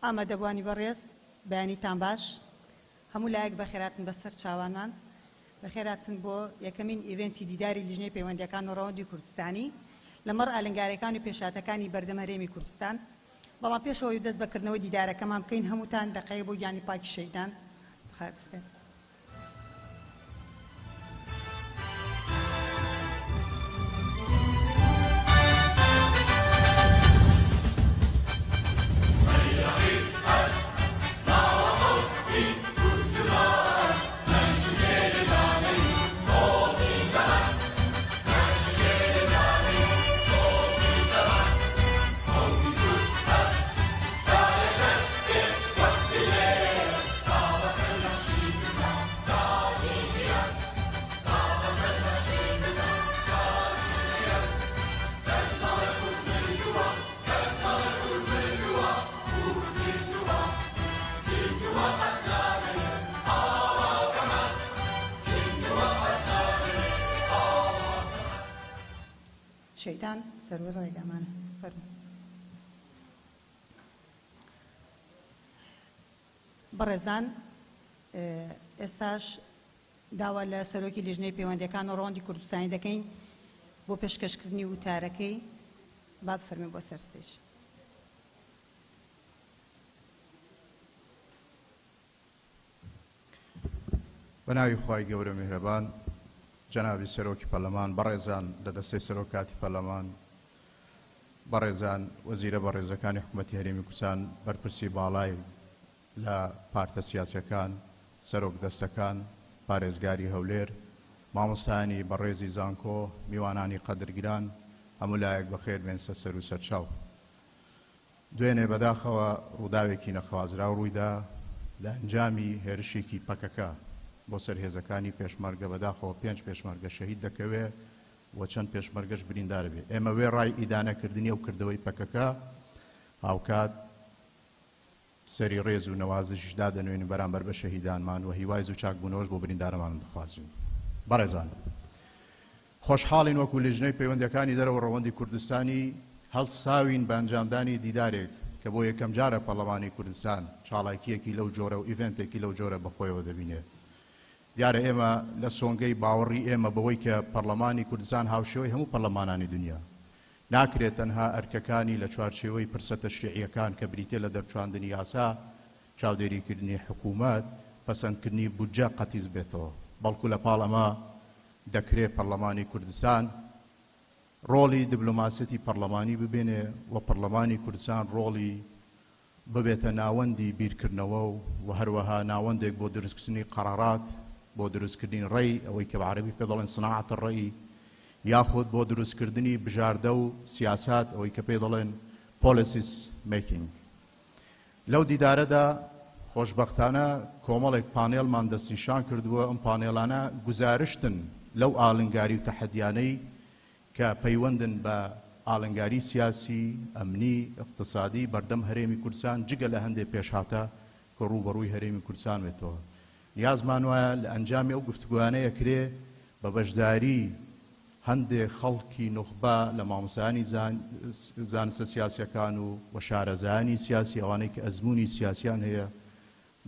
ئامادەبوانی بەڕێز بەیانیتان باش هەموو لایەک بەخێراتن بەسەر چاوانمان بەخێراتن بۆ یەکەمین event ی دیداری لیژنەی پەیوەندیەکان و ڕەوەندی کوردستانی لەمەڕ ئالنگاریەکان و پێشهاتەکانی بەردەم هەرێمی کوردستان بەڵام پێشەوەی دەست بە کردنەوەی دیدارەکەمان بکەین هەمووتان دەقەیە بۆ گیانی پاکی شەهیدان بخاتسبێت. شەیتان سەروەر ڕێگامانە فەرموو. بەڕێزان ئێستاش داوا لە سەرۆکی لیژنەی پەیوەندیەکان و ڕەوەندی کوردستانی دەکەین بۆ پێشکەشکردنی وتارەکەی با بفەرموێ بۆ سەر stage. بەناوی خوای گەورە میهرەبان جەنابی سەرۆکی پەرلەمان بەڕێزان لە دەستەی سەرۆکاتی پەرلەمان بەڕێزان وەزیرە بەڕێزەکانی حکومەتی هەرێمی کوردستان بەرپرسی باڵای لە پارتە سیاسیەکان سەرۆک دەستەکان پارێزگاری هەولێر مامۆستایانی بەڕێزی زانکۆ میوانانی قەدرگران هەموو لایەک بەخێر بێن سەر و سەرچاو. دوێنێ بەداخەوە ڕووداوێکی نەخوازراو ڕوویدا، لە ئەنجامی هێرشێکی پەکەکە بۆ سەر هێزەکانی پێشمەرگە بەداخەوە پێنج پێشمەرگە شەهید دەکەوێ و چەند پێشمەرگەش بریندار بێ. ئێمە وێڕای ئیدانەکردنی ئەو کردەوەی پەکەکە هاوکات سەری ڕێز و نەوازشیش دادەنوێنین بەرامبەر بە شەهیدانمان و هیوای زوو چاکبوونەوەش بۆ بریندارەمان دەخوازین. بەڕێزان خۆشحاڵین وەکو لیژنەی پەیوەندیەکانی دەرەوە ڕەوەندی کوردستانی هەڵساوین بە ئەنجامدانی دیدارێک کە بۆ یەکەمجارە پەڕلەمانی کوردستان چاڵاکیەکی لەو جۆرە و event ێکی لەو جۆرە بەخۆیەوە دەبینێ. دیارە ئێمە لە سۆنگەی باوەڕی ئێمە بەوەی کە پەڕلەمانی کوردستان هاوشێوەی هەموو پەڕلەمانانی دنیا ناکرێت تەنها ئەرکەکانی لە چوارچێوەی پرسە تەشریعیەکان کە بریتیە لە دەرچواندنی یاسا، چاودێریکردنی حکومەت، پەسەندکردنی بودجە قەتیس بێتەوە، بەڵکو لە پاڵ ئەمە دەکرێ پەڕلەمانی کوردستان ڕۆڵی دبلۆماسیەتی پەڕلەمانی ببینێ و پەڕلەمانی کوردستان ڕۆڵی ببێتە ناوەندی بیرکردنەوە و هەروەها ناوەندێک بۆ دروستکردنی قەرارات، بۆ دروستکردنی ڕەئی، ئەوەی کە بە عەرەبی پێ دەڵێن صناعة الرأی، یاخود بۆ دروستکردنی بژاردە و سیاسات، ئەوەی کە پێی دەڵێن Policies Making. لەو دیدارەدا خۆشبەختانە کۆمەڵێک پانێڵمان دەستنیشان کردووە، ئەم پانێڵانە گوزارشتن لەو ئالنگاری و تەحەدیانەی کە پەیوەندن بە ئالنگاری سیاسی، ئەمنی، ئیقتسادی بەردەم هەرێمی کوردستان جگە لە هەندێ پێشهاتە کە ڕووبەڕووی هەرێمی کوردستان بێتەوە. نیازمان وایە لە ئەنجامی ئەو گفتوگۆیانە ئەکرێ بە بەشداری هەندێ خەڵکی نوخبە لە مامۆستایانی زانستە سیاسیەکان و و شارەزایانی سیاسی ئەوانەی کە ئەزموونی سیاسیان هەیە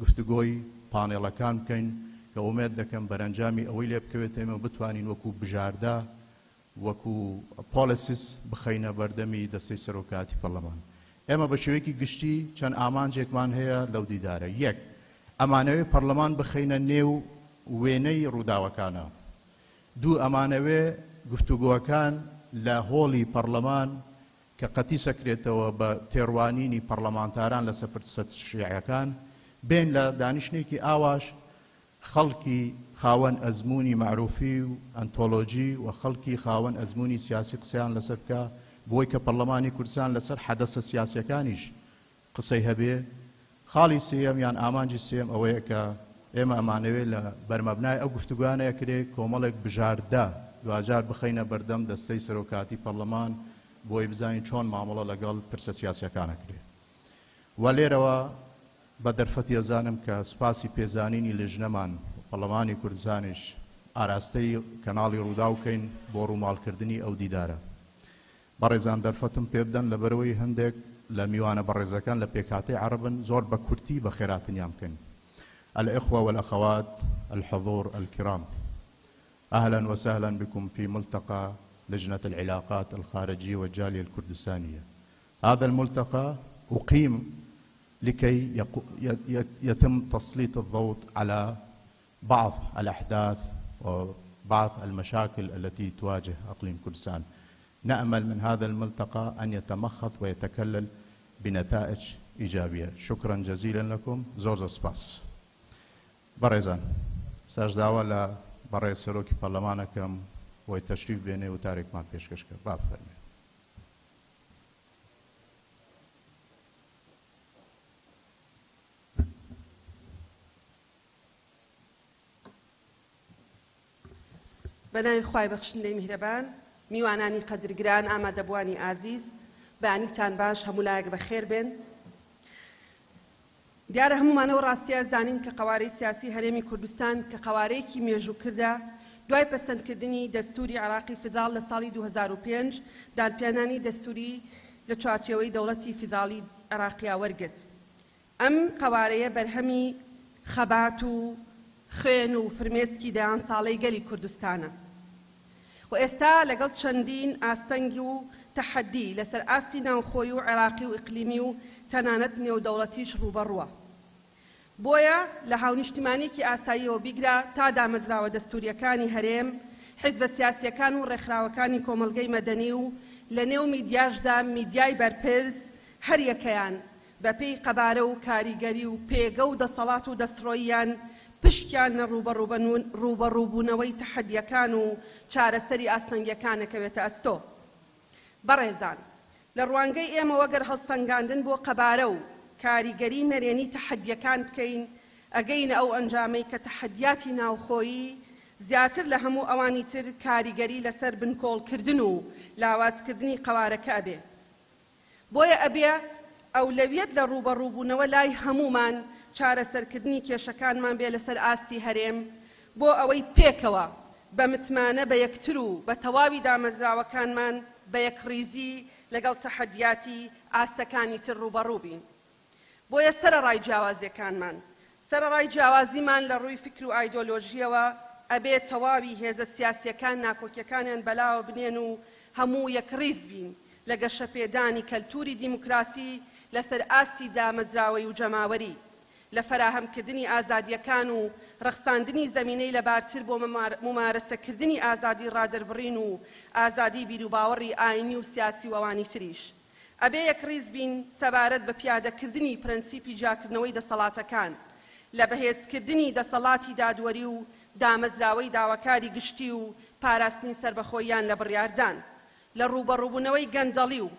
گفتوگۆی پانێڵەکان بکەین کە ئومێد دەکەم بەرەنجامی ئەوەی لێ بکەوێت ئێمە بتوانین وەکو بژاردە وەکو policies بخەینە بەردەمی دەستەی سەرۆکایەتی پەرلەمان. ئێمە بە شێوەیەکی گشتی چەند ئامانجێکمان هەیە لەو دیدارە. یەک، ئەمانەوێ پەرلەمان بخەینە نێو وێنەی ڕووداوەکانە. دوو، ئەمانەوێ گفتوگۆکان لە هۆڵی پەرلەمان کە قەتیسەکرێتەوە بە تێڕوانینی پەرلەمانتاران لەسەر پرسە شیعەکان، بێن لە دانیشتنێکی ئاواش خەڵکی خاوەن ئەزموونی مەعروفی و ئەنتۆلۆجی و خەڵکی خاوەن ئەزموونی سیاسی قسەیان لەسەر بکا بۆی کە پەڕلەمانی کوردستان لەسەر حەدەسە سیاسیەکانیش قسەی هەبێ. خاڵی سێیەم یان ئامانجی سێیەم ئەوەیە کە ئێمە ئەمانەوێ لە بەرمەبنای ئەو گفتوگۆیانە ئەکرێ کۆمەڵێک بژاردە دواجار بخەینە بەردەم دەستەی سەرۆکاتی پەڕلەمان بۆی بزانین چۆن مامەڵە لەگەڵ پرسە سیاسیەکان ئەکرێ و لێرەوە بە دەرفەتی ئەزانم کە سوپاسی پێزانینی لیژنەمان و پەڕلەمانی کوردستانیش ئاراستەی کەناڵی ڕووداو بکەین بۆ ڕووماڵکردنی ئەو دیدارە. بەڕێزان دەرفەتم پێبدەن لەبەرئەوەی هەندێک لە میوانە بەڕێزەکان لە پێکهاتەی عەڕەبن زۆر بە کورتی بەخێرهاتنیان بکەین. الإخوة والأخوات الحضور الكرام أهلا وسهلا بكم في ملتقى لجنة العلاقات الخارجية والجالية الكردستانية. هذا الملتقى أقيم لكي يتم تسليط الضوء على بعض الأحداث وبعض المشاكل التي تواجه أقليم كردستان. نأمل من هذا الملتقى أن يتمخض ويتكلل بنتائج إيجابية. شكرا جزيلا لكم. زۆر زۆر سپاس. بەڕێزان ساش داوا لە بەڕێز سەرۆکی پەرلەمانەکەم بۆی تەشریف بێنێ و تارێکمان پێشکەش کرد. با بفەرمێ. بە ناوی خوای بەخشندەی میهرەبان، میوانانی قەدرگران، ئامادەبووانی ئازیز، بەیانیتان باش، هەموو لایەک بەخێر بێن. دیارە هەموومان ئەو ڕاستیە ئەزانین کە قەوارەی سیاسی هەرێمی کوردستان کە قەوارەیەکی مێژووکردە، دوای پەسەندکردنی دەستووری عێراقی فیدراڵ لە ساڵی 2005 دانپیانانی دەستووری لە چوارچێوەی دەوڵەتی فیدراڵی عێراقیا وەرگرت. ئەم قەوارەیە بەرهەمی خەبات و خوێن و فرمێسکی دەیان ساڵەی گەلی کوردستانە و ئێستا لەگەڵ چەندین ئاستەنگ و تەحەدی لەسەر ئاستی ناوخۆیی و عێراقی و ئیقلیمی و تەنانەت نێودەوڵەتیش ڕووبەڕووە. بۆیە لە هاونیشتیمانییەکی ئاساییەوە بیگرە تا دامەزراوە دەستوورییەکانی هەرێم، حیزبە سیاسییەکان و ڕێکخراوەکانی کۆمەڵگەی مەدەنی و لەنێو میدیاشدا میدیای بەرپرس، هەریەکەیان بەپێی قەبارە و کاریگەری و پێگە و دەسەڵات و دەستڕۆییان پشکیان لە ڕووبەڕووبوونەوەی تەحەدییەکان و چارەسەری ئاستەنگییەکان ئەکەوێتە ئەستۆ. بەڕێزان، لە ڕوانگەی ئێمەوە گەر هەڵسەنگاندن بۆ قەبارە و کاریگەری نەرێنی تەحەدییەکان بکەین، ئەگەینە ئەو ئەنجامەی کە تەحەدیاتی ناوخۆیی زیاتر لە هەموو ئەوانی تر کاریگەری لەسەر بنکۆڵکردن و لاوازکردنی قەوارەکە ئەبێ. بۆیە ئەبێ ئەولەویەت لە ڕووبەڕووبوونەوە لای هەموومان چارەسەرکردنی کێشەکانمان بێ لەسەر ئاستی هەرێم بۆ ئەوەی پێکەوە بە متمانە بە یەکتر و بە تەواوی دامەزراوەکانمان بە یەکڕیزی لەگەڵ تەحەدیاتی ئاستەکانی تر ڕووبەڕوو بین. بۆیە سەرەڕای جیاوازیەکانمان، سەرەڕای جیاوازیمان لە ڕووی فیکر و ئایدۆلۆژیەوە، ئەبێ تەواوی هێزە سیاسیەکان ناکۆکیەکانیان بەلاوە بنێن و هەموو یەکڕیز بین لە گەشەپێدانی کەلتوری دیموکراسی لەسەر ئاستی دامەزراوەی و جەماوەری، لە فەراهەمکردنی ئازادیەکان و ڕەخساندنی زەمینەی لەبارتر بۆ مومارەسەکردنی ئازادی ڕادەربڕین و ئازادی بیروباوەڕی ئاینی و سیاسی و ئەوانی تریش. ئەبێ یەکڕیز بین سەبارەت بە پیادەکردنی پرەنسیپی جیاکردنەوەی دەسەڵاتەکان، لە بەهێزکردنی دەسەڵاتی دادوەری و دامەزراوەی داواکاری گشتی و پاراستنی سەربەخۆییان لە بڕیاردان، لە ڕووبەڕووبوونەوەی گەندەڵی و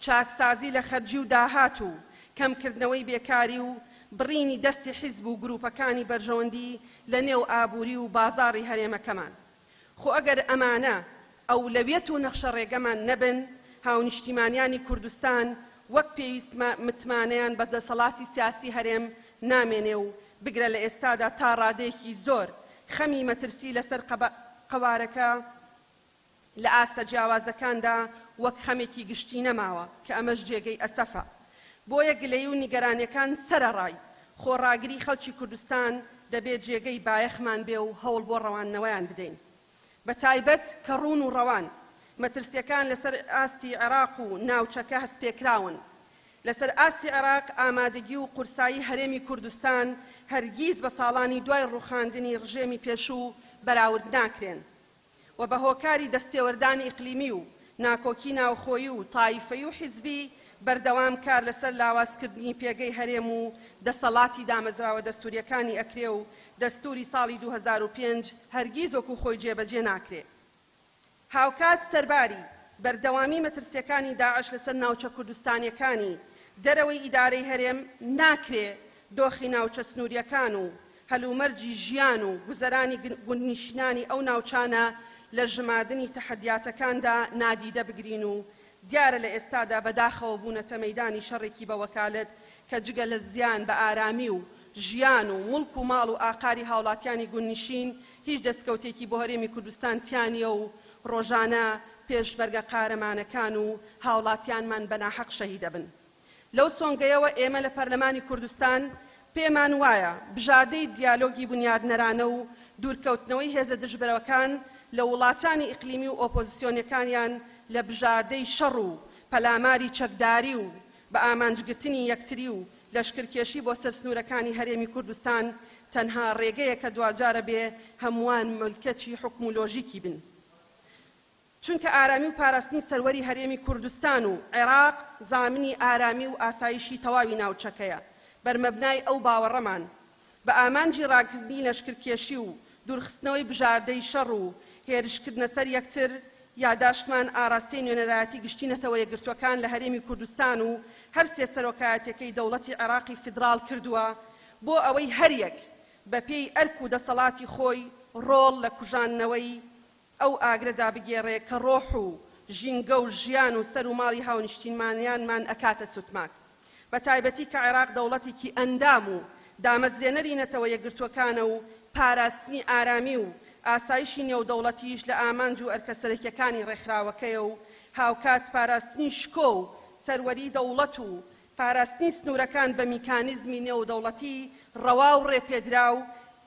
چاکسازی لە خەرجی و داهات و کەمکردنەوەی بێکاری و بڕینی دەستی حیزب و گرووپەکانی بەرژەوەندی لە نێو ئابووری و بازاڕی هەرێمەکەمان. خۆ ئەگەر ئەمانە ئەولەویەت و نەخشەڕێگەمان نەبن، هاونیشتیمانیانی کوردستان وەک پێویست متمانەیان بە دەسەڵاتی سیاسی هەرێم نامێنێ و بگرە لە ئێستادا تا ڕادەیەکی زۆر خەمی مەترسی لەسەر قەوارەکە لە ئاستە جیاوازەکاندا وەک خەمێکی گشتی نەماوە کە ئەمەش جێگەی ئەسەفە. بۆیە گلەیی و نیگەرانیەکان سەرەڕای خۆڕاگری خەڵکی کوردستان دەبێ جێگەی بایەخمان بێ و هەوڵ بۆ ڕەواندنەوەیان بدەین. بە تایبەت کە ڕوون و ڕەوان مەترسیەکان لەسەر ئاستی عێراق و ناوچەکە هەستپێکراون. لەسەر ئاستی عێراق ئامادەگی و قورسایی هەرێمی کوردستان هەرگیز بە ساڵانی دوای ڕووخاندنی ڕژێمی پێشوو بەراورد ناکرێن. و بە هۆکاری دەستێوەردانی ئیقلیمی و ناکۆکی ناوخۆیی و تایفەیی و حیزبی بەردەوام کار لەسەر لاوازکردنی پێگەی هەرێم و دەسەڵاتی دامەزراوە دەستوریەکانی ئەکرێ و دەستوری ساڵی 2005 هەرگیز وەکو خۆی جێبەجێ ناکرێ. هاوکات سەرباری بەردەوامی مەترسیەکانی داعش لەسەر ناوچە کوردستانیەکانی دەرەوەی ئیدارەی هەرێم ناکرێ دۆخی ناوچە سنوریەکان و هەلومەرجی ژیان و گوزەرانی گوندنیشینانی ئەو ناوچانە لە ژماردنی تەحەدیاتەکاندا نادیدە بگرین و دیارە لە ئێستادا بەداخەوە بوونەتە مەیدانی شەڕێکی بە وەکالەت کە جگە لە زیان بە ئارامی و ژیان و موڵک و ماڵ و ئاقاری هاوڵاتیانی گوندنشین هیچ دەستکەوتێکی بۆ هەرێمی کوردستان تیا نیە و ڕۆژانە پێشمەرگە قارەمانەکان و هاوڵاتیانمان بە ناحەق شەهیدەبن. لەو سۆنگەیەوە ئێمە لە پەرلەمانی کوردستان پێمان وایە بژاردەی دیالۆگی بونیادنەرانە و دوورکەوتنەوەی هێزە دژبەرەکان لە وڵاتانی ئیقلیمی و ئۆپۆزسیۆنەکانیان لە بژاردەی شەڕ و پەلاماری چەکداری و بە ئامانجگرتنی یەکتری و لەشکرکێشی بۆ سەر سنوورەکانی هەرێمی کوردستان تەنها ڕێگەیە کە دواجارە بێ هەمووان ملکەچی حوکم و لۆژیکی بن. چونکە ئارامی و پاراستنی سەروەری هەرێمی کوردستان و عێراق زامنی ئارامی و ئاسایشی تەواوی ناوچەکەیە، بەرمەبنای ئەو باوەڕەمان، بە ئامانجی ڕاگرتنی لەشکرکێشی و دوورخستنەوەی بژاردەی شەڕ و هێرشکردنە سەر یەکتر، یاداشتمان ئاراستەی نوێنەرایەتی گشتی نەتەوە یەکگرتووەکان لە هەرێمی کوردستان و هەرسێ سەرۆکایەتیەکەی دەوڵەتی عێراقی فیدراڵ کردووە بۆ ئەوەی هەریەک بەپێی ئەرک و دەسەڵاتی خۆی ڕۆڵ لە کوژاندنەوەی ئەو ئاگرەدا بگێڕێ کە ڕۆح و ژینگە و ژیان و سەر و ماڵی هاونیشتیمانیانمان ئەکاتە سوتماک. بە تایبەتی کە عێراق دەوڵەتێکی ئەندام و دامەزرێنەری نەتەوە یەکگرتووەکانە و پاراستنی ئارامی و ئاسایشی نێودەوڵەتیش لە ئامانج و ئەرکە سەرەکیەکانی ڕێکخراوەکەیە و هاوکات پاراستنی شکۆ و سەروەری دەوڵەت و پاراستنی سنوورەکان بە میکانیزمی نێودەوڵەتی ڕەوا و ڕێپێدراو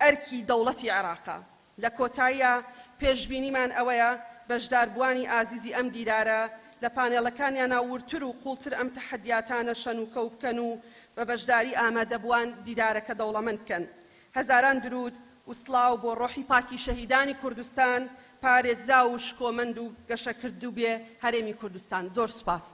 ئەرکی دەوڵەتی عێراقە. لە کۆتاییا پێشبینیمان ئەوەیە بەشداربووانی ئازیزی ئەم دیدارە لە پانێڵەکانیانا وردتر و قووڵتر ئەم تەحەدیاتانە شەنوکەو بکەن و بە بەشداری ئامادەبووان دیدارەکە دەوڵەمەند بکەن. هەزاران دروود و سڵاو بۆ ڕۆحی پاکی شەهیدانی کوردستان، پارێزراو و شکۆمەند و گەشەکردووبێ هەرێمی کوردستان. زۆر سوپاس.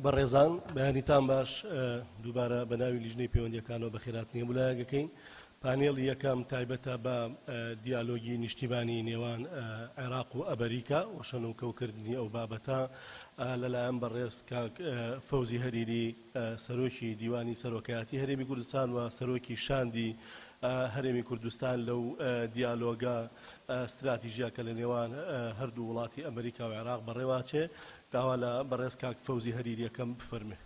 بەڕێزان بەیانیتان باش دووبارە بە ناوی لیژنەی پەیوەندیەکانەوە بەخێراتنی هەموو لایەکەکەین پانێڵی یەکەم تایبەتە بە دیالۆگی نیشتیمانی نێوان عێراق و ئەمریکا و شەنوکەوکردنی ئەو بابەتە لەلایەن بەڕێز کاک فەوزی هەریری سەرۆکی دیوانی سەرۆکایەتی هەرێمی کوردستان و سەرۆکی شاندی هەرێمی کوردستان لەو دیالۆگە ستراتیژیە کە لە نێوان هەردوو وڵاتی ئەمریکا و عێراق بەڕێواچێ داوا لە بەڕێز کاک فەوزی هەریری ئەکەم بفەرمێ.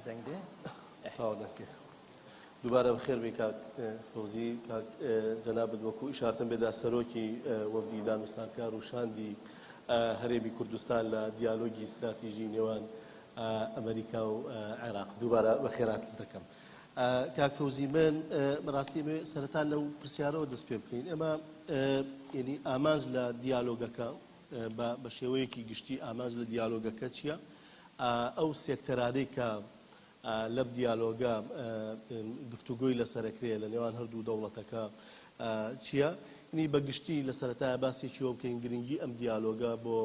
دەنگ دێ؟ تەواو دەنگ دێ. دووبارە بەخێر بێی کاک فەوزی. کاک جەنابت وەکو ئیشارتم پێدا سەرۆکی وەفدی دانوستانکار و شاندی هەرێمی کوردستان لە دیالۆگی ستراتیژی نێوان ئەمریکا و عێراق. دووبارە بەخێراتن دەکەم. کاک فەوزی من بەڕاستی ئەمەوێ سەرەتا لەو پرسیارەوە دەست پێ بکەین. ئێمە یعنی ئامانج لە دیالۆگەکە بە شێوەیەکی گشتی ئامانج لە دیالۆگەکە چییە؟ ئەو سێکتەرانەی کە لەم دیالۆگە گفتوگۆی لەسەرەکرێ لە نێوان هەردوو دەوڵەتەکە چییە؟ یعنی بە گشتی لە سەرەتایە باسێکی ئەوە بکەین گرنگی ئەم دیالۆگە بۆ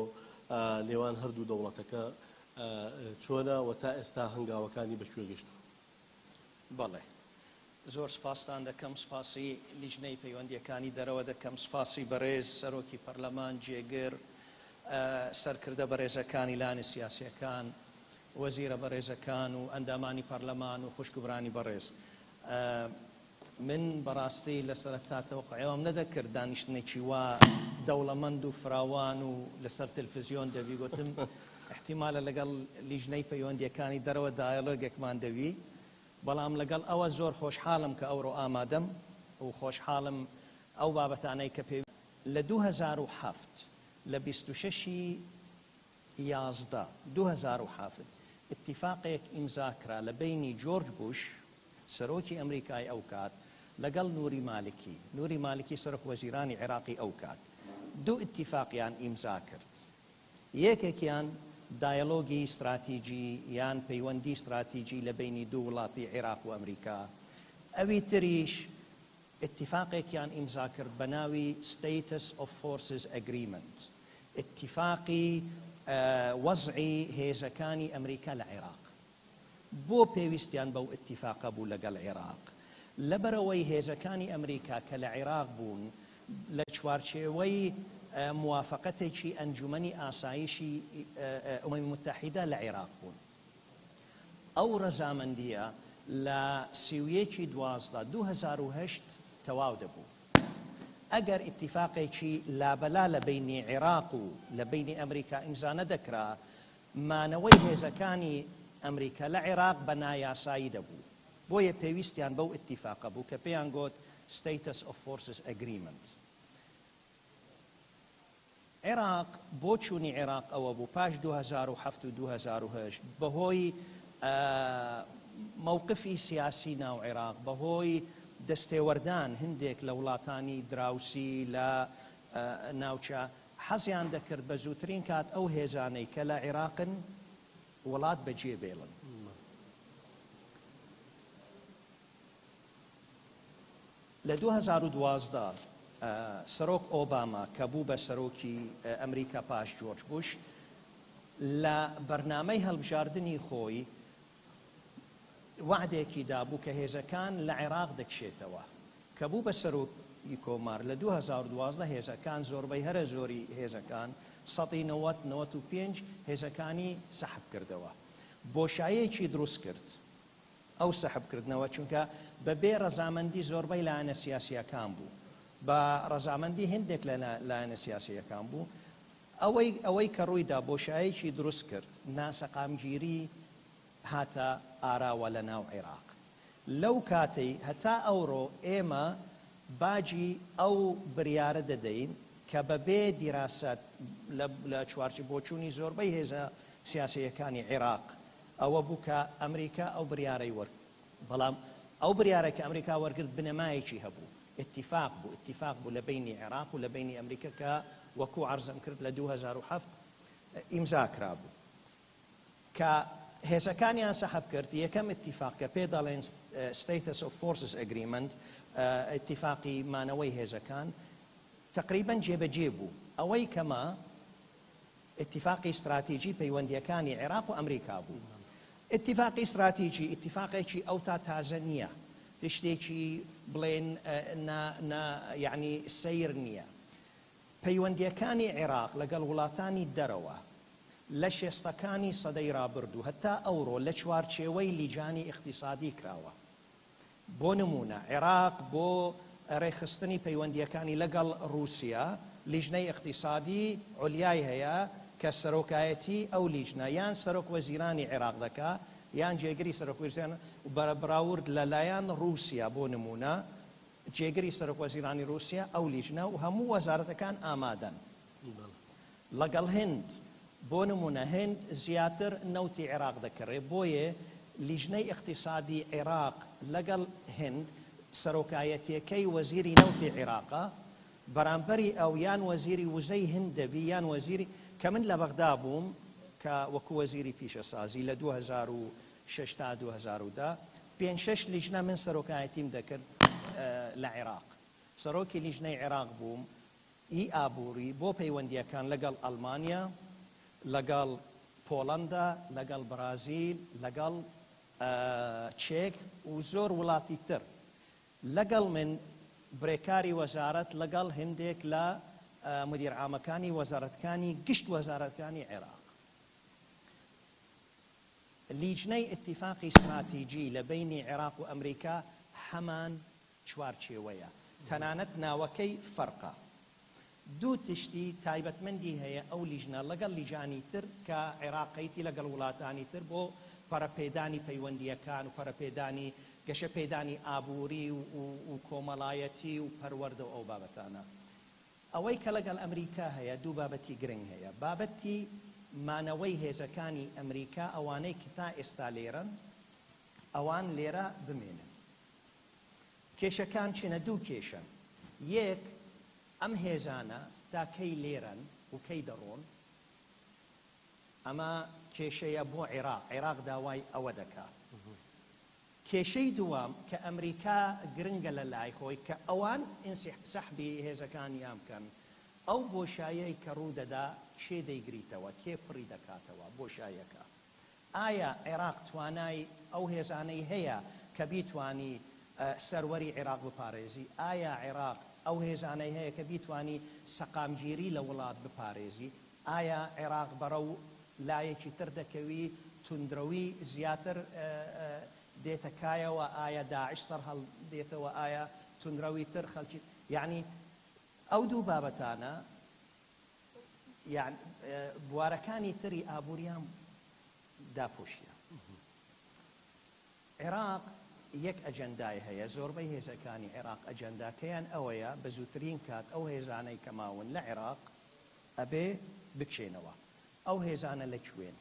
نێوان هەردوو دەوڵەتەکە چۆنە و تا ئێستا هەنگاوەکانی بە کوێ گەشتووە؟ بەڵێ. زۆر سپاستان دەکەم، سپاسی لیژنەی پەیوەندییەکانی دەرەوە دەکەم، سپاسی بەڕێز سەرۆکی پەرلەمان، جێگر، سەرکردە بەڕێزەکانی لایەنە سیاسییەکان، وەزیرە بەڕێزەکان و ئەندامانی پەرلەمان و خوشک و برانی بەڕێز. من بەڕاستی لە سەرەتا تەوەقوعی ئەوەم نەدەکرد دانیشتنێکی وا دەوڵەمەند و فراوان و لەسەر تەلفزیۆن دەبی، گوتم ئیحتیمالە لەگەڵ لیژنەی پەیوەندییەکانی دەرەوە دایەلۆگێکمان دەبی، بەڵام لەگەڵ ئەوە زۆر خۆشحاڵم کە ئەوڕۆ ئامادەم و خۆشحاڵم ئەو بابەتانەی کە پێ. لە 2007 لە 26 ی 11 2007 ئیتیفاقێک ئیمزا کرا لە بەینی جۆرج بوش سەرۆکی ئەمریکای ئەوکات لەگەڵ نوری مالکی، نوری مالکی سەرۆک وەزیرانی عێراقی ئەوکات، دوو ئیتیفاقیان ئیمزا کرد. یەکێکیان دایەلۆگی ستراتیجی یان پەیوەندی ستراتیجی لە بەینی دوو وڵاتی عێراق و ئەمریکا، ئەوی تریش ئیتیفاقێکیان ئیمزا کرد بە ناوی Status of Forces Agreement، ئیتیفاقی وەزعی هێزەکانی ئەمریکا لە عێراق. بۆ پێویستیان بەو ئیتیفاقە بوو لەگەڵ عێراق؟ لەبەرئەوەی هێزەکانی ئەمریکا کە لە عێراق بوون لە چوارچێوەی موافەقەتێکی ئەنجومەنی ئاسایشی ئومەمی موتەحیدە لە عێراق بوون. ئەو رەزامەندییە لە 31 ی 12 2008 تەواو دەبوو. ئەگەر ئیتیفاقێکی لابەلا لە بەینی عێراق و لە بەینی ئەمریکا ئیمزا نەدەکرا، مانەوەی هێزەکانی ئەمریکا لە عێراق بە نایاسایی دەبوو، بۆیە پێویستیان بەو ئیتیفاقە بوو کە پێیان گۆت Status of Forces Agreement. عێراق، بۆچوونی عێراق ئەوە بوو پاش 2007 و 2008 بەهۆی مەوقفی سیاسی ناو عێراق، بەهۆی دەستێوەردان هندێک لە وڵاتانی دراوسی لە ناوچە، حەزیان دەکرد بە زووترین کات ئەو هێزانەی کە لە عێراقن وڵات بەجێ بێڵن. لە 2012 سەرۆک ئۆباما کە بوو بە سەرۆکی ئەمریکا پاش جۆرج بوش لە بەرنامەی هەڵبژاردنی خۆی وەعدێکی دابوو کە هێزەکان لە عێراق دەکشێتەوە. کە بوو بە سەرۆکی کۆمار لە 2012 هێزەکان زۆربەی هەرە زۆری هێزەکان سەدی نەوەد، 95، هێزەکانی سەحب کردەوە. بۆشایەکی دروست کرد ئەو سەحب کردنەوە چونکە بە بێ ڕەزامەندی زۆربەی لایەنە سیاسییەکان بوو. بە ڕەزامەندی هندێک لە لایەنە سیاسییەکان بوو. ئەوەی ئەوەی کە ڕووی دا بۆشایەکی دروست کرد، ناسەقامگیری هاتە ئاراوە لە ناو عێراق. لەو کاتەی هەتا ئەوڕۆ ئێمە باجی ئەو بریارە دەدەین کە بە بێ دیراسەت لە لە چوارچ بۆچوونی زۆربەی هێزە سیاسییەکانی عێراق ئەوە بوو کە ئەمریکا ئەو بریارەی وەر بەڵام ئەو بریارە کە ئەمریکا وەرگرت بنەمایەکی هەبوو، ئیتیفاق بوو، ئیتیفاق بوو لە بەینی عێراق و لە بەینی ئەمریکا کە وەکوو عەرزم کرد لە 2007 ئیمزا کرابوو. کە هێزەکانیان سەحب کرد، یەکەم ئیتیفاق کە پێ دەڵێن Status of Forces Agreement، ئیتیفاقی مانەوەی هێزەکان، تەقریبەن جێبەجێ بوو. ئەوەی کە ما ئیتیفاقی ستراتیجی پەیوەندییەکانی عێراق و ئەمریکا بوو. ئیتیفاقی ستراتیجی ئیتیفاقێکی ئەوتا تازە نییە، شتێکی بڵێن نا نا یەعنی سەیر نییە. پەیوەندییەکانی عێراق لەگەڵ وڵاتانی دەرەوە لە شێستەکانی سەدەی رابردوو هەتا ئەوڕۆ لە چوارچێوەی لیجانی ئیقتیسادی کراوە. بۆ نموونە عێراق بۆ رێکخستنی پەیوەندییەکانی لەگەڵ رووسیا لیژنەی ئیقتیسادی عولیای هەیە کە سەرۆکایەتی ئەو لیژنە یان سەرۆک وەزیرانی عێراق دەکا یان جێگری سەرۆک وەزیران بە بەراورد لە لایەن رووسیا بۆ نموونە جێگری سەرۆک وەزیرانی رووسیا ئەو لیژنە و هەموو وەزارەتەکان ئامادەن. ڵەگەڵ هند، بۆ نموونە هند زیاتر نەوتی عێراق دەکڕێ، بۆیێ لیژنەی ئیقتیسادی عێراق لەگەڵ هند سەرۆکایەتیەکەی وەزیری نەوتی عێراقە، بەرامبەری ئەو یان وەزیری وزەی هند دەبی یان وەزیری، کە من لە بەغدا بووم کە وەکو وەزیری پیشەسازی لە 2006 تا 2010 پێنج شەش لیژنە من سەرۆکایەتیم دەکرد لە عێراق، سەرۆکی لیژنەی عێراق بووم، ی ئابووری بۆ پەیوەندییەکان لەگەڵ ئەڵمانیا، لەگەڵ پۆڵەندا، لەگەڵ بەرازیل، لەگەڵ چێک و زۆر وڵاتی تر. لەگەڵ من برێکاری وەزارەت لەگەڵ هندێک لە مدیر عامەکانی وەزارەتکانی گشت وەزارەتکانی عێراق. لیجنەی ئیتیفاقی ستراتیجی لە بەینی عێراق و ئەمریکا هەمان چوارچێوەیە، تەنانەت ناوەکەی فەرقە. دوو تشتی تایبەتمەندی هەیە ئەو لیژنە لەگەڵ لیژانی تر کە عێراق هەیتی لەگەڵ وڵاتانی تر بۆ پەرەپێدانی پەیوەندییەکان و پەرەپێدانی گەشەپێدانی ئابووری و کۆمەڵایەتی و پەروەردە و ئەو بابەتانە. ئەوەی کە لەگەڵ ئەمریکا هەیە دوو بابەتی گرنگ هەیە، بابەتی مانەوەی هێزەکانی ئەمریکا ئەوانەی کە تا ئێستا لێرەن ئەوان لێرە بمێنن. کێشەکان چنە؟ دوو کێشەن، یەک ئەم هێزانە تا کەی لێرەن و کەی دەڕۆن؟ ئەمە کێشەیە بۆ عێراق، عێراق داوای ئەوە دەکا. کێشەی دووەم کە ئەمریکا گرنگە لە لای خۆی کە ئەوان سەحبی هێزەکانیان بکەن، ئەو بۆشایەی کە ڕوو دەدا کێ دەیگریتەوە، کێ پڕی دەکاتەوە بۆشایەکە؟ ئایا عێراق توانای ئەو هێزانەی هەیە کە بیتوانی سەروەری عێراق بپارێزی؟ ئایا عێراق ئەو هێزانەی هەیە کە بیتوانی سەقامگیری لە وڵات بپارێزی؟ ئایا عێراق بەڕەو لایەکی تر دەکەوی، توندرەوی زیاتر دێتە کایەوە، ئایا داعش سەرهەڵدێتەوە، ئایا توندرەوی تر خەلکی یەعنی ئەو دوو بابەتانە یان بوارەکانی تری ئابووریان داپۆشیە. عێراق یەک ئەجەندای هەیە، زۆربەی هێزەکانی عێراق ئەجەنداکەیان ئەوەیە بە زووترین کات ئەو هێزانەی کە ماون لە عێراق ئەبێ بکشێنەوە. ئەو هێزانە لە کوێن؟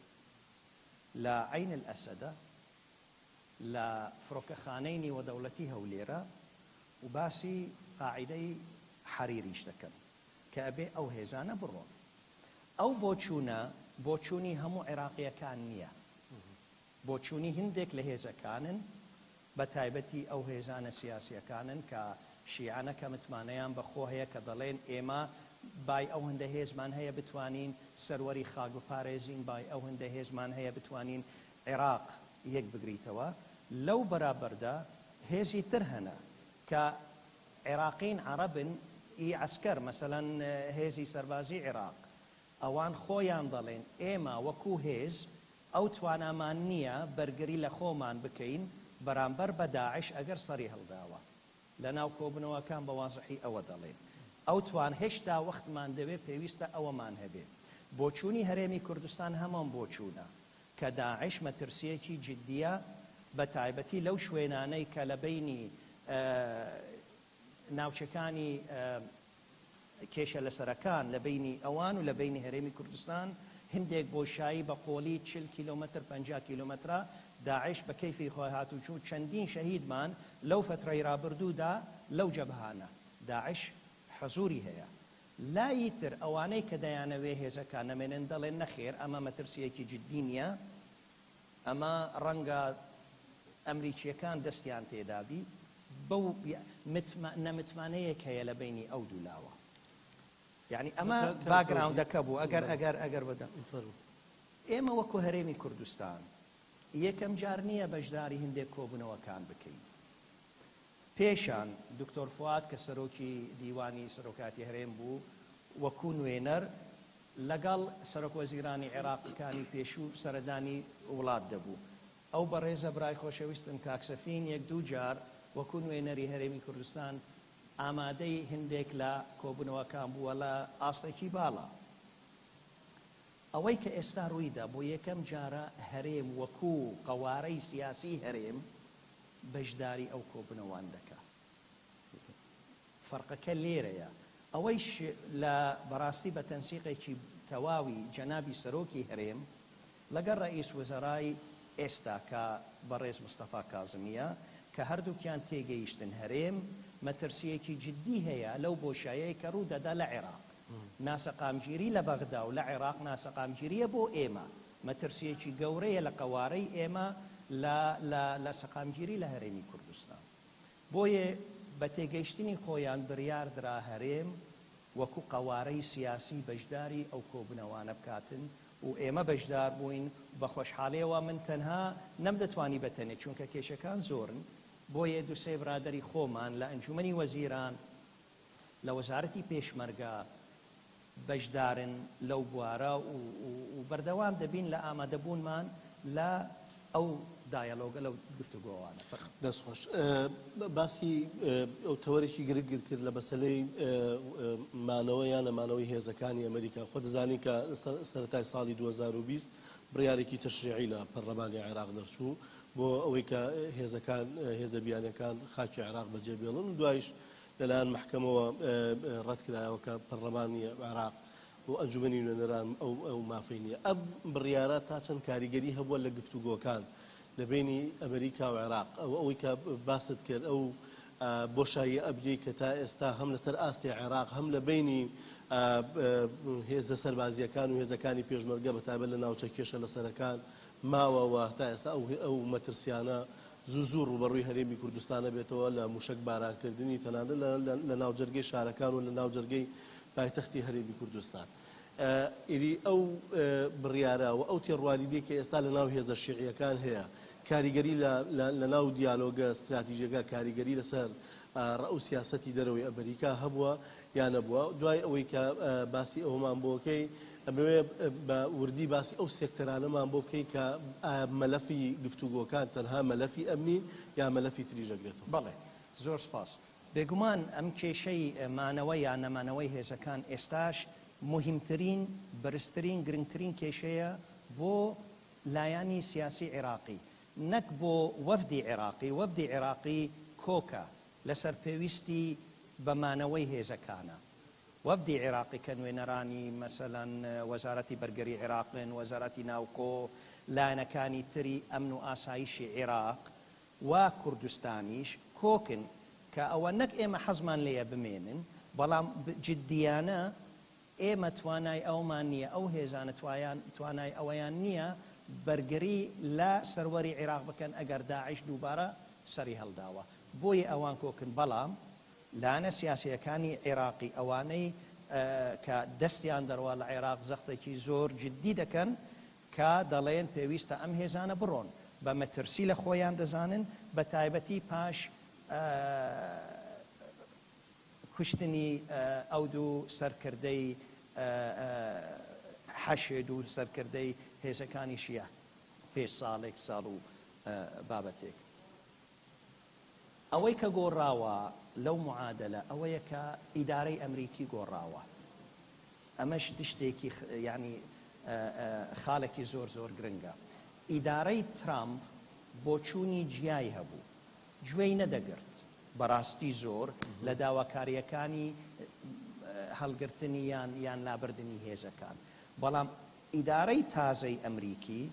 لە عەین الئەسەدە، لە فرۆکەخانەی نیوەدەوڵەتی هەولێرە و باسی قاعیدەی حەریریش دەکەن. کە ئەبێ ئەو هێزانە بڕۆن. ئەو بۆچوونە بۆچوونی هەموو عێراقییەکان نییە. بۆچوونی هندێک لە هێزەکانن، بە تایبەتی ئەو هێزانە سیاسییەکانن کە شیعەنە کە متمانەیان بە خۆ هەیە کە دەڵێن ئێمە بای ئەو هەندە هێزمان هەیە بتوانین سەروەری خاک بپارێزین، بای ئەو هەندە هێزمان هەیە بتوانین عێراق یەک بگریتەوە. لەو بەرابەردا هێزی تر هەنە کە عێراقین عەڕەبن ئی عەسکەر مەسەلەن هێزی سەربازی عێراق ئەوان خۆیان دەڵێن ئێمە وەکوو هێز ئەو توانامان نییە بەرگری لە خۆمان بکەین بەرامبەر بە داعش ئەگەر سەری هەڵداوە لە ناو کۆبوونەوەکان بە وازحی ئەوە دەڵێن ئەو توان هێشتا وەختمان دەوێ پێویستە ئەوەمان هەبێ بۆچوونی هەرێمی کوردستان هەمان بۆچوونە کە داعش مەترسییەکی جدییە بە تایبەتی لەو شوێنانەی کە لە بەینی ناوچەکانی کێشە لەسەرەکان لە بەینی ئەوان و لە بەینی هەرێمی کوردستان هندێک بۆشایی بە قۆڵی 40 کیلۆمەتر 50 کیلۆمەترە داعش بە کەیفی خۆی هاتوچوو چەندین شەهیدمان لەو فەترەی ڕابردوودا لەو جەبهانە داعش حزوری هەیە لایی تر ئەوانەی کە دەیانەوێ هێزەکان نەمێنن دەڵێن نەخێر ئەمە مەترسییەکی جدی نییە، ئەمە ڕەنگە ئەمریکییەکان دەستیان تێدابی، بەو نەمتمانەیەک هەیە لە بەینی ئەو دوو لاوە. یانی ئەمە باکگراوندەکە بوو ئەگەر ئەگەر ئەگەر بەدەم. ئێمە وەکو هەرێمی کوردستان یەکەم جار نییە بەشداری هندێک کۆبوونەوەکان بکەین. پێشان دکتۆر فواد کە سەرۆکی دیوانی سەرۆکاتی هەرێم بوو وەکو نوێنەر لەگەڵ سەرۆک وەزیرانی عێراقەکانی پێشوو سەردانی وڵات دەبوو. ئەو بەڕێزە برای خۆشەویستم کاک سەفین یەک دوو جار وەکو نوێنەری هەرێمی کوردستان ئامادەی هندێک لە کۆبونەوەکان بووە لە ئاستێکی باڵا. ئەوەی کە ئێستا ڕوویدا بۆ یەکەم جارە هەرێم وەکو قەوارەی سیاسی هەرێم بەشداری ئەو کۆبونەوان دەکا. فەرقەکە لێرەیە. ئەوەیش لە بەڕاستی بە تەنسیقێکی تەواوی جەنابی سەرۆکی هەرێم لەگەڵ ڕەئیس وزەرای ئێستا کە بەڕێز مستەفا کازمییە کە هەردووکیان تێگەیشتن هەرێم مەترسییەکی جدی هەیە لەو بۆشایەی کە ڕوو دەدا لە عێراق. ناسەقامگیری لە بەغدا و لە عێراق ناسەقامگیرییە بۆ ئێمە. مەترسییەکی گەورەیە لە قەوارەی ئێمە لە لە لە سەقامگیری لە هەرێمی کوردستان. بۆیە بە تێگەیشتنی خۆیان بریار درا هەرێم وەکو قەوارەی سیاسی بەشداری ئەو کۆبونەوانە بکاتن و ئێمە بەشدار بووین و بە خۆشحالێوە من تەنها نەمدەتوانی بە تەنێ چونکە کێشەکان زۆرن. بۆیە دوسێ برادەری خۆمان لە ئەنجومەنی وەزیران لە وەزارەتی پێشمەرگە بەشدارن لەو بوارە و بەردەوام دەبین لە ئامادەبوونمان لە ئەو دایەلۆگە لەو گفتوگۆوانە. فەرموو. دەست خۆش. باسی ئەو تەوەرێکی گرنگت کرد لە مەسەلەی مانەوە یان نەمانەوەی هێزەکانی ئەمریکا. خۆ دەزانین کە سەرەتای ساڵی 2020 بڕیارێکی تەشریعی لە پەرلەمانی عێراق دەرچوو بۆ ئەوەی کە هێزەکان هێزە بیانیەکان خاکی عێراق بەجێ بێڵن و دوایش لەلایەن مەحکەمەوە ڕەتکرایەوە کە پەرلەمانی عێراق و ئەنجومەنی نوێنەران ئەو ئەو مافەی نییە. ئەم بڕیارە تا چەند کاریگەری هەبووە لە گفتوگۆکان لە بەینی ئەمریکا و عێراق؟ ئەو ئەوەی کە باست کرد ئەو بۆشاییە ئەمنیەی کە تا ئێستا هەم لەسەر ئاستی عێراق هەم لە بەینی هێزە سەربازییەکان و هێزەکانی پێشمەرگە بە تایبەت لە ناوچە کێشە لەسەرەکان ماوە و تا ئێستا ئەو ئەو مەترسیانە زوو زوو ڕووبەڕووی هەرێمی کوردستان ئەبێتەوە لە موشەک بارانکردنی تەنانەت لە ناوجەرگەی شارەکان و لە ناوجەرگەی پایتەختی هەرێمی کوردستان. ئیدی ئەو بڕیارە و ئەو تێڕوانینەی کە ئێستا لە ناو هێزە شیعییەکان هەیە کاریگەری لە ناو دیالۆگە ستراتیژیەکە کاریگەری لەسەر ڕەئ و سیاسەتی دەرەوەی ئەمریکا هەبووە یا نەبووە؟ دوای ئەوەی کە باسی ئەوەمان بۆ کەی ئەمەوێ بە وردی باسی ئەو سێکتەرانەمان بۆ بکەی کە ئایا مەلەفی گفتوگۆکان تەنها مەلەفی ئەمنین یا مەلەفی تریش ئەگرێتەوە؟ بەڵێ زۆر سپاس. بێگومان ئەم کێشەی مانەوە یا نەمانەوەی هێزەکان ئێستاش موهیمترین، بەرزترین، گرنگترین کێشەیە بۆ لایەنی سیاسی عێراقی، نەک بۆ وەفدی عێراقی، وەفدی عێراقی کۆکە لەسەر پێویستی بە مانەوەی هێزەکانە. وەفدی عێراقی کە نوێنەرانی مەسەلەن وەزارەتی بەرگری عێراقن، وەزارەتی ناوخۆ، لایەنەکانی تری ئەمن و ئاسایشی عێراق و کوردستانیش کۆکن کە ئەوە نەک ئێمە حەزمان لێیە بمێنن، بەڵام جدیانە ئێمە توانای ئەومان نییە، ئەو هێزانە توانای ئەوەیان نییە بەرگری لە سەروەری عێراق بکەن ئەگەر داعش دووبارە سەری هەڵداوە. بۆیە ئەوان کۆکن، بەڵام لایەنە سیاسییەکانی عێراقی ئەوانەی کە دەستیان دەڕوا لە عێراق زەختێکی زۆر جدی دەکەن کە دەڵێن پێویستە ئەم هێزانە بڕۆن، بە مەترسی لە خۆیان دەزانن بە تایبەتی پاش کوشتنی ئەو دوو سەرکردەی حەشد و سەرکردەی هێزەکانی شیعە پێش ساڵێک ساڵ و بابەتێک. ئەوەی کە گۆڕاوە لەو معادەلە ئەوەیە کە ئیدارەی ئەمریکی گۆڕاوە. ئەمەش شتێکی یانی خاڵێکی زۆر زۆر گرنگە. ئیدارەی ترامپ بۆچوونی جیای هەبوو. گوێی نەدەگرت بەڕاستی زۆر لە داواکارییەکانی هەڵگرتنی یان یان لابردنی هێزەکان. بەڵام ئیدارەی تازەی ئەمریکی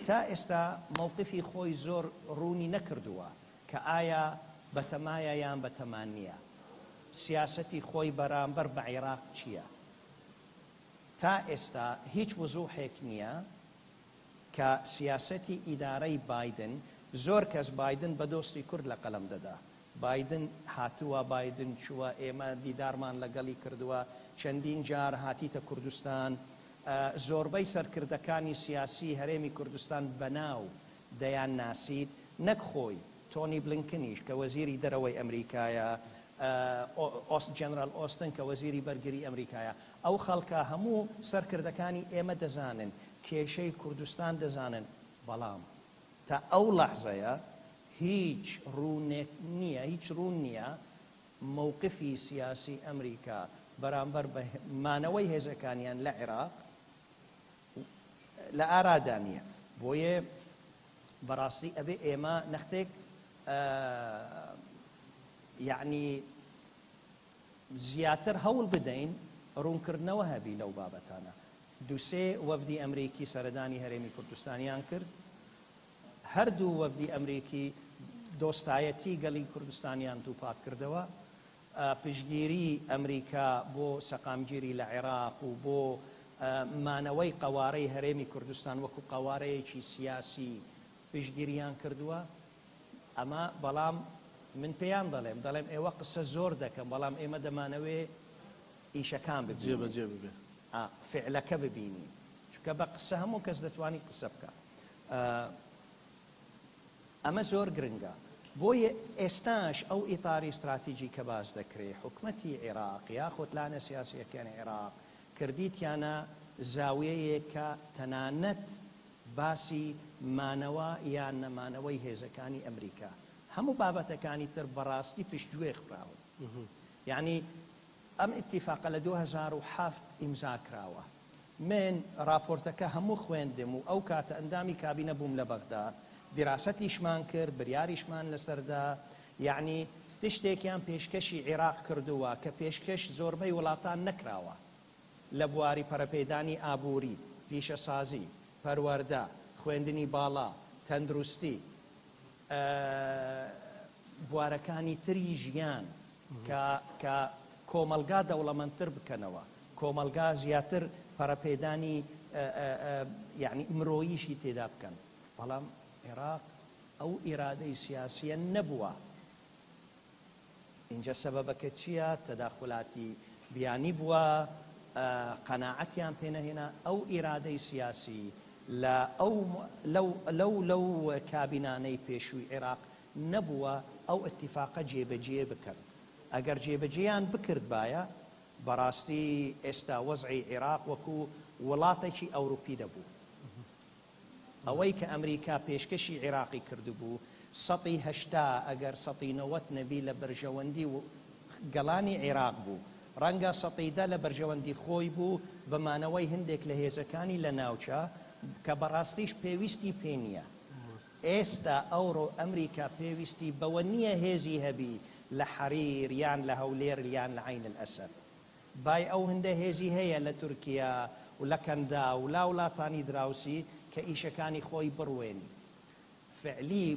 تا ئێستا مەوقفی خۆی زۆر ڕوونی نەکردووە کە ئایا بەتەمایە یان بەتەما نییە، سیاسەتی خۆی بەرامبەر بە عێراق چییە. تا ئێستا هیچ وزوحێک نییە کە سیاسەتی ئیدارەی بایدن، زۆر کەس بایدن بە دۆستی کورد لە قەلەم دەدا، بایدن هاتووە، بایدن چووە، ئێمە دیدارمان لەگەڵی کردووە، چەندین جار هاتیتە کوردستان، زۆربەی سەرکردەکانی سیاسی هەرێمی کوردستان بەناو دەیانناسیت، نەک خۆی، تۆنی بلینکنیش کە وەزیری دەرەوەی ئەمریکایە، جەنرال ئۆستن کە وەزیری بەرگری ئەمریکایە، ئەو خەڵکە هەموو سەرکردەکانی ئێمە دەزانن، کێشەی کوردستان دەزانن، بەڵام تا ئەو لەحزەیە هیچ ڕوونێک نییە، هیچ ڕوون نییە مەوقفی سیاسی ئەمریکا بەرامبەر بە مانەوەی هێزەکانیان لە عێراق لە ئارادا نییە. بۆیە بەڕاستی ئەبێ ئێمە نەختێک یەعنی زیاتر هەوڵ بدەین ڕوونکردنەوە هەبی لەو بابەتانە. دووسێ وەفدی ئەمریکی سەردانی هەرێمی کوردستانیان کرد، هەردوو وەفدی ئەمریکی دۆستایەتی گەلی کوردستانیان دووپات کردەوە، پشتگیری ئەمریکا بۆ سەقامگیری لە عێراق و بۆ مانەوەی قەوارەی هەرێمی کوردستان وەکو قەوارەیەکی سیاسی پشتگیریان کردووە. ئەمە بەڵام من پێیان دەڵێم، دەڵێم ئێوە قسە زۆر دەکەن، بەڵام ئێمە دەمانەوێ ئیشەکان ببینین. جێبەجێ ببێ. ئا، فعلەکە ببینین. چونکە بە قسە هەموو کەس دەتوانی قسە بکا. ئەمە زۆر گرنگە. بۆیە ئێستاش ئەو ئیتاری ستراتیجی کە باس دەکرێ حکومەتی عیراق یاخود لانە سیاسیەکانی عیراق کردیتیانە زاویەیەک کە تەنانەت باسی مانەوە یان نەمانەوەی هێزەکانی ئەمریکا هەموو بابەتەکانی تر بەڕاستی پشتگوێ خراون یانی ئەم ئیتیفاقە لە 2007 ئیمزا کراوە من راپۆرتەکە هەموو خوێندم و ئەو کاتە ئەندامی کابینە بووم لە بەغدا دیراسەتیشمان کرد بریاریشمان لەسەر دا یەعنی تشتێکیان پێشکەشی عیراق کردووە کە پێشکەش زۆربەی وڵاتان نەکراوە لە بواری پەرەپێدانی ئابووری، پیشەسازی، پەروەردە، خوێندنی باڵا، تەندروستی، بوارەکانی تری ژیان کە کە کۆمەڵگا دەوڵەمەندتر بکەنەوە، کۆمەڵگا زیاتر پەرەپێدانی یەعنی مرۆییشی تێدا بکەن، بەڵام عێراق ئەو ئیرادەی سیاسییە نەبووە. ئینجا سەبەبەکە چییە؟ تەداخولاتی بیانی بووە، قەناعەتیان پێ نەهێنا، ئەو ئیرادەی سیاسی لە ئەو لەو لەو لەو کابینانەی پێشووی عێراق نەبووە ئەو ئیتیفاقە جێبەجێ بکەن. ئەگەر جێبەجێیان بکردبایە بەڕاستی ئێستا وەزعی عێراق وەکوو وڵاتێکی ئەوروپی دەبوو. ئەوەی کە ئەمریکا پێشکەشی عیراقی کردبوو سەتی 80 ئەگەر سەتی 90 نەبی لە بەرژەوەندی گەلانی عیراق بوو، ڕەنگە سەتی 10 لە بەرژەوەندی خۆی بوو بە مانەوەی هندێک لە هێزەکانی لە ناوچە کە بەڕاستیش پێویستی پێ نییە. ئێستا ئەوڕۆ ئەمریکا پێویستی بەوە نییە هێزی هەبی لە حەریر یان لە هەولێر یان لە عەین الئەسەد. بای ئەو هندە هێزی هەیە لە تورکیا و لە کەنداو و لا ولاتانی دراوسی کە ئیشەکانی خۆی بڕوێنی فعلی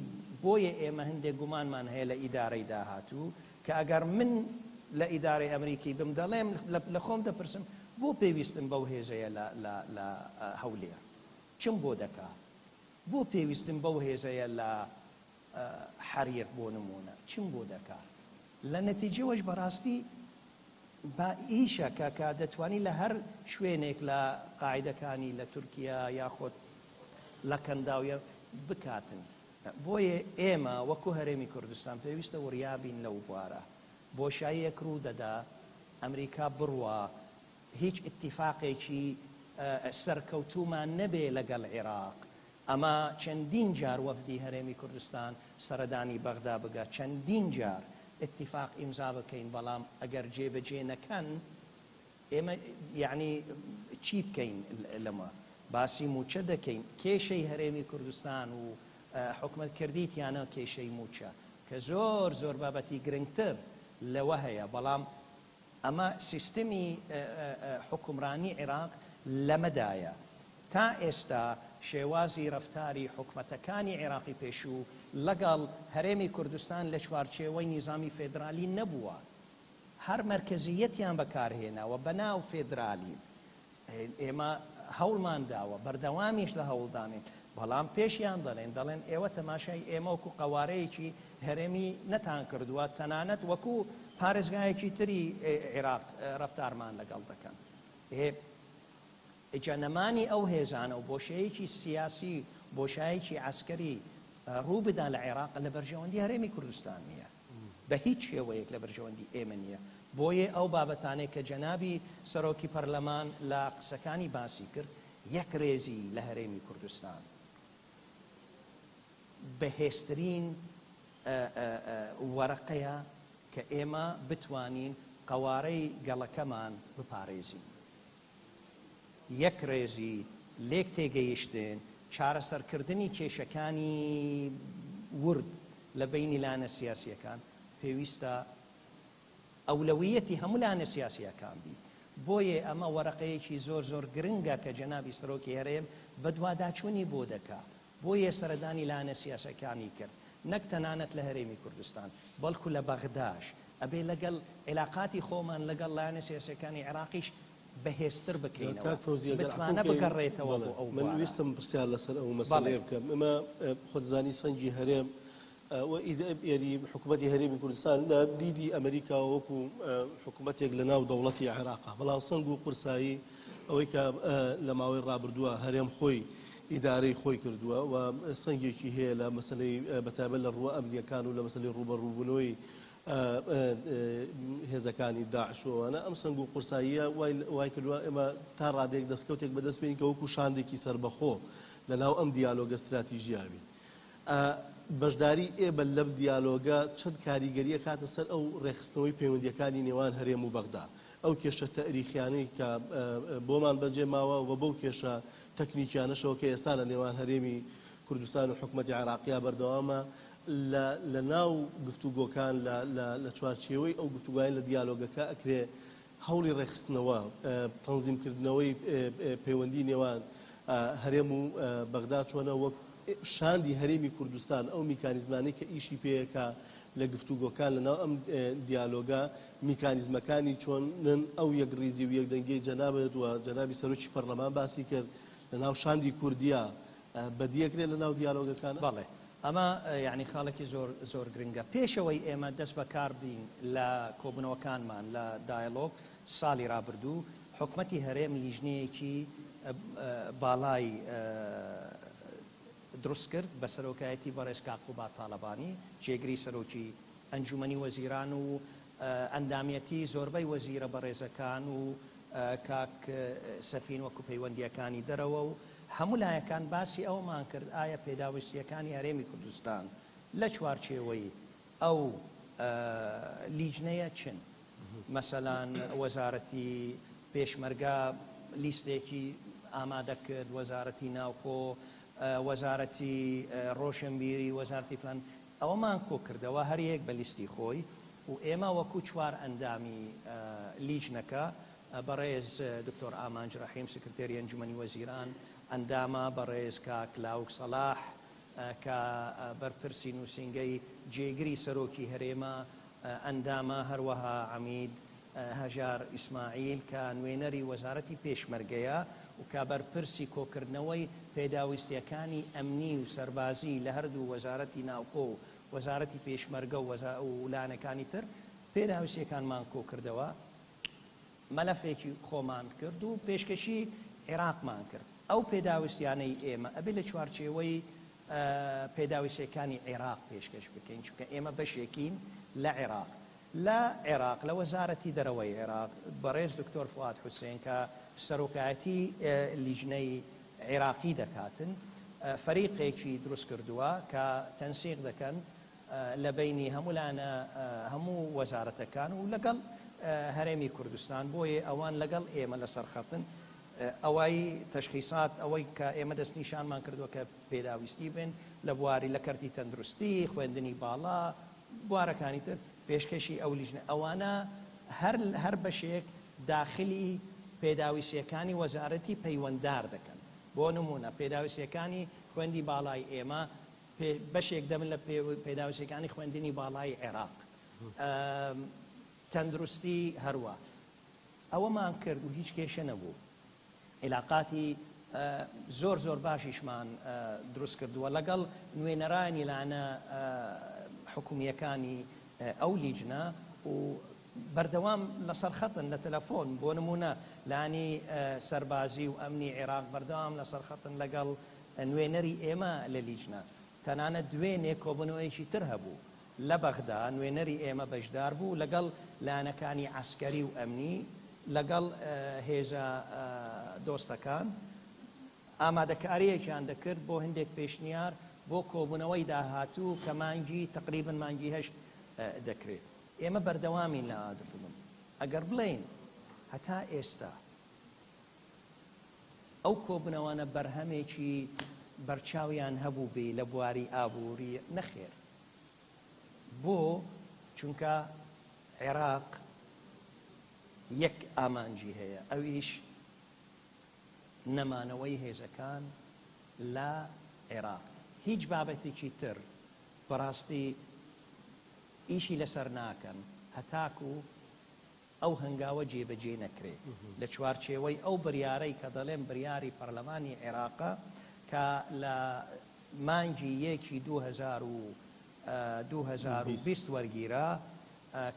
بۆیە ئێمە هندێک گومانمان هەیە لە ئیدارەی داهاتوو کە ئەگەر من لە ئیدارەی ئەمریکی بم دەڵێم لە خۆم دەپرسم بۆ پێویستم بەو هێزەیە لە لە لە هەولێر چم بۆ دەکا بۆ پێویستم بەو هێزەیە لە حەریر بۆ نموونە چم بۆ دەکا لە نەتیجەوەش بەڕاستی با ئیشە کە کە دەتوانی لە هەر شوێنێک لە قاعیدەکانی لە تورکیا یاخود لە کەنداو یە بکاتن بۆیە ئێمە وەکو هەرێمی کوردستان پێویستە وریا بین لەو بوارە بۆشاییەک ڕوو دەدا ئەمریکا بڕوا هیچ ئیتیفاقێکی سەرکەوتوومان نەبێ لەگەڵ عیراق ئەمە چەندین جار وەفدی هەرێمی کوردستان سەردانی بەغدا بگا چەندین جار ئیتیفاق ئیمزا بکەین بەڵام ئەگەر جێبەجێ نەکەن ئێمە یەعنی چی بکەین لەمە باسی موچە دەکەین کێشەی هەرێمی کوردستان و حکومەت کردیتیانە کێشەی موچە کە زۆر زۆر بابەتی گرنگتر لەوە هەیە بەڵام ئەمە سیستمی حوکمرانی عیراق لەمەدایە. تا ئێستا شێوازی رەفتاری حکومەتەکانی عیراقی پێشوو لەگەڵ هەرێمی کوردستان لە چوارچێوەی نیزامی فێدرالی نەبووە. هەر مەرکەزییەتیان بەکارهێناوە بەناو فێدرالین. ئێمە هەوڵمان داوە، بەردەوامیش لە هەوڵدانین، بەڵام پێشیان دەڵێن، دەڵێن ئێوە تەماشای ئێمە وەکو قەوارەیەکی هەرێمی نەتانکردووە، تەنانەت وەکو پارێزگایەکی تری عێراق رەفتارمان لەگەڵ دەکەن. ئێ ئیجا نەمانی ئەو هێزانە و بۆشەیەکی سیاسی، بۆشایەکی عەسکەری رووبدا لە عێراق لە بەرژەوەندی هەرێمی کوردستان نییە. بە هیچ شێوەیەک لە بەرژەوەندی ئێمە نییە، بۆیە ئەو بابەتانەی کە جەنابی سەرۆکی پەرلەمان لە قسەکانی باسی کرد، یەک رێزی لە هەرێمی کوردستان بەهێزترین وەرەقەیە کە ئێمە بتوانین قەوارەی گەڵەکەمان بپارێزین. یەک رێزی، لێک تێگەیشتن، چارەسەرکردنی کێشەکانی ورد لە بەینی لایەنە سیاسییەکان پێویستە ئەولەوییەتی هەموو لایەنە سیاسییەکان بی. بۆیە ئەمە وەرەقەیەکی زۆر زۆر گرنگە کە جەنابی سەرۆکی هەرێم بەدواداچوونی بۆ دەکا. بۆیە سەردانی لایەنە سیاسەکانی کرد نەک تەنانەت لە هەرێمی کوردستان بەڵکو لە بەغداش، ئەبێ لەگەڵ عیلاقاتی خۆمان لەگەڵ لایەنە سیاسیەکانی عێراقیش بەهێزتر بکەینەوە، کاک فەوزی ئەگەر عەفوم متمانە کەی بگەڕێتەوە بەڵێ بۆ ئەو من بوارە. ویستم پرسیار لەسەر ئەو بەڵێ. مەسەلەیە بکەم ئێمە خۆت زانی سەنگی هەرێم و یعنی حکوومەتی هەرێمی کوردستان لە دیدی ئەمریکاوە وەکو حکوومەتێک لە ناو دەوڵەتی عێراقا بەڵام سەنگ و قورسایی ئەوەی کە لە ماوەی ڕابردووە هەرێم خۆی. ئیدارەی خۆی کردووە و سەنگێکی هەیە لە مەسەلەی بەتایبەت لە ڕووە ئەمنییەکان و لە مەسەلەی ڕووبەڕووبوونەوەی هێزەکانی داعش و ئەوانە، ئەم سەنگ و قورساییە وای کردووە ئێمە تا ڕادەیەک دەستکەوتێک بەدەست بێنین کە وەکوو شاندێکی سەربەخۆ لەناو ئەم دیالۆگە ستراتیژییە بین. بەشداری ئێمە لەم دیالۆگە چەند کاریگەری ئەکاتە سەر ئەو ڕێکخستنەوەی پەیوەندییەکانی نێوان هەرێم و بەغدا، ئەو کێشە تەئریخیانەی کە بۆمان بەجێ ماوە و بەو کێشە تەکنیکیانەشەوە کە ئێستا لە نێوان هەرێمی کوردستان و حکومەتی عێراقیا بەردەوامە لە لە ناو گفتوگۆکان لە لە لە چوارچێوەی ئەو گفتوگۆیان لە دیالۆگەکە ئەکرێ هەوڵی ڕێکخستنەوە، تەنزیمکردنەوەی پەیوەندی نێوان هەرێم و بەغدا چۆنە وەک شاندی هەرێمی کوردستان ئەو میکانیزمانەی کە ئیشی پێیەکا لە گفتوگۆکان لە ناو ئەم دیالۆگە میکانیزمەکانی چۆنن ئەو یەکڕیزی و یەکدەنگیەی جەنابت و جەنابی سەرۆکی پەرلەمان باسی کرد لە ناو شاندی کوردیا بەدیەکرێ لە ناو دیالۆگەکانا؟ بەڵێ ئەمە یەعنی خاڵێکی زۆر زۆر گرنگە. پێش ئەوەی ئێمە دەست بە کار بین لە کۆبوونەوەکانمان لە دایەلۆگ ساڵی رابردوو حکومەتی هەرێم لیژنەیەکی باڵای دروست کرد بە سەرۆکایەتی بەڕێز کاک قوباد تاڵەبانی جێگری سەرۆکی ئەنجومەنی وەزیران و ئەندامیەتی زۆربەی وەزیرە بەڕێزەکان و کاک سەفین وەکو پەیوەندییەکانی دەرەوە و هەموو لایەکان باسی ئەوەمان کرد ئایا پێداویستییەکانی هەرێمی کوردستان لە چوارچێوەی ئەو لیژنەیە چن؟ مەسەلەن وەزارەتی پێشمەرگە لیستێکی ئامادە کرد، وەزارەتی ناوخۆ، وەزارەتی ڕۆشنبیری، وەزارەتی فلان، ئەوەمان کۆکردەوە هەریەک بە لیستی خۆی و ئێمە وەکو چوار ئەندامی لیژنەکە بەڕێز دکتۆر ئامانج ڕەحیم سکرتێری ئەنجومەنی وەزیران ئەندامە، بەڕێز کاک لاوک سەڵاح کە بەرپرسی نوسینگەی جێگری سەرۆکی هەرێمە ئەندامە، هەروەها عەمید هەژار ئیسماعیل کە نوێنەری وەزارەتی پێشمەرگەیە و کە بەرپرسی کۆکردنەوەی پێداویستییەکانی ئەمنی و سەربازی لە هەردوو وەزارەتی ناوخۆ و وەزارەتی پێشمەرگە و لایەنەکانی تر پێداویستییەکانمان کۆکردەوە، مەلەفێکی خۆمان کرد و پێشکەشی عێراقمان کرد. ئەو پێداویستیانەی ئێمە ئەبێ لە چوارچێوەی پێداویستیەکانی عێراق پێشکەش بکەین، چونکە ئێمە بەشێکین لە عێراق. لە عێراق لە وەزارەتی دەرەوەی عێراق بەڕێز دکتۆر فوئاد حوسێن کە سەرۆکایەتی لیژنەی عێراقی دەکاتن فەریقێکی دروست کردووە کە تەنسیق دەکەن لە بەینی هەموو لایەنە هەموو وەزارەتەکان و لەگەڵ هەرێمی کوردستان بۆیە ئەوان لەگەڵ ئێمە لەسەر خەتن ئەوەی تەشخیسات ئەوەی کە ئێمە دەستنیشانمان کردووە کە پێداویستی بن لە بواری لە کەرتی تەندروستی خوێندنی باڵا بوارەکانی تر پێشکەشی ئەو لیژنە ئەوانە هەر هەر بەشێک داخلی پێداویستیەکانی وەزارەتی پەیوەنددار دەکەن بۆ نمونە پێداویستیەکانی خوێندی باڵای ئێمە بەشێک دەبن لە پێداویستیەکانی خوێندنی باڵای عێراق تەندروستی هەروا ئەوەمان کرد و هیچ کێشە نەبوو عیلاقاتی زۆر زۆر باشیشمان دروست کردووە لەگەڵ نوێنەرانی لایەنە حکومییەکانی ئەو لیجنە و بەردەوام لەسەر خەتن لە تەلەفۆن بۆ نموونە لایەنی سەربازی و ئەمنی عێراق بەردەوام لەسەر خەتن لەگەڵ نوێنەری ئێمە لە لیجنە تەنانەت دوێنێ کۆبوونەوەیەکی تر هەبوو لە بەغدا نوێنەری ئێمە بەشدار بوو لەگەڵ لایەنەکانی عەسکەری و ئەمنی، لەگەڵ هێزە دۆستەکان، ئامادەکارییەکیان دەکرد بۆ هەندێک پێشنیار بۆ کۆبوونەوەی داهاتوو کە مانگی تەقریبەن مانگی هەشت دەکرێت. ئێمە بەردەوامین لە ئامادەکردن. ئەگەر بڵێین هەتا ئێستا ئەو کۆبوونەوانە بەرهەمێکی بەرچاویان هەبووبێ لە بواری ئابووری، نەخێر. بۆ؟ چونکە عێراق یەک ئامانجی هەیە ئەویش نەمانەوەی هێزەکان لە عێراق هیچ بابەتێکی تر بەڕاستی ئیشی لەسەر ناکەن هەتاکو ئەو هەنگاوە جێبەجێ نەکرێ لە چوارچێوەی ئەو بریارەی کە دەڵێم بریاری پەرلەمانی عێراقە کە لە مانگی یەکی 2020 وەرگیرا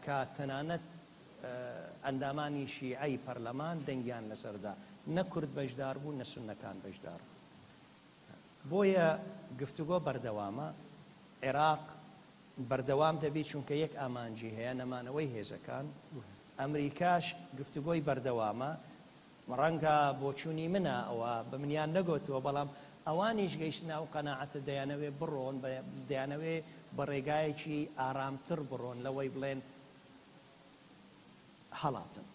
کە تەنانەت ئەندامانی شیعەی پەرلەمان دەنگیان لەسەر دا، نە کورد بەشدار بوو نە سوننەکان بەشدار بوون. بۆیە گفتوگۆ بەردەوامە، عێراق بەردەوام دەبی چونکە یەک ئامانجی هەیە نەمانەوەی هێزەکان، ئەمریکاش گفتوگۆی بەردەوامە، ڕەنگە بۆچوونی منە ئەوە بە منیان نەگۆتووە بەڵام ئەوانیش گەیشتنە ئەو قەناعەتە دەیانەوێ بڕۆن دەیانەوێ بە ڕێگایەکی ئارامتر بڕۆن لەوەی بڵێن هەڵاتن.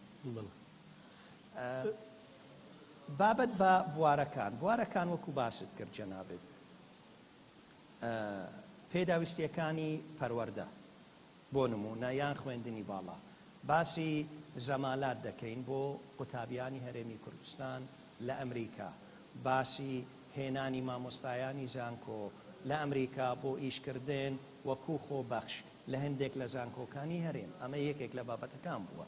بابەت بە بوارەکان، بوارەکان وەکو باست کرد جەنابت پێداویستیەکانی پەروەردە بۆ نموونە یان خوێندنی باڵا باسی زەمالات دەکەین بۆ قوتابیانی هەرێمی کوردستان لە ئەمریکا، باسی هێنانی مامۆستایانی زانکۆ لە ئەمریکا بۆ ئیشکردن وەکو خۆبەخش لە هەندێک لە زانکۆکانی هەرێم، ئەمە یەکێک لە بابەتەکان بووە.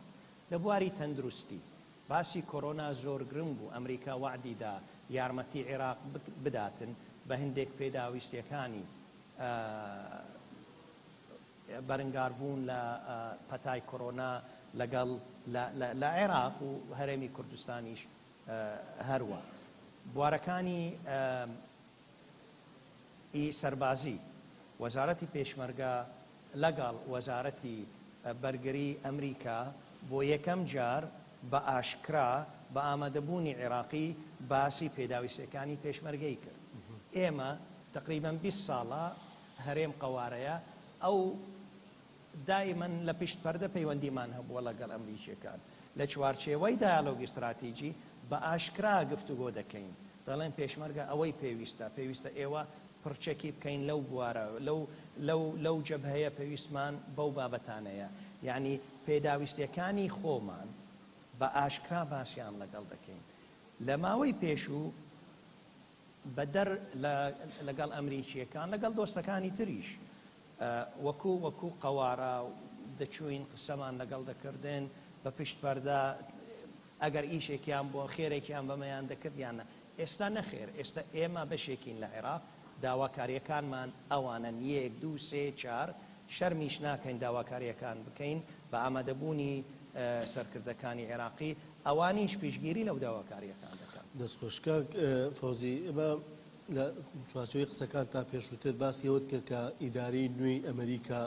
لە بواری تەندروستی، باسی کۆرۆنا زۆر گرنگ بوو، ئەمریکا وەعدی دا یارمەتی عێراق بداتن بە هەندێک پێداویستیەکانی بەرنگاربوون لە پەتای کۆرۆنا لەگەڵ لە عێراق و هەرێمی کوردستانیش هەروا. بوارەکانی ی سەربازی، وەزارەتی پێشمەرگە لەگەڵ وەزارەتی بەرگری ئەمریکا بۆ یەکەم جار بە ئاشکرا بە ئامادەبوونی عێراقی باسی پێداویستیەکانی پێشمەرگەی کرد. ئێمە تەقریبەن 20 ساڵە هەرێم قەوارەیە ئەو دایمەن لە پشت پەردە پەیوەندیمان هەبووە لەگەڵ ئەمریکیەکان لە چوارچێوەی دایالۆگی ستراتیجی بە ئاشکرا گفتوگۆ دەکەین دەڵێن پێشمەرگە ئەوەی پێویستە پێویستە ئێوە پڕچەکی بکەین لەو بوارە لەو لەو لەو جەبهەیە پێویستمان بەو بابەتانەیە یانی پێداویستیەکانی خۆمان بە ئاشکرا باسیان لەگەڵ دەکەین لە ماوەی پێشوو بەدەر لە لەگەڵ ئەمریکییەکان، لەگەڵ دۆستەکانی تریش وەکو وەکو قەوارە دەچووین قسەمان لەگەڵ دەکردن بە پشت پەردە ئەگەر ئیشێکیان بووە خێرێکیان بەمەیان دەکرد یان نا. ئێستا نەخێر، ئێستا ئێمە بەشێکین لە عێراق، داواکارییەکانمان ئەوانەن، یەک، دوو، سێ، چار، شەرمیش ناکەین داواکارییەکان بکەین بە ئامادەبوونی سەرکردەکانی عێراقی، ئەوانیش پشتگیری لەو داواکارییەکان دەکەن. دەست خۆش کاک فەوزی، ئێمە لە چوارچێوەی قسەکانتا پێشووتر باسی ئەوەت کرد کە ئیدارەی نوێی ئەمەریکا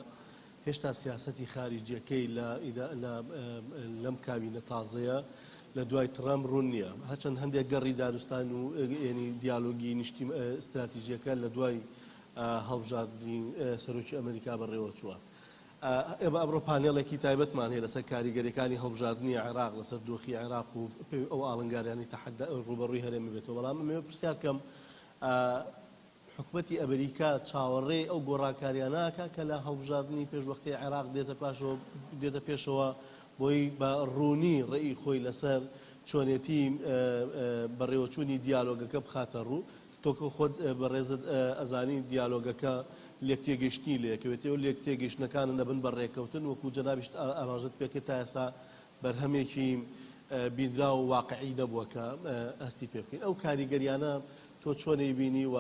هێشتا سیاسەتی خاریجیەکەی لە لە لەم کابینە تازەیە لە دوای تڕەمپ ڕوون نییە، هەرچەند هەندێک گەڕی دانوستان و یەنی دیالۆگی نیشتیم ستراتیژیەکە لە دوای هەڵبژاردنی سەرۆکی ئەمەریکا بەڕێوەچووە. ئێمە ئەمڕۆ پانێڵێکی تایبەتمان هەیە لەسەر کاریگەریەکانی هەڵبژاردنی عێراق لەسەر دۆخی عێراق و ئەو ئاڵنگاریانەی تەحەدا ڕووبەڕووی هەرێم ببێتەوە، بەڵام ئەمەوێ پرسیار کەم حکومەتی ئەمریکا چاوەڕێی ئەو گۆڕانکاریانە ئەکا کە لە هەڵبژاردنی پێشوەختەی عێراق دێتە پاشەوە دێتە پێشەوە بۆی بە ڕوونی ڕێی خۆی لەسەر چۆنێتی بەڕێوەچوونی دیالۆگەکە بخاتە ڕوو تۆ کە خۆت بەڕێزت ئەزانی دیالۆگەکە لێکتێگەیشتنی لێکەوێتەوە، لێکتێگەیشتنەکانن ئەبن بە ڕێککەوتن، وەکو جەنابیشت ئاماژەت پێکرد تا ئێستا بەرهەمێکی بینراو و واقعی نەبووە کە هەستی پێ بکەین. ئەو کاریگەریانە تۆ چۆن ئەیبینی و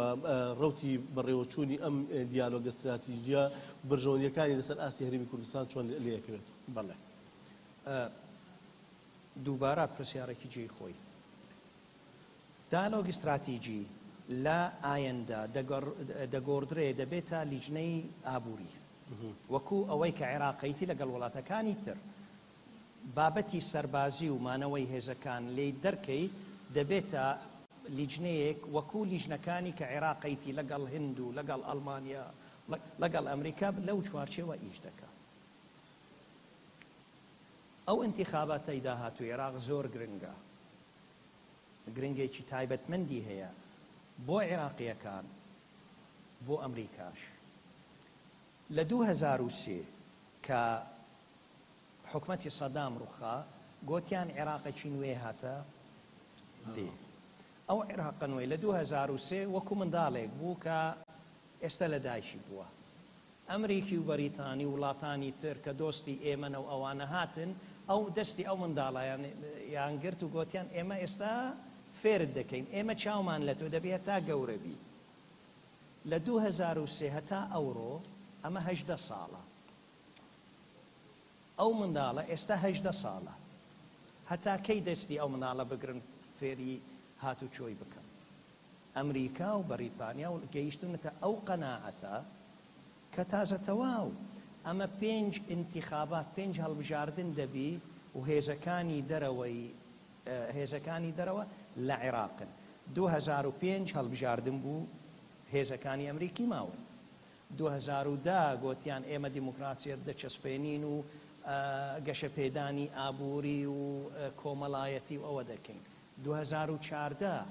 ڕەوتی بەڕێوەچوونی ئەم دیالۆگە ستراتیژییە و بەرژەوەندییەکانی لەسەر ئاستی هەرێمی کوردستان چۆن لێکەوێتەوە؟ بەڵێ. دووبارە پرسیارێکی جێی خۆی. دایالۆگی ستراتیجی لە ئایندە دەگۆڕدرێ دەبێتە لیژنەی ئابووری وەکو ئەوەی کە عێراقەیتی لەگەڵ وڵاتەکانی تر بابەتی سەربازی و مانەوەی هێزەکان لێی دەرکەی دەبێتە لیجنەیەک وەکو لیژنەکانی کە عێراقەیتی لەگەڵ هند و لەگەڵ ئەڵمانیا لەگەڵ ئەمریکا لەو چوارچێوە ئیش دەکا. ئەو ئینتیخاباتەی داهاتووی عێراق زۆر گرنگە. گرنگێکی تایبەتمەندی هەیە بۆ عێراقییەکان، بۆ ئەمریکاش. لە 2003 کە حکومەتی سەدام ڕووخا، گۆتیان عێراقێکی نوێ هاتە دێ. ئەو عێراقە نوێ لە 2003 وەکو منداڵێک بوو کە ئێستا لە دایکی بووە. ئەمریکی و بەریتانی و وڵاتانی تر کە دۆستی ئێمەنە و ئەوانە هاتن ئەو دەستی ئەو منداڵەیان یان گرت و گۆتیان ئێمە ئێستا فێرت دەکەین ئێمە چاومان لە تۆ دەبی هەتا گەورە بی. لە 2003 هەتا ئەوڕۆ ئەمە 18 ساڵە. ئەو منداڵە ئێستا 18 ساڵە. هەتا کەی دەستی ئەو منداڵە بگرن فێری هاتوچۆی بکەن؟ ئەمریکا و بەریتانیا و گەیشتونەتە ئەو قەناعەتە کە تازە تەواو ئەمە پێنج ئینتیخابات پێنج هەڵبژاردن دەبی و هێزەکانی دەرەوەی هێزەکانی دەرەوە لە عێراقن. 2005 هەڵبژاردن بوو هێزەکانی ئەمریکی ماون. 2010 گۆتیان ئێمە دیموکراسیەت دەچەسپێنین و گەشەپێدانی ئابووری و کۆمەڵایەتی و ئەوە دەکەین. 2014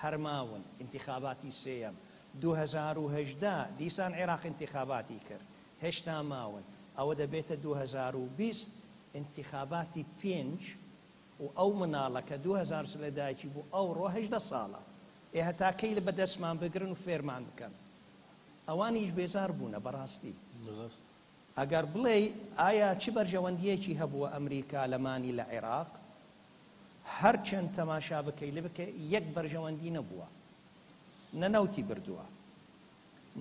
هەر ماون، ئینتیخاباتی سێیەم. 2018 دیسان عێراق ئینتیخاباتی کرد، هێشتا ماون. ئەوە دەبێتە 2020 ئینتیخاباتی پێنج و ئەو مناڵە کە 2003 لە دایکی بوو ئەوڕۆ 18 ساڵە. ئێ هەتا کەی لە بەدەستمان بگرن و فێرمان بکەن؟ ئەوانیش بێزار بوونە بەڕاستی. ئەگەر بڵێی ئایا چ بەرژەوەندییەکی هەبووە ئەمریکا لە مانی لە عێراق، هەرچەند تەماشا بکەی لە بکە یەک بەرژەوەندی نەبووە، نە نەوتی بردووە،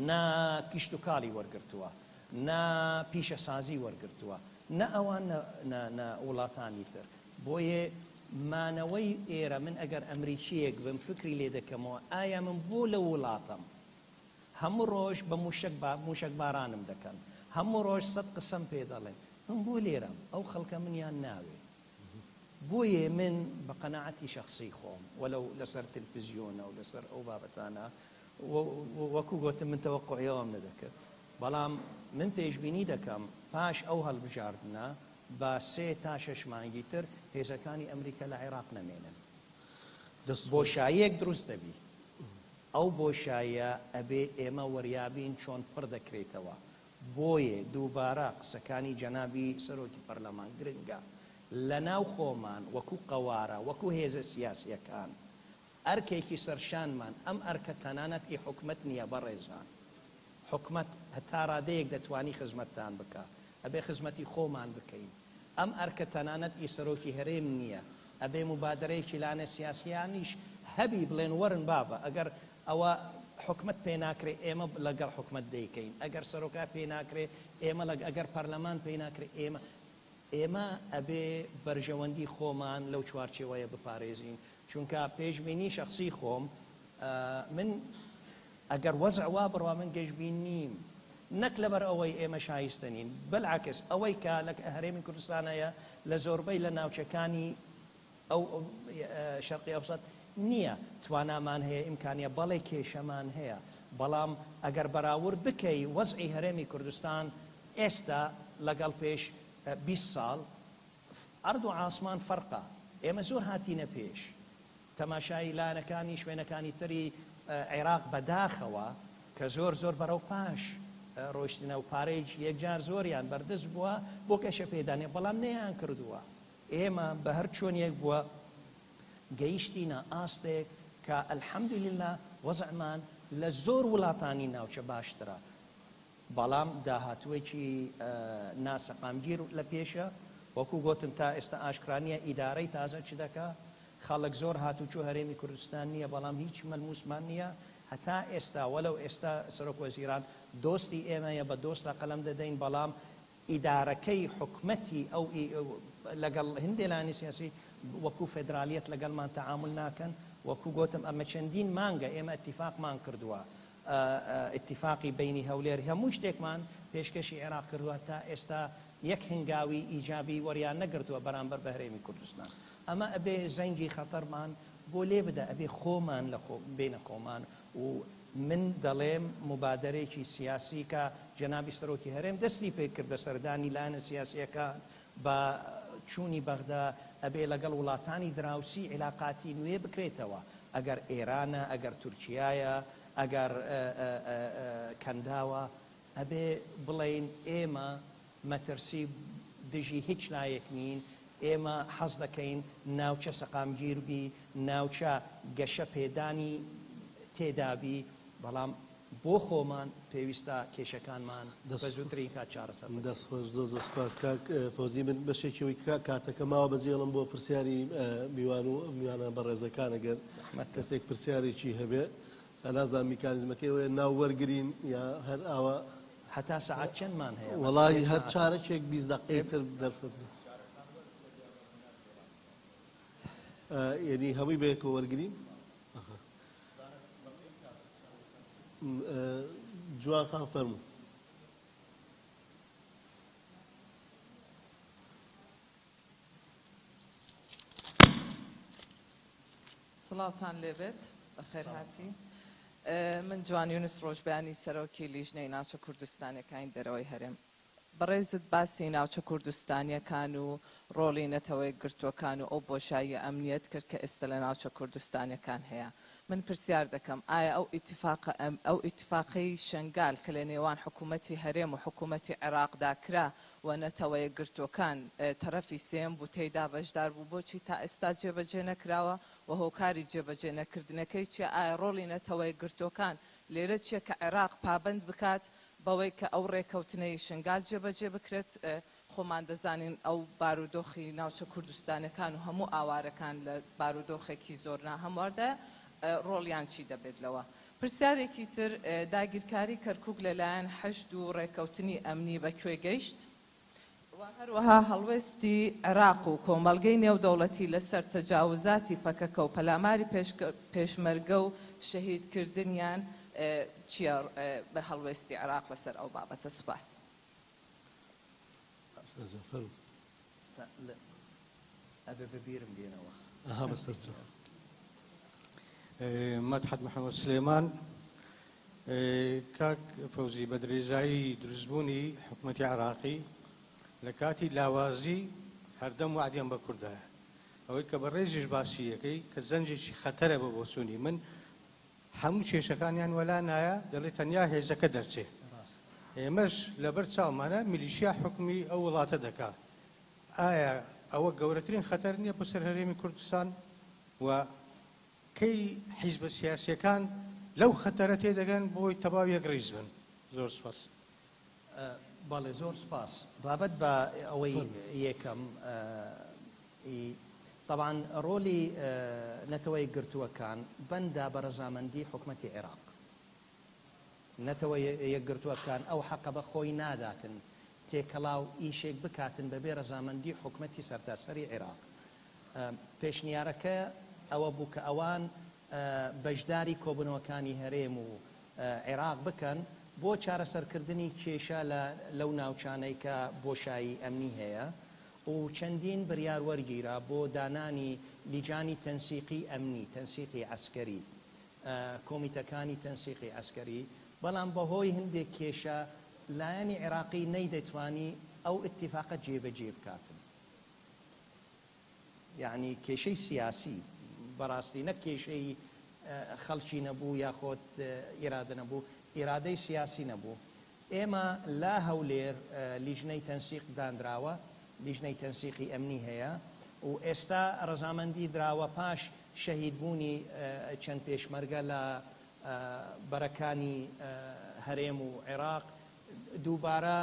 نە کشتوکاڵی وەرگرتووە، نە پیشەسازی وەرگرتووە، نە ئەوان نە وڵاتانی تر. بۆیە مانەوەی ئێرە من ئەگەر ئەمریکییەک بم فکری لێ دەکەمەوە ئایا من بۆ لەو وڵاتەم هەموو ڕۆژ بە موشەک موشەک بارانم دەکەن، هەموو ڕۆژ سەد قسەم پێ دەڵێن، من بۆ لێرەم؟ ئەو خەڵکە منیان ناوێ. بۆیە من بە قەناعەتی شەخسی خۆم وەلەو لەسەر تلفزیۆنە و لەسەر ئەو بابەتانە وەکو گۆتم من تەوەقوعی ئەوەم نەدەکرد، بەڵام من پێشبینی دەکەم پاش ئەو هەڵبژاردنە بە سێ تا شەش مانگی تر هێزەکانی ئەمریکا لە عێراق نەمێنن. بۆشاییەک دروست دەبی. ئەو بۆشاییە ئەبێ ئێمە وەریابین چۆن پڕ دەکرێتەوە. بۆیە دووبارە قسەکانی جەنابی سەرۆکی پەرلەمان گرنگە. لەناو خۆمان وەکو قەوارە، وەکو هێزە سیاسیەکان ئەرکێکی سەرشانمان، ئەم ئەرکە تەنانەت ئی حکومەت نیە بەڕێزان. حکومەت تا ڕادەیەک دەتوانی خزمەتتان بکا، ئەبێ خزمەتی خۆمان بکەین. ئەم ئەرکە تەنانەت ئی سەرۆکی هەرێم نیە، ئەبێ موبادەرەیەکی لانە سیاسیانیش هەبی بڵێن وەرن بابە ئەگەر ئەوە حکومەت پێ ناکرێ ئێمە لەگەڵ حکومەت دەیکەین، ئەگەر سەرۆکا پێ ناکرێ ئێمە لەگ ئەگەر پەرلەمان پێی ناکرێ ئێمە ئێمە ئەبێ بەرژەوەندی خۆمان لەو چوارچێوەیە بپارێزین، چونکە پێشبینی شەخسی خۆم من ئەگەر وەزع وا بڕوا من گەشبین نیم، نەک لەبەر ئەوەی ئێمە شایستە نین، بەلعەکس ئەوەی کە لە هەرێمی کوردستان هەیە لە زۆربەی لە ناوچەکانی ئەو شەرقی ئەوسەت نییە، توانامان هەیە، ئیمکانیە، بەڵێ کێشەمان هەیە، بەڵام ئەگەر بەراورد بکەی وەزعی هەرێمی کوردستان ئێستا لەگەڵ پێش 20 ساڵ ئەرد و عاسمان فەرقە، ئێمە زۆر هاتینە پێش، تەماشای لایەنەکانی شوێنەکانی تری عێراق بەداخەوە کە زۆر زۆر بەرەو پاش ڕۆیشتنە و پارەیەکی یەکجار زۆریان بەردەست بووە بۆ گەشەپێدانێ بەڵام نەیان کردووە. ئێمە بە هەر چۆنیەک بووە گەیشتینە ئاستێک کە الحمدللە وەزعمان لە زۆر وڵاتانی ناوچە باشترە، بەڵام داهاتووێکی ناسەقامگیر لە پێشە، وەکو گۆتم تا ئێستا ئاشکرا نییە ئیدارەی تازە چ دەکا، خەڵک زۆر هاتوچۆ هەرێمی کوردستان نییە، بەڵام هیچ مەلموسمان نییە هەتا ئێستا، وەلەو ئێستا سەرۆک وەزیران دۆستی ئێمەیە بە دۆست لە قەلەم دەدەین، بەڵام ئیدارەکەی حکومەتی ئەو لەگەڵ هندێ لایەنی سیاسی وەکو فێدرالیەت لەگەڵمان تەعامول ناکەن، وەکو گۆتم ئەمە چەندین مانگە ئێمە ئیتیفاقمان کردووە، ئیتیفاقی بەینی هەولێر هەموو شتێکمان پێشکەشی عێراق کردووە، تا ئێستا یەک هەنگاوی ئیجابی وەریان نەگرتووە بەرامبەر بە هەرێمی کوردستان. ئەمە ئەبێ زەنگی خەتەرمان بۆ لێ بدا، ئەبێ خۆمان لە خۆ بێنە خۆمان و من دەڵێم موبادەرەیەکی سیاسی کە جەنابی سەرۆکی هەرێم دەستی پێ کرد بە سەردانی لایەنە سیاسییەکان بە چوونی بەغدا ئەبێ لەگەڵ وڵاتانی دراوسی عیلاقاتی نوێ بکرێتەوە ئەگەر ئێرانە ئەگەر تورکیایە ئەگەر کەنداوە ئەبێ بڵێین ئێمە مەترسی دژی هیچ لایەک نین، ئێمە حەز دەکەین ناوچە سەقامگیر بی، ناوچە گەشە پێدانی تێدا بی، بەڵام بۆ خۆمان پێویستە کێشەکانمان بە زووترین کات چارەسەر بکەین. دەست خۆش، زۆر زۆر سوپاس کاک فەوزی. من بەشێکی ئەوەی کاتەکە ماوە بەجێڵم بۆ پرسیاری میوان و میوانە بەڕێزەکان، ئەگەر کەسێک پرسیارێکی هەبێ. نازانم میکانیزمەکەی ئەوەیە ناو وەرگرین یا هەر ئاوا؟ هەتا سەعات چەندمان هەیە؟ وەڵاهی هەر چارەکێک 20 دەقەی تر دەرفەت. یعنی هەمووی بەیەکەوە وەرگرین؟ جوان خان فەرموو. سڵاوتان لێبێت، بەخێرهاتی. من جوان یونس ڕۆژبەیانی سەرۆکی لیژنەی ناوچە کوردستانیەکانی دەرەوەی هەرێم. بەڕێزت باسی ناوچە کوردستانیەکان و ڕۆڵی نەتەوەیەکگرتووەکان و ئەو بۆشاییە ئەمنیەت کرد کە ئێستا لە ناوچە کوردستانیەکان هەیە. من پرسیار دەکەم ئایا ئەو ئیتیفاقە ئەو ئیتیفاقەی شەنگال کە لە نێوان حکوومەتی هەرێم و حکوومەتی عێراقدا کرا و نەتەوەیەکگرتووەکان تەرەفی سێیەم بوو تێیدا بەشدار بوو بۆچی تا ئێستا جێبەجێ نەکراوە و هۆکاری جێبەجێ نەکردنەکەی چیە؟ ئایا ڕۆڵی نەتەوەیەکگرتووەکان لێرە چیە کە عێراق پابەند بکات بەوەی کە ئەو ڕێکەوتنەی شنگال جێبەجێ بکرێت؟ خۆمان دەزانین ئەو بارودۆخی ناوچە کوردستانەکان و هەموو ئاوارەکان لە بارودۆخێکی زۆر ناهەمواردایە، ڕۆڵیان چی دەبێت لەوە؟ پرسیارێکی تر، داگیرکاری کەرکوک لەلایەن حەشد و ڕێکەوتنی ئەمنی بە کوێ گەیشت؟ و هەروەها هەڵوێستی عێراق و کۆمەڵگەی نێودەوڵەتی لەسەر تەجاوزاتی پەکەکە و پەلاماری پێشمەرگە و شەهیدکردنیان چییە بە هەڵوێستی عێراق لەسەر ئەو بابەتە؟ سوپاس. ئەبێ بەبیرم بێنەوە. ئەها بەسەرچاو. مەدحەت محەمەد سلێمان، کاک فەوزی بە درێژایی دروستبوونی حکومەتی عێراقی لە کاتی لاوازی هەردەم وەعدیان بە کورد دایە. ئەوەی کە بەڕێزیش باسی یەکەی کە زەنجێکی خەتەرە بە بۆچوونی من هەموو کێشەکانیان وەلا نایە دەڵێ تەنیا هێزەکە دەرچێ. ئێمەش لەبەر چاومانە میلیشیا حوکمی ئەو وڵاتە دەکا. ئایا ئەوە گەورەترین خەتەر نییە بۆ سەر هەرێمی کوردستان و کەی حیزبە سیاسیەکان لەو خەتەرە تێدەگەن بۆی تەواو یەک ڕیز بن؟ زۆر سوپاس. بەڵێ زۆر سوپاس. بابەت بە ئەوەی یەکەم ی تەبعەن ڕۆلی نەتەوە یەکگرتووەکان بەندە بە ڕەزامەندی حکومەتی عێراق. نەتەوە یەکگرتووەکان ئەو حەقە بە خۆی ناداتن تێکەڵاو ئیشێک بکاتن بەبێ ڕەزامەندی حکومەتی سەرتاسەری عێراق. پێشنیارەکە ئەوە بوو کە ئەوان بەشداری کۆبوونەوەکانی هەرێم و عێراق بکەن بۆ چارەسەرکردنی کێشە لە لەو ناوچانەی کە بۆشایی ئەمنی هەیە و چەندین بریار وەرگیرا بۆ دانانی لیجانی تەنسیقی ئەمنی، تەنسیقی عەسکەری، کۆمیتەکانی تەنسیقی عەسکەری، بەڵام بەهۆی هەندێک کێشە لایەنی عێراقی نەیدەتوانی ئەو ئیتیفاقە جێبەجێ بکاتن. یەعنی کێشەی سیاسی بەڕاستی نەک کێشەی خەڵکی نەبوو یاخۆد ئیرادە نەبوو، ئیرادەی سیاسی نەبوو. ئێمە لە هەولێر لیژنەی تەنسیق دانراوە، لیژنەی تەنسیقی ئەمنی هەیە و ئێستا ڕەزامەندی دراوە پاش شەهیدبوونی چەند پێشمەرگە لە بەرەکانی هەرێم و عێراق دووبارە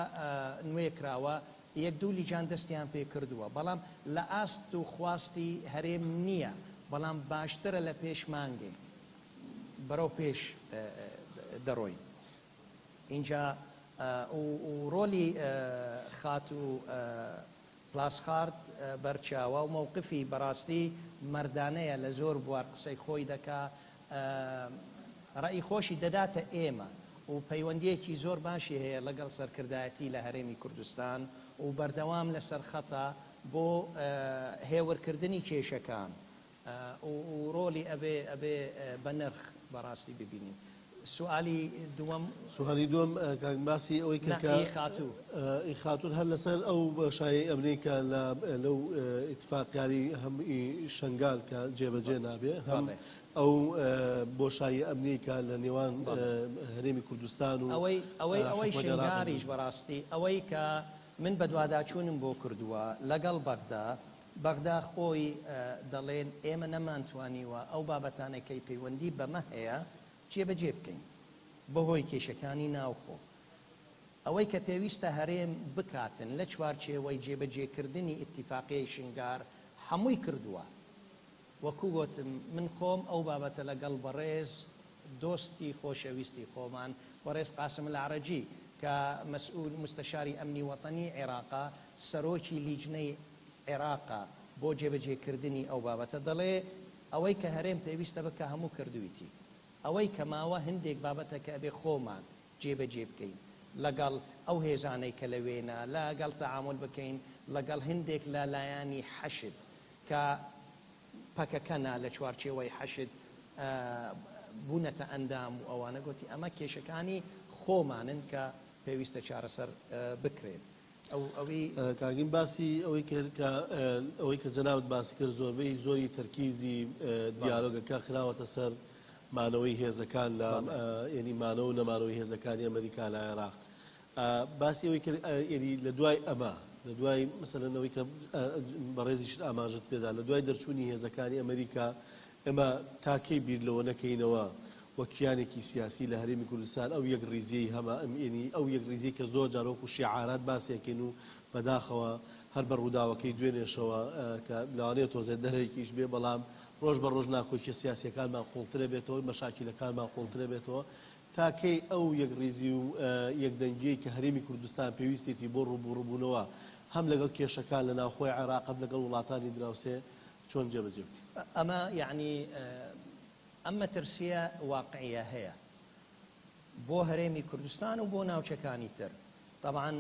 نوێ کراوە، یەک دوو لیجان دەستیان پێ کردووە، بەڵام لە ئاست و خواستی هەرێم نییە، بەڵام باشترە لە پێش مانگێک بەرەو پێش دەڕۆین. ئینجا و ڕۆلی خاتوو پلاسخارت بەرچاوە و مەوقفی بەڕاستی مەردانەیە لە زۆر بوار قسەی خۆی دەکا ڕەئی خۆشی دەداتە ئێمە و پەیوەندیەکی زۆر باشی هەیە ڵەگەڵ سەرکردایەتی لە هەرێمی کوردستان و بەردەوام لەسەر خەتە بۆ هێورکردنی کێشەکان و ڕۆلی ئەبێ ئەبێ بە نرخ بەڕاستی ببینین. سوالی دووەم. سوالی دووەم کاک باسی ئەوەی کرد کە نا ئی خاتوو. ئی خاتوون هەر لەسەر ئەو بۆشایەی ئەمنی کە لە لەو ئیتفاقیاری هەم ئی شەنگال کە جێبەجێ نابێ هەم ئەو بۆشایی ئەمنی کە لە نێوان هەرێمی کوردستان و ئەوەی ئەوەی ئەوەی حکومەتی عێراق شنگاریش بەڕاستی ئەوەی کە من بەدواداچوونم بۆ کردووە لەگەڵ بەغدا بەغدا خۆی دەڵێن ئێمە نەمانتوانیوە ئەو بابەتانەی کەی پەیوەندی بەمە هەیە جێبەجێ بکەین بەهۆی کێشەکانی ناوخۆ. ئەوەی کە پێویستە هەرێم بکاتن لە چوارچێوەی جێبەجێکردنی ئیتیفاقیەی شنگار هەمووی کردووە. وەکو گۆتم من خۆم ئەو بابەتە لەگەڵ بەڕێز دۆستی خۆشەویستی خۆمان بەڕێز قاسم الاعرەجی کە مەسئول مستەشاری ئەمنی وەتەنی عێراقە سەرۆکی لیجنەی عێراقە بۆ جێبەجێکردنی ئەو بابەتە دەڵێ ئەوەی کە هەرێم پێویستە بکا هەموو کردویتی. ئەوەی کە ماوە هندێک بابەتە کە ئەبێ خۆمان جێبەجێ بکەین لەگەڵ ئەو هێزانەی کە لەوێنە، لەگەڵ تەعامول بکەین لەگەڵ هندێک لە لایەنی حەشد کە پەکەکە نا لە چوارچێوەی حەشد بوونەتە ئەندام و ئەوانە، گۆتی ئەمە کێشەکانی خۆمانن کە پێویستە چارەسەر بکرێن. ئەو ئەوی. کاک باسی ئەوەی کرد کە ئەوەی کە جەنابت باسی کرد زۆربەی زۆری تەرکیزی دیالۆگەکە خراوەتە سەر مانەوەی هێزەکان لە یەنی مانەوە و نەمانەوەی هێزەکانی ئەمریکا لە عێراق. باسی ئەوەی کرد یەنی لە دوای ئەمە لە دوای مەسەلەن ئەوەی کە بەڕێزیشت ئاماژەت پێدا لە دوای دەرچوونی هێزەکانی ئەمریکا ئێمە تا کەی بیر لەوە نەکەینەوە وەک کیانێکی سیاسی لە هەرێمی کوردستان ئەو یەکڕیزیەی هەمە یەنی ئەو یەکڕیزیەی کە زۆر جار وەکو شیعارات باسی ئەکەین و بەداخەوە هەر بە ڕووداوەکەی دوێنێشەوە کە لەوانەیە تۆزێ دەرەکیش بێ بەڵام ڕۆژ بە ڕۆژ ناکۆکیە سیاسیەکانمان قوڵترەبێتەوە مەشاکیلەکانمان قوڵترەبێتەوە تا کەی ئەو یەکڕیزی و یەکدەنگیەی کە هەرێمی کوردستان پێویستێتی بۆ ڕووبوڕووبوونەوە هەم لەگەڵ کێشەکان لە ناوخۆی عێراق هەم لەگەڵ وڵاتانی دراوسێ چۆن جێبەجێ بکرێت؟ ئەمە یەعنی ئەم مەترسییە واقعیە هەیە بۆ هەرێمی کوردستان و بۆ ناوچەکانی تر. تەبعەن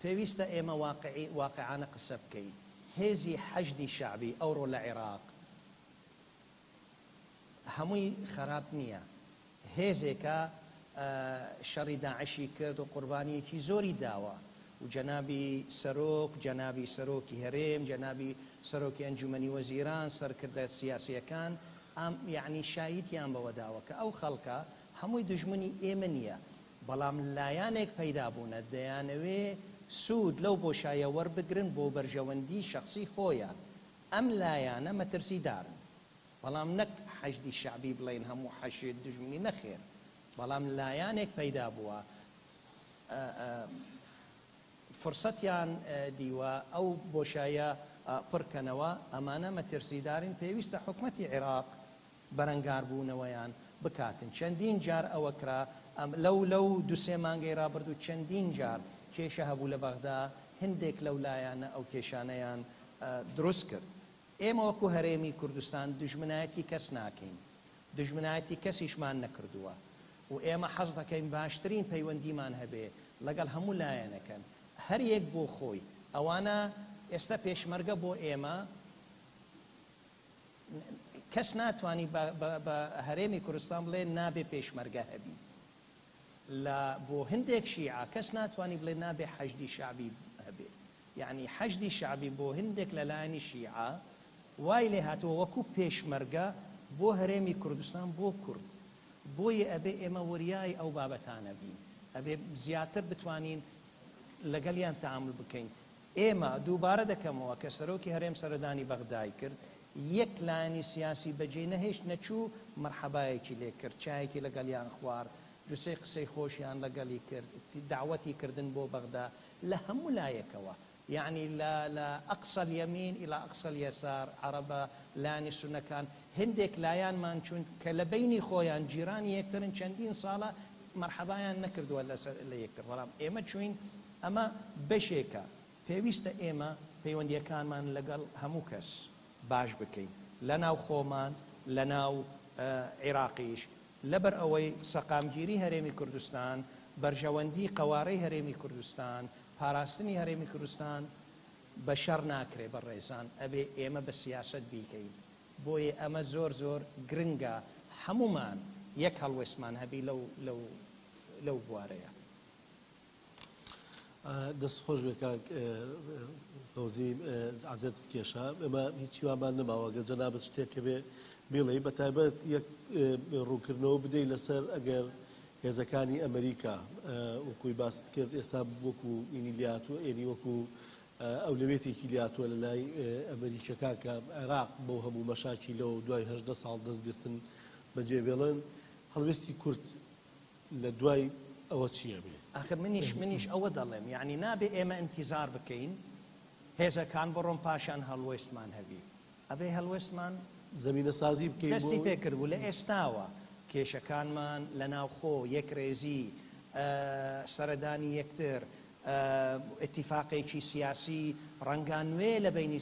پێویستە ئێمە واقعی واقعانە قسە بکەین. هێزی حەشدی شەعبی ئەوڕۆ لە عێراق هەمووی خەراپ نییە. هێزێکە شەڕی داعشی کرد و قوربانییەکی زۆری داوە و جەنابی سەرۆک، جەنابی سەرۆکی هەرێم، جەنابی سەرۆکی ئەنجومەنی وەزیران، سەرکردە سیاسییەکان ئام یەعنی شاییتیان بەوە داوە کە ئەو خەڵکە هەمووی دوژمنی ئێمە نییە، بەڵام لایانێک پەیدا بوونە دەیانەوێ سوود لەو بۆشایە وەربگرن بۆ بەرژەوەندی شەخسی خۆیان، ئەم لایانە مەترسیدارن. بەڵام نەک حەشدی شەعبی بڵێین هەموو حەشد دوژمنی نەخێر بەڵام لایانێک پەیدا بووە فرسەتیان دیوە ئەو بۆشایە پڕ کەنەوە ئەمانە مەترسیدارن پێویستە حکومەتی عیراق بەرەنگاربوونەوەیان بکاتن چەندین جار ئەوە کرا لەو لەو دوسێ مانگەی ڕابردوو چەندین جار کێشە هەبوو لە بەغدا هندێک لەو لایانە ئەو کێشانەیان دروست کرد ئێمە وەکو هەرێمی کوردستان دوژمنایەتی کەس ناکەین، دوژمنایەتی کەسیشمان نەکردووە و ئێمە حەز دەکەین باشترین پەیوەندیمان هەبێ لەگەڵ هەموو لایەنەکەن، هەر یەک بۆ خۆی، ئەوانە ئێستا پێشمەرگە بۆ ئێمە کەس ناتوانی بە هەرێمی کوردستان بڵێ نابێ پێشمەرگە هەبی، لە بۆ هندێک شیعە کەس ناتوانی بڵێ نابێ حەشدی شەعبی هەبێ. یەعنی حەشدی شەعبی بۆ هندێک لە لایەنی شیعە وای لێ هاتووە وەکو پێشمەرگە بۆ هەرێمی کوردستان بۆ کورد بۆیە ئەبێ ئێمە وریای ئەو بابەتانە بین ئەبێ زیاتر بتوانین لەگەڵیان تەعامول بکەین ئێمە دووبارە دەکەمەوە کە سەرۆکی هەرێم سەردانی بەغدای کرد یەک لایەنی سیاسی بەجێی نەهێشت نەچوو مەرحەبایەکی لێ کرد چایەکی لەگەڵیان خوارد دوسێ قسەی خۆشیان لەگەڵی کرد دەعوەتی کردن بۆ بەغدا لە هەموو لایەکەوە یەعنی لە لە اقصی الیمین الی اقصی الیسار عەڕەبە لایەنی سوننەکان هندێک لایانمان چوون کە لە بەینی خۆیان جیرانی یەکترن چەندین ساڵە مەرحەبایان نەکردووە لەسەر لە یەکتر بەڵام ئێمە چووین ئەمە بەشێکە پێویستە ئێمە پەیوەندییەکانمان لەگەڵ هەموو کەس باش بکەین لە ناو خۆمان لە ناو عیراقیش لەبەر ئەوەی سەقامگیری هەرێمی کوردستان، بەرژەوەندی قەوارەی هەرێمی کوردستان، پاراستنی هەرێمی کوردستان بە شەڕ ناکرێ بەڕێزان، ئەبێ ئێمە بە سیاسەت بیکەین، بۆیە ئەمە زۆر زۆر گرنگە هەموومان یەک هەڵوێستمان هەبی لەو لەو لەو بوارەیە. دەست خۆش بێ کاک فەوزی عەزێتت کێشا ئێمە هیچی وامان نەماوە گەر جەنابت شتێک هەبێ بیڵێی بە تایبەت یەک ڕوونکردنەوە بدەی لەسەر ئەگەر هێزەکانی ئەمریکا وەکوی باست کرد ئێستا وەکو ئینی لاتوە ئێنی وەکو ئەولەوێتێکی لاتوە لە لای ئەمریکیەکان کە عێراق بەو هەموو مەشاکیلەوە دوای 18 ساڵ دەستگرتن بەجێ بێڵن هەڵوێستی کورد لە دوای ئەوە چی ئەبێ؟ ئاخر منیش منیش ئەوە دەڵێم یەعنی نابێ ئێمە ئینتیزار بکەین هێزەکان بڕۆن پاشان هەڵوێستمان هەبی ئەبێ هەڵوێستمان زەمینە سازی بکەین بۆ دەستی پێ کردبوو لە ئێستاوە کێشەکانمان لە ناوخۆ یەکرێزی سەردانی یەکتر ئیتیفاقێکی سیاسی ڕەنگا نوێ لە بەینی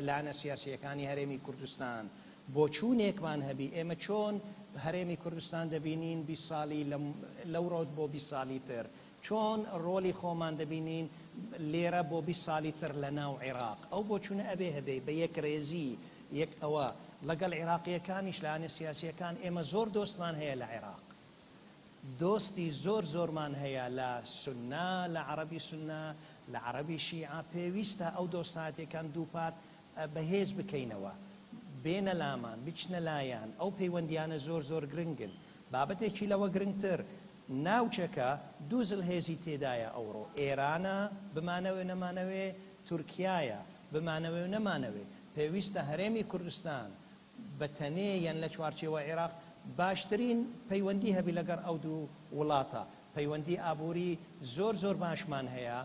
لایەنە سیاسییەکانی هەرێمی کوردستان بۆچوونێکمان هەبی ئێمە چۆن هەرێمی کوردستان دەبینین 20 ساڵی لەو ڕۆت بۆ 20 ساڵی تر، چۆن ڕۆلی خۆمان دەبینین لێرە بۆ 20 ساڵی تر لە ناو عێراق. ئەو بۆچوونە ئەبێ هەبێ بە یەک ڕێزی یەک ئەوە لەگەڵ عێراقیەکانیش، لایەنە سیاسیەکان. ئێمە زۆر دۆستمان هەیە لە عێراق، دۆستی زۆر زۆرمان هەیە لە سونە، لە عەرەبی سونە، لە عەرەبی شیعە. پێویستە ئەو دۆستایەتیەکان دووپات بەهێز بکەینەوە، بێنە لامان، بچنە لایان. ئەو پەیوەندیانە زۆر زۆر گرنگن. بابەتێکی لەوە گرنگتر، ناوچەکە دوو زلهێزی تێدایە ئەوڕۆ، ئێرانە بمانەوێ نەمانەوێ، تورکیایە بمانەوێ و نەمانەوێ. پێویستە هەرێمی کوردستان بە تەنێ یان لە چوارچێوە عێراق باشترین پەیوەندی هەبی لەگەڵ ئەو دوو وڵاتە. پەیوەندی ئابووری زۆر زۆر باشمان هەیە،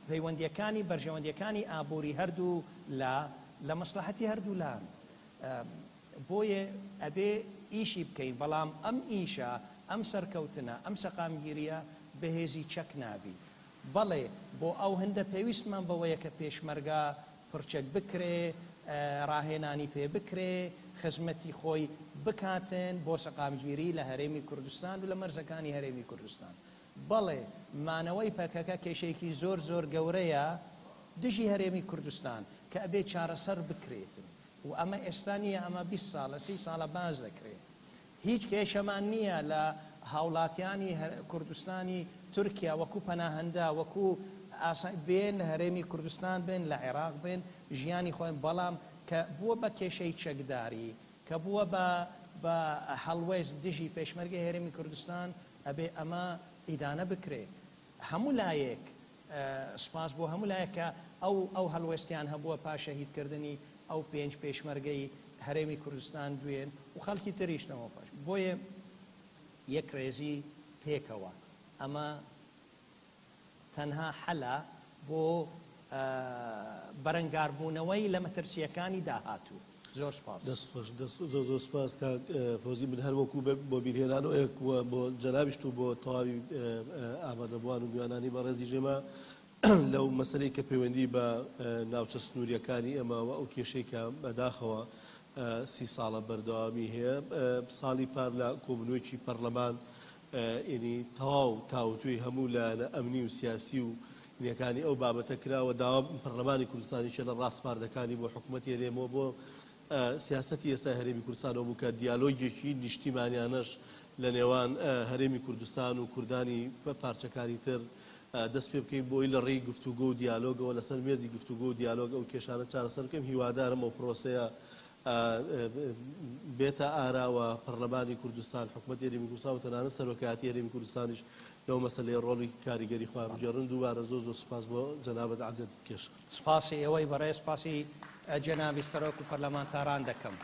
پەیوەندیەکانی بەرژەوەندیەکانی ئابووری هەردوو لا لە مەسلحەتی هەردوو لان، بۆیە ئەبێ ئیشی بکەین. بەڵام ئەم ئیشە، ئەم سەرکەوتنە، ئەم سەقامگیریە بەهێزی چەک نابی. بەڵێ، بۆ ئەو هەندە پێویستمان بەوەیە کە پێشمەرگە پڕچەک بکرێ، ڕاهێنانی پێ بکرێ، خزمەتی خۆی بکاتن بۆ سەقامگیری لە هەرێمی کوردستان و لە مەرزەکانی هەرێمی کوردستان. بەڵێ، مانەوەی پەکەکە کێشەیەکی زۆر زۆر گەورەیە دژی هەرێمی کوردستان کە ئەبێ چارەسەر بکرێتن و ئەمە ئێستا نییە، ئەمە 20 ساڵە، 30 ساڵە باز دەکرێت. هیچ کێشەمان نییە لە هاوڵاتیانی کوردستانی تورکیا وەکو پەناهەندە وەکو ئاسای بێن لە هەرێمی کوردستان بن، لە عێراق بن، ژیانی خۆیان، بەڵام کە بووە بە کێشەی چەکداری، کە بووە بە هەڵوێست دژی پێشمەرگەی هەرێمی کوردستان، ئەبێ ئەمە ئیدانە بکرێ. هەموو لایەک سپاس بۆ هەموو لایەک کە ئەو هەڵوێستیان هەبووە پاش شەهیدکردنی ئەو پێنج پێشمەرگەی هەرێمی کوردستان دوێن و خەڵکی تریش لەمە پاش. بۆیە یەک ڕێزی پێکەوە ئەمە تەنها حەلە بۆ بەرەنگاربوونەوەی لە مەترسیەکانی داهاتوو. زۆر سپاس. دەست خۆش، دەست زۆر زۆر سپاس کاک فەوزی. من هەر وەکو بۆ بیرهێنانەوەیەک و بۆ جەنابیشت و بۆ تەواوی ئامادەبووان و میوانانی بەڕێزی ژێمە لەو مەسەلەی کە پەیوەندی بە ناوچە سنووریەکانی ئێمە و ئەو کێشەی کە بەداخەوە 30 ساڵە بەردەوامی هەیە، ساڵی پار لە کۆبوونەوەیەکی پەرلەمان ینی تەواو تاوتوێی هەموو لایەنە ئەمنی و سیاسی و ینەکانی ئەو بابەتە کراوە. داوا پەرلەمانی کوردستان یەکێ لە ڕاسپاردەکانی بۆ حکوومەتی هەرێمەوە بۆ سیاسەتی ئێستای هەرێمی کوردستانەوە بوو کە دیالۆگێکی نیشتیمانیانەش لە نێوان هەرێمی کوردستان و کوردانی پارچەکانی تر دەست پێ بکەین بۆی لە ڕێی گفتوگۆ و دیالۆگەوە لەسەر مێزی گفتوگۆ و دیالۆگ ئەو کێشانە چارەسەر بکەین. هیوادارم ئەو پرۆسەیە بێتە ئاراوە، پەرلەمانی کوردستان، حکوومەتی هەرێمی کوردستان و تەنانەت سەرۆکایەتی هەرێمی کوردستانیش لەو مەسەلەیە ڕۆڵی کاریگەری خۆیان بگێڕن. دووبارە زۆر زۆر سوپاس بۆ جەنابت عەزیەتت کێشا. سوپاسی ئێوەی بەڕێز، سوپاسی جەنابی سەرۆک و پەرلەمانتاران دەکەم.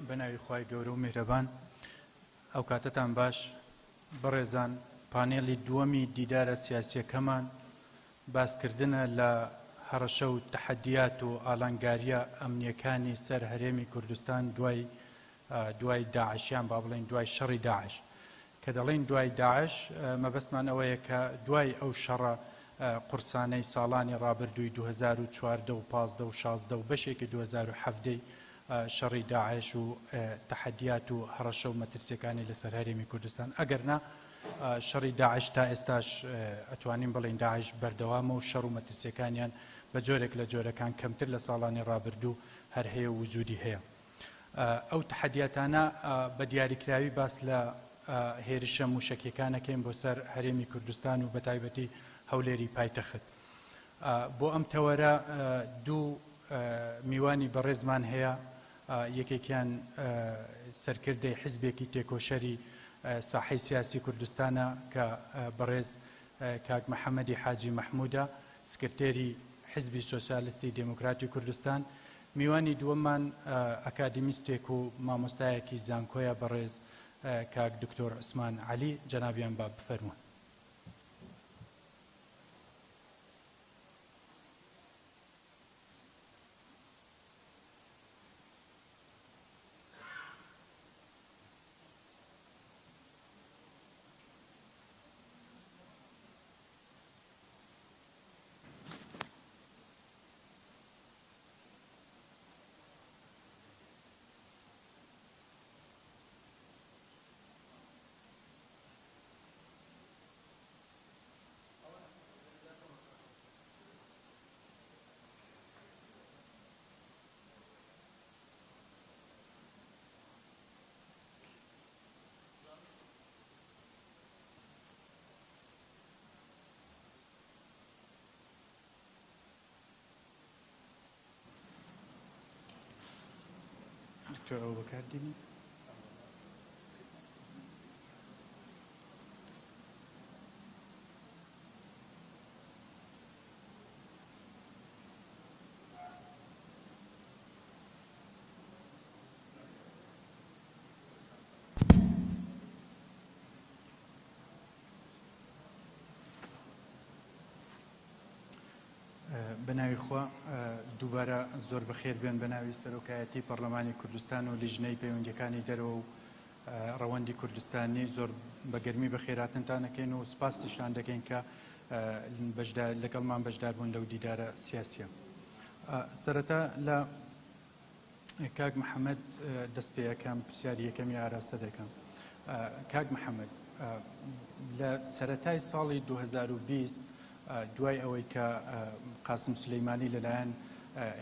بەناوی خوای گەورە و میهرەبان. ئەوکاتەتان باش بەڕێزان، پانێڵی دووەمی دیدارە سیاسییەکەمان باسکردنە لە هەڕەشە و تەحەدیات و ئالانگارییە ئەمنییەکانی سەر هەرێمی کوردستان دوای دوای داعش یان با بڵێین دوای شەڕی داعش. کە دەڵێین دوای داعش مەبەستمان ئەوەیە کە دوای ئەو شەڕە قورسانەی ساڵانی ڕابردووی 2014 و 15 و 16 و بەشێکی 2017 ی شەڕی داعش و تەحەدیات و هەڕەشە و مەترسیەکانی لەسەر هەرێمی کوردستان ئەگەرنا شەڕی داعش تا ئێستاش ئەتوانین بڵێین داعش بەردەوامە و شەڕ و مەترسیەکانیان بە جۆرێک لە جۆرەکان کەمتر لە ساڵانی ڕابردوو هەر هەیە و وجودی هەیە. ئەو تەحەدیاتانە بە دیاریکراوی باس لە هێرشە موشەکیەکان ئەکەین بۆ سەر هەرێمی کوردستان و بەتایبەتی هەولێری پایتەخت. بۆ ئەم تەوەرە دوو میوانی بەڕێزمان هەیە، یەکێکیان سەرکردەی حزبێکی تێکۆشەری ساحەی سیاسی کوردستانە کە بەڕێز کاک محەمەدی حاجی مەحمودە، سکرتێری حزبی سۆسیالستی دێموکراتی کوردستان. میوانی دووەممان ئەکادیمیستێک و مامۆستایەکی زانکۆیە بەڕێز کاک دکتۆر عوسمان عەلی، جەنابیان با بفەرموون. دکتۆر ئەوە بەکاردێنی؟ بە ناوی خوا دووبارە زۆر بەخێر بێن بە ناوی سەرۆکایەتی پەرلەمانی کوردستان و لیژنەی پەیوەندیەکانی دەرەوە و ڕەوەندی کوردستانی زۆر بە گەرمی بەخێراتنتان ئەکەین و سپاستیشتان دەکەین کە بەشدار لەگەڵمان بەشدار بوون لەو دیدارە سیاسیە. سەرەتا لە کاک محەممەد دەست پێ ئەکەم پرسیاری یەکەمی ئاراستە دەکەم. کاک محەممەد لە سەرەتای ساڵی 2020 دوای ئەوەی کە قاسم سولەیمانی لەلایەن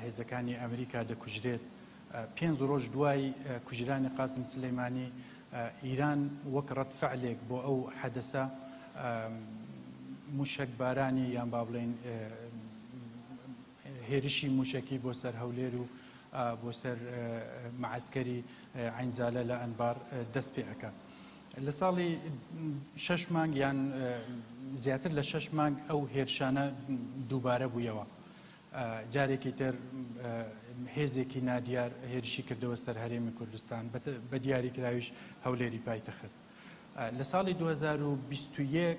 هێزەکانی ئەمریکا دەکوژرێت پێنج ڕۆژ دوای کوژرانی قاسم سلەیمانی، ئیران وەک ڕەد فعلێک بۆ ئەو حەدەسە موشەک بارانی یان با بڵێین هێرشی موشەکی بۆ سەر هەولێر و بۆ سەر مەعەسکەری عەینزالە لە ئەنبار دەست پێ ئەکا. لە ساڵی شەش مانگ یان زیاتر لە شەش مانگ ئەو هێرشانە دووبارە بوویەوە. جارێکی تر هێزێکی نادیار هێرشی کردەوە سەر هەرێمی کوردستان بە دیاریکراویش هەولێری پایتەخت. لە ساڵی 2021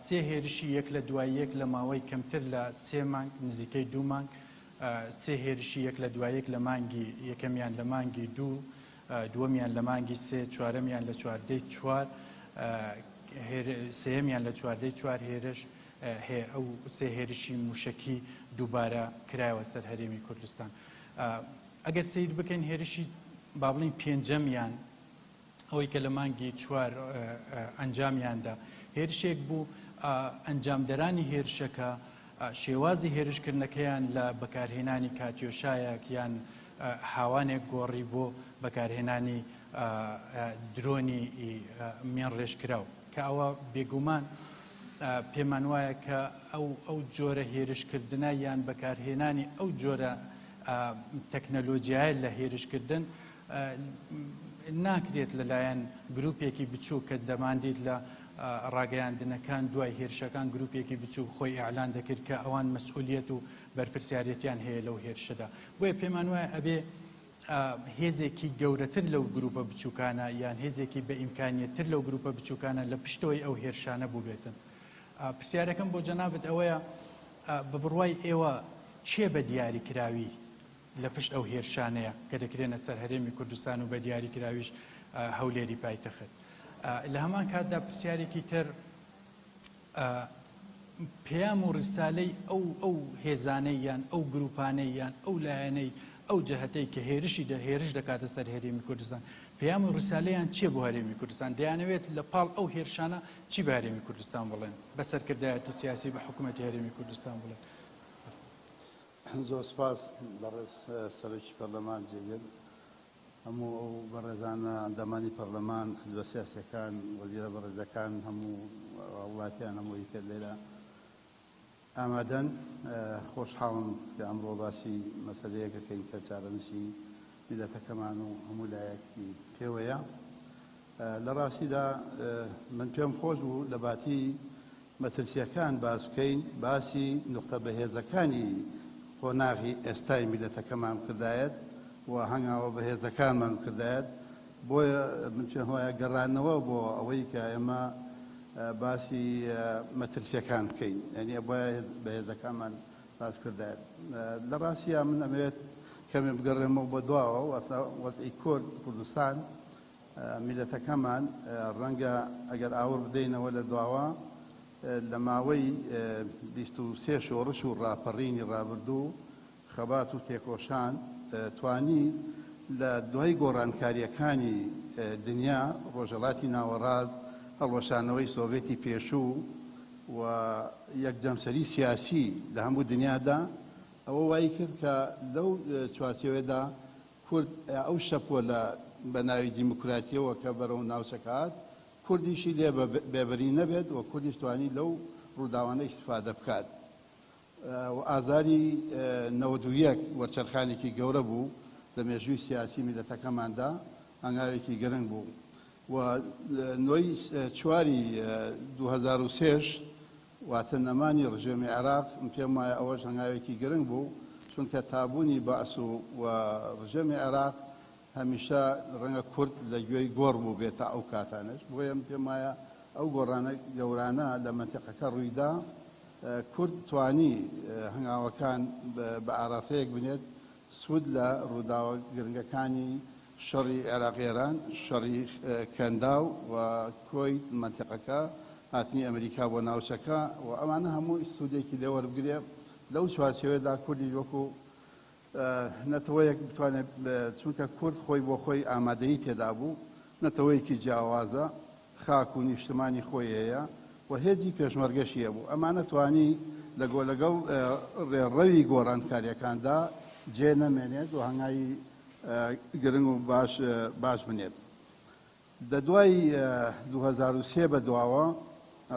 سێ هێرشی یەک لە دوای یەک لە ماوەی کەمتر لە سێ مانگ نزیکەی دوو مانگ سێ هێرشی یەک لە دوای یەک لە مانگی یەکەمیان لە مانگی دوو دووەمیان لە مانگی سێ چوارەمیان لە چواردەی چوار سێیەمیان لە چواردەی چوار هێرش هەیە ئەو سێ هێرشی موشەکی دووبارە کرایەوە سەر هەرێمی کوردستان. ئەگەر سەیر بکەین هێرشی با بڵێین پێنجەمیان ئەوەی کە لە مانگی چوار ئەنجامیاندا هێرشێک بوو ئەنجامدەرانی هێرشەکە شێوازی هێرشکردنەکەیان لە بەکارهێنانی کاتیۆشایەک یان هاوانێک گۆڕی بۆ بەکارهێنانی درۆنی مێنڕێژکراو کە ئەوە بێگومان پێمان وایە کە ئەو ئەو جۆرە هێرشکردنە یان بەکارهێنانی ئەو جۆرە تەکنەلۆجیایە لە هێرشکردن ناکرێت لەلایەن گروپێکی بچووک کە دەماندیت لە ڕاگەیاندنەکان دوای هێرشەکان گروپێکی بچووک خۆی ئیعلان دەکرد کە ئەوان مەسئولیەت و بەرپرسیارێتیان هەیە لەو هێرشەدا بۆیە پێمان وایە ئەبێ هێزێکی گەورەتر لەو گروپە بچووکانە یان هێزێکی بە ئیمکانیەتتر لەو گروپە بچووکانە لە پشتەوەی ئەو هێرشانە بووبێتن. پرسیارەکەم بۆ جەنابت ئەوەیە بە بڕوای ئێوە کێ بە دیاریکراوی لە پشت ئەو هێرشانەیە کە دەکرێنە سەر هەرێمی کوردستان و بە دیاریکراویش هەولێری پایتەخت؟ لە هەمان کاتدا پرسیارێکی تر پەیام و ڕیسالەی ئەو ئەو هێزانەی یان ئەو گروپانەی یان ئەو لایەنەی ئەو جەهەتەی کە هێرشی دە هێرش دەکاتە سەر هەرێمی کوردستان پەیام و ڕیسالەیان چیە بۆ هەرێمی کوردستان دەیانەوێت لە پاڵ ئەو هێرشانە چی بە هەرێمی کوردستان بڵێن بە سەرکردایەتی سیاسی بە حکوومەتی هەرێمی کوردستان بڵێن؟ زۆر سپاس بەڕێز سەرۆکی پەرلەمان جێگر هەموو ئەو بەڕێزانە ئەندامانی پەرلەمان، حزبە سیاسیەکان، وەزیرە بەڕێزەکان، هەموو هاوڵاتیان، هەمووی کە لێرە ئامادەن. خۆشحاڵم کە ئەمڕۆ باسی مەسەلەیەک ئەکەین کە چارەنووسی میللەتەکەمان و هەموو لایەکی پێوەیە. لە ڕاستیدا من پێم خۆش بوو لە باتی مەترسییەکان باس بکەین، باسی نوقتە بەهێزەکانی قۆناغی ئێستای میللەتەکەمان بکردایەت و هەنگاوە بەهێزەکانمان بکردایەت. بۆیە من پێم وایە گەڕانەوە بۆ ئەوەی کە ئێمە باسی مەترسییەکان بکەین، یانی ئەبوایە بەهێزەکانمان باس بکردایەت. لە ڕاستیا من ئەمەوێت کەمێ بگەڕێمەوە بۆ دواوە، واتە وەزعی کورد، کوردستان، میللەتەکەمان ڕەنگە ئەگەر ئاوڕ بدەینەوە لە دواوە لە ماوەی 23 شۆڕش و ڕاپەڕینی ڕابردوو خەبات و تێکۆشان توانی لە دوای گۆڕانکارییەکانی دنیا ڕۆژهەڵاتی ناوەڕاست هەڵوەشانەوەی سۆڤێتی پێشوو و یەکجەمسەری سیاسی لە هەموو دنیادا ئەوە وای کرد کە لەو چوارچێوەدا کورد ئەو شەپۆلە بە ناوی دیموکراتیەوە کە بەرەو ناوچەکە هات، کوردیشی لێ بێبەری نەبێت و کوردیش توانی لەو ڕووداوانە ئیستفادە بکات و ئازاری 91 وەرچەرخانێکی گەورە بوو لە مێژووی سیاسی میللەتەکەماندا، هەنگاوێکی گرنگ بوو و نۆی چواری 2003ش واتە نەمانی ڕژێمی عێراق، من پێم وایە ئەوەش هەنگاوێکی گرنگ بوو، چونکە تابوونی بەعس و و ڕژێمی عێراق هەمیشە ڕەنگە کورد لە گوێی گۆڕ بووبێت تا ئەو کاتانەش، بۆیە من پێم وایە ئەو گۆڕانە گەورانە لە مەنتیقەکە ڕوویدا، کورد توانی هەنگاوەکان بە ئاراستەیەک بنێت سوود لە ڕووداوە گرنگەکانی شەڕی عێراق-ئێران، شەڕی کەنداو و کۆی مەنتیقەکە، هاتنی ئەمریکا بۆ ناوچەکە و ئەمانە هەموو سوودێکی لێ وەربگرێ. لەو چوارچێوەیەدا کوردیش وەکوو نەتەوەیەک بتوانێت، چونکە کورد خۆی بۆ خۆی ئامادەیی تێدا بوو، نەتەوەیەکی جیاوازە، خاک و نیشتمانی خۆی هەیە و هێزی پێشمەرگەشی هەبوو، ئەمانە توانی لەگۆ لەگەڵ ڕێڕەوی گۆڕانکارییەکاندا جێ نەمێنێت و هەنگاوی گرنگ و باش باش بنێت. دە دوای 2003 بە دواوە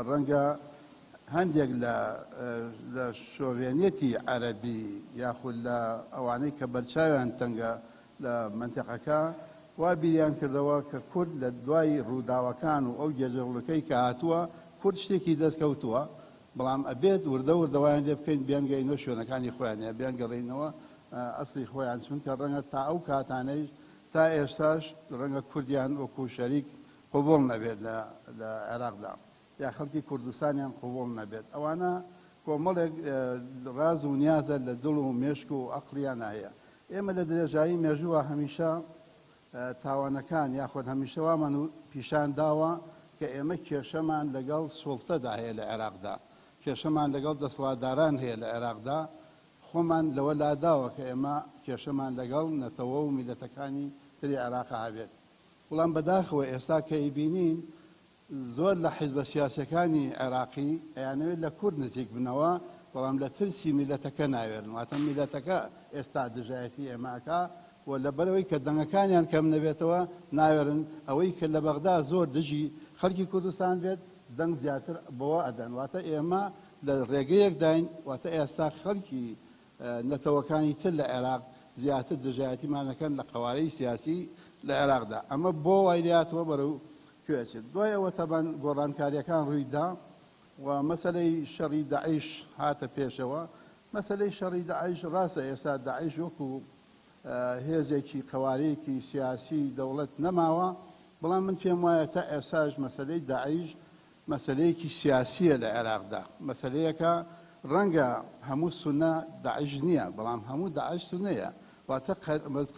ڕەنگە هەندێک لە لە شۆڤێنیەتی عەرەبی یاخود لە ئەوانەی کە بەرچاویان تەنگە لە مەنتیقەکە وا بیریان کردەوە کە کورد لە دوای ڕووداوەکان و ئەو گێژەڵوکەی کە هاتووە کورد شتێکی دەست کەوتووە بەڵام ئەبێت وردە وردە وایان لێ بکەین بیانگەینەوە شوێنەکانی خۆیان یا بیانگەڕێینەوە ئەسڵی خۆیان چونکە ڕەنگە تا ئەو کاتانەیش تا ئێستاش ڕەنگە کوردیان وەکوو شەریک قبوڵ نەبێت لە لە عێراقدا یا خەڵکی کوردستانیان قبوڵ نەبێت ئەوانە کۆمەڵێک ڕاز و نیازە لە دڵ و مێشک و ئەقڵیانە هەیە ئێمە لە درێژایی مێژووە هەمیشە تاوانەکان یاخود هەمیشە وامان پیشان داوە کە ئێمە کێشەمان لەگەڵ سوڵتەدا هەیە لە عێراقدا، کێشەمان لەگەڵ دەسەڵاتداران هەیە لە عێراقدا، خۆمان لەوە لاداوە کە ئێمە کێشەمان لەگەڵ نەتەوە و میللەتەکانی تری عێراقا هەبێت. بەڵام بەداخەوە ئێستا کە ئەیبینین زۆر لە حیزبە سیاسیەکانی عێراقی ئەیانەوێت لە کورد نزیک بنەوە بەڵام لە ترسی میلەتەکە ناوێرن واتە میلەتەکە ئێستا دژایەتی ئێمە ئەکا و لەبەرئەوەی کە دەنگەکانیان کەم نەبێتەوە ناوێرن ئەوەی کە لە بەغدا زۆر دژی خەڵکی کوردستان بێت دەنگ زیاتر بەوە ئەدەن واتە ئێمە لە ڕێگەیەکداین واتە ئێستا خەڵکی نەتەوەکانی تر لە عێراق زیاتر دژایەتیمان ئەکەن لە قەوارەی سیاسی لە عێراقدا ئەمە بۆ وای لێهاتووە بەرەو کوێ ئەچێت دوای ئەوە تەبان گۆڕانکاریەکان ڕووی دا و مەسەلەی شەڕی داعش هاتە پێشەوە مەسەلەی شەڕی داعش ڕاستە ئێستا داعش وەکو هێزێکی قەوارەیەکی سیاسی دەوڵەت نەماوە، بەڵام من پێم وایە تا ئێستاش مەسەلەی داعش مەسەلەیەکی سیاسییە لە عێراقدا، مەسەلەیەکە ڕەنگە هەموو سوننە داعش نییە، بەڵام هەموو داعش سوننەیە، واتە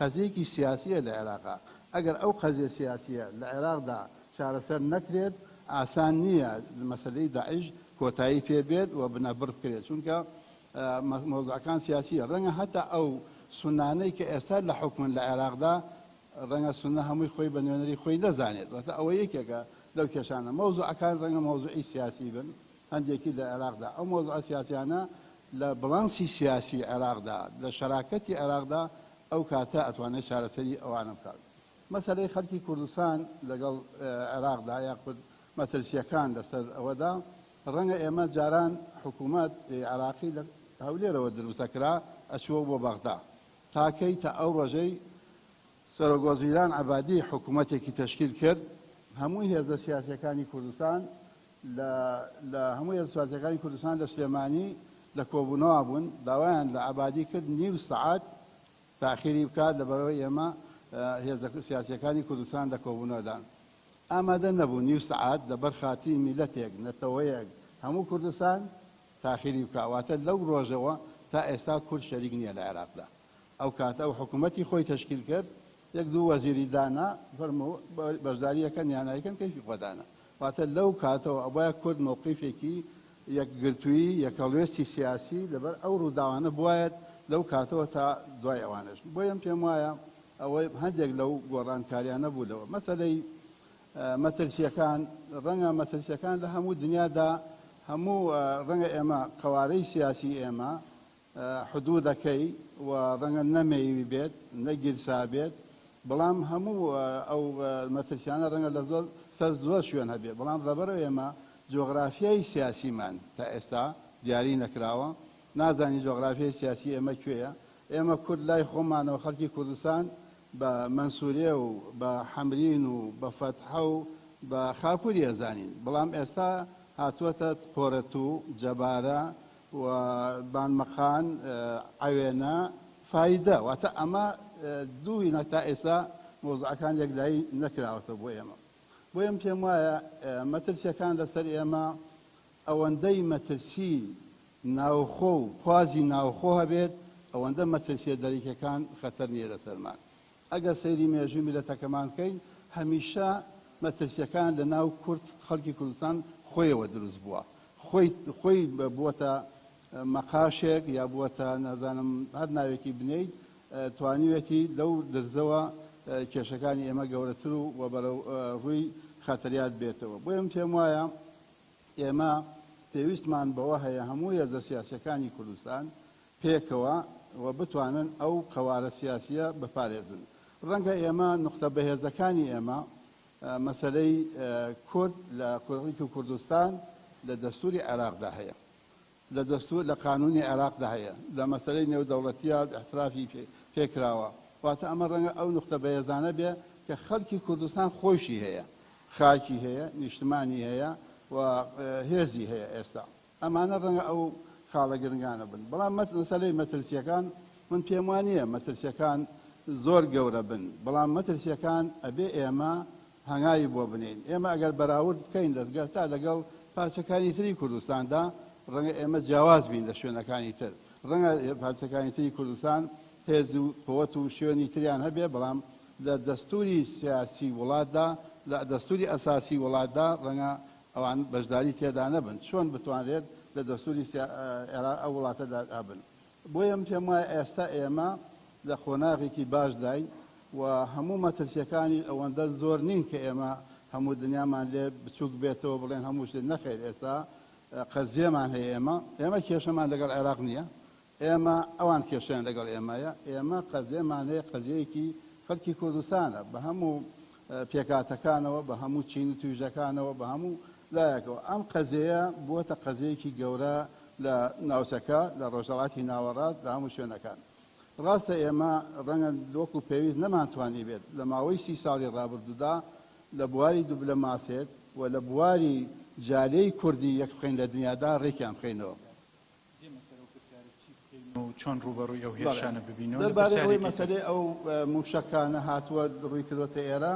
قەزیەکی سیاسییە لە عێراقا، ئەگەر ئەو قەزیە سیاسییە لە عێراقدا چارەسەر نەکرێت، ئاسان نییە مەسەلەی داعش کۆتایی پێ بێت و بنەبڕ بکرێت، چونکە مەوزوعەکان سیاسییە، ڕەنگە هەتا ئەو سوننانەی کە ئێستا لە حوکمن لە عێراقدا، ڕەنگە سوننە هەمووی خۆی بە نوێنەری خۆی نەزانێت، واتە ئەوە یەکێکە لەو کێشانە. مەوزوعەکان ڕەنگە مەوزوعی سیاسی بن، هەندێکی لە عێراقدا ئەو مەوزوعە سیاسیانە لە بڵانسی سیاسی عێراقدا، لە شەراکەتی عێراقدا ئەو کاتە ئەتوانێت چارەسەری ئەوانە بکات. مەسەلەی خەڵکی کوردستان لەگەڵ عێراقدا یاخود مەترسییەکان لەسەر ئەوەدا، ڕەنگە ئێمە جاران حکوومەت عێراقی لە هەولێرەوە دروستەکرا ئەچووە بۆ بەغدا، تا کەی؟ تا ئەو ڕۆژەی سەرۆکوەزیران عەبادی حکوومەتێکی تەشکیل کرد، هەموو هێزە سیاسییەکانی کوردستان لە لە هەموو هێزە سیاسییەکانی کوردستان لە سلێمانی لە کۆبوونەوە بوون، داوایان لە عەبادی کرد نیو سەعات تاخیری بکات لەبەرئەوەی ئێمە هێزە سیاسییەکانی کوردستان لە کۆبوونەوەدان. ئامادە نەبوو نیو سەعات لەبەر خاتری میللەتێک، نەتەوەیەک، هەموو کوردستان تاخیری بکا، واتە لەو ڕۆژەوە تا ئێستا کورد شەریک نییە لە عێراقدا. ئەو کاتە ئەو حکوومەتی خۆی تەشکیل کرد، یەک دوو وەزیری دانا، فەرموو بەشداری ئەکەن یان نایکەن کەیفی خۆتانە. واتە لەو کاتەوە ئەبوایە کورد مەوقیفێکی یەکگرتوویی، یەکهەڵوێستی سیاسی لەبەر ئەو ڕووداوانە بوایەت لەو کاتەوە تا دوای ئەوانەش. بۆیە من پێم وایە ئەوە هەندێک لەو گۆڕانکاریانە بوو لەوە. مەسەلەی مەترسییەکان، ڕەنگە مەترسییەکان لە هەموو دنیادا هەموو ڕەنگە ئێمە قەوارەی سیاسی ئێمە حدودەکەی و ڕەنگە نەمەیوی بێت نەگیرسابێت بەڵام هەموو ئەو مەترسیانە ڕەنگە لە زۆر سەر زۆر شوێن هەبێت بەڵام ڕەبەرە ئێمە جۆغرافیای سیاسیمان تا ئێستا دیاری نەکراوە نازانین جۆغرافیای سیاسی ئێمە کوێیە ئێمە کورد لای خۆمانەوە خەڵکی کوردستان بە مەنسوورێ و بە حەمرین و بە فەتحە و بە خاپووری ئەزانین بەڵام ئێستا هاتووەتە قۆرەتوو جەبارە و بانمەقان عەوێنە فایدە واتە ئەمە دووینە تا ئێستا مەوزوعەکان یەکلایی نەکراوەتەوە بۆ ئێمە بۆیە من پێم وایە مەترسیەکان لەسەر ئێمە ئەوەندەی مەترسی ناوخۆ و پوازی ناوخۆ هەبێت ئەوەندە مەترسیە دەریکەکان خەتەر نییە لەسەرمان ئەگەر سەیری مێژووی میللەتەکەمان بکەین هەمیشە مەترسیەکان لە ناو کورد خەڵکی کوردستان خۆیەوە دروست بووە خۆی خۆی بووەتە مەقاشێک یا بووەتە نازانم هەر ناوێکی بنێیت توانیوێتی لەو درزەوە کێشەکانی ئێمە گەورەتر و و بەرەو ڕووی خەتەریات بێتەوە بۆیە من پێم وایە ئێمە پێویستمان بەوە هەیە هەموو هێزە سیاسیەکانی کوردستان پێکەوە و بتوانن ئەو قەوارە سیاسییە بپارێزن. ڕەنگە ئێمە نوقتە بەهێزەکانی ئێمە مەسەلەی کورد لە کوڕیک و کوردستان لە دەستووری عێراقدا هەیە، لە دەستوور لە قانوونی عێراقدا هەیە، لە مەسەلەی نێودەوڵەتییە ئیعترافی پێ کراوە. واتە ئەمە ڕەنگە ئەو نوقتە بەهێزانە بێ کە خەڵکی کوردستان خۆیشی هەیە، خاکی هەیە، نیشتمانی هەیە و هێزی هەیە ئێستا. ئەمانە ڕەنگە ئەو خاڵە گرنگانە بن. بەڵام مەسەلەی مەترسییەکان من پێم وا نییە مەترسییەکان زۆر گەورە بن، بەڵام مەترسییەکان ئەبێ ئێمە هەنگاوی بۆ بنێین. ئێمە ئەگەر بەراورد بکەین تا لەگەڵ پارچەکانی تری کوردستاندا ڕەنگە ئێمە جیاواز بین لە شوێنەکانی تر. ڕەنگە پارچەکانی تری کوردستان هێز و قوت و شوێنی تریان هەبێ، بەڵام لە دەستووری سیاسی وڵاتدا، لە دەستووری ئەساسی وڵاتدا ڕەنگە ئەوان بەشداری تێدا نەبن، چۆن بتوانرێت لە دەستوری عێراق ئەو وڵاتەدا هەبن؟ بۆیە من پێم وایە ئێستا ئێمە لە قۆناغێکی باشداین و هەموو مەترسیەکانی ئەوەندە زۆر نین کە ئێمە هەموو دنیامان لێ بچووک بێتەوە بڵێن هەموو شتێک نەخێر ئێستا قەزیەمان هەیە ئێمە ئێمە کێشەمان لەگەڵ عێراق نییە ئێمە ئەوان کێشەیان لەگەڵ ئێمەیە، ئێمە قەزیەمان هەیە قەزیەیەکی خەڵکی کوردستانە بە هەموو پێکهاتەکانەوە، بە هەموو چین و تویژەکانەوە، بە هەموو لایەکەوە. ئەم قەزیەیە بووەتە قەزیەیەکی گەورە لە ناوچەکە، لە ڕۆژهەڵاتی ناوەڕاست، لە هەموو شوێنەکان. ڕاستە ئێمە ڕەنگە وەکو پێویست نەمانتوانیبێت لە ماوەی سی ساڵی ڕابردوودا لە بواری دوبلەماسێت و لە بواری جالێی کوردی یەکبخەین لە دنیادا ڕێکیان بخەینەوە. دێمە سەر ئەو پرسیارە چی بکەین و. چۆن ڕووبەڕووی ئەو هێرشانە ببینەوە؟ لە دەربارەی ئەوەی پرسیارێکی تر. مەسەلەی ئەو مووشەکانە هاتووە ڕووی کردووەتە ئێرە،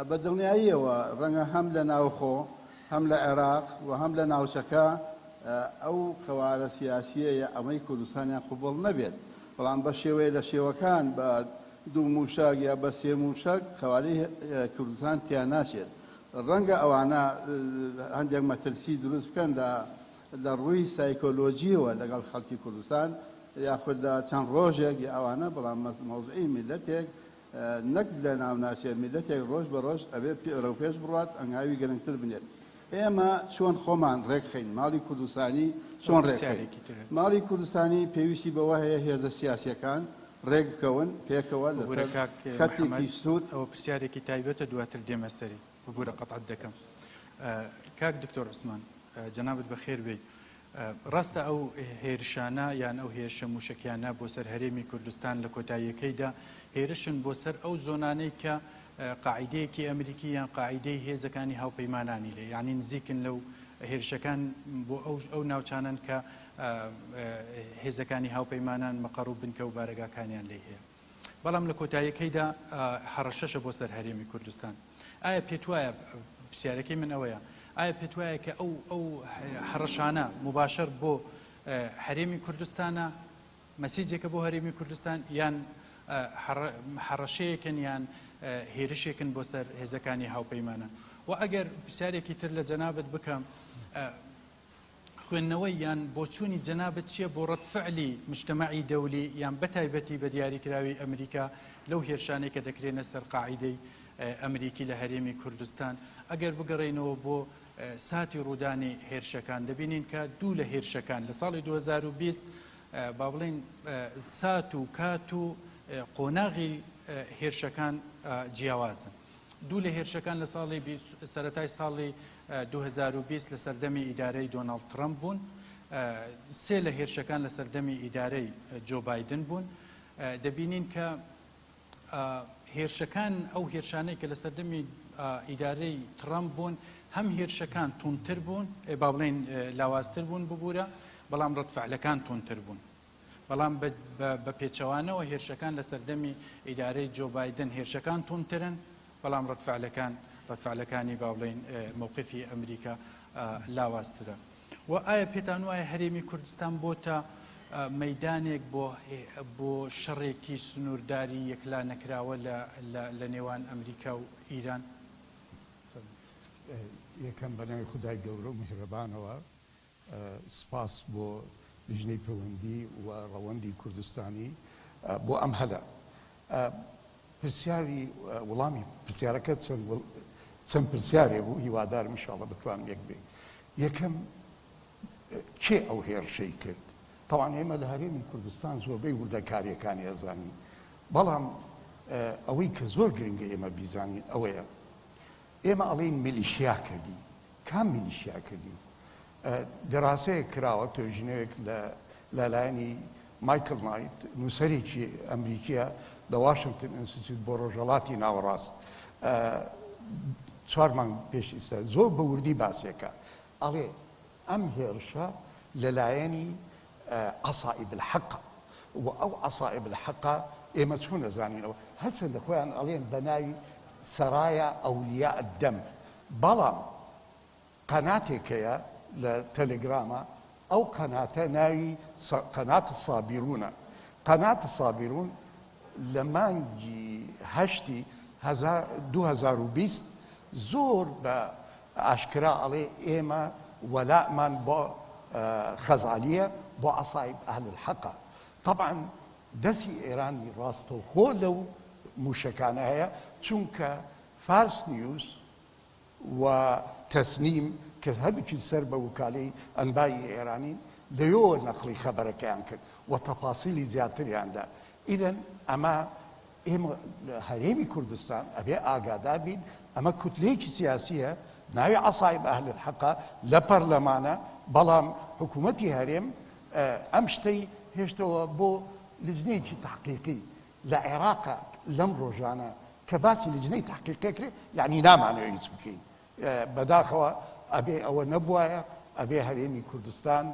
بە دڵنیاییەوە ڕەنگە هەم لە ناوخۆ، هەم لە عێراق و هەم لە ناوچەکە ئەو قەوارە سیاسییە یا ئەمەی کوردستانیان قبوڵ نەبێت، بەڵام بە شێوەیە لە شێوەکان بە دوو مووشەک یا بە سێ مووشەک قەوارەی کوردستان تیا ناچێت. ڕەنگە ئەوانە هەندێک مەترسی دروست بکەن لە لە ڕووی سایکۆلۆجیەوە لەگەڵ خەڵکی کوردستان یاخود لە چەند ڕۆژێک یا ئەوانە، بەڵام مەوزوعی میللەتێک نەک لە ناو ناچێت، میللەتێک ڕۆژ بە ڕۆژ ئەبێ بەرەو پێش بڕوات، هەنگاوی گرنگتر بنێت. ئێمە چۆن خۆمان ڕێکخەین، ماڵی کوردستانی چۆن ڕێکخەین؟ ماڵی کوردستانی پێویستی بەوە هەیە هێزە سیاسیەکان ڕێک بکەون پێکەوە ببورە لەسەر کاک خەتێکی محەمەد، سوور. ئەوە پرسیارێکی تایبەتە دواتر دێمە سەری، ببورە قەتعت دەکەم. کاک دکتۆر عوسمان جەنابت بەخێر بێی. ڕاستە ئەو هێرشانە یان ئەو هێرشە موشەکیانە بۆ سەر هەرێمی کوردستان لە کۆتاییەکەیدا هێرشن بۆ سەر ئەو زۆنانەی کە قاعیدەیەکی ئەمریکی یان قاعیدەی هێزەکانی هاوپەیمانانی لێ، یانی نزیکن لەو هێرشەکان بۆ ئەو ناوچانەن کە هێزەکانی هاوپەیمانان مەقەڕ و بنکە و بارەگاکانیان لێی هەیە. بەڵام لە کۆتاییەکەیدا هەڕەشەشە بۆ سەر هەرێمی کوردستان. ئایا پێتوایە، پرسیارەکەی من ئەوەیە، ئایا پێتوایە کە ئەو ئەو هەڕەشانە موباشەر بۆ هەرێمی کوردستانە، مەسیجێکە بۆ هەرێمی کوردستان، یان هەڕەشەیەکن یان هێرشێکن بۆ سەر هێزەکانی هاوپەیمانان؟ و ئەگەر پرسیارێکی تر لە جەنابت بکەم، خوێندنەوەی یان بۆچوونی جەنابت چییە بۆ ڕەد فعلی مجتەمەعی دەولی یان بەتایبەتی بە دیاریکراوی ئەمریکا لەو هێرشانەی کە دەکرێنە سەر قاعیدەی ئەمریکی لە هەرێمی کوردستان؟ ئەگەر بگەڕێینەوە بۆ ساتی ڕوودانی هێرشەکان دەبینین کە دوو لە هێرشەکان لە ساڵی 2020 با بڵێین سات و کات و قۆناغی هێرشەکان جیاوازن. دوو لە هێرشەکان لە ساڵی سەرەتای ساڵی 2020 لە سەردەمی ئیدارەی دۆناڵد ترەمپ بوون، سێ لە هێرشەکان لە سەردەمی ئیدارەی جۆ بایدن بوون. دەبینین کە هێرشەکان ئەو هێرشانەی کە لە سەردەمی ئیدارەی ترەمپ بوون هەم هێرشەکان توندتر بوون، با بڵێین لاوازتر بوون ببوورە، بەڵام ڕەدفعلەکان توندتر بوون. بەڵام بە پێچەوانەوە هێرشەکان لە سەردەمی ئیدارەی جۆ بایدن هێرشەکان توندترن، بەڵام ڕەدفعلەکان ڕەدفعلەکانی با بڵێین مەوقفی ئەمریکا لاوازترە. و ئایا پێتان وایە هەرێمی کوردستان بۆتە مەیدانێک بۆ بۆ شەڕێکی سنوورداری یەکلا نەکراوە لە لە نێوان ئەمریکا و ئیران؟ یەکەم بەناوی خودای گەورە و میهرەبانەوە سپاس بۆ لیژنەی پەیوەندی و ڕەوەندی کوردستانی بۆ ئەم هەلە. پرسیاری وڵامی پرسیارەکە چەند پرسیارێ بوو هیوادارم ئیشاڵڵە بتوانم یەک بێ. یەکەم کێ ئەو هێرشەی کرد؟ تەوان ئێمە لە هەرێمی کوردستان زۆربەی وردەکاریەکانی ئەزانین، بەڵام ئەوەی کە زۆر گرنگە ئێمە بیزانین ئەوەیە ئێمە ئەڵێین میلیشیا کردی، کام میلیشیا کردی؟ دەراسەیەک کراوە، توێژینەوەیەک لە لەلایەنی مایکل نایت، نووسەرێکی ئەمریکییە لە واشنگتن ئینستیتیوت بۆ ڕۆژهەڵاتی ناوەڕاست، چوار مانگ پێش ئیستا زۆر بە وردی باسێکە، ئەڵێ ئەم هێرشە لەلایەنی عەسائیب الحەقە و ئەو عەسائیب الحەقە ئێمە چۆن ئەزانینەوە؟ هەرچەندە خۆیان ئەڵێن بە ناوی سەرایا ئەولیاء الدم، بەڵام قەناتێک هەیە لە تەلەگرامە ئەو قەناتە ناوی قەنات سابیرونە قەنات سابیرون لە مانگی هەشتی 2020 زۆر بە ئاشکرا ئەڵێ ئێمە وەلامان بۆ خەزعەلیە بۆ عەسایب ئەهل الحەقە تەبعەن دەستی ئێرانی ڕاستەوخۆ لەو موشەکانە هەیە چونکە فارس نیوز و تەسنیم کە هەردووکی سەر بە وکالەی ئەنبائی ئێرانین لەوێوە نەقڵی خەبەرەکەیان کرد و تەفاسیلی زیاتریان دا. ئیدەن ئەمە ئێمە لە هەرێمی کوردستان ئەبێ ئاگادار بین ئەمە کوتلەیەکی سیاسییە ناوی عەسائیب ئەهل الحەقە لە پەرلەمانە بەڵام حکوومەتی هەرێم ئەم شتەی هێشتەوە بۆ لجنەیەکی تەحقیقی لە عێراقا لەم ڕۆژانە کە باسی لجنەی تەحقیق ئەکرێ یەعنی نامانەوێ هیچ بکەین بەداخەوە ئەبێ ئەوە نەبوایە ئەبێ هەرێمی کوردستان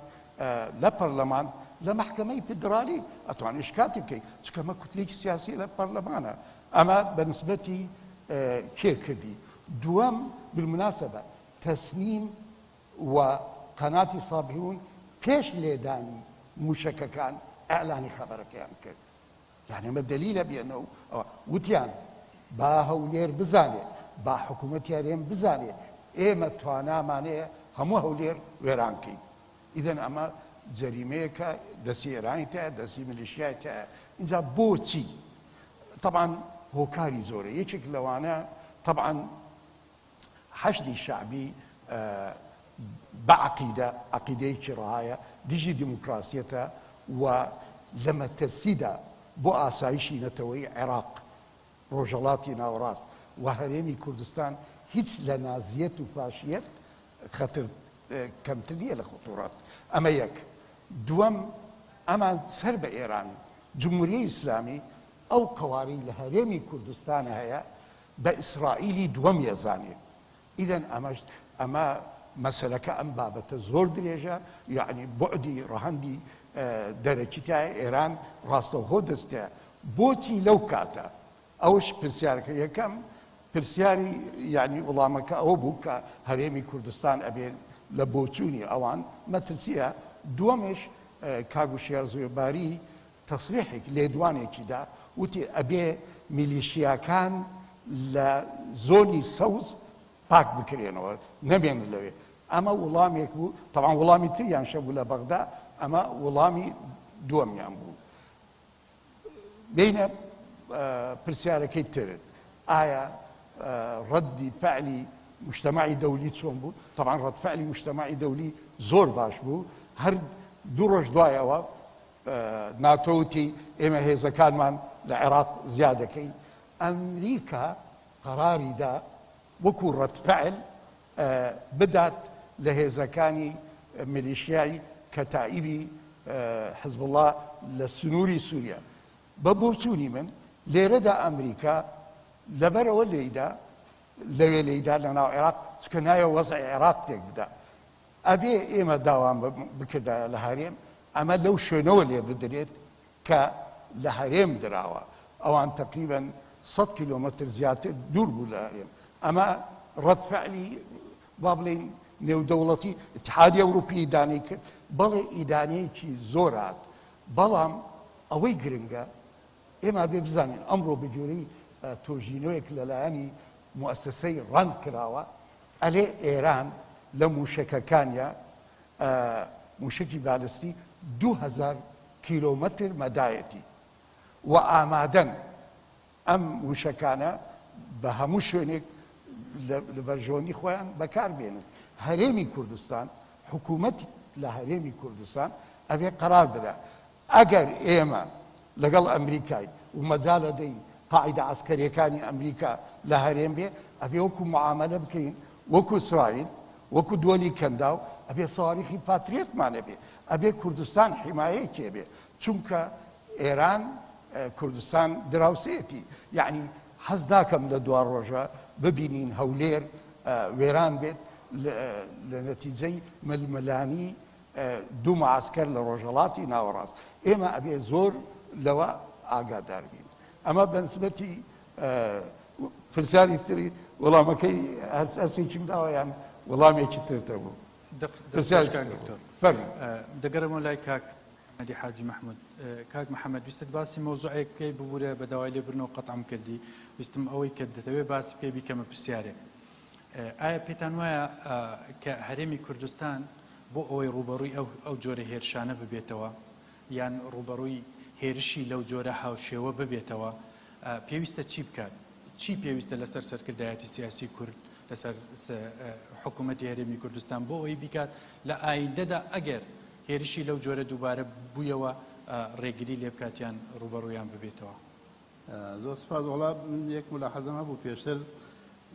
لە پەرلەمان لە مەحکەمەی فیدرالی ئەتوانی شکاتی بکەی چونکە ئەمە کوتلەیەکی سیاسیە لە پەرلەمانە ئەمە بە نسبەتی کێ کردی دووەم بالمناسبە تەسنیم و قەناتی سابیون پێش لێدانی موشەکەکان ئیعلانی خەبەرەکەیان کرد یانی ئەمە دەلیلە بێنە و ئەوە وتیان با هەولێر بزانێ با حکوومەتی هەرێم بزانێ ئێمە توانامان هەیە هەموو هەولێر وێران کەین ئیدەن ئەمە جەریمەیەکە دەستی ئێرانی تایە دەستی میلیشیای تایە ئینجا بۆچی تەبعەن هۆکاری زۆرە یەکێک لەوانە تەبعەن حەشدی شەعبی بە عەقیدە، عەقیدەیەکی ڕەهایە، دژی دیموکراسیەتە و لە مەترسیدا بۆ ئاسایشی نەتەوەیی عێراق، ڕۆژهەڵاتی ناوەڕاست و هەرێمی کوردستان هیچ لە نازیەت و فاشیەت خەتر کەمتر نییە لە خطورات. ئەمە یەک. دووەم، ئەمان سەر بە ئێران، جمهوری ئیسلامی ئەو قەوارەی لە هەرێمی کوردستان هەیە بە ئیسرائیلی دووەم یەزانێ ئیدەن ئەمەش ئەمە مەسەلەکە ئەم بابەتە زۆر درێژە یەعنی بوعدی ڕەهەندی دەرەکی تایە ئێران ڕاستەوخۆ دەستە بۆچی لەو کاتە ئەوش پرسیارەکە یەکەم پرسیاری یعنی وڵامەکە ئەوە بوو کە هەرێمی کوردستان ئەبێ لە بۆچوونی ئەوان مەترسیە دووەمش کاک وشیار زوێباری تەسریحێک، لێدوانێکی دا، وتی ئەبێ میلیشیاکان لە زۆنی سەوز پاک بکرێنەوە، نەمێنن لەوێ. ئەمە وڵامێک بوو، تەبعەن وڵامی تریانش هەبوو لە بەغدا، ئەمە وڵامی دووەمیان بوو. بێینە پرسیارەکەی ترت، ئایا ڕەدی فعلی مجتەمەعی دەولی چۆن بوو؟ تەبعەن ڕەد فعلی مجتەمەعی دەولی زۆر باش بوو، هەر دوو ڕۆژ دوای ئەوە ناتۆ وتی ئێمە هێزەکانمان لە عێراق زیاد دەکەین، ئەمریکا قەراری دا وەکو ڕەد فعل بدات لە هێزەکانی میلیشیای کەتائیبی حزبوڵا لە سنووری سووریا. بە بۆچوونی من لێرەدا ئەمریکا لەبەرئەوە لێیدا لەوێ لێیدا لەناو عێراق چونکە نایەوێ وەزعی عێراق تێک بدا. ئەبێ ئێمە داوام بکردایە لە هەرێم ئەمە لەو شوێنەوە لێ بدرێت کە لە هەرێم دراوە ئەوان تەقریبەن سەد کیلۆمەتر زیاتر دوور بوو لە هەرێم ئەمە ڕەد فعلی با بڵێین نێودەوڵەتی اتحادی ئەوروپی ئیدانەی کرد بەڵێ ئیدانەیەکی زۆر هات بەڵام ئەوەی گرنگە ئێمە بێ بزانین ئەمڕۆ بەگوێرەی تۆژینەوەیەک لەلایەنی موئەسەسەی ڕەند کراوە ئەلێ ئێران لە موشەکەکانیا موشەکی بالستی 2000 کیلۆمەتر مەدایەتی و ئامادەن ئەم موشەکانە بە هەموو شوێنێک لە بەرژەوەندی خۆیان بەکار بێنن. هەرێمی کوردستان، حکوومەت لە هەرێمی کوردستان ئەبێ قەرار بدا ئەگەر ئێمە لەگەڵ ئەمریکاین و مەجال ئەدەین قاعیدە عەسکەریەکانی ئەمریکا لە هەرێم بێ، ئەبێ وەکو معامەلە بکەین وەکو ئیسرائیل، وەکو دوەلی کەنداو، ئەبێ سەواریخی پاتریەتمان هەبێ، ئەبێ کوردستان حیمایەی هەبێ، چونکە ئێران کوردستان دراوسێیەتی، یەعنی حەز ناکەم لە دواڕۆژا ببینین هەولێر وێران بێت لە نەتیجەی ململانی دوو معسکەر لە ڕۆژهەڵاتی ناوەڕاست ئێمە ئەبێ زۆر لەوە ئاگادار بین ئەمە بەنسبەتی پرسیاری تری وەڵامەکەی هەرسێکیم داوە یان وەڵامێکی تر دەبوو دەگەڕێمەوە لای کاک محەممەدی حاجی مححمود کاک محەممەد ویستت باسی مەوزوعێک بکەی ببوورە بە داوای لێبرنەوە قەتعم کردی ویستم ئەوەی کە دەتەوێت باسی بکەی بیکەمە پرسیارێک ئایا پێتان وایە کە هەرێمی کوردستان بۆ ئەوەی ڕووبەڕووی ئەو ئەو جۆرە هێرشانە ببێتەوە یان ڕووبەڕووی هێرشی لەو جۆرە هاوشێوە ببێتەوە پێویستە چی بکات؟ چی پێویستە لەسەر سەرکردایەتی سیاسی کورد لەسەر حکوومەتی هەرێمی کوردستان بۆ ئەوەی بیکات لە ئایندەدا ئەگەر هێرشی لەو جۆرە دووبارە بوویەوە ڕێگری لێ بکات یان ڕووبەڕوویان ببێتەوە؟ زۆر سوپاس وەڵا من یەک مولاحەزەم هەبوو پێشتر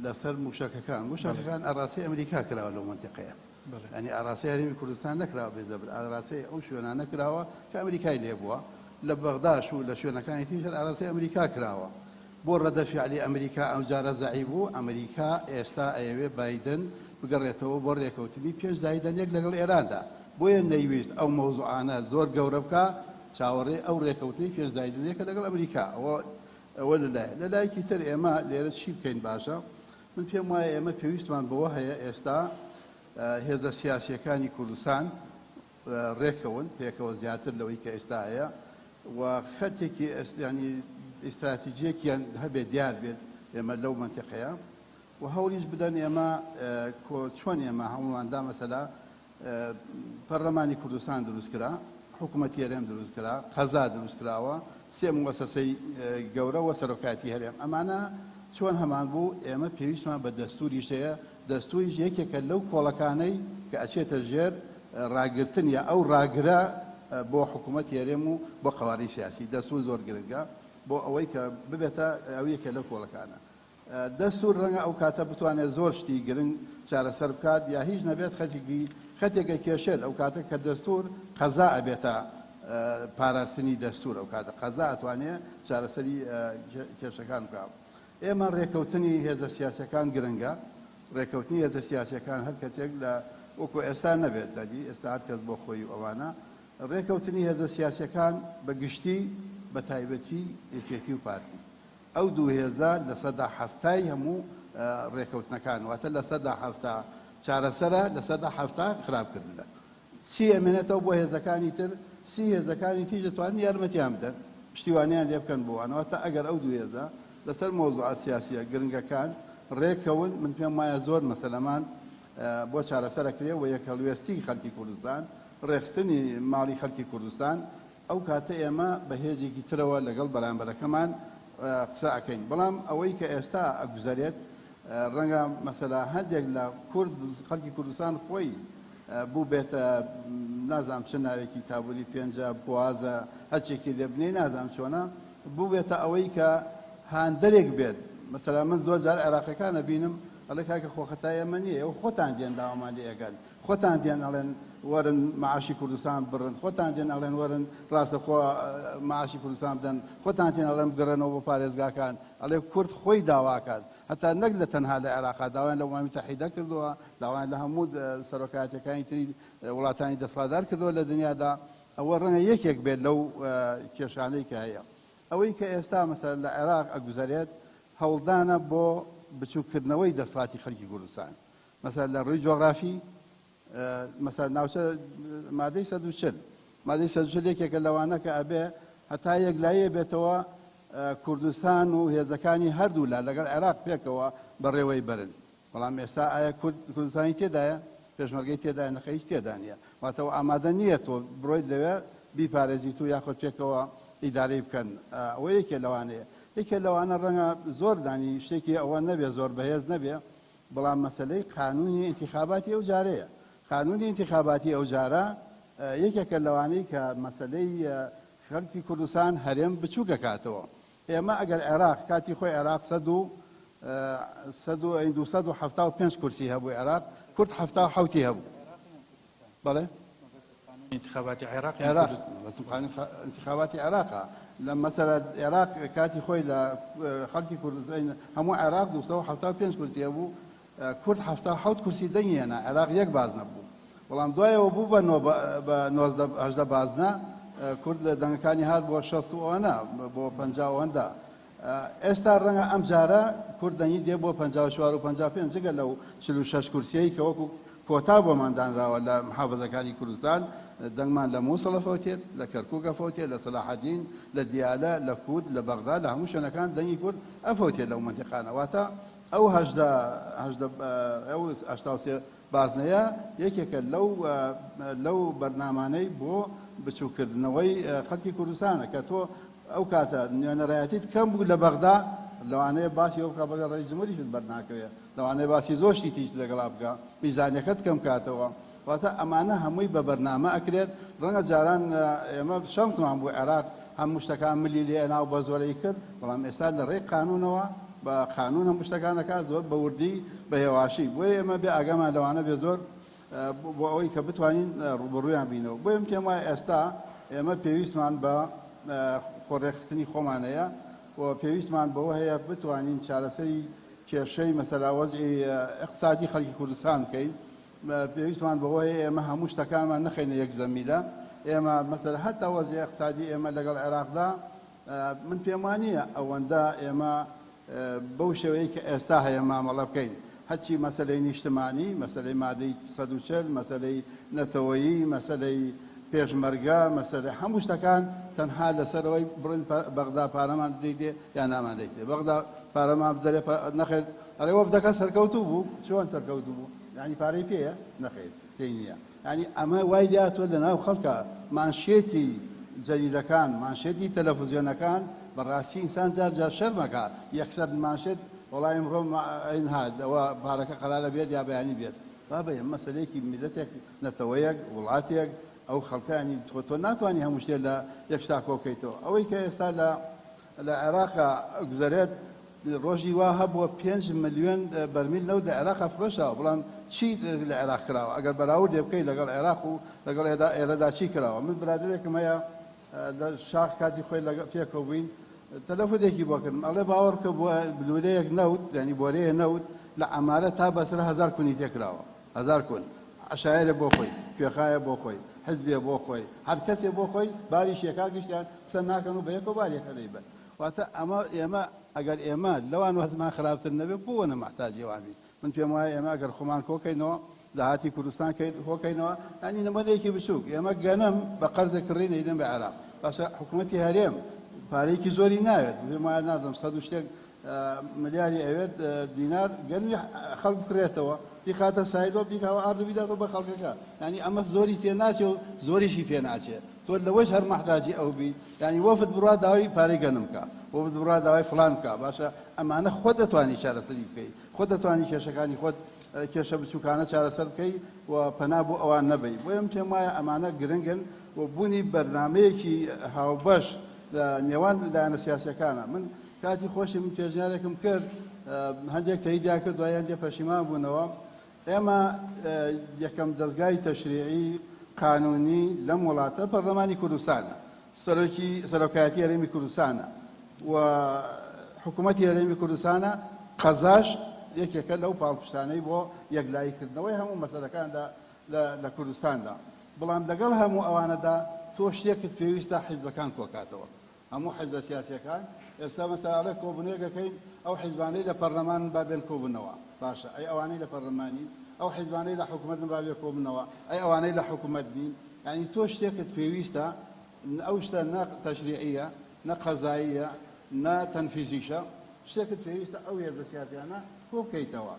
لەسەر موشەکەکان موشەکەکان ئاراستەی ئەمریکا کراوە لەو مەنتیقەیە یانی ئاراستەی هەرێمی کوردستان نەکراوە بێ زەبر ئاراستەی ئەو شوێنانە کراوە کە ئەمریکای لێ بووە لە بەغداش و لە شوێنەکانی تریش هەر ئاراستەی ئەمریکا کراوە بۆ ڕەدە فیعلی ئەمریکا ئەوجارە زەعیف بوو ئەمریکا ئێستا ئەیەوێ بایدن بگەڕێتەوە بۆ ڕێکەوتنی پێش زایدەن یەک لەگەڵ ئێراندا. بۆیە نەیویست ئەو مەوزوعانە زۆر گەورە بکا، چاوەڕێی ئەو ڕێکەوتنەی پێنج زایدنەیە لەگەڵ ئەمریکا. ئەوە ئەوە لەلایە. لە لایەکی تر ئێمە لێرە چی بکەین باشە؟ من پێم وایە ئێمە پێویستمان بەوە هەیە ئێستا هێزە سیاسییەکانی کوردستان ڕێکەون پێکەوە زیاتر لەوەی کە ئێستا هەیە و خەتێکی ینی ئیستراتیجیەکیان هەبێت دیار بێت ئێمە لەو مەنتیقەیە و هەوڵیش بدەن ئێمە چۆن ئێمە هەوڵماندا مەسەلا پەرلەمانی کوردستان دروست کرا، حکوومەتی هەرێم دروست کرا، قەزا دروست کراوە، سێ موەسەسەی گەورە و سەرۆکایەتی هەرێم. ئەمانە چۆن هەمان بوو، ئێمە پێویستمان بە دەستووریش هەیە، دەستووریش یەکێکە لەو کۆڵەکانەی کە ئەچێتە ژێر ڕاگرتن یا ئەو ڕاگرە بۆ حکوومەتی هەرێم و بۆ قەوارەی سیاسی. دەستوور زۆر گرنگە بۆ ئەوەی کە ببێتە ئەو یەکێ لەو کۆڵەکانە. دەستور ڕەنگە ئەو کاتە بتوانێت زۆر شتی گرنگ چارەسەر بکات یا هیچ نەبێت خەتێکی خەتێک ئەکێشێت ئەو کاتە کە دەستور قەزا ئەبێتە پاراستنی دەستور ئەو کاتە قەزا ئەتوانێ چارەسەری کێشەکان بکات. ئێمە ڕێکەوتنی هێزە سیاسەکان گرنگە ڕێکەوتنی هێزە سیاسەکان هەر کەسێک لە وەکو ئێستا نەبێت دەدی ئێستا هەر کەس بۆ خۆی و ئەوانە ڕێکەوتنی هێزە سیاسەکان بە گشتی بە تایبەتی یەکێتی و پارتی ئەو دوو هێزە لەسەدا حەفتای هەموو ڕێکەوتنەکان واتە 70% چارەسەرە 70% خراپکردنە. سی ئەمێنێتەوە بۆ هێزەکانی تر، سی هێزەکانی تریش دەتوانن یارمەتیان بدەن، پشتیوانیان لێ بکەن بۆ وان. واتە ئەگەر ئەو دوو هێزە لەسەر مەوزوعە سیاسییە گرنگەکان ڕێکەون، من پێم وایە زۆر مەسەلەمان بۆ چارەسەر ئەکرێ و یەکهەڵوێستی خەڵکی کوردستان، ڕێکخستنی ماڵی خەڵکی کوردستان ئەو کاتە ئێمە بە هێزێکی ترەوە لەگەڵ بەرامبەرەکەمان قسە ئەکەین. بەڵام ئەوەی کە ئێستا ئەگوزەرێت ڕەنگە مەسەلا هەندێک لە کورد خەڵکی کوردستان خۆی بووبێتە نازانم چ ناوێکی تابوری پێنجە بوازە هەرچێکی لێ بنێی نازانم چۆنە بووبێتە ئەوەی کە هاندەرێک بێت. مەسەلا من زۆر جار عێراقیەکان ئەبینم ئەڵێ کاکە خۆ خەتای ئێمە نییە ئێوە خۆتان دێن داوامان لێ ئەکەن. خۆتان دێن ئەڵێن وەرن معاشی کوردستان ببڕن، خۆتان دێن ئەڵێن وەرن ڕاستەخۆ معاشی کوردستان بدەن، خۆتان دێن ئەڵێن بگەڕێنەوە بۆ پارێزگاکان، ئەڵێ کورد خۆی داواکات، هەتا نەک لە تەنها لە عێراقا داوایان لە ئومامی متەحیدە کردووە، داوایان لە هەموو سەرۆکایەتیەکانی تری وڵاتانی دەسەڵاتدار کردووە لە دنیادا، ئەوە ڕەنگە یەکێک بێت لەو کێشانەی کە هەیە. ئەوەی کە ئێستا مەسەلەن لە عێراق ئەگوزەرێت هەوڵدانە بۆ بچووککردنەوەی دەسەڵاتی خەڵکی کوردستان. مەسەلەن لە ڕووی جۆغرافی مەسەلەن ناوچە مادەی 140 مادەی 140 یەکێکە لەوانە کە ئەبێ هەتا یەکلاییە بێتەوە کوردستان و هێزەکانی هەردوو لا لەگەڵ عێراق پێکەوە بەڕێوەی بەرن. بەڵام ئێستا ئایا کورد کوردستانی تێدایە؟ پێشمەرگەی تێدایە؟ نەخێر هیچ تێدا نییە. واتە ئەو ئامادە نییە تۆ بڕۆیت لەوێ بیپارێزیت و یاخود پێکەوە ئیدارەی بکەن. ئەوە یەکێ لەوانەیە. یەکێ لەوانە ڕەنگە زۆر دانی شتێکی ئەوە نەبێ زۆر بەهێز نەبێ، بەڵام مەسەلەی قانوونی ئینتیخاباتی ئەو جارەیە. قانوونی ئینتیخاباتی ئەو جارە یەکێکە لەوانەی کە مەسەلەی خەڵکی کوردستان هەرێم بچووک ئەکاتەوە. ئێمە ئەگەر عێراق کاتی خۆی عێراق سەد و سەد و 275 کورسی هەبوو عێراق، کورد 77ی هەبوو. بەڵێ؟ ئینتخاباتی عێراق یان عێراق کوردستان؟ بەسم قانون ئینتخاباتی عێراقە لە مەسەلە عێراق کاتی خۆی لە خەڵکی کوردستان هەموو عێراق 275 کورسی هەبوو کورد 77 کورسی دەنگی هێنا عێراق یەک بازنە بوو بەڵام دوایەوە بوو بە نۆ بە 19 18 بازنە کورد لە دەنگەکانی هات بۆ 60 و ئەوەنە بۆ 50 ئەوەندە ئێستا ڕەنگە ئەم جارە کورد دەنگی دێ بۆ 54 و 55 جگە لەو 46 کورسیەی کە وەکو کۆتا بۆمان دانراوە لە محافزەکانی کوردستان، دەنگمان لە موسڵ ئەفەوتێت، لە کەرکوک ئەفەوتێت، لە سەلاحەدین، لە دیالە، لە کوت، لە بەغدا، لە هەموو شوێنەکان دەنگی کورد ئەفەوتێت لەو مەنتیقانە. واتە ئەو 18 18 ئەو 83 بازنەیە یەکێکە لەو لەو بەرنامانەی بۆ بچووککردنەوەی خەڵکی کوردستانە کە تۆ ئەو کاتە نوێنەرایەتیت کەم بوو لە بەغدا لەوانەیە باسی ئەوە بکا بڵێ ڕەئیس جمهوریشت بەرناکەوێ لەوانەیە باسی زۆر شتی تریشت لەگەڵا بکا میزانیەکەت کەم کاتەوە واتە ئەمانە هەمووی بە بەرنامە ئەکرێت ڕەنگە جاران ئێمە شەنسمان بوو عێراق هەموو شتەکان ملی لێ ئەنا و بە زۆرەی کرد بەڵام ئێستا لە ڕێی قانونەوە بە قانون هەموو شتەکان ئەکات زۆر بە وردی بە هێواشی بۆیە ئێمە بێ ئاگامان لەوانە بێ زۆر بۆ ئەوەی کە بتوانین ڕووبەڕوویان بینەوە. بۆیە من پێم وایە ئێستا ئێمە پێویستمان بە خۆڕێکخستنی خۆمان هەیە و پێویستمان بەوە هەیە بتوانین چارەسەری کێشەی مەسەلا وەزعی ئیقتسادی خەڵکی کوردستان بکەین. پێویستمان بەوە هەیە ئێمە هەموو شتەکانمان نەخەینە یەک زەمیلە. ئێمە مەسەلە هەتا وەزعی ئیقتسادی ئێمە لەگەڵ عێراقدا من پێم وانییە ئەوەندە ئێمە بەو شێوەیەی کە ئێستا هەیە مامەڵە بکەین. هەرچی مەسەلەی نیشتمانی، مەسەلەی مادەی 140، مەسەلەی نەتەوەیی، مەسەلەی پێشمەرگە، مەسەلەی هەموو شتەکان تەنها لەسەر ئەوەی بڕۆین بەغدا پارەمان بدەیتێ یا نامان دەیتێ، بەغدا پارەمان بدەرێ نەخێر، ئەڵێ وەفدەکە سەرکەوتوو بوو، چۆن سەرکەوتوو بوو؟ یانی پارەی پێیە؟ نەخێر پێی نییە. یانی ئەمە وای لێهاتووە لەناو خەڵکا مانشێتی جەریدەکان، مانشێتی تەلەفزیۆنەکان، بەڕاستی ئینسان جار جار شەرمەکا یەکسەر مانشێت وەڵا ئیمڕۆ ئەین هات ئەوە پارەکە قەرارە بێت یا بەیانی بێت. بابە ئەمە مەسەلەیەکی میللەتێک، نەتەوەیەک، وڵاتێک، ئەو خەڵکە یانی تۆ تۆ ناتوانی هەموو شتێ لە یەک شتا کۆ بکەیتەوە. ئەوەی کە ئێستا لە لە عێراقا گوزەرێت ڕۆژی وا هەبووە 5 ملیۆن بەرمیل نەوت لە عێراقا فرۆشراوە، بەڵام چی لە عێراق کراوە؟ ئەگەر بەراوردێ بکەی لەگەڵ عێراق و لەگەڵ ئێدا ئێرەدا چی کراوە؟ من برادەرێکم هەیە لە شاخ کاتی خۆی لەگەڵ پێکەوە بووین تەلەفۆنێکی بۆ کردم ئەڵێ باوەڕ بکە بۆ لولەیەک نەوت یعنی بۆرەیە نەوت لە عەمارە تا بەسرە 1000 کونی تێکراوە 1000 کون عەشایەرێ بۆ خۆی کوێخایە بۆ خۆی حزبێ بۆ خۆی هەر کەسێ بۆ خۆی باری شێکا گشتیان قسە ناکەن و بە یەکەوە باریەکە دەیبەن واتە ئەمە ئێمە ئەگەر ئێمە لەوان وەزمان خراپتر نەبێ بۆ نە مەحتاجی ئەوان بین من پێم وایە ئێمە ئەگەر خۆمان کۆکەینەوە داهاتی کوردستان کۆکەینەوە ینی نمونەیەکی بچووک ئێمە گەنم بە قەرزە کڕین ئەیدەن بە عێراق باشە حکوومەتی هەرێم پارەیەکی زۆری ناوێت پێم وایە نازم سەد و شتێک ملیاری ئەوێت دینار گەنمی خەڵک بکڕێتەوە بیخاتە سایلۆ بیکاوە ئارد بیداتەوە بە خەڵکەکە یعنی ئەمە زۆری تێ ناچێ و زۆریشی پێ ناچێ تۆ لەوەش هەر مەحتاجی ئەو بی یعنی وەفد بڕوا داوای پارەی گەنم بکە وەفد بڕوا داوای فلان بکە باشە ئەمانە خۆت دەتوانی چارەسەری بکەی خۆت دەتوانی کێشەکانی خۆت کێشە بچووکانە چارەسەر بکەی و پەنا بۆ ئەوان نەبەی بۆیە من پێم وایە ئەمانە گرنگن و بوونی بەرنامەیەکی هاوبەش لە نێوان لایەنە سیاسیەکانە من کاتی خۆشی من پێشنیارێکم کرد هەندێک تەییدیان کرد دوای هەندێک پەشیمان بوونەوە ئێمە یەکەم دەزگای تەشریعی قانونی لەم وڵاتە پەرلەمانی کوردستانە سەرۆکی سەرۆکایەتی هەرێمی کوردستانە و حکوومەتی هەرێمی کوردستانە قەزاش یەکێکە لەو پاڵپشتانەی بۆ یەکلاییکردنەوەی هەموو مەسەلەکاندا لە کوردستاندا بەڵام لەگەڵ هەموو ئەوانەدا تۆ شتێکت پێویستە حیزبەکان کۆکاتەوە هەموو حیزبە سیاسیەکان ئێستا مەسەلا ئەڵێ کۆبونەوەیەک ئەکەین ئەو حیزبانەی لە پەرلەمانن با بێن کۆبنەوە باشە ئەی ئەوانەی لە پەرلەمانین ئەو حیزبانەی لە حکومەتن با بێ کۆبنەوە ئەی ئەوانەی لە حکومەت نین یعنی تۆ شتێکت پێویستە ئەو شتە نە تەشریعیە نە قەزاییە نە تەنفیزیشە شتێکت پێویستە ئەو هێزە سیاسیانە کۆبکەیتەوە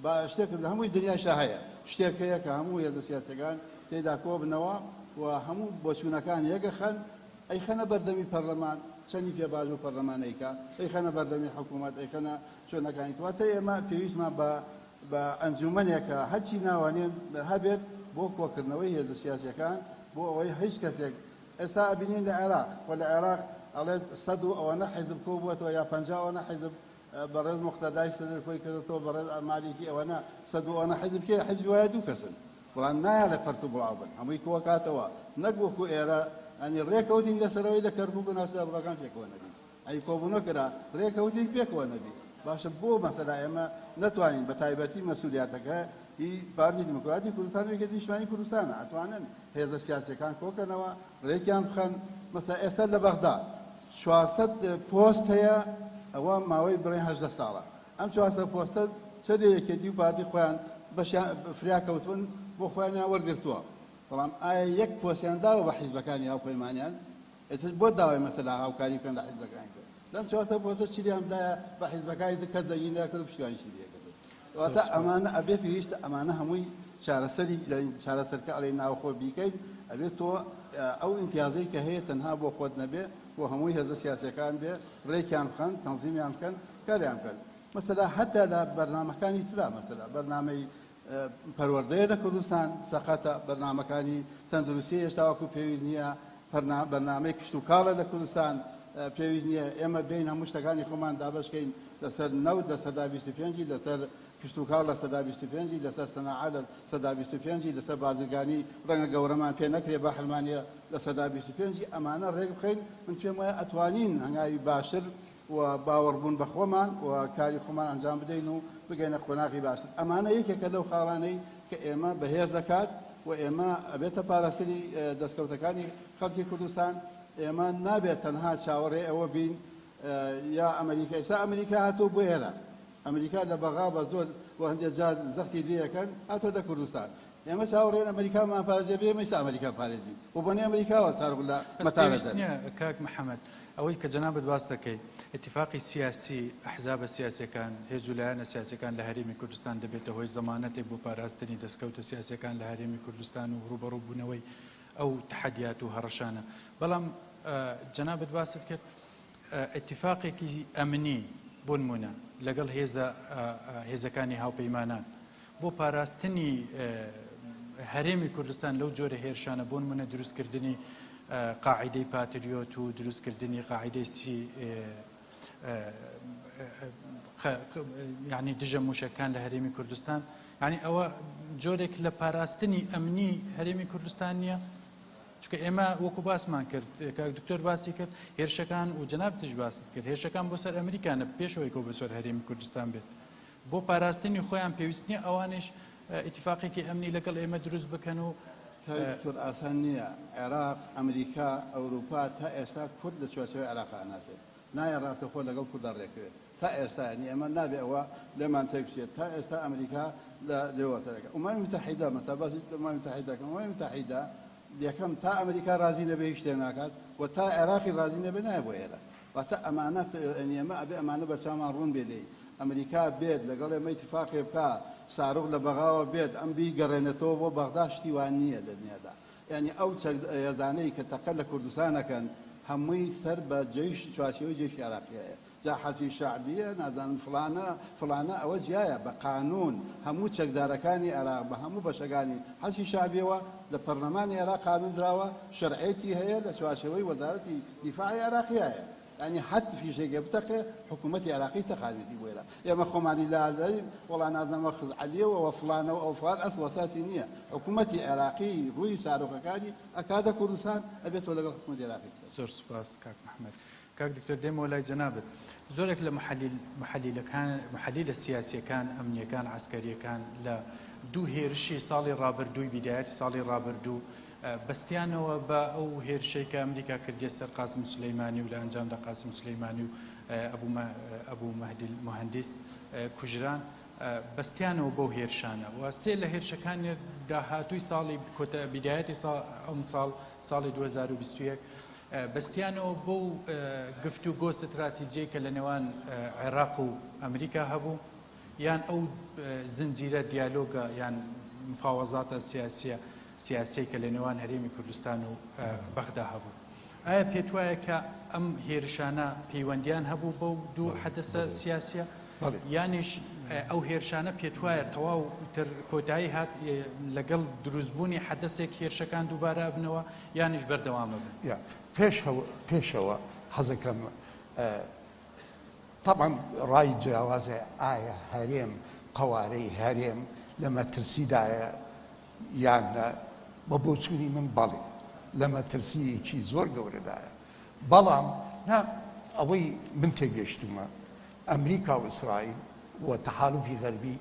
با شتێک لە هەمووی دنیاشدا هەیە شتێک هەیە کە هەموو هێزە سیاسیەکان تێیدا کۆبنەوە و هەموو بۆچوونەکان یەکەخەن ئەیخەنە بەردەمی پەرلەمان چەنی پێ باش بوو پەرلەمان ئەیکا ئەیخەنە بەردەمی حکوومەت ئەیخەنە شوێنەکانی تر واتە ئێمە پێویستمان بە بە ئەنجوومەنێکە هەرچی ناوانێن هەبێت بۆ کۆکردنەوەی هێزە سیاسیەکان بۆ ئەوەی هیچ کەسێک ئێستا ئەبینین لە عێراق خۆ لە عێراق ئەڵێت سەد و ئەوەنە حیزب کۆ بووەتەوە یا 50 ئەوەنە حیزب بەڕێز موقتەدای سەدر کۆی کردەوە بەڕێز مالیکی ئەوەنە سەد و ئەوەنە حیزب کێ حیزبی وایە دوو کەسن بەڵام نایەڵێ پەرت و بڵاو بن هەمووی کۆکاتەوە نەک وەکو ئێرە ئەنی ڕێکەوتین لەسەرەوەی لە کەرکوک و ناوچە دابڕاوەکان پێکەوە نەبین ئەی کۆبوونەوە کرا ڕێکەوتین پێکەوە نەبین باشە بۆ مەسەلا ئێمە نەتوانین بە تایبەتی مەسولیاتەکە هی پارتی دیموکراتی کوردستان و یەکێتی نیشتمانی کوردستانە ئەتوانن هێزە سیاسیەکان کۆکەنەوە ڕێکیان بخەن مەسەلا ئێستا لە بەغدا 400 پۆست هەیە ئەوە ماوەی بڵێن 18 ساڵە ئەم 400 پۆستە چەندێ یەکێتی و پارتی خۆیان بەشیان فریا کەوتون بۆ خۆیانیان وەرگرتووە بەڵام ئایا یەک پۆستیان داوە بە حیزبەکانی هاوپەیمانیان ئیتر بۆ داوای مەسەلا هاوکاری بکەن لە حیزبەکانی تر لەم 400 پۆستە چیریان بدایە بە حیزبەکانی تر کەس دەنگی نەکرد و پشتیوانیشی لێکردن واتە ئەمانە ئەبێ پێویستە ئەمانە هەمووی چارەسەری چارەسەرکە ئەڵێ ناوخۆ بیکەیت ئەبێت تۆ ئەو ئیمتیازەی کە هەیە تەنها بۆ خۆت نەبێ بۆ هەمووی هێزە سیاسیەکان بێ ڕێکیان بخەن تەنزیمیان بکەن کاریان بکەن مەسەلا هەتا لە بەرنامەکانی ترا مەسەلا بەرنامەی پەروەردەیە لە کوردستان سەقەتە بەرنامەکانی تەندروستی هێشتا وەکو پێویست نییە بەرنامەی کشتوکاڵە لە کوردستان پێویست نییە ئێمە بین هەموو شتەکانی خۆمان دابەشکەین لەسەر نەوت 25%، لەسەر کشتوکاڵ 25%، لەسەر سەناعە 25%، لەسەر بازرگانی ڕەنگە گەورەمان پێ نەکرێ بەحرمانە 25%. ئەمانە ڕێک بخەین من پێم وایە ئەتوانین هەنگاوی باشتر و باوەڕبوون بە خۆمان و کاری خۆمان ئەنجام بدەین و بگەینە قۆناغی باشتر. ئەمانە یەکێکە لەو خاڵانەی کە ئێمە بەهێز ئەکات و ئێمە ئەبێتە پاراستنی دەستکەوتەکانی خەڵکی کوردستان. ئێمە نابێت تەنها چاوەڕێ ئەوە بین یا ئەمریکا، ئێستا ئەمریکا هاتووە بۆ ئێرە، ئەمریکا لە بەغا بە زۆر و هەندێک جار زەختی لێ ئەکەن هاتووەتە کوردستان. ئێمە چاوەڕێن ئەمریکامان پارێزێ بێ ئێمە ئیستا ئەمریکا پارێزین و بۆنەی ئەمریکاوە سارغ لە بەس مەتارە پێویست دەرێ. نییە کاک محەمەد ئەوەی کە جەنابت باس دەکەی ئیتیفاقی سیاسی ئەحزابە سیاسیەکان هێز و لایەنە سیاسیەکان لە هەرێمی کوردستان دەبێتە هۆی زەمانەتێک بۆ پاراستنی دەسکەوتە سیاسیەکان لە هەرێمی کوردستان و ڕووبەڕوو بوونەوەی ئەو تەحەدیات و هەڕەشانە بەڵام جەنابت باست کرد ئیتیفاقێکی ئەمنی بۆ نموونە لەگەڵ هێزە هێزەکانی هاوپەیمانان بۆ پاراستنی هەرێمی کوردستان لەو جۆرە هێرشانە بۆ نمونە دروستکردنی قاعیدەی پاتریۆت و دروستکردنی قاعیدەی سی یعنی دژە موشەکان لە هەرێمی کوردستان یعنی ئەوە جۆرێک لە پاراستنی ئەمنی هەرێمی کوردستان نییە چونکە ئێمە وەکو باسمان کرد کاک دکتۆر باسی کرد هێرشەکان و جەنابتیش باست کرد هێرشەکان بۆ سەر ئەمریکا نە پێشەوەی کۆ بەسەر هەرێمی کوردستان بێت بۆ پاراستنی خۆیان پێویست نیە ئەوانیش ئیتیفاقێکی ئەمنی لەگەڵ ئێمە دروست بکەن و. کاک دکتۆر ئاسان نیە عێراق ئەمریکا ئەوروپا تا ئێستا کورد لە چوارچێوەی عێراقا ئەناسێت نایە ڕاستەخۆ لەگەڵ کوردا ڕێکەوێت تا ئێستا یانی ئێمە نابێ ئەوە لێمان تێک بچێت تا ئێستا ئەمریکا لە لێوە سەرەکە ئومامی متحیدە مەسا باسی ئومامی متحیدە کەم ئومامی متحیدە یەکەم تا ئەمریکا ڕازی نەبێ هیچ شتێک ناکات و تا عێراقی ڕازی نەبێ نایە بۆ ئێرە واتە ئەمانە ئێمە ئەبێ ئەمانە بەرچاومان ڕوون بێ لێی. ئەمریکا بێت لەگەڵ ئێمە ئیتیفاقێ بکا، ساروخ لە بەغاوە بێت، ئەم بیگەڕێنێتەوە بۆ بەغدا شتی وا نییە لە دنیادا. یانی ئەو چەک هێزانەی کە تەقە لە کوردستان ئەکەن هەمووی سەر بە جەیش چوارچێوەی جەیشی عێراقییە. جا حەشدی شەعبییە نازانم فڵانە فڵانە ئەوە جیایە بە قانوون هەموو چەکدارەکانی عێراق بە هەموو بەشەکانی حەشدی شەعبییەوە لە پەرلەمانی عێراق قانوون دراوە شەرعیەتی هەیە لە چوارچێوەی وەزارەتی دیفاعی عێراقیایە یانی هەر فیشەکێ بتەقێ حکوومەتی عێراقی تەقاویەتی بۆ ئێرە ئێمە خۆمانی لا دەین وەڵا نازانم ئەوە خزعەلیە و ئەوە فڵانە و ئەوە فڵان ئەسڵ ئەساسی نییە حکوومەتی عێراقی ڕووی سارۆخەکانی ئەکاتە کوردستان ئەبێت تۆ لەگەڵ حکوومەتی عێراقی قسە زۆر سوپاس کاک محمد. کاک دکتۆر دێمەوە لای جەنابت زۆرێک لە محلیل محلیلەکان محلیلە سیاسیەکان ئەمنیەکان عەسکەریەکان لە دوو هێرشی ساڵی ڕابردووی بیدایەتی ساڵی ڕابردوو بەستیانەوە بە ئەو هێرشەی کە ئەمریکا کردیە سەر قاسم سولەیمانی و لە ئەنجامدا قاسم سولەیمانی و ئەبو مەهدی موهەندیس کوژران، بەستیانەوە بەو هێرشانە و سێ لە هێرشەکانی داهاتووی ساڵی کۆتا بیدایەتی ئەمساڵ ساڵی 2021 بەستیانەوە بەو گفتوگۆ ستراتیجیەی کە لە نێوان عێراق و ئەمریکا هەبوو. یان ئەو زنجیرە دیالۆگە یان مفاوەزاتە سیاسیە سیاسیەی کە لە نێوان هەرێمی کوردستان و بەغدا هەبوو. ئایا پێتوایە کە ئەم هێرشانە پەیوەندیان هەبوو بەو دوو حەدەسە سیاسیە؟ یانیش ئەو هێرشانە پێتوایە تەواو تر کۆتایی هات لەگەڵ دروستبوونی حەدەسێک هێرشەکان دووبارە ئەبنەوە یانیش بەردەوام ئەبن؟ پێشەوە حەزەکەم تەبعەن ڕای جیاواز هەیە ئایا هەرێم قەوارەی هەرێم لە مەترسیدایە یان نا، بە بۆچوونی من بەڵێ لە مەترسییەکی زۆر گەورەدایە، بەڵام نا ئەوەی من تێگەیشتوومە ئەمریکا و ئیسرائیل و تەحالوفی غەربی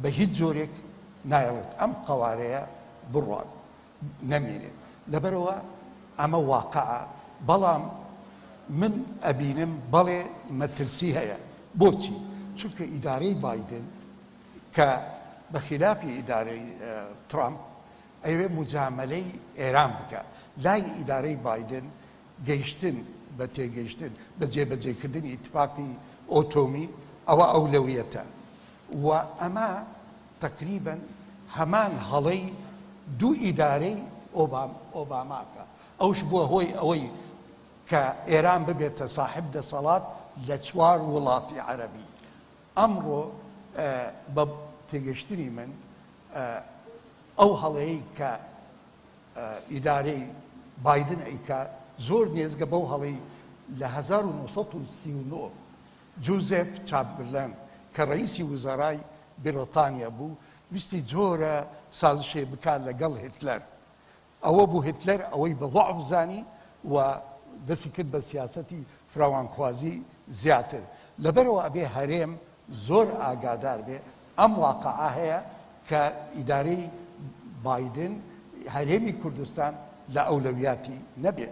بە هیچ جۆرێک نایەڵێت ئەم قەوارەیە بڕوات نەمێنێت لەبەرئەوە ئەمە واقعە بەڵام من ئەبینم بەڵێ مەترسی هەیە بۆچی چونکە ئیدارەی بایدن کە بە خلافی ئیدارەی ترامپ ئەوێ مجاملەی ئێران بکە لای ئیدارەی بایدن گەیشتن بە تێگەیشتن بە جێبەجێکردنی ئیتفاقی ئۆتۆمی ئەوە ئەولەویەتە و ئەمە تەقریبەن هەمان هەڵەی دوو ئیدارەی ئۆباماکە، ئەوش بووە هۆی ئەوەی کە ئێران ببێتە ساحێب دەسەڵات لە چوار وڵاتی عەرەبی. ئەمڕۆ بە تێگەشتنی من ئەو هەڵەیەی کە ئیدارەی بایدن ئەیکا زۆر نێزگە بەو هەڵەی لە 1939 جوزێپ چامبرلەن کە ڕەئیسی وزەرای بریتانیا بوو ویستی جۆرە سازشێ بکات لە گەڵ هیتلەر. ئەوە بوو هیتلەر ئەوەی بە ضعف زانی و دەستی کرد بە سیاسەتی فراوانخوازی زیاتر. لەبەرئەوە ئەبێ هەرێم زۆر ئاگادار بێ ئەم واقعە هەیە. کە ئیدارەی بایدن هەرێمی کوردستان لە ئەولەویاتی نەبێ.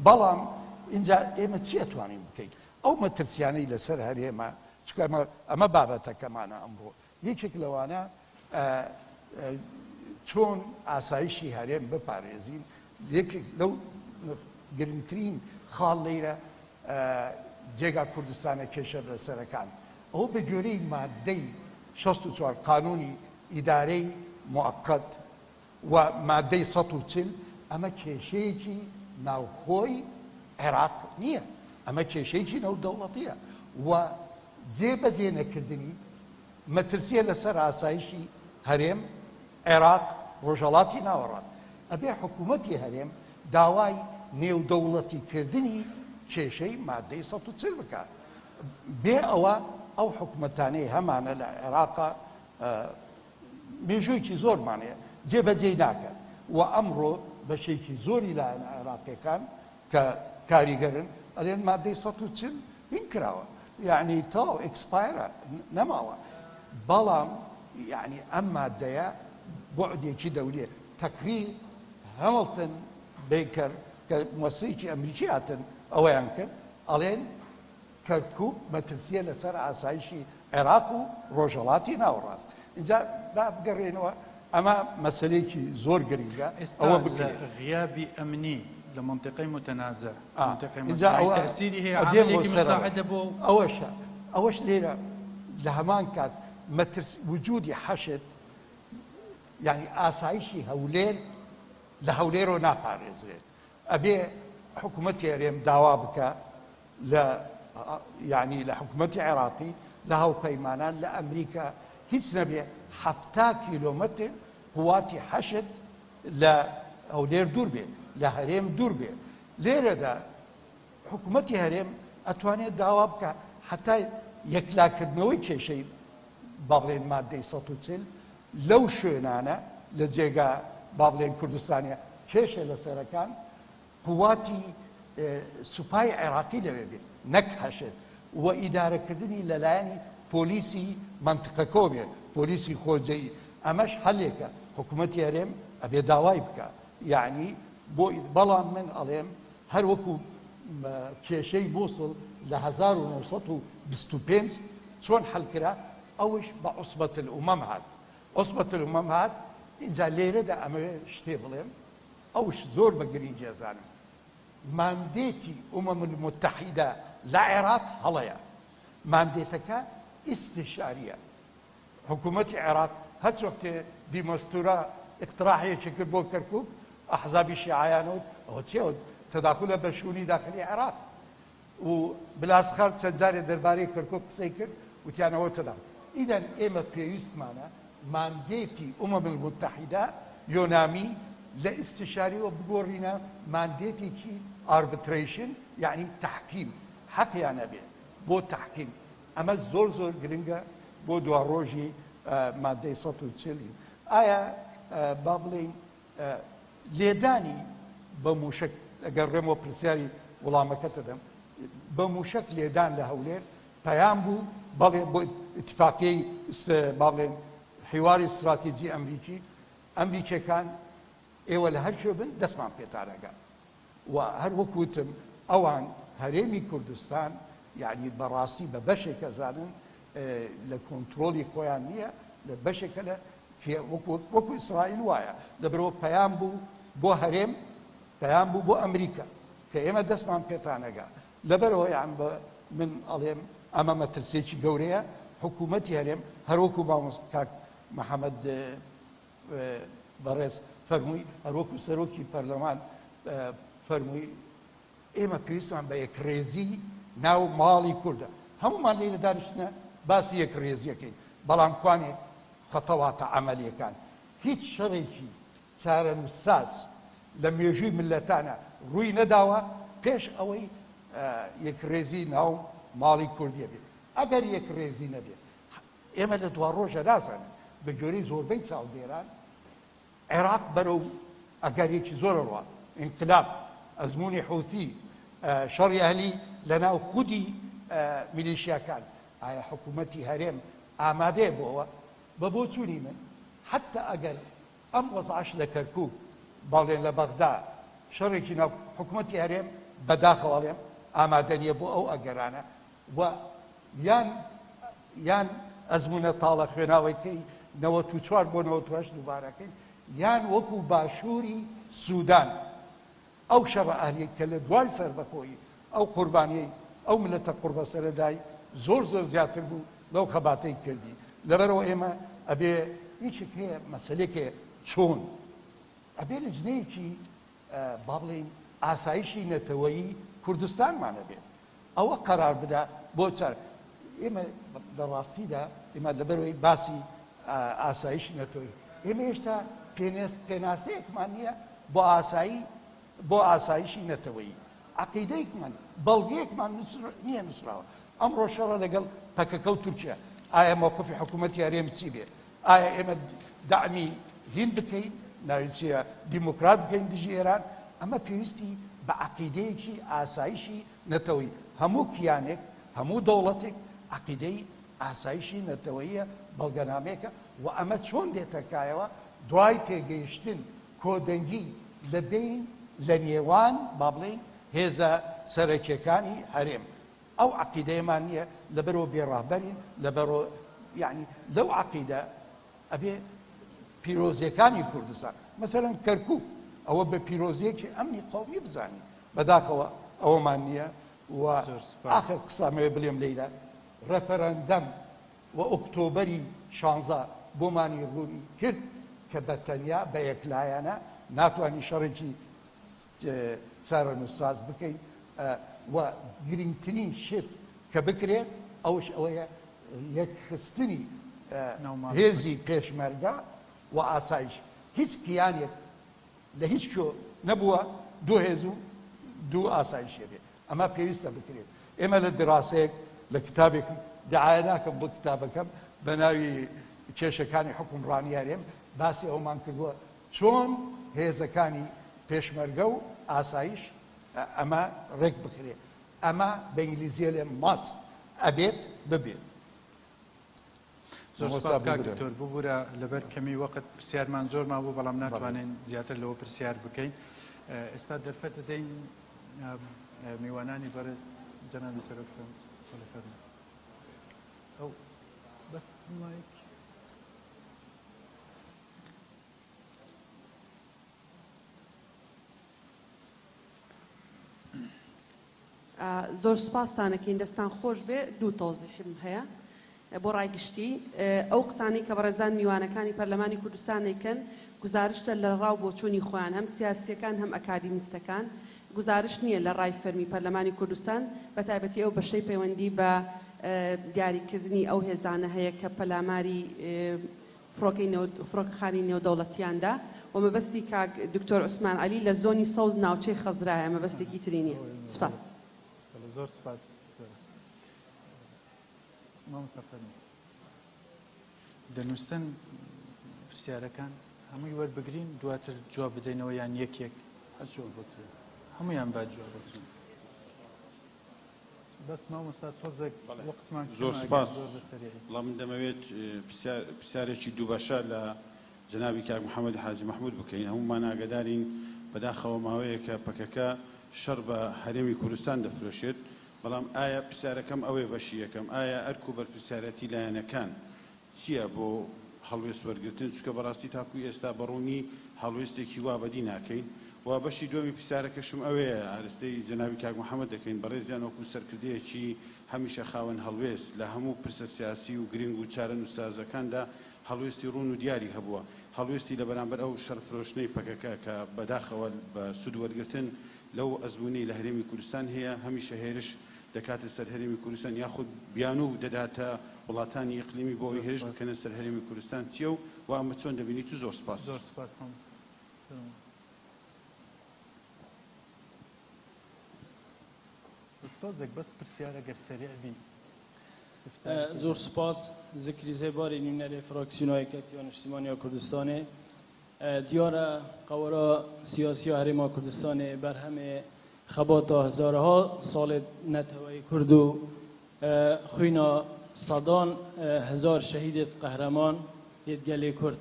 بەڵام ئینجا ئێمە چی ئەتوانین بکەین؟ ئەو مەترسیانەی لەسەر هەرێمە، چونکە ئەمە ئەمە بابەتەکەمانە ئەمڕۆ، یەکێک لەوانە چۆن ئاسایشی هەرێم بپارێزین، یەکێک لەو گرنگترین خاڵ لەیرە جێگا کوردستانە کێشە لەسەرەکان، ئەوە بە گوێرەی ماددەی 64 قانونی ئیدارەی موقت و ماددەی 140 ئەمە کێشەیەکی ناوخۆی عێراق نییە، ئەمە کێشەیەکی نێودەوڵەتییە و جێبەجێ نەکردنی مەترسییە لەسەر ئاسایشی هەرێم، عێراق، ڕۆژهەڵاتی ناوەڕاست. ئەبێ حکوومەتی هەرێم داوای نێودەوڵەتیکردنی کێشەی ماددەی 140 بکات. بێ ئەوە ئەو حکومەتانەی هەمانە لە عێراقا مێژوویەکی زۆرمان هەیە جێبەجێی ناکەن و ئەمڕۆ بەشێکی زۆری لایەنە عێراقیەکان کە کاریگەرن ئەلێن مادەی 140 هین کراوە یعنی تەواو expire ە نەماوە بەڵام یعنی ئەم مادەیە بوعدێکی دەولیە تەقریر هەمڵتن بەیکەر کە موەسەیەکی ئەمریکی هاتن ئەوەیان کرد ئەڵێن کەرکوک مەترسیە لەسەر ئاسایشی عێراق و ڕۆژهەڵاتی ناوەڕاست. ئینجا با بگەڕێینەوە ئەمە مەسەلەیەکی زۆر گرنگە ئێستا ئەوە لە بکرێت. غیابی ئەمنی لە مەنتیقەی موتەنازع، ئا مەنتیقەی ئینجا متنازع ئەوە تەئسیری هەیە دێمەوە عاملێکی سەرەوە مساعدە بۆ ئەوەشە ئەوەش لێرە لە هەمان کات مەترس وجودی حەشد یانی ئاسایشی هەولێر لە هەولێرەوە ناپارێزرێت ئەبێ حکوومەتی هەرێم داوا بکا لە یانی لە حکومەتی عێراقی لە هاوپەیمانان لە ئەمریکا هیچ نەبێ 70 کیلۆمەتر قواتی حەشد لە هەولێر دوور بێ لە هەرێم دوور بێ لێرەدا حکومەتی هەرێم ئەتوانێت داوا بکە حتا یەکلاکردنەوەی کێشەی با بڵێن مادەی 140 لەو شوێنانە لە جێگا با بڵێن کوردستانە کێشە لەسەرەکان قوواتی سوپای عێراقی لەوێ بێ نەک حەشد و ئیدارەکردنی لەلایەنی پۆلیسی مەنتقەکەوە بێ پۆلیسی خۆجێی ئەمەش حەلێکە حکوومەتی هەرێم ئەبێ داوای بکا یەعنی بۆ بەڵام من ئەڵێم هەر وەکو کێشەی مووسڵ لە 1925 چۆن حەل کرا ئەوش بە عوسبەت الئومەم هات عوسبەت الئومەم هات ئینجا لێرەدا ئەمەوێ شتێ بڵێم ئەوش زۆر بە گرینگی ئەزانم mandate ی ئومەم المتحدە لە عێراق هەڵەیە mandate ەکە ئیستیشاریە حکوومەتی عێراق هەرچ وەختێ دیمەستورا اقتراحێکی کرد بۆ کەرکوک ئەحزابی شیعایان وت ئەوە چیە تەداخولە بە شوونی داخلی عێراق و بلاسخارت چەند جارێ دەربارەی کەرکوک قسەی کرد وتیان ئەوە تەداخول ئیدەن ئێمە پێویستمانە mandate ی ئومەم المتحدە یۆنامی لە ئیستیشاریەوە بگۆڕینە mandate ێکی arbitration یەعنی تەحکیم حەقیان هەبێ بۆ تەحکیم ئەمە زۆر زۆر گرنگە بۆ دواڕۆژی مادەی 140 ئایا با بڵێین لێدانی بە موشک ئەگەر ڕێمەوە پرسیاری وڵامەکەت دەدەم بە موشک لێدان لە هەولێر پەیام بوو بەڵێ بۆ ئیتفاقیەی با بڵێن حیواری ستراتیجی ئەمریکی ئەمریکیەکان ئێوە لە هەر کوێ بن دەستمان پێتان ئەگات و هەر وەک وتم ئەوان هەرێمی کوردستان یعنی بەڕاستی بە بەشێک ئەزانن لە کۆنترۆڵی خۆیان نییە لە بەشێکە لە وەکو ئیسرائیل وایە لەبەرەوە پەیام بوو بۆ هەرێم پەیام بوو بۆ ئەمریکا کە ئێمە دەستمان پێتانەگا لەبەرئەوە یان بە من ئەڵێم ئەمە مەترسیەکی گەورەیە حکوومەتی هەرێم هەروەکو مامۆستا کاک محەمەد بەڕێز فەرمووی هەروەکو سەرۆکی پەرلەمان فەرمووی ئێمە پێویستمان بە یەکڕێزی ناو ماڵی کوردە هەمومان لێرە دانیشتنە باسی یەکڕێزیەکەین بەڵام کوانێ خەتەواتە عەمەلیەکان هیچ شەڕێکی چارەنووسساز لە مێژووی میللەتانا ڕووی نەداوە پێش ئەوەی یەکڕێزی ناو ماڵی کوردیە بێ. ئەگەر یەکڕێزی نەبێ ئێمە لە دواڕۆژە نازانین. بە گوێرەی زۆربەی چاودێران عێراق بەرەو ئەگەرێکی زۆر ئەڕوا، ئینقلاب، ئەزموونی حوثی، شەڕی ئەهلی لە ناو خودی میلیشیاکان. ئایا حکوومەتی هەرێم ئامادەیە بۆ ئەوە؟ بە بۆچوونی من. حەتتا ئەگەر ئەم وەزعەش لە کەرکوک بەڵێن لە بەغدا شەڕێکی ناو حکومەتی هەرێم بەداخەوە ئەڵێم ئامادە نیە بۆ ئەو ئەگەرانە و یان یان ئەزمونە تاڵە خوێناوەکەی 94 بۆ 98 دووبارەکەین یان وەکو باشووری سودان ئەو شەڕە ئەهلیەی کە لە دوای سەربەخۆیی ئەو قوربانیەی ئەو ملەتە قوڕبەسەرە دای زۆر زۆر زیاتر بوو لەو خەباتەی کردی لەبەرئەوە ئێمە ئەبێ یەکێک هەیە مەسەلەیەک هەیە چۆن ئەبێ لجنەیەکی با بڵێین ئاسایشی نەتەوەیی کوردستانمان هەبێت ئەوە قەرار بدا بۆ چار ئێمە لە ڕاستیدا ئێمە لەبەرەوەی باسی ئاسایشی نەتەوەیی ئێمە هێشتا پێنێس پێناسەیەکمان نییە بۆ ئاسایی بۆ ئاسایشی نەتەوەیی عقیدەیەکمان بەڵگەیەکمان نییە نووسراوە ئەمڕۆ شەڕە لەگەڵ پەکەکە و تورکیا ئایا مەوقفی حکوومەتی هەرێم چی بێ ئایا ئێمە دەعمی هین بکەین ناوی چییە دیموکرات بکەین دژی ئێران ئەمە پێویستی بە عقیدەیەکی ئاسایشی نەتەوەی هەموو کیانێک هەموو دەوڵەتێک عقیدەی ئاسایشی نەتەوەییە بەڵگەنامەیەکە و ئەمە چۆن دێتە کایەوە دوای تێگەیشتن کۆدەنگی لە بین لە نێوان با بڵێین هێزە سەرەکیەکانی هەرێم ئەو عەقیدەیەمان نییە لەبەرەوە بێ ڕەهبەرین لەبەرەوە یعنی لەو عەقیدە ئەبێ پیرۆزیەکانی کوردستان مەسەلەن کەرکوک ئەوە بە پیرۆزیەکی ئەمنی قەومی بزانین بەداخەوە ئەوەمان نییە و ئاخر قسامەوێ بلێم لەیرە ڕێفەرەندەم و ئۆکتۆبەری شانزە بۆمانی ڕوون کرد کە بە تەنیا بە یەکلایەنە ناتوانین شەڕێکی چارەنووسساز بکەین و گرنگترین شت کە بکرێت ئەوش ئەوەیە یەکخستنی هێزی پێشمەرگە و ئاسایش هیچ کیانێک لە هیچ کوێ نەبووە دوو هێز و دوو ئاسایش هەبێ ئەمە پێویستە بکرێت ئێمە لە دراسەیەک لە کتابێکم دعایە ناکەم بۆ کتابەکەم بە ناوی کێشەکانی حوکمڕانی هەرێم باسی ئەومان کردووە چۆن هێزەکانی پێشمەرگە و ئاسایش ئەمە ڕێک بخرێ ئەمە بە ئینگلیزیە لێ ماست ئەبێت ببێت. زۆر سپاس کاک دکتۆر، ببورە لەبەر کەمی وەقت پرسیارمان زۆر مابوو بەڵام ناتوانین زیاتر لەوە پرسیار بکەین. ئێستا دەرفەت دەدەین میوانانی بەڕێز جەنابی سەرۆک فەرموو. ئەو بەس مایک. زۆر سوپاستان ئەکەین دەستان خۆش بێ دوو تەوزیحم هەیە بۆ ڕای گشتی ئەو قسانەی کە بەڕێزان میوانەکانی پەرلەمانی کوردستان ئەیکەن گوزارشتە لە ڕاو بۆچوونی خۆیان هەم سیاسیەکان هەم ئەکادیمیستەکان گوزارشت نییە لە ڕای فەرمی پەرلەمانی کوردستان بە تایبەتی ئەو بەشەی پەیوەندی بە دیاریکردنی ئەو هێزانە هەیە کە پەلاماری فڕۆکەی فڕۆکەخانی نێودەوڵەتیان دا و مەبەستی کاک دکتۆر عوسمان عەلی لە زۆنی سەوز ناوچەی خەزرایە مەبەستێکی تری نیە. سوپاس. بەڵێ زۆر سوپاس دکتۆرە. مامۆستا فەرموو. دەنووسن پرسیارەکان هەمووی وەربگرین دواتر جواب بدەینەوە یان یەک یەک؟ هەرچۆن بۆترێ. هەموویان با جواب بدرێن. بەس مامۆستا تۆزێک وەقتمان کەمە زۆر ئەگەر سوپاس. زۆر بە سەریعی. بەڵام من دەمەوێت پرسیارێکی دووبەشە لە جەنابی کاک محەمەد حاجی مەحمود بکەین. هەموومان ئاگادارین بەداخەوە ماوەیەکە پەکەکە شەڕ بە هەرێمی کوردستان دەفرۆشێت، بەڵام ئایا پرسیارەکەم ئەوەیە بەشی یەکەم ئایا ئەرک و بەرپرسیارەتی لایەنەکان چیە بۆ هەڵوێست وەرگرتن چونکە بەڕاستی تاکو ئێستا بەڕوونی هەڵوێستێکی وا بەدی ناکەین و بەشی دووەمی پرسیارەکەشم ئەوەیە ئارستەی جەنابی کاک محەمەد دەکەین بەڕێزیان وەکو سەرکردەیەکی هەمیشە خاوەن هەڵوێست لە هەموو پرسە سیاسی و گرنگ و چارەنووسسازەکاندا هەڵوێستی ڕوون و دیاری هەبووە هەڵوێستی لە بەرامبەر ئەو شەڕفرۆشتنەی پەکەکە کە بەداخەوە بە سوود وەرگرتن لەو ئەزموونەی لە هەرێمی کوردستان هەیە هەمیشە هێرش دەکاتە سەر هەرێمی کوردستان یاخود بیانوو دەداتە وڵاتانی ئیقلیمی بۆ ئەوەی هێرش بکەنە سەر هەرێمی کوردستان چیە و و ئەمە چۆن دەبینیت و زۆر سپاس. زۆر سپاس مامۆستا. فەرموو. بەس تۆزێک بەس پرسیار ئەگەر سەریع بی استفسارێکی زۆر سپاس زکری زێباری نوێنەری فراکسیۆنا یەکێتییا نیشتیمانیا کوردستانێ دیارە قەوارە سیاسیا هەرێما کوردستانێ بەرهەمێ خەباتا هەزارەها ساڵێ نەتەوەی کورد و خوینا سەدان هەزار شەهیدێت قەهرەمان یێت گەلێ کورد.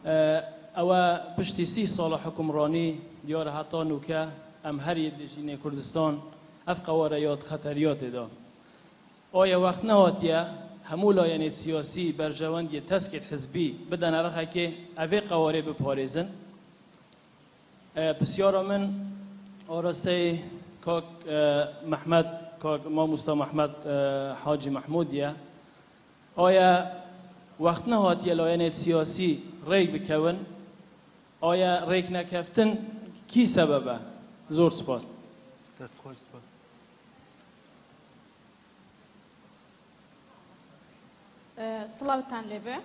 ئەوە پشتی 30 ساڵە حکومڕانی دیارە هەتا نوکە ئەم هەر یە کوردستان ئەف قەوارەیات خەتەریاتێدا. ئایا وەخت نەهاتیە هەموو لایەنێت سیاسی بەرژەوەندی تەسکێت حزبی بدەنە ڕەخەکێ ئەvê قەوارێ بپارێزن؟ پرسیارە من ئاراستەی کاک محمد کاک مامۆستا محمد حاجی محمودیە. ئایا وەخت نەهاتیە لایەنێت سیاسی ڕێک بکەون؟ ئایا ڕێک نەکەفتن کی سەبەبە؟ زۆر سپاس. دەست خۆش، سپاس. سڵاوتان لێبێ.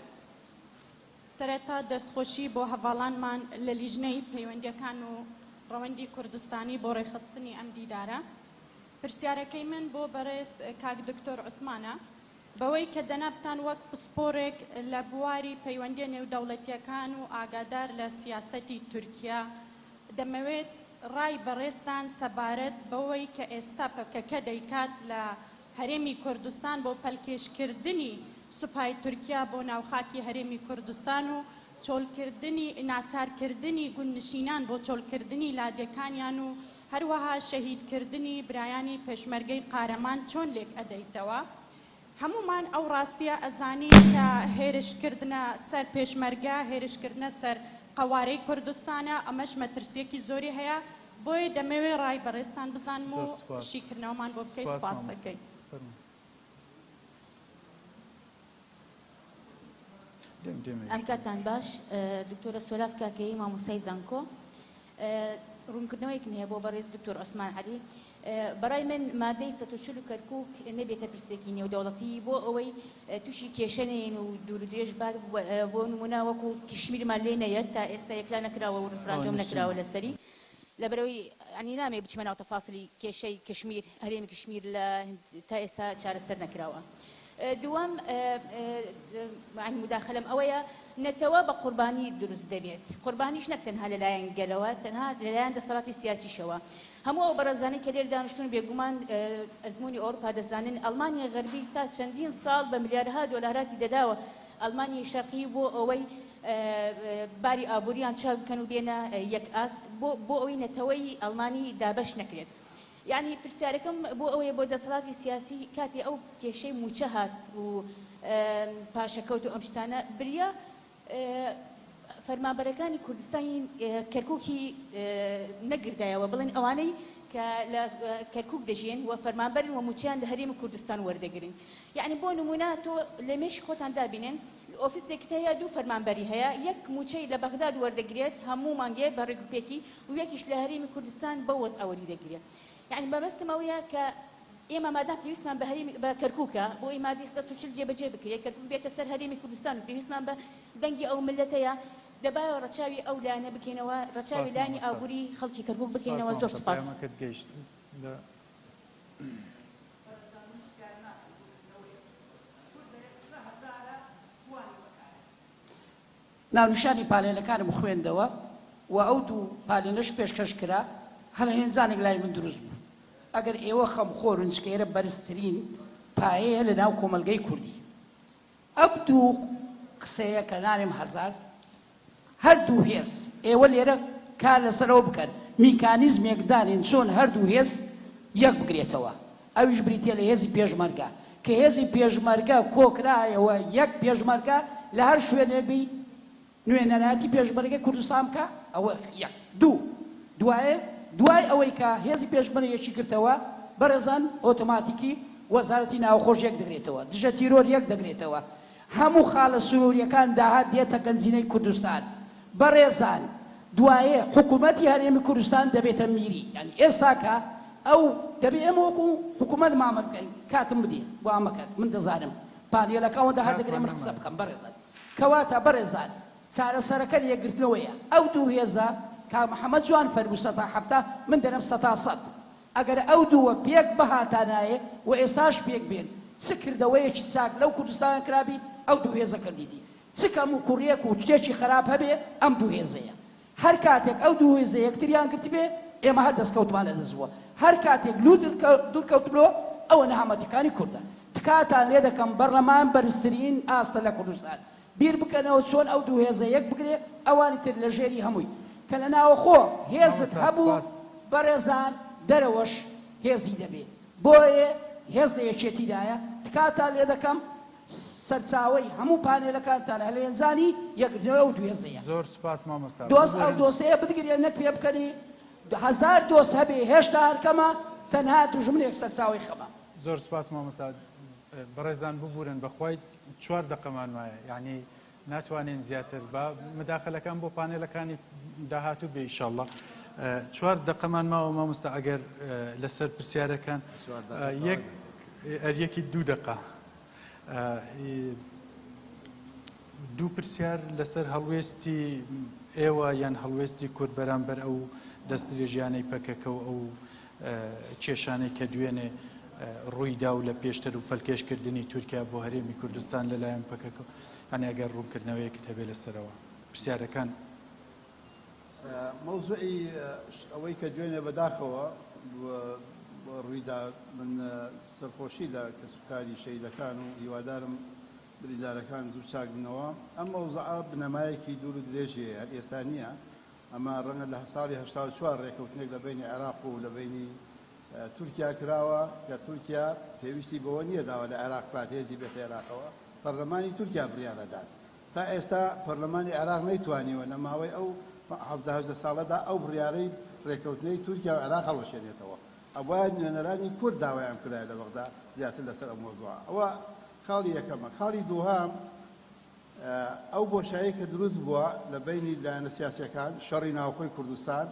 سەرەتا دەستخۆشی بۆ هەڤاڵانمان لە لیژنەی پەیوەندیەکان و ڕەوەندی کوردستانی بۆ ڕێکخستنی ئەم دیدارە. پرسیارەکەی من بۆ بەڕێز کاک دکتۆر عوسمانە، بەوەی کە جەنابتان وەک پسپۆرێک لە بواری پەیوەندیە نێودەوڵەتیەکان و ئاگادار لە سیاسەتی تورکیا، دەمەوێت ڕای بەڕێزتان سەبارەت بەوەی کە ئێستا پەکەکە دەیکات لە هەرێمی کوردستان بۆ پەلکێشکردنی سوپای تورکیا بۆ ناو خاکی هەرێمی کوردستان و چۆڵکردنی ناچارکردنی گوندنشینان بۆ چۆڵکردنی لادێکانیان و هەروەها شەهیدکردنی برایانی پێشمەرگەی قارەمان چۆن لێک ئەدەیتەوە؟ هەموومان ئەو ڕاستیە ئەزانین کە هێرشکردنە سەر پێشمەرگە هێرشکردنە سەر قەوارەی کوردستانە، ئەمەش مەترسیەکی زۆری هەیە، بۆیە دەمەوێ ڕای بەڕێزتان بزانم و زۆر سوپاس. شیکردنەوەمان بۆ بکەی سوپاس سوپاست مامۆستا. دەکەین. فەرموو. دێم دێمە ئەم ئیشتان. کاتتان باش دکتۆرە سۆلاف کاکەیی مامۆستای زانکۆ ڕوونکردنەوەیەکم هەیە بۆ بەڕێز دکتۆر عوسمان عەلی بەڕای من مادەی 140 کەرکوک نەبێتە پرسێکی نێودەوڵەتی بۆ ئەوەی تووشی کێشە نەیەن و دوور و درێژ بات بۆ نمونە وەکو کشمیرمان لێ نەیەت تا ئێستا یەکلا نەکراوە و ڕیفراندۆم نەکراوە لەسەری لەبەرئەوەی یانی نامەوێ بچمە ناو تەفاسیلی کێشەی کشمیر هەرێمی کشمیر لە تا ئێستا چارەسەر نەکراوە. دووەم یانی موداخەلەم ئەوەیە نەتەوە بە قوربانی دروست دەبێت قوربانیش نەک تەنها لەلایەن گەلەوە تەنها لەلایەن دەسەڵاتی سیاسیشەوە هەموو ئەو بەڕێزانەی کە لێرە دانیشتوون بێگومان ئەزموونی ئەوروپا دەزانن ئەڵمانیای غەربی تا چەندین ساڵ بە ملیارها دۆلاراتی دەداوە ئەڵمانیای شەرقی بۆ ئەوەی باری ئابووریان چاک بکەن و بێنە یەک ئاست بۆ بۆ ئەوەی نەتەوەی ئەڵمانی دابەش نەکرێت. یەعنی پرسیارەکەم بۆ ئەوەیە بۆ دەسەڵاتی سیاسی کاتێ ئەو کێشەی مووچە هات و پاشەکەوت و ئەم شتانە بریا فەرمانبەرەکانی کوردستانی کەرکوکی نەگردایەوە بڵێن ئەوانەی کە لە کەرکوک دەژیێن و فەرمانبەرن و مووچەیان لە هەرێمی کوردستان وەردەگرن یەعنی بۆ نموونە تۆ لە مێشکی خۆتان دابینێن ئۆفیسێکت هەیە دوو فەرمانبەری هەیە یەک مووچەی لە بەغداد وەردەگرێت هەموو مانگێ بە ڕێکوپێکی و یەکیش لە هەرێمی کوردستان بەو وەزعە وەریدەگرێ یەعنی مەبەستم ئەوەیە کە ئێمە مادام پێویستمان بە هەرێمی بە کەرکوکە بۆ ئەوەی مادەی 140 جێبەجێ بکرێت کەرکوک بێتە سەر هەرێمی کوردستان و پێویستمان بە دەنگی ئەو مللەتەیە دەبایە ڕەچاوی ئەو لایەنە بکەینەوە ڕەچاوی سپاس لایەنی مامۆستا. ئابووری خەڵکی کەرکوک سپاس بکەینەوە زۆر مامۆستا سپاس. پەیامەکەت گەیشت لە. ناونیشانی پالێنەکانم خوێندەوە و ئەو دوو پالێنەش پێشکەش کرا، هەڵهێنجانێک لای من دروست بوو. ئەگەر ئێوە خەمخۆرن، چونکە ئێرە بەرزترین پایەیە لە ناو کۆمەڵگەی کوردی. ئەم دوو قسەیە کە ناڵێم هەزار، هەر دوو هێز، ئێوە لێرە کار لەسەر ئەوە بکەن، میکانیزمێک دانێن چۆن هەردوو هێز یەک بگرێتەوە، ئەویش بریتیە لە هێزی پێشمەرگە، کە هێزی پێشمەرگە کۆکرایەوە یەک پێشمەرگە لە هەر شوێنێک بی نوێنەرایەتی پێشمەرگەی کوردستان بکا، ئەوە یەک. دوو، دوایێ دوای ئەوەی کە هێزی پێشمەرگە یەکی گرتەوە، بەڕێزان ئۆتۆماتیکی وەزارەتی ناوخۆش یەک دەگرێتەوە، دژە تیرۆر یەک دەگرێتەوە، هەموو خاڵە سنووریەکان داهات دێتە گەنجینەی کوردستان. بەڕێزان دوایێ حکومەتی هەرێمی کوردستان دەبێتە میری یانی ئێستاکە ئەو دەبێ ئێمە وەکو حکومەت مامەل بکەین کاتم بدێ وا مەکەن من دەزانم پانێلەکە ئەوەندە هەر دەگرێ کاتمان من قسە نەمایە. بکەم بەڕێزان کەواتە بەڕێزان چارەسەرەکە یەکگرتنەوەیە ئەو دوو هێزە کاک محەمەد جوان فەرموو 70% من دەرێم 100% ئەگەر ئەو دووە پێک بهاتانایێ و ئێستاش پێک بێن چ کردەوەیەکی چاک لەو کوردستانە کرابی ئەو دوو هێزە کردیتی چ کەم و کوڕیەک و شتێکی خەراپ هەبێ ئەم دوو هێزەیە. هەر کاتێک ئەو دوو هێزە یەکتریان گرتبێ ئێمە هەر دەسکەوتمان لە دەست بووە. هەر کاتێک لوو دوور کەوتبنەوە ئەوە نەهامەتیەکانی کوردە. تکاتان لێ دەکەم بەڕلەمان بەرزترین ئاستە لە کوردستان. بیر بکەنەوە چۆن ئەو دوو هێزە یەک بگرێ ئەوانی تر لە ژێری هەمووی کە لە ناوەخۆ هێزت مامۆستا هەبوو سوپاس. بەڕێزان دەرەوەش هێزی دەبێ بۆیە هێز لە یەکێتیدایە تکاتان لێ دەکەم سەرچاوەی هەموو پانێلەکانتان هەلێنجانی یەکگرتنەوەی ئەو دوو هێزەیە. زۆر سوپاس مامۆستا دۆست ئەو ببورن. دۆستەیە بتگرێ نەک پێ بکەنی هەزار دۆست هەبێ هێشتا هەر کەمە تەنها دوژمنێک سەرچاوەی خەمە. زۆر سوپاس مامۆستا بەڕێزان ببورن بەخوای چوار دەقەمان مایە یانی ناتوانین زیاتر با مداخلەکان بۆ پانێلەکانی داهاتوو بێ ئیشەڵڵا چوار دەقەمان ماوە مامۆستا ئەگەر لەسەر پرسیارەکان یەک ئەریەکی دوو دەقە دوو پرسیار لەسەر هەڵوێستی ئێوە یان هەڵوێستی کورد بەرامبەر ئەو دەستدرێژیانەی پەکەکە و ئەو کێشانەی کە دوێنێ ڕوویدا و لە پێشتر و پەلکێشکردنی تورکیا بۆ هەرێمی کوردستان لەلایەن پەکەکە یانی ئەگەر ڕوونکردنەوەیەکت هەبێ لەسەرەوە پرسیارەکان. مەوزوعی ئەوەی کە دوێنێ بەداخەوە ڕوویدا من سەرخۆشی لە کەسوکاری شەهیدەکان و هیوادارم بریندارەکان زوو چاک بنەوە. ئەم مەوزوعە بنەمایەکی دوور و درێژی هەیە هەر ئێستا نییە ئەمە ڕەنگە لە ساڵی 84 ڕێکەوتنێک لە بەینی عێراق و لە بەینی تورکیا کراوە کە تورکیا پێویستی بەوە نییە داوا لە عێراق بکات هێزی بێتە عێراقەوە، پەرلەمانی تورکیا بڕیار ئەدات. تا ئێستا پەرلەمانی عێراق نەیتوانیوە لە ماوەی ئەو 17 18 ساڵەدا ئەو بڕیارەی ڕێککەوتنەی تورکیا و عێراق هەڵوەشێنێتەوە. ئەبوایە نوێنەرانی کورد داوایان بکردایە لە بەغدا زیاتر لەسەر ئەو مەوزوعە. ئەوە خاڵی یەکەمە. خاڵی دووهەم، ئەو بۆشایەی کە دروست بووە لە بەینی لایەنە سیاسیەکان، شەڕی ناوخۆی کوردستان،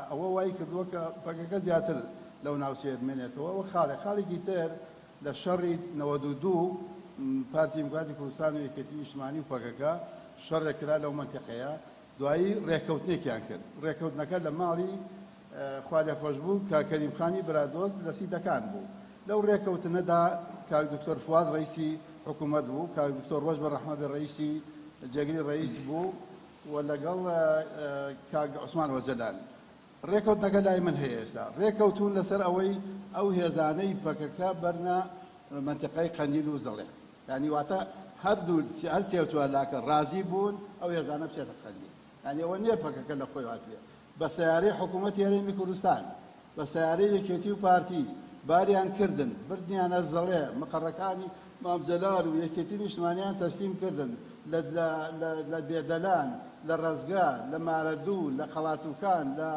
ئەوە وای کردووە کە پەکەکە زیاتر لەو ناوچەیە بمێنێتەوە. ئەوە خاڵێک. خاڵێکی تر لە شەڕی 92 پارتی دیموکراتی کوردستان و یەکێتی نیشتمانی و پەکەکە شەڕێک کرا لەو مەنتیقەیە، دوایی ڕێککەوتنێکیان کرد. ڕێککەوتنەکە لە ماڵی خوالێخۆشبوو کاک کەریم خانی برادۆست لە سیدەکان بوو. لەو ڕێکەوتنەدا کاک دکتۆر فواد ڕەئیسی حکوومەت بوو، کاک دکتۆر ڕۆژ بە ڕەحمەت بێ ڕەئیسی جێگری ڕەئیس بوو و لەگەڵ کاک عوسمان ئۆجەلان. ڕێکەوتنەکە لای من هەیە ئێستا. ڕێکەوتوون لەسەر ئەوەی ئەو هێزانەی پەکەکە بەرنە مەنتیقەی قەندیل و زەڵێ. یانی واتە هەردوو هەر سێ و چوار لاکە ڕازی بوون ئەو هێزانە بچێتە قەندیل. یانی ئەوە نییە پەکەکە لە خۆی هاتبێ. بە سەیارەی حکوومەتی هەرێمی کوردستان، بە سەیارەی یەکێتی و پارتی باریان کردن، بردنیانە زەڵێ، مقەڕەکانی مام جەلال و یەکێتی نیشتمانیان تەسلیم کردن، لە لە لە لە دێدەلان، لە ڕەزگە، لە مارەدوو، لە قەڵاتوکان، لە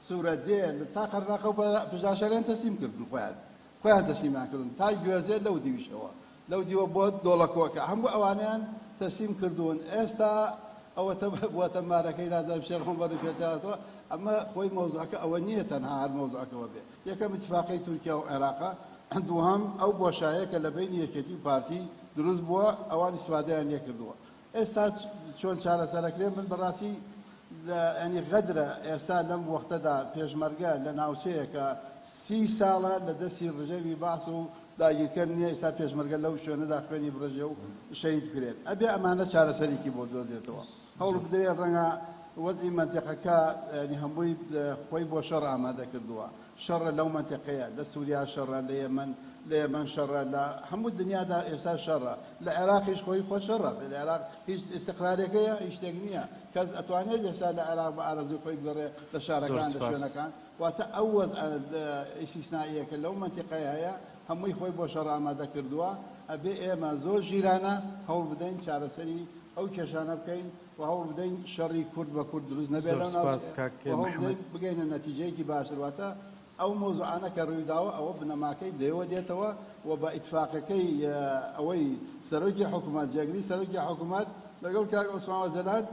سوورەدێ، لە تا قەرناقە و پشداشەریان تەسلیم کردن خۆیان خۆیان تەسلیمیان کردن تا گوێزێ لەو دیویشەوە. لەو دیوە بۆ دۆڵەکۆکە هەموو ئەوانەیان تەسلیم کردوون ئێستا ئەوەتە بووەتە مارەکەی نازانم شێخ عومەری پێچاوەتەوە ئەمە خۆی مەوزوعەکە ئەوە نییە تەنها هەر مەوزوعەکەوە بێ یەکەم ئیتفاقی تورکیا و عێراقە دووهەم ئەو بۆشایە کە لە بەینی یەکێتی و پارتی دروست بووە ئەوان ئیسفادەیان لێکردووە ئێستا چۆن چارەسەرەکرێ من بەڕاستی ینی غەدرە ئێستا لەم وەختەدا پێشمەرگە لە ناوچەیەکە سی ساڵە لە دەستی ڕژێمی بەعس و داگیرکەر نییە ئێستا پێشمەرگە لەو شوێنەدا خوێنی بڕژێ و شەهید بکرێت ئەبێ ئەمانە چارەسەرێکی بۆ بدۆزێتەوە هەوڵ بدرێت ڕەنگە وەزعی مەنتیقەکە ینی هەمووی خۆی بۆ شەڕ ئامادە کردووە شەڕە لەو مەنتیقەیە، لە سوریا شەڕە، لە یەمەن لە یەمەن شەڕە، لە هەموو دنیادا ئێستا شەڕە، لە عێراقیش خۆی خۆ شەڕە، لە عێراق هیچ ئیستقرارێک هەیە؟ هیچ شتێک نییە، کەس ئەتوانێت ئێستا لە عێراق بە ئارەزووی خۆی بگەڕێ لە زۆر شارەکان لە سوپاس. شوێنەکان، واتە ئەو وەزعە ئیستیسنائیە کە لەو مەنتیقەیە هەیە هەمووی خۆی بۆ شەڕ ئامادە کردووە، ئەبێ ئێمە زۆر ژیرانە هەوڵ بدەین چارەسەری ئەو کێشانە بکەین. و هەوڵ بدەین شەڕی کورد بە کورد دروست نەبێت زۆر لەو سوپاس ناوچەیە کاک و هەوڵ محمد. بدەین بگەینە نەتیجەیەکی باشتر واتە ئەو مەوزوعانە کە ڕوویداوە ئەوە بنەماکەی لێوە دێتەوە و بە ئیتفاقەکەی ئەوەی سەرۆکی حکوومەت جێگری سەرۆکی حکوومەت لەگەڵ کاک عوسمان وەزەلات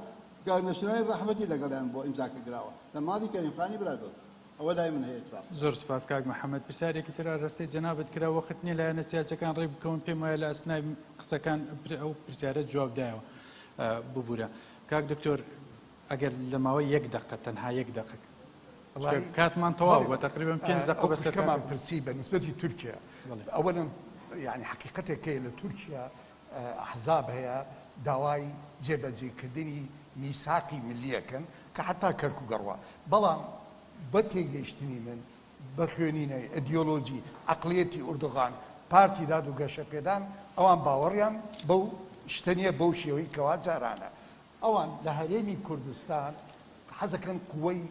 کاک نەشیروانی ڕەحمەتی لەگەڵیان بۆ ئیمزاکە کراوە لە ماڵی کەریم خانی برادۆست ئەوە لای من هەیە ئیتفاق. زۆر سوپاس کاک محمد پرسیارێکی تر ئاراستەی جەنابت کرا وەخت نیە لایەنە سیاسیەکان ڕێک بکەون پێم وایە لە ئەسنای قسەکان ئەو پرسیارەت جواب دایەوە ببورە کاک دکتۆر ئەگەر لە ماوەی یەک دەقە تەنها یەک دەقە چونکە کاتمان تەواو بووە تەقریبەن پێنج دەقە ئەو بەسەر خوشکەمان کاتەکە. پرسی بە نیسبەتی تورکیا بەڵێ. ئەوەلەن یانی حەقیقەتێک هەیە لە تورکیا ئەحزاب هەیە داوای جێبەجێکردنی میساقی ملی ئەکەن کە حەتا کەرکوک ئەڕوا بەڵام بە تێگەیشتنی من بە خوێنینەی ئەدیۆلۆجی عەقڵیەتی ئوردوغان پارتی داد و گەشەپێدان ئەوان باوەڕیان بەو شتە نییە بەو شێوەی کەوا جارانە. ئەوان لە هەرێمی کوردستان حەزەکەن قوەی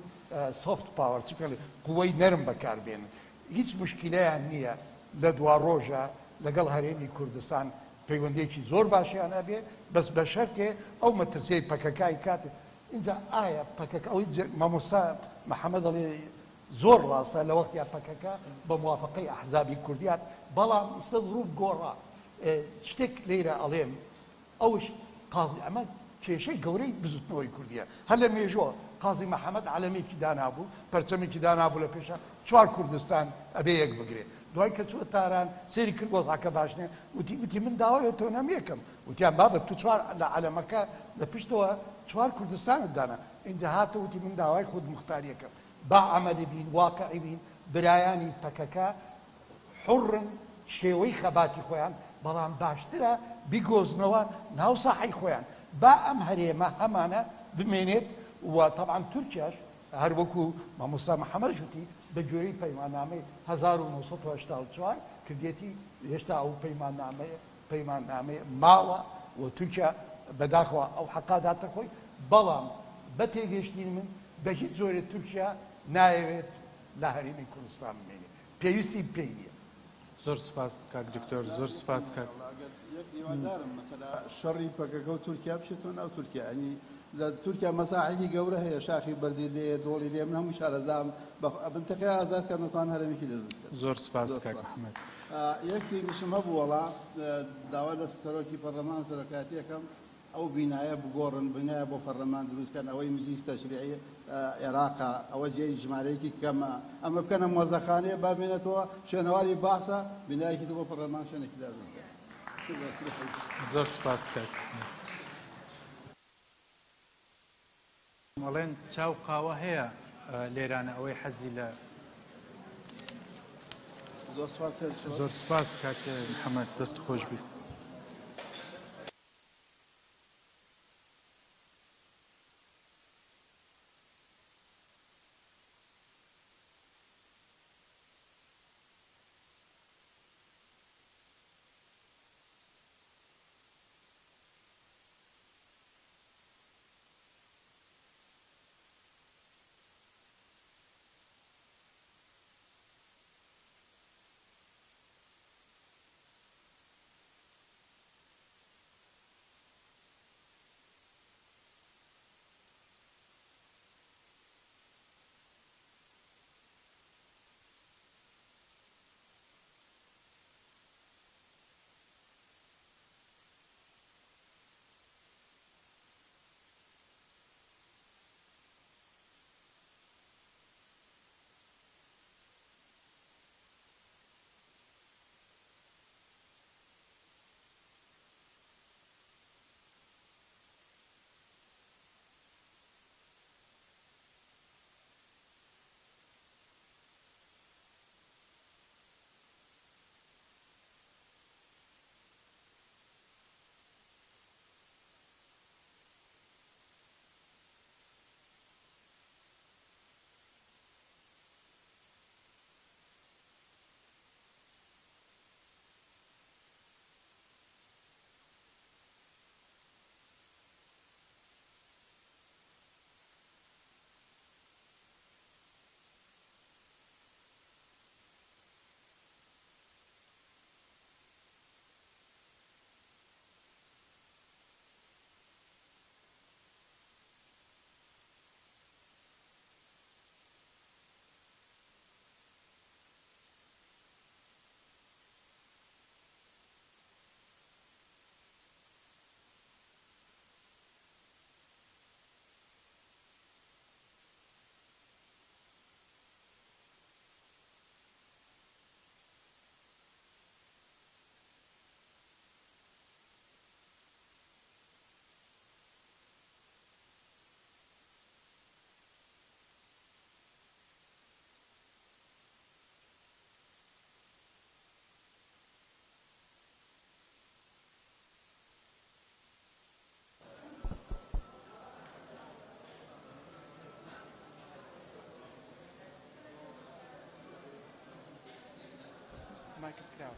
soft power چی پێڵێ قوەی نەرم بەکار بێنن. هیچ موشکیلەیان نییە لە دواڕۆژا لەگەڵ هەرێمی کوردستان پەیوەندیەکی زۆر باشیان هەبێ بەس بە شەرتێ ئەو مەترسیەی پەکەکە ئەیکات ئینجا ئایا پەکەکە ئەوەی مامۆستا محەمەد ئەڵێ زۆر ڕاستە لە وەختیا پەکەکە بە موافەقەی ئەحزابی کوردی هات بەڵام ئیستە زروف گۆڕا شتێک لێرە ئەڵێم ئەوش قازی ئەمە کێشەی گەورەی بزوتنەوەی کوردیە هەر لە مێژووە قازی محەمەد عەلەمێکی دانابوو پەرچەمێکی دانابوو لە پێشا چوار کوردستان ئەبێ یەک بگرێ دوای کە چووە تاران سەیری کرد وەزعەکە باش نیە وتی وتی من داوای ئۆتۆنۆمیەکەم وتیان بابە تو چوار لە عەلەمەکە لە پشتەوە چوار کوردستانت دانا ئینجا هاتەوە وتی من داوای خودموختاریەکەم با عەمەلی بین واقعی بین برایانی پەکەکە حوڕن شێوەی خەباتی خۆیان، بەڵام باشترە بیگۆزنەوە ناو ساحەی خۆیان، با ئەم هەرێمە هەمانە بمێنێت و تەبعەن تورکیاش هەر وەکو مامۆستا محەمەدش وتی بە گوێرەی پەیماننامەی 1984 کردێتی، هێشتا ئەو پەیماننامەیە پەیماننامەیە ماوە و تورکیا بەداخەوە ئەو حەقا داتە خۆی، بەڵام بە تێگەیشتنی من بە هیچ جۆرێ تورکیا نایەوێت لە هەرێمی کوردستان بمێنێ. پێویستی پێی نیە. زۆر سپاس کاک دکتۆر زۆر سپاس کاک. ئەگەر یەک هیوادارم مەسەلا شەڕی پەکەکە و تورکیا بچێتەوە ناو تورکیا یانی لە تورکیا مەساحێکی گەورە هەیە شاخی بەرزی لێیە دۆڵی لێیە من هەموو شارەزام بە بنتەکەی ئازاد کەن دەتوان هەرێمێکی لێ دروست کەن. زۆر سپاس کاک محمد. یەکێکیشم هەبوو وەڵا داوا لە سەرۆکی پەرلەمان سەرۆکایەتی ئەکەم ئەو بینایە بگۆڕن، بینایە بۆ پەرلەمان دروست کەن، ئەوەی مجلیس تەشریعی عێراقە، ئەوە جێی ژمارەیەکی کەمە، ئەمە بکەنە مۆزەخانەیە با بمێنێتەوە، شوێنەواری بەعسە، بینایەکی تر بۆ پەرلەمان شوێنێکی لا دروست کەن. زۆر سوپاس کاک. ئەڵێن چا و قاوە هەیە لێرانە ئەوەی حەزی لە. زۆر سوپاس کاک. زۆر سوپاس کاک محمد دەست خۆش بی. مایکت کراوە.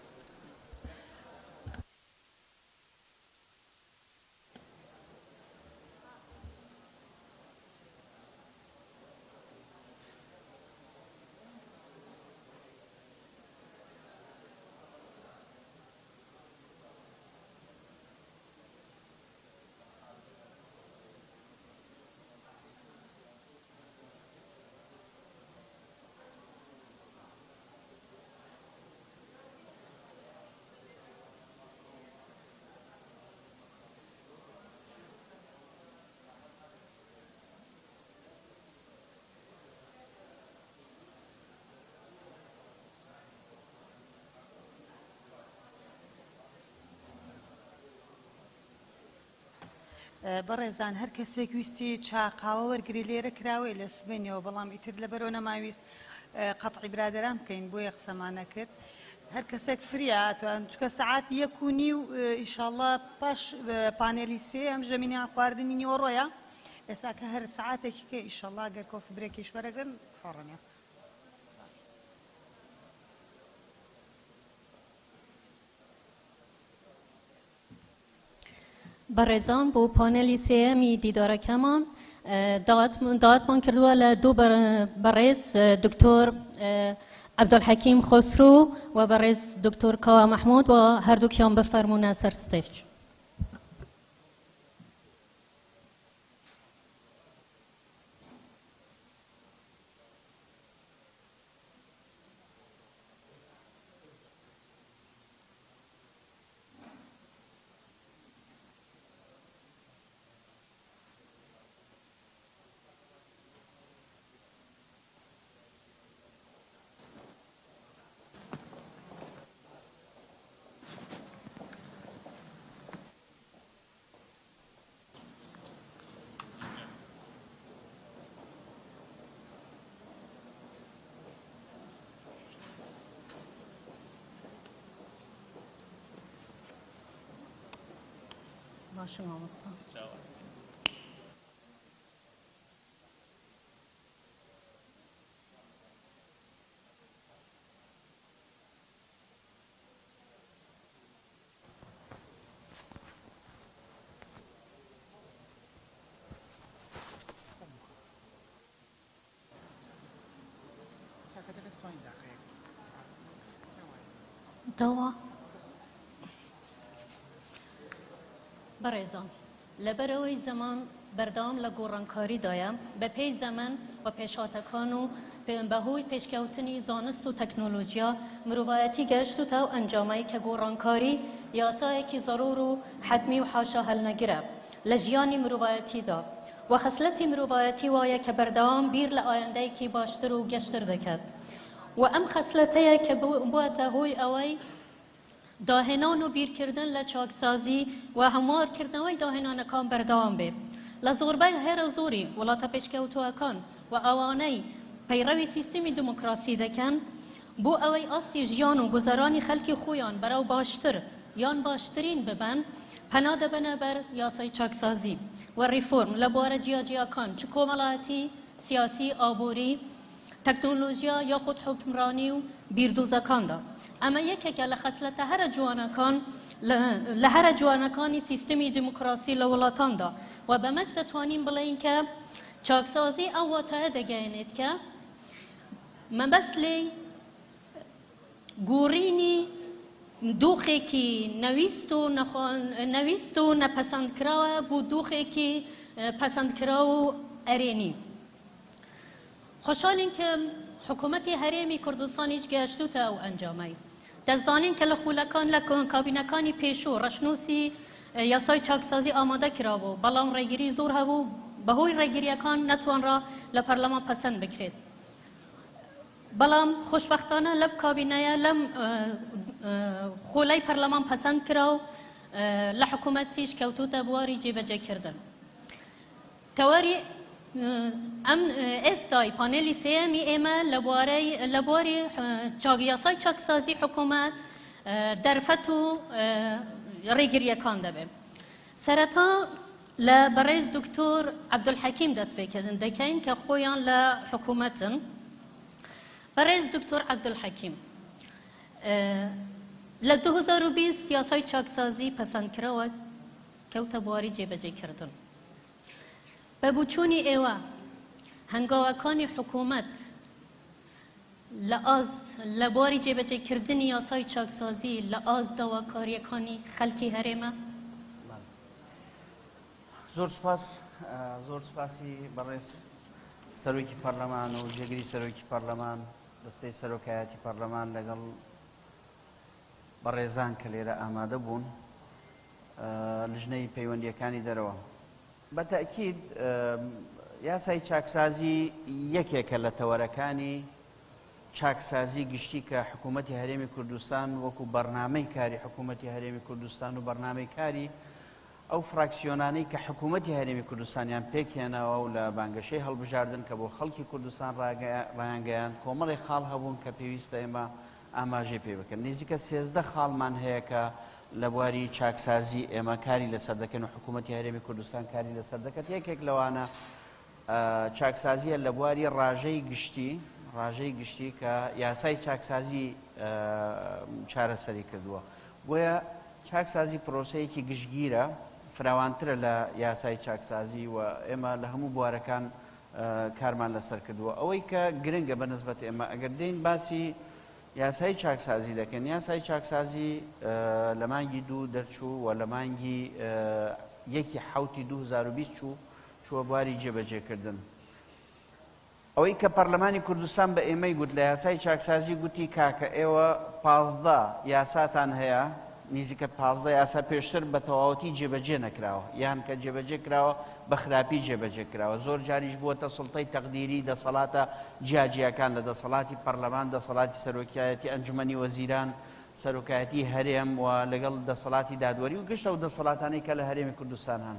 بەڕێزان هەر کەسێک ویستی چا قاوە وەرگری لێرە کراوەیە لە سبەینێوە بەڵام ئیتر لەبەرئەوە نەماویست قەتعی برادەران بکەین بۆیە قسەمان نەکرد هەر کەسێک فریا ئەتوان چونکە سەعات یەک و نیو ئیشاڵڵا پاش پانێلی سێیەم ژەمینیان خواردنی نیوەڕۆیە ئێستا کە هەر سەعاتێکی کە ئیشاڵڵا گەر کۆفی برێکیش وەرەگرن فەڕنە. سپاس. بەڕێزان بۆ پانێلی سێیەمی دیدارەکەمان داوەتمان کردووە لە دوو بەڕێز دکتۆر عەبدولحەکیم خۆسرو و بەڕێز دکتۆر کاوە مەحمود و هەردووکیان بفەرموونە سەر ستێج. باشە مامۆستا. دەوا بەڕێزان لەبەرئەوەی زەمان بەردەوام لە گۆڕانکاریدایە بەپێی زەمەن و پێشهاتەکان و بەهۆی پێشکەوتنی زانست و تەکنۆلۆژیا مرۆڤایەتی گەشتوتە ئەو ئەنجامەی کە گۆڕانکاری یاسایەکی زەڕوور و حەتمی و حاشا هەڵنەگرە لە ژیانی مرۆڤایەتیدا و خەسلەتی مرۆڤایەتی وایە کە بەردەوام بیر لە ئایندەیەکی باشتر و گەشتر دەکات و ئەم خەسلەتەیە کە بووەتە هۆی ئەوەی داهێنان و بیرکردن لە چاکسازی و هەموارکردنەوەی داهێنانەکان بەردەوام بێ. لە زۆربەی هەرە زۆری وڵاتە پێشکەوتووەکان و ئەوانەی پەیڕەوی سیستمی دیموکراسی دەکەن، بۆ ئەوەی ئاستی ژیان و گوزەرانی خەڵکی خۆیان بەرەو باشتر یان باشترین ببەن، پەنا دەبەنە بەر یاسای چاکسازی و ڕیفۆرم لە بوارە جیاجیاکان چ کۆمەڵایەتی، سیاسی، ئابووری، تەکنۆلۆژیا یاخود حوکمڕانی و بیردۆزەکاندا. ئەمە یەکێکە لە خەسلەتە هەرە جوانەکان لە هەرە جوانەکانی سیستمی دیموکراسی لە وڵاتاندا و بەمەش دەتوانین بڵێین کە چاکسازی ئەو واتایە دەگەیەنێت کە مەبەست لێی گۆڕینی دۆخێکی نەویست و نەویست و نەپەسەندکراوە بۆ دۆخێکی پەسەندکراو و ئەرێنی. خۆشحاڵین کە حکوومەتی هەرێمی کوردستانیش گەیشتووتە ئەو ئەنجامەی. دەشزانین کە لە خولەکان لە کابینەکانی پێشوو ڕەشنووسی یاسای چاکسازی ئامادە کرابوو، بەڵام ڕێگری زۆر هەبوو، بەهۆی ڕێگرییەکان نەتوانرا لە پەرلەمان پەسەند بکرێت. بەڵام خۆشبەختانە لەم کابینەیە لەم خولەی پەرلەمان پەسەند کرا و لە حکوومەتیش کەوتووتە بواری جێبەجێکردن. تەوەری ئەم ئێستای پانێلی سێیەمی ئێمە لە بوارەی لە بواری چاک یاسای چاکسازی حکوومەت دەرفەت و ڕێگرییەکان دەبێ. سەرەتا لە بەڕێز دکتۆر عەبدولحەکیم دەست پێکردن دەکەین کە خۆیان لە حکوومەتن. بەڕێز دکتۆر عەبدولحەکیم لە 2020 یاسای چاکسازی پەسەندکراوە کەوتە بواری جێبەجێکردن. بە بوچوونی ئێوە هەنگاوەکانی حکوومەت لە ئاست لە بواری جێبەجێکردنی یاسای چاکسازی لە ئاست داواکارییەکانی خەلکی هەرێمە؟ زۆر سوپاس، زۆر سوپاسی بەڕێز سەرۆکی پەرلەمان و جێگری سەرۆکی پەرلەمان، دەستەی سەرۆکایەتی پەرلەمان لەگەڵ بەڕێزان کە لێرە ئامادە بوون. لجنەی پەیوەندییەکانی دەرەوە. بە تەئکید یاسای چاکسازی یەکێکە لە تەوەرەکانی چاکسازی گشتی کە حکوومەتی هەرێمی کوردستان وەکو بەرنامەی کاری حکوومەتی هەرێمی کوردستان و بەرنامەی کاری ئەو فراکسیۆنانەی کە حکوومەتی هەرێمی کوردستانیان پێکهێناوە و لە بانگەشەی هەڵبژاردن کە بۆ خەڵکی کوردستان ڕایانگەیاند، کۆمەڵێک خاڵ هەبوون کە پێویستە ئێمە ئاماژەی پێ بکەن. نزیکە 13 خاڵمان هەیە کە لە بواری چاکسازی ئێمە کاری لەسەر دەکەین و حکوومەتی هەرێمی کوردستان کاری لەسەر دەکات. یەکێک لەوانە چاکسازییە لە بواری ڕاژەی گشتی، ڕاژەی گشتی کە یاسای چاکسازی چارەسەری کردووە. بۆیە چاکسازی پرۆسەیەکی گشتگیرە، فراوانترە لە یاسای چاکسازی و ئێمە لە هەموو بوارەکان کارمان لەسەر کردووە. ئەوەی کە گرنگە بە نسبەت ئێمە ئەگەر دێین باسی یاسای چاکسازی دەکەین، یاسای چاکسازی لە مانگی دوو دەرچوو و لە مانگی یەکی حەوتی 2020 چوو چووە بواری جێبەجێکردن. ئەوەی کە پەرلەمانی کوردستان بە ئێمەی گوت لە یاسای چاکسازی گوتی کاکە ئێوە 15 یاساتان هەیە، نیزیکە 15 یاسا پێشتر بە تەواوەتی جێبەجێ نەکراوە یان کە جێبەجێ کراوە بە خراپی جێبەجێ کراوە، زۆر جاریش بووەتە سوڵتەی تەقدیری دەسەڵاتە جیاجیاکان لە دەسەڵاتی پەرلەمان، دەسەڵاتی سەرۆکایەتی ئەنجومەنی وەزیران، سەرۆکایەتی هەرێم و لەگەڵ دەسەڵاتی دادوەری و گشت ئەو دەسەڵاتانەی کە لە هەرێمی کوردستان هەن.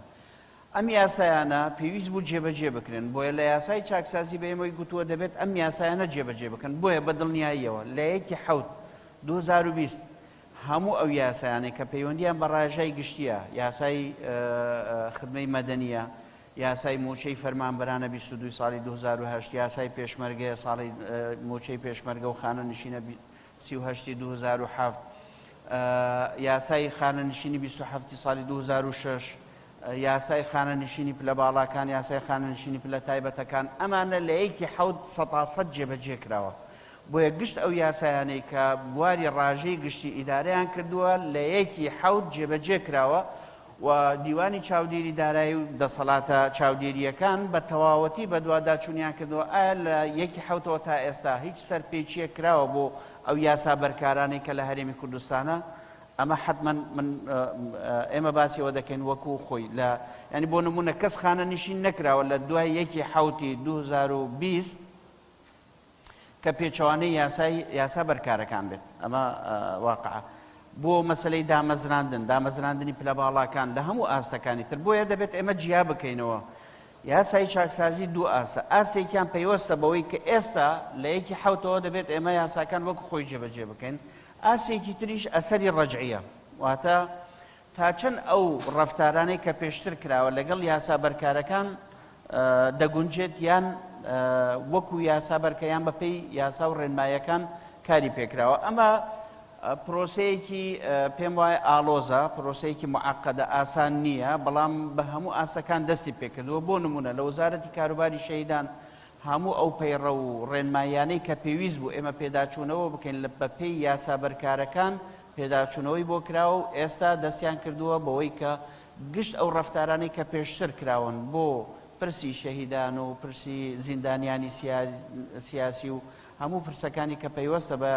ئەم یاسایانە پێویست بوو جێبەجێ بکرێن، بۆیە لە یاسای چاکسازی بە ئێمەی گوتووە دەبێت ئەم یاسایانە جێبەجێ بکەن، بۆیە بە دڵنیاییەوە لە یەکی حەوت 2020 هەموو ئەو یاسایانەی کە پەیوەندیان بە ڕاژای گشتیە، یاسای خدمەی مەدەنیە، یاسای موچەی فەرمانبەرانە 22 ساڵی 2008، یاسای پێشمەرگەیە ساڵی موچەی پێشمەرگە و خانەنشینە 38 2007، یاسای خانەنشینی 27 ساڵی 2006، یاسای خانەنشینی پلە باڵاکان، یاسای خانەنشینی پلە تایبەتەکان، ئەمانە لە یەکی حەوت سەتاسەد جێبەجێ کراوە. بۆیە گشت ئەو یاسایانەی کە بواری ڕاژەی گشتی ئیدارەیان کردووە لە یەکی حەوت جێبەجێ کراوە و دیوانی چاودێری دارایی و دەسەڵاتە چاودێرییەکان بە تەواوەتی بەدواداچوونیان کردووە ئایا لە یەکی حەوتەوە تا ئێستا هیچ سەرپێچییەک کراوە بۆ ئەو یاسا بەرکارانەی کە لە هەرێمی کوردستانە؟ ئەمە حەتمەن من ئێمە باسی ئەوە دەکەین وەکو خۆی لە یانی بۆ نموونە کەس خانەنشین نەکراوە لە دوای یەکی حەوتی 2020 کە پێچەوانەی یاسای یاسا بەرکارەکان بێت ئەمە واقعە بۆ مەسلەی دامەزراندن دامەزراندنی پلە باڵاکان لە هەموو ئاستەکانی تر بۆیە دەبێت ئێمە جیا بکەینەوە یاسای چاکسازی دوو ئاستە ئاستێکیان پەیوەستە بەوەی کە ئێستا لە یەکی حوتەوە دەبێت ئێمە یاساکان وەک خۆی جێبەجێ بکەین ئاستێکی تریش ئەسەری ڕەجعیە واتە تا چەند ئەو ڕەفتارانەی کە پێشتر کراوە لەگەڵ یاسا بەرکارەکان دەگونجێت یان وەکو یاسا بەرکە یان بەپێی یاسا و ڕێنمایەکان کاری پێکراوە. ئەمە پرۆسەیەکی پێم وایە ئاڵۆزە، پرۆسەیەکی معقدە، ئاسان نییە، بەڵام بە هەموو ئاستەکان دەستی پێکردووە. بۆ نمونە لە وەزارەتی کاروباری شەهیدان هەموو ئەو پەیڕەو و ڕێنماییانەی کە پێویست بوو ئێمە پێداچوونەوە بکەین لە بەپێی یاسا بەرکارەکان پێداچوونەوەی بۆ کراوە و ئێستا دەستیان کردووە بەوەی کە گشت ئەو ڕەفتارانەی کە پێشتر کراون بۆ پرسی شەهیدان و پرسی زیندانیانی سیاسی و هەموو پرسەکانی کە پەیوەستە بە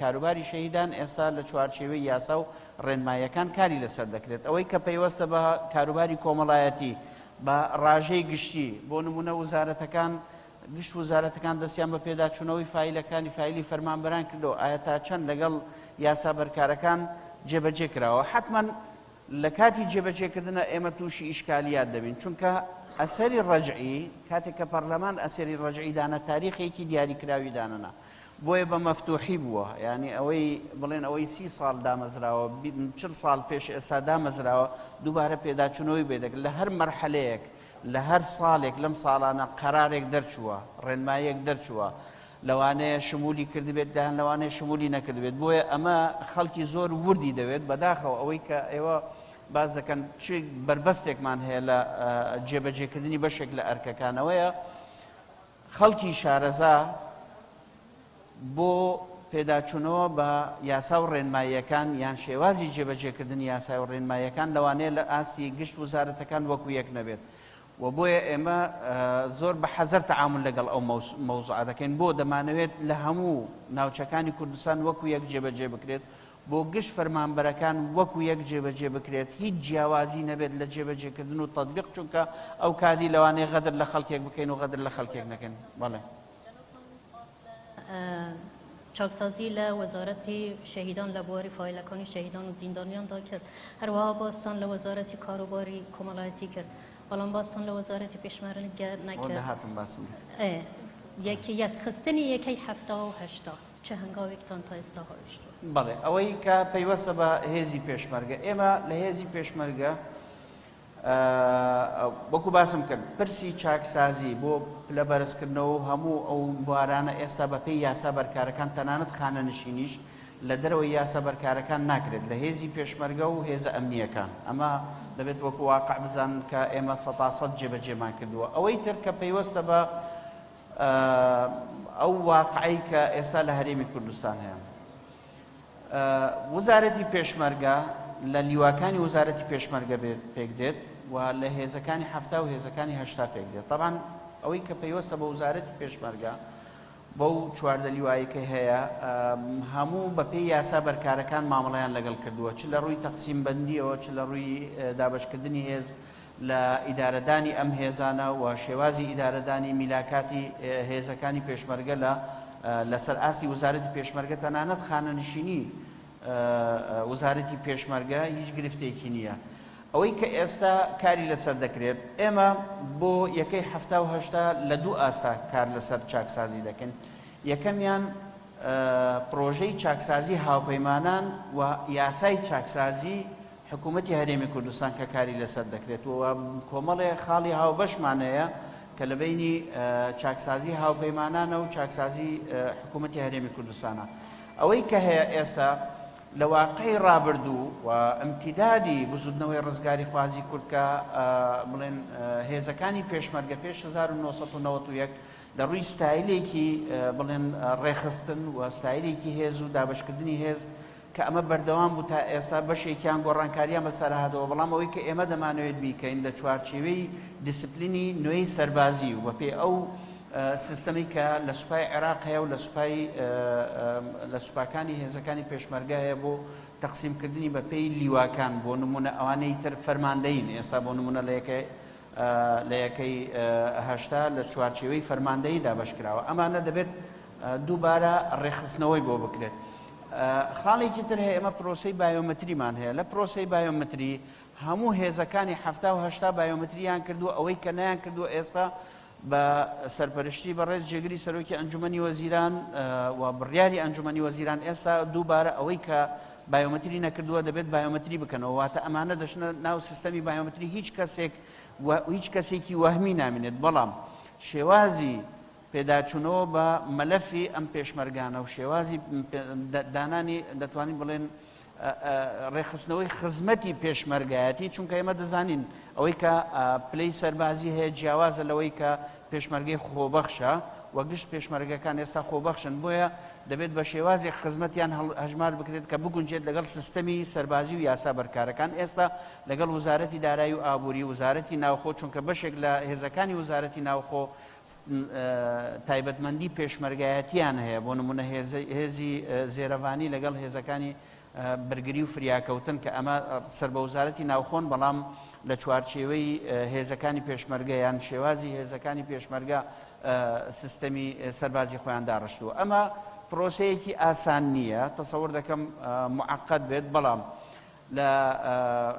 کاروباری شەهیدان ئێستا لە چوارچێوەی یاسا و ڕێنماییەکان کاری لەسەر دەکرێت. ئەوەی کە پەیوەستە بە کاروباری کۆمەڵایەتی بە ڕاژەی گشتی، بۆ نموونە وزارەتەکان، گشت وزارەتەکان دەستیان بە پێداچوونەوەی فایلەکانی فایلی فەرمانبەران کردەوە، ئایا تا چەند لەگەڵ یاسا بەرکارەکان جێبەجێ کراوە؟ حەتمەن لە کاتی جێبەجێکردنە ئێمە تووشی ئیشکالیات دەبین، چونکە ئەسەری ڕەجعی، کاتێک کە پەرلەمان ئەسەری ڕەجعی دانا تاریخێکی دیاریکراوی دانەنا، بۆیە بە مەفتوحی بووە، یانی ئەوەی بڵێن ئەوەی 30 ساڵ دامەزراوە، 40 ساڵ پێش ئێستا دامەزراوە، دووبارە پێداچوونەوەی بێ دەکرێت. لە هەر مەرحەلەیەک، لە هەر ساڵێک لەم ساڵانە قەرارێک دەرچووە، ڕێنماییەک دەرچووە، لەوانەیە شمولی کردبێت یان لەوانەیە شمولی نەکردبێت. بۆیە ئەمە خەڵکی زۆر وردی دەوێت. بەداخەوە ئەوەی کە ئێوە باس دەکەن چ بەربەستێکمان هەیە لە جێبەجێکردنی بەشێک لە ئەرکەکانەوەیە، خەڵکی شارەزا بۆ پێداچوونەوە بە یاسا و ڕێنماییەکان یان شێوازی جێبەجێکردنی یاسا و ڕێنماییەکان لەوانەیە لە ئاستی گشت وزارەتەکان وەکو یەک نەبێت و بۆیە ئێمە زۆر بە حەزەر تەعامول لەگەڵ ئەو مەوزوعە دەکەین بۆ دەمانەوێت لە هەموو ناوچەکانی کوردستان وەکو یەک جێبەجێ بکرێت بۆ گشت فەرمانبەرەکان وەکو یەک جێبەجێ بکرێت هیچ جیاوازی نەبێت لە جێبەجێکردن و تەتبیق چونکە ئەو کادی لەوانەیە غەدر لە خەڵکێک بکەین و غەدر لە خەڵکێک نەکەین. بەڵێ. چاکسازی لە وەزارەتی شەهیدان لە بواری فایلەکانی شەهیدان و زیندانیاندا کرد. هەروەها باستان لە وەزارەتی کاروباری کۆمەڵایەتی کرد. بەڵام باستان لە وەزارەتی پێشمەرگە نەکرد. دەهاتم باسم کرد. یەکخستنی یەکەی 70 و 80 چه هەنگاوێکتان تا ئێستا هاویشتووە؟ بەڵێ، ئەوەی کە پەیوەستە بە هێزی پێشمەرگە، ئێمە لە هێزی پێشمەرگە وەکو باسم کرد پرسی چاکسازی بۆ پلە بەرزکردنەوە و هەموو ئەو بوارانە ئێستا بەپێی یاسا بەرکارەکان، تەنانەت خانەنشینیش لە دەرەوەی یاسا بەرکارەکان ناکرێت لە هێزی پێشمەرگە و هێزە ئەمنییەکان. ئەمە دەبێت وەکو واقع بزانن کە ئێمە سەتاسەد جێبەجێمان کردووە. ئەوەی تر کە پەیوەستە بە ئەو واقعەی کە ئێستا لە هەرێمی کوردستان هەیە، وزارەتی پێشمەرگە لە لیواکانی وزارەتی پێشمەرگە پێک دێت و لە هێزەکانی 70 و هێزەکانی 80 پێک دێت. تەبعەن ئەوەی کە پەیوەستە بە وزارەتی پێشمەرگە بەو 14 لیوایی کە هەیە هەموو بەپێی یاسا بەرکارەکان مامەڵەیان لەگەڵ کردووە، چ لە ڕووی تەقسیم بەندیەوە، چ لە ڕووی دابەشکردنی هێز لە ئیدارەدانی ئەم هێزانە و شێوازی ئیدارەدانی میلاکاتی هێزەکانی پێشمەرگە لە لەسەر ئاستی وزارەتی پێشمەرگە، تەنانەت خانەنشینی وزارەتی پێشمەرگە هیچ گرفتێکی نییە. ئەوەی کە ئێستا کاری لەسەر دەکرێت، ئێمە بۆ یەکەی 70 و 80 لە دوو ئاستا کار لەسەر چاکسازی دەکەین. یەکەمیان پرۆژەی چاکسازی هاوپەیمانان و یاسای چاکسازی حکوومەتی هەرێمی کوردستان کە کاری لەسەر دەکرێت و کۆمەڵێ خاڵی هاوبەشمان هەیە کە لە بینی چاکسازی هاوپەیمانانە و چاکسازی حکوومەتی هەرێمی کوردستانە. ئەوەی کە هەیە ئێستا لە واقعی ڕابردوو و ئەمتیدادی بزودنەوەی ڕزگاری خوازی کورد کە بڵێن هێزەکانی پێشمەرگە پێش 1991 لە ڕووی ستایلێکی بڵێن ڕێخستن و ستایلێکی هێز و دابشکردنی هێز کە ئەمە بەردەوام بوو تا ئێستا، بەشێکیان گۆڕانکاریان بەسەر هاتەوە، بەڵام ئەوەی کە ئێمە دەمانەوێت بیکەین لە چوارچێوەی دیسپلینی نوێی سەربازی و بەپێی ئەو سیستەمی کە لە سوپای عێراق هەیە و لە سوپای لە سوپاکانی هێزەکانی پێشمەرگە هەیە بۆ تەقسیمکردنی بەپێی لیواکان، بۆ نمونە ئەوانەی تر فەرماندەین، ئێستا بۆ نمونە لە یەکەی 80 لە چوارچێوەی فەرماندەیی دابەشکراوە، ئەمانە دەبێت دووبارە ڕێکخستنەوەی بۆ بکرێت. خاڵێکی تر هەیە، ئێمە پرۆسەی بایۆمەتریمان هەیە. لە پرۆسەی بایۆمەتری هەموو هێزەکانی 70 و 80 بایۆمەتریان کردووە. ئەوەی کە نەیان کردووە ئێستا بە سەرپەرشتی بەڕێز جێگری سەرۆکی ئەنجومەنی وەزیران و بڕیاری ئەنجومەنی وەزیران ئێستا دووبارە ئەوەی کە بایۆمەتری نەکردووە دەبێت بایۆمەتری بکەنەوە، واتە ئەمانە دەچنە ناو سیستەمی بایۆمەتری، هیچ کەسێک و هیچ کەسێکی وەهمی نامێنێت. بەڵام شێوازی پێداچوونەوە بە مەلەفی ئەم پێشمەرگانە و شێوازی دانانی دەتوانین بڵێن ڕێکخستنەوەی خزمەتی پێشمەرگایەتی، چونکە ئێمە دەزانین ئەوەی کە پلەی سەربازی هەیە جیاوازە لەوەی کە پێشمەرگەی خۆبەخشە و گشت پێشمەرگەکان ئێستا خۆبەخشن، بۆیە دەبێت بە شێوازێک خزمەتیان هەژمار بکرێت کە بگونجێت لەگەڵ سیستەمی سەربازی و یاسا بەرکارەکان. ئێستا لەگەڵ وزارەتی دارایی و ئابووری، وزارەتی ناوخۆ، چونکە بەشێک لە هێزەکانی وزارەتی ناوخۆ تایبەتمەندی پێشمەرگایەتیان هەیە، بۆ نمونە هێزی زێرەڤانی لەگەڵ هێزەکانی بەرگری و فریاکەوتن کە ئەمە سەر بە وزارەتی ناوخۆن، بەڵام لە چوارچێوەی هێزەکانی پێشمەرگە یان شێوازی هێزەکانی پێشمەرگە سیستەمی سەربازی خۆیان داڕشتووە. ئەمە پرۆسەیەکی ئاسان نییە، تەسەور دەکەم معقد بێت، بەڵام لە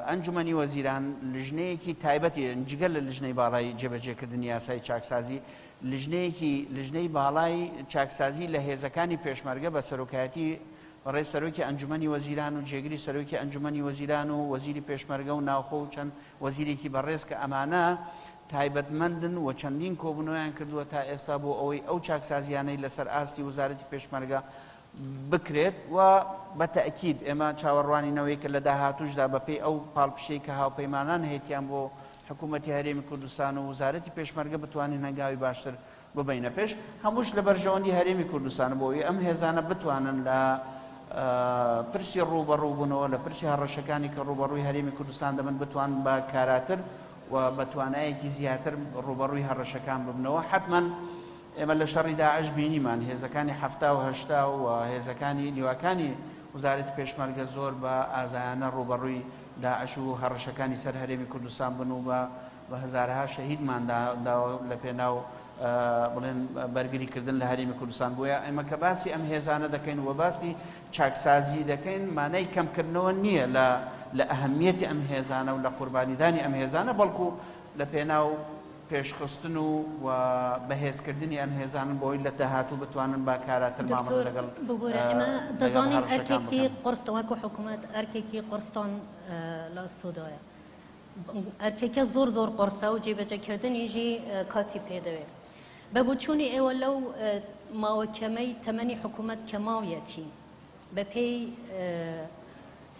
ئەنجومەنی وەزیران لژنەیەکی تایبەتی جگە لە لژنەی باڵای جێبەجێکردنی یاسای چاکسازی، لژنەیەکی لژنەی باڵای چاکسازی لە هێزەکانی پێشمەرگە بە سەرۆکایەتی بەڕێز سەرۆکی ئەنجومەنی وەزیران و جێگری سەرۆکی ئەنجومەنی وەزیران و وەزیری پێشمەرگە و ناوخۆ و چەند وەزیرێکی بەڕێز کە ئەمانە تایبەتمەندن و چەندین کۆبوونەوەیان کردووە تا ئێستا بۆ ئەوەی ئەو چاکسازیانەی لەسەر ئاستی وەزارەتی پێشمەرگە بکرێت و بە تەئکید ئێمە چاوەڕوانینەوەی کە لە داهاتووشدا بەپێی ئەو پاڵپشتەی کە هاوپەیمانان هەیتیان بۆ حکوومەتی هەرێمی کوردستان و وەزارەتی پێشمەرگە بتوانین هەنگاوی باشتر ببەینە پێش، هەمووش لە بەرژەوەندی هەرێمی کوردستان بۆ ئەوەی ئەم هێزانە بتوانن لە پرسی ڕووبەڕووبوونەوە لە پرسی هەڕەشەکانی کە ڕووبەڕووی هەرێمی کوردستان دەبن بتوان بە کاراتر و بە توانایەکی زیاتر ڕووبەڕووی هەڕەشەکان ببنەوە. حتمما ئێمە لە شەڕی داعش بینیمان هێزەکانی 70 و 80 و هێزەکانی لیواکانی وەزارەتی پێشمەرگە زۆر بە ئازایانە ڕووبەڕووی داعش و هەڕەشەکانی سەر هەرێمی کوردستان بن و بە هەزارها شەهیدمان داوە لە پێناو بڵێن بەرگری کردن لە هەرێمی کوردستان. بۆیە ئێمە کە باسی ئەم هێزانە دەکەین و باسی چاکسازی دەکەین مانای کەمکردنەوە نییە لە لە ئەهمیەتی ئەم هێزانە و لە قوربانیدانی ئەم هێزانە، بەڵکو لە پێناو پێشخستن و و بەهێزکردنی ئەم هێزانەن بۆ ئەوەی لە داهاتوو بتوانن بە کاراتر مامەڵە دکتۆر لەگەڵ ببورە ئێمە لەگەڵ دەزانین هەڕەشەکان ئەرکێکی بکەن. قورستان وەکو حکومەت ئەرکێکی قورستان لە ئەستۆدایە ئەرکێکە زۆر زۆر قورسە و جێبەجێکردنیژی کاتی پێدەوێ بە بۆچوونی ئێوە لەو ماوە کەمەی تەمەنی حکومەت کە ماویەتی بەپێی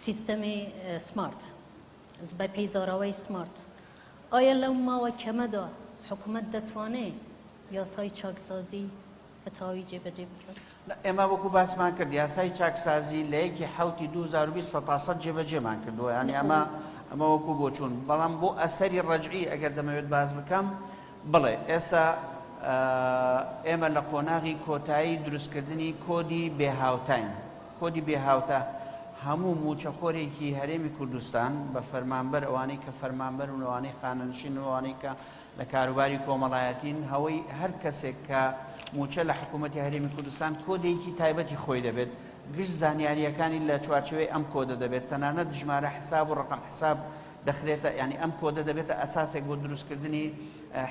سیستەمی سمارت بەپێی زاراوەی سمارت ئایا لەو ماوە کەمەدا حکومەت دەتوانێ یاسای چاکسازی بە تەواوی جێبەجێ بکات؟ نا، ئێمە وەکو باسمان کرد یاسای چاکسازی لە یەکی حەوتی 2020 سەتاسەد جێبەجێمان کردووە، یانی ئەمە ئەمە وەکو بۆچوون، بەڵام بۆ ئەسەری ڕەجعی ئەگەر دەمەوێت باس بکەم بڵێ ئێستا ئێمە لە قۆناغی کۆتایی دروستکردنی کۆدی بێهاوتاین، کۆدی بێهاوتا هەموو مووچەخۆرێکی هەرێمی کوردستان بە فەرمانبەر ئەوانەی کە فەرمانبەرن و ئەوانەی خانەنشینن و ئەوانەی کە لە کاروباری کۆمەڵایەتین، هەوەی هەر کەسێک کە مووچە لە حکوومەتی هەرێمی کوردستان کۆدێکی تایبەتی خۆی دەبێت، گشت زانیارییەکانی لە چوارچێوەی ئەم کۆدە دەبێت، تەنانەت ژمارە حساب و ڕەقەم حساب دەخرێتە، یانی ئەم کۆدە دەبێتە ئەساسێک بۆ دروستکردنی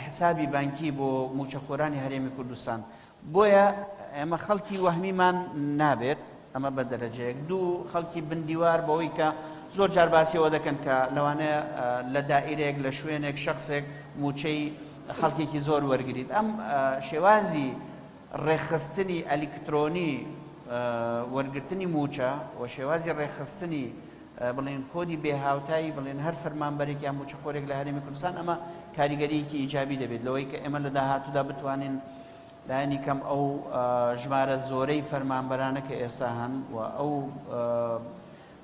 حسابی بانکی بۆ مووچەخۆرانی هەرێمی کوردستان. بۆیە ئێمە خەڵکی وەهمیمان نابێت، ئەمە بە دەرەجەیەک. دوو، خەڵکی بن دیوار بەوەی کە زۆر جار باسی ئەوە دەکەن کە لەوانەیە لە دائیرەیەک، لە شوێنێک، شەخسێک مووچەی خەڵکێکی زۆر وەرگریت. ئەم شێوازی ڕێکخستنی ئەلیکترۆنی وەرگرتنی مووچە و شێوازی ڕێکخستنی بڵێن کۆدی بێهاوتای بڵێن هەر فەرمانبەرێک یان مووچەخۆرێک لە هەرێمی کوردستان ئەمە کاریگەرییەکی ئیجابی دەبێت لەوەی کە ئێمە لە داهاتوودا بتوانین لایەنی کەم ئەو ژمارە زۆرەی فەرمانبەرانە کە ئێستا هەن و ئەو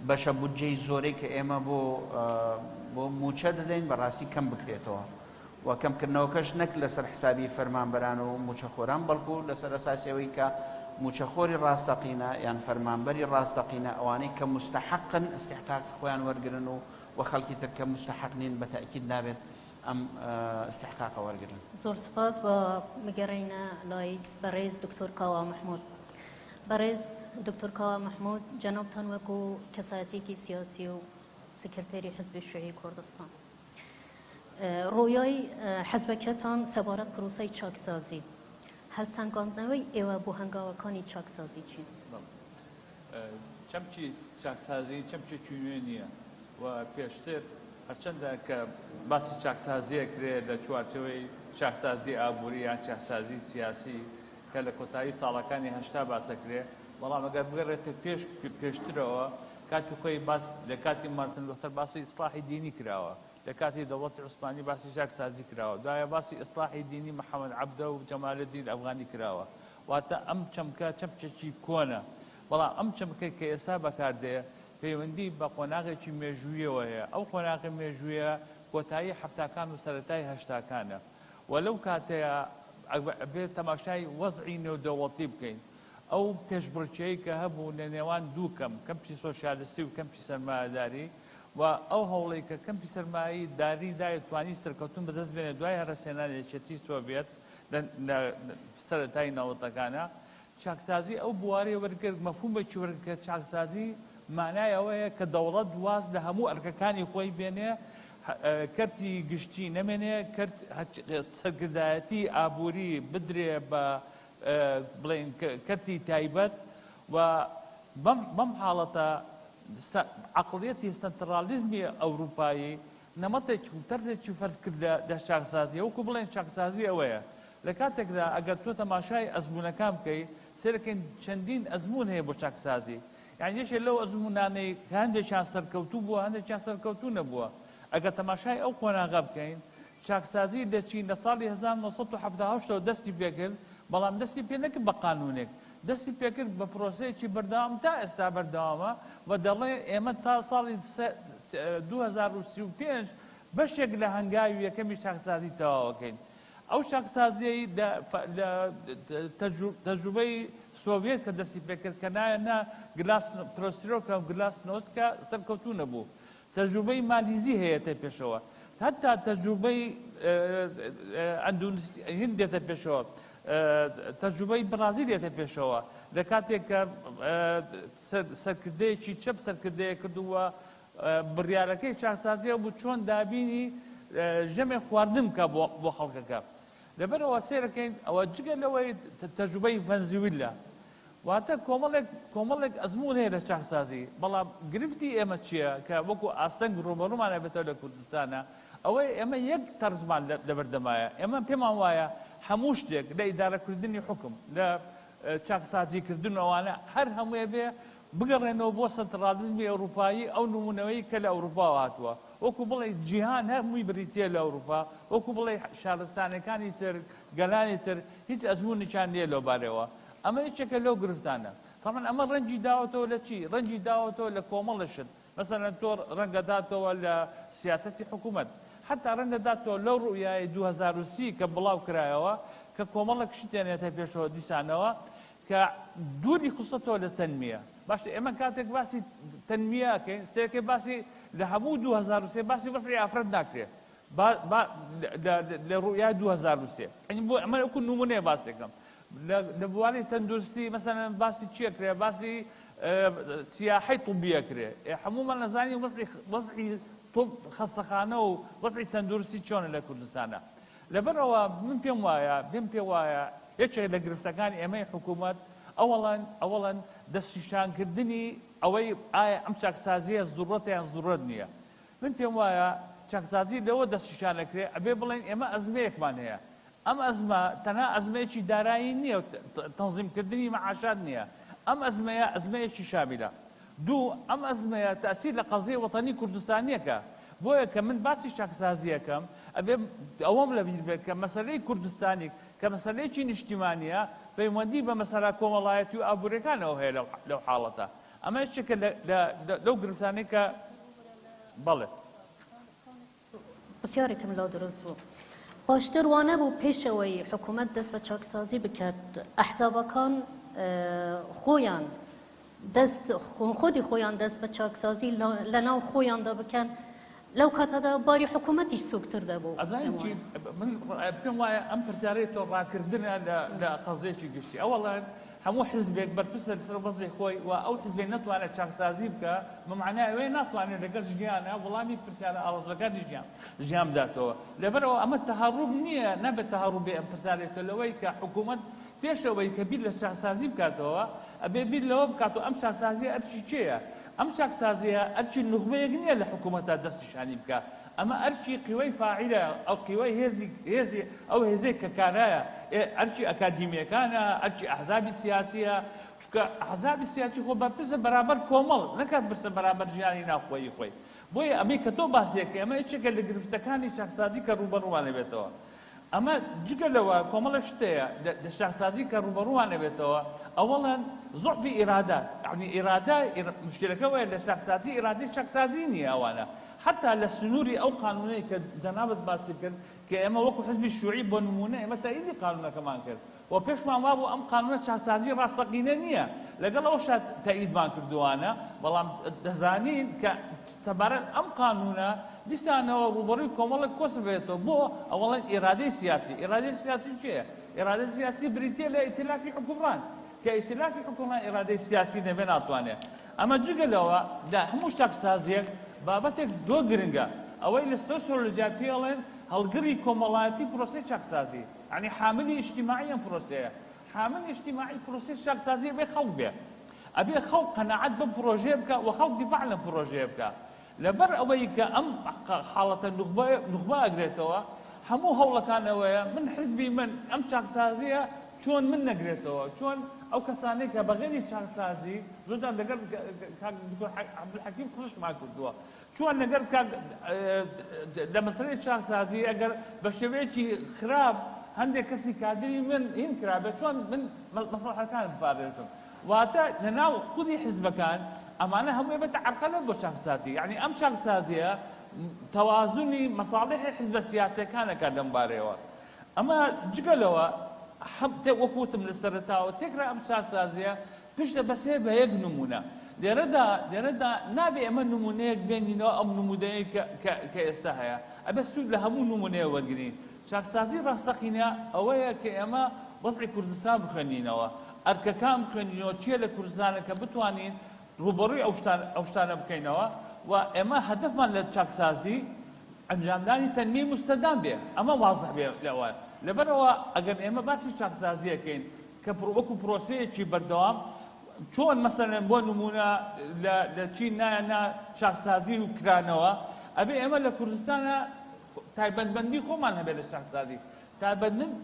بەشە بودجەی زۆرەی کە ئێمە بۆ بۆ مووچە دەدەین بەڕاستی کەم بکرێتەوە و کەمکردنەوەکەش نەک لەسەر حسابی فەرمانبەران و مووچەخۆران بەڵکو لەسەر ئەساسی ئەوەی کە مووچەخۆری ڕاستەقینە یان فەرمانبەری ڕاستەقینە ئەوانەی کە موستەحەقن ئیستیحقاقی خۆیان وەرگرن و و خەڵکی تر کە موستەحەق نین بە تەئکید نابێت ئەم ئیستیحقاقە وەرگرن. زۆر سوپاس با بگەڕێینە لای بەڕێز دکتۆر کاوە مەحمود. بەڕێز دکتۆر کاوە مەحمود جەنابتان وەکو کەسایەتیەکی سیاسی و سکرتێری حزبی شیوعی کوردستان ڕۆیای حزبەکەتان سەبارەت پرۆسەی چاکسازی، هەلسەنگاندنەوەی ئێوە بۆ هەنگاوەکانی چاکسازی چین؟ چەمکی چاکسازی چەمکێکی نوێ نییە و پێشتر هەرچەندە کە باسی چاکسازی ئەکرێ لە چوارچێوەی چاکسازی ئابووری یان چاکسازی سیاسی کە لە کۆتایی ساڵەکانی 80 باس ئەکرێ، بەڵام ئەگەر بگەڕێتە پێش پێشترەوە کاتی خۆی باس لە کاتی مارتن لۆسەر باسی ئیسلاحی دینی کراوە، لە کاتی دەوڵەتی عوسمانی باسی چاکسازی کراوە، دوایە باسی ئیسلاحی دینی محەمەد عەبدە و جەمالەدین ئەفغانی کراوە. واتە ئەم چەمکە چەمکێکی کۆنە، بەڵام ئەم چەمکەی کە ئێستا بەکاردێ پەیوەندی بە قۆناغێکی مێژوویەوە هەیە، ئەو قۆناغی مێژوویە کۆتایی حەفتاکان و سەرەتای هەشتاکانە و لەو کاتەیا ئەبێ تەماشای وەزعی نێودەوڵەتی بکەین. ئەو پێشبڕکێی کە هەبوو لە نێوان دوو کەمپ، کەمپی سۆسیالیستی و کەمپی سەرمایەداری و ئەو هەوڵەی کە کەمپی سەرمایەی داری دای توانی سەرکەوتن بەدەست بێنێت دوای هەرەسهێنانی یەکێتی سۆڤیەت لە سەرەتای نەوەتەکانە چاکسازی ئەو بوارەی وەرگرت، مەفهومێکی وەرگرت کە چاکسازی مانای ئەوەیە کە دەوڵەت واز لە هەموو ئەرکەکانی خۆی بێنێ، کەرتی گشتی نەمێنێ، کەرت سەرکردایەتی ئابووری بدرێ بە بڵێین کەرتی تایبەت و بەم بەم حاڵەتە عەقڵیەتی سەنترالیزمی ئەوروپایی نەمەتێک و تەرزێکی فەرز کرد لە چاکسازی، وەکو بڵێن چاکسازی ئەوەیە. لە کاتێکدا ئەگەر تۆ تەماشای ئەزموونەکان بکەی، سەیرەکەین چەندین ئەزموون هەیە بۆ چاکسازی. یانی یەکێ لەو ئەزموونانەی کە هەندێکیان سەرکەوتوو بووە، هەندێکیان سەرکەوتوو نەبووە. ئەگەر تەماشای ئەو قۆناغە بکەین، چاکسازی لە چین لە ساڵی 1978 ەوە دەستی پێکرد، بەڵام دەستی پێ نەکرد بە قانوونێک، دەستی پێکرد بە پرۆسەیەکی بەردەوام تا ئێستا بەردەوامە و دەڵێ ئێمە تا ساڵی 2035 بەشێک لە هەنگاوی یەکەمی چاکسازی تەواوەکەین. ئەو چاکسازیەی لە تەجروبەی سۆڤیەت کە دەستی پێکرد کە نایە نا گلاس پرۆسترۆکە و گلاسنۆست کە سەرکەوتوو نەبوو. تەجروبەی مالیزی هەیە تێ پێشەوە. هەتا تەجروبەی ئەندونس هند دێتە پێشەوە، تەجروبەی بڕازیل دێتە پێشەوە لە کاتێک کە سەرکردەیەکی چەپ سەرکردەیە کردووە بڕیارەکەی چاکسازیە بوو چۆن دابینی ژەمێ خواردن بکە بۆ خەڵکەکە. لەبەرئەوە سەیرەکەین ئەوە جگە لەوەی تەجروبەی ڤەنزویلا واتە کۆمەڵێک کۆمەڵێک ئەزموون هەیە لە چاکسازی، بەڵام گرفتی ئێمە چییە کە وەکو ئاستەنگ ڕووبەڕوومان ئەبێتەوە لە کوردستانە، ئەوەیە ئێمە یەک تەرزمان لەبەردەمایە، ئێمە پێمان وایە هەموو شتێک لە ئیدارەکردنی حوکم، لە چاکسازیکردن و ئەوانە هەر هەمووی بێ بگەڕێنەوە بۆ سەنتڕالیزمی ئەوروپایی، ئەو نموونەوەی کە لە ئەوروپاوە هاتووە، وەکو بڵێی جیهان هەمووی بریتییە لە ئەوروپا، وەکو بڵێی شارستانەکانی تر، گەلانی تر هیچ ئەزموونێکیان نییە لەو بارەیەوە. ئەمە یەکێکە لەو گرفتانە. تەبعەن ئەمە ڕەنگی داوەتەوە لە چی؟ ڕەنگی داوەتەوە لە کۆمەڵێ شت. مەسەلەن تۆ ڕەنگە داتەوە لە سیاسەتی حکوومەت. حەتا ڕەنگە داتەوە لەو ڕوئیای 2030 کە بڵاو کرایەوە کە کۆمەڵێک شتیان هێتە پێشەوە دیسانەوە کە دووری خستەتەوە لە تەنمیە. باشە ئێمە کاتێک باسی تەنمیە ئەکەین سەیرکەی باسی لە هەموو 2003 باسی وەزعی ئافرەت ناکرێ. با با لە ڕوئیای 2003 یعنی بۆ ئەمە وەکو نمونەیە باس دەکەم. لە بواری تەندروستی مەسەلەن باسی چی ئەکرێ؟ باسی سیاحەی طبی ئەکرێ. هەموومان ئەزانین وەزعی وەزعی طب خەستەخانە و وەزعی تەندروستی چۆنە لە کوردستانە. لەبەرئەوە من پێم وایە پێم پێ وایە یەکێک لە گرفتەکانی ئێمەی حکوومەت ئەوەڵەن ئەوەڵەن دەستنیشانکردنی ئەوەی ئایا ئەم چاکسازییە زروڕەتە یان زروڕەت نییە. من پێم وایە چاکسازی لەوە دەستنیشان ئەکرێ ئەبێ بڵێین ئێمە ئەزمەیەکمان هەیە ئەم ئەزمە تەنها ئەزمەیەکی دارایی نییە و تەنزیمکردنی مەعاشات نییە، ئەم ئەزمەیە ئەزمەیەکی شامیلە. دوو، ئەم ئەزمەیە تەئسیر لە قەزیەی وەتەنی کوردستانییەکە. بۆیە کە من باسی چاکسازی ئەکەم ئەبێ ئەوەم لە بیر بێت کە مەسەلەی کوردستانی کە مەسەلەیەکی نیشتیمانییە پەیوەندی بە مەسەلە کۆمەڵایەتی و ئابوورییەکانەوە هەیە لەو حاڵەتە. ئەمە یەکێکە لەو گرفتانەی کە بەڵێ. پرسیارێکم لا دروست بوو. پاشتر وا نەبوو پێش ئەوەی حکوومەت دەست بە چاکسازی بکات ئەحزابەکان خۆیان دەست خۆدی خۆیان دەست بە چاکسازی لەناو خۆیاندا بکەن لەو کاتەدا باری حکوومەتیش سووکتر دەبوو. ئەزانی چی من پێم وایە ئەم پرسیارەی تۆ ڕاکردنە لە قەزیەکی گشتی. ئەوەڵەن هەموو حزبێک بەرپرسە لەسەر وەزعی خۆی و ئەو حزبەی نەتوانێت چاکسازی بکا بە مەعنای ئەوەیە ناتوانێت لەگەڵ ژیانا وەڵامی پرسیارە ئاڵۆزەکانی ژیان ژیان بداتەوە. لەبەرئەوە ئەمە تەهەڕوب نییە، نابێت تەهەڕوب بێ ئەم پرسیارەی تۆ لەوەی کە حکوومەت پێش ئەوەی کە بیر لە چاکسازی بکاتەوە ئەبێ بیر لەوە بکاتەوە ئەم چاکسازییە ئەرکی کێیە؟ ئەم چاکسازییە ئەرکی نوخبەیەک نییە لە حکوومەتا دەستنیشانی بکا، ئەمە ئەرکی قیوەی فاعیلە، ئەو قیوەی هێزی هێزی ئەو هێزەی کە کارایە، ئەرکی ئەکادیمییەکانە، ئەرکی ئەحزابی سیاسییە، چونکە ئەحزابی سیاسی خۆ بەرپرسە بەرامبەر کۆمەڵ، نەک بەرپرسە بەرامبەر ژیانی ناوخۆیی خۆی. بۆیە ئەمەی کە تۆ باسی ئەکەی ئەمە یەکێکە لە گرفتەکانی چاکسازی کە ڕووبەڕوومان ئەبێتەوە. ئەمە جگە لەوە کۆمەڵە شت هەیە لە چاکسازی کە ڕووبەڕوومان ئەبێتەوە، ئەوەڵەن زوعفی ئیرادە، یەعنی ئیرادە موشکیلەکە ئەوەیە لە چاکسازی ئیرادەی چاکسازی نییە ئەوانە حەتا لە سنووری ئەو قانوونەی کە جەنابت باسی کرد کە ئێمە وەکو حزبی شیوعی بۆ نموونە ئێمە تەئیدی قانوونەکەمان کرد و پێشمان وابوو ئەم قانوونە چاکسازی ڕاستەقینە نییە لەگەڵ ئەوەشا تەئیدمان کردووانە بەڵام دەزانین کە سەبارەت ئەم قانوونە دیسانەوە ڕووبەڕووی کۆمەڵێک کۆسپ بێتەوە بۆ ئەوەڵەن ئیرادەی سیاسی ئیرادەی سیاسی کێیە؟ ئیرادەی سیاسی بریتییە لە ئیتیلافی حوکمڕان کە ئیتیلافی حوکمڕان ئیرادەی سیاسی نەبێ ناتوانێ ئەمە جگە لەوە لە هەموو چاکسازییەک بابەتێک زۆر گرنگە ئەوەی لە سۆسیۆلۆجیا پێی ئەڵێن هەڵگری کۆمەڵایەتی پرۆسەی چاکسازی یەعنی حاملی ئیجتیماعی ئەم پرۆسەیە حاملی ئیجتیماعی پرۆسەی چاکسازی ئەبێ خەڵک بێ ئەبێ خەڵک قەناعەت بەم پرۆژەیە بکا و خەڵک دیفاع لەم پرۆژەیە بکا لەبەر ئەوەی کە ئەم حاڵەتە نوخبە نوخبە ئەگرێتەوە هەموو هەوڵەکان ئەوەیە من حزبی من ئەم چاکسازیە چۆن من نەگرێتەوە چۆن ئەو کەسانەی کە بەغێری چاکسازی زۆر جار لەگەڵ کاک دکتۆر عەبدولحەکیم قسەشمان کردووە چۆن لەگەڵ کاک لە مەسەلەی چاکسازی ئەگەر بە شێوەیەکی خراپ هەندێک کەسی کادری من هین کرابێت چۆن من مەسڵەحەکانم بپارێزم واتە لەناو خودی حزبەکان ئەمانە هەمووی ئەبێتە عەرقەلە بۆ چاکسازی یەعنی ئەم چاکسازیە تەوازنی مەساڵیحی حزبە سیاسیەکان ئەکات لەم بارەیەوە ئەمە جگە لەوە وەکو وتم لە سەرەتاوە تێکرا ئەم چاکسازیە پشت دەبەسێ بە یەک نمونە. لێرەدا لێرەدا نابێ ئێمە نموونەیەک بێنینەوە ئەم نموونەیەی کە کە کە ئێستا هەیە. ئەبێ سوود لە هەموو نموونەیە وەرگرین. چاکسازی ڕاستەقینە ئەوەیە کە ئێمە وەزعی کوردستان بخوێنینەوە، ئەرکەکان بخوێنینەوە چییە لە کوردستانە کە بتوانین ڕووبەڕووی ئەو شتان ئەو شتانە بکەینەوە و ئێمە هەدەفمان لە چاکسازی ئەنجامدانی تەنمیەی موستەدام بێ ئەمە وازح بێ لەوە لەبەرئەوە ئەگەر ئێمە باسی چاکسازی ئەکەین کە وەکو پرۆسەیەکی بەردەوام چۆن مەسەلەن بۆ نموونە لە لە چین نایان نا چاکسازی و کرانەوە ئەبێ ئێمە لە کوردستانا تایبەتمەندی خۆمان هەبێ لە چاکسازی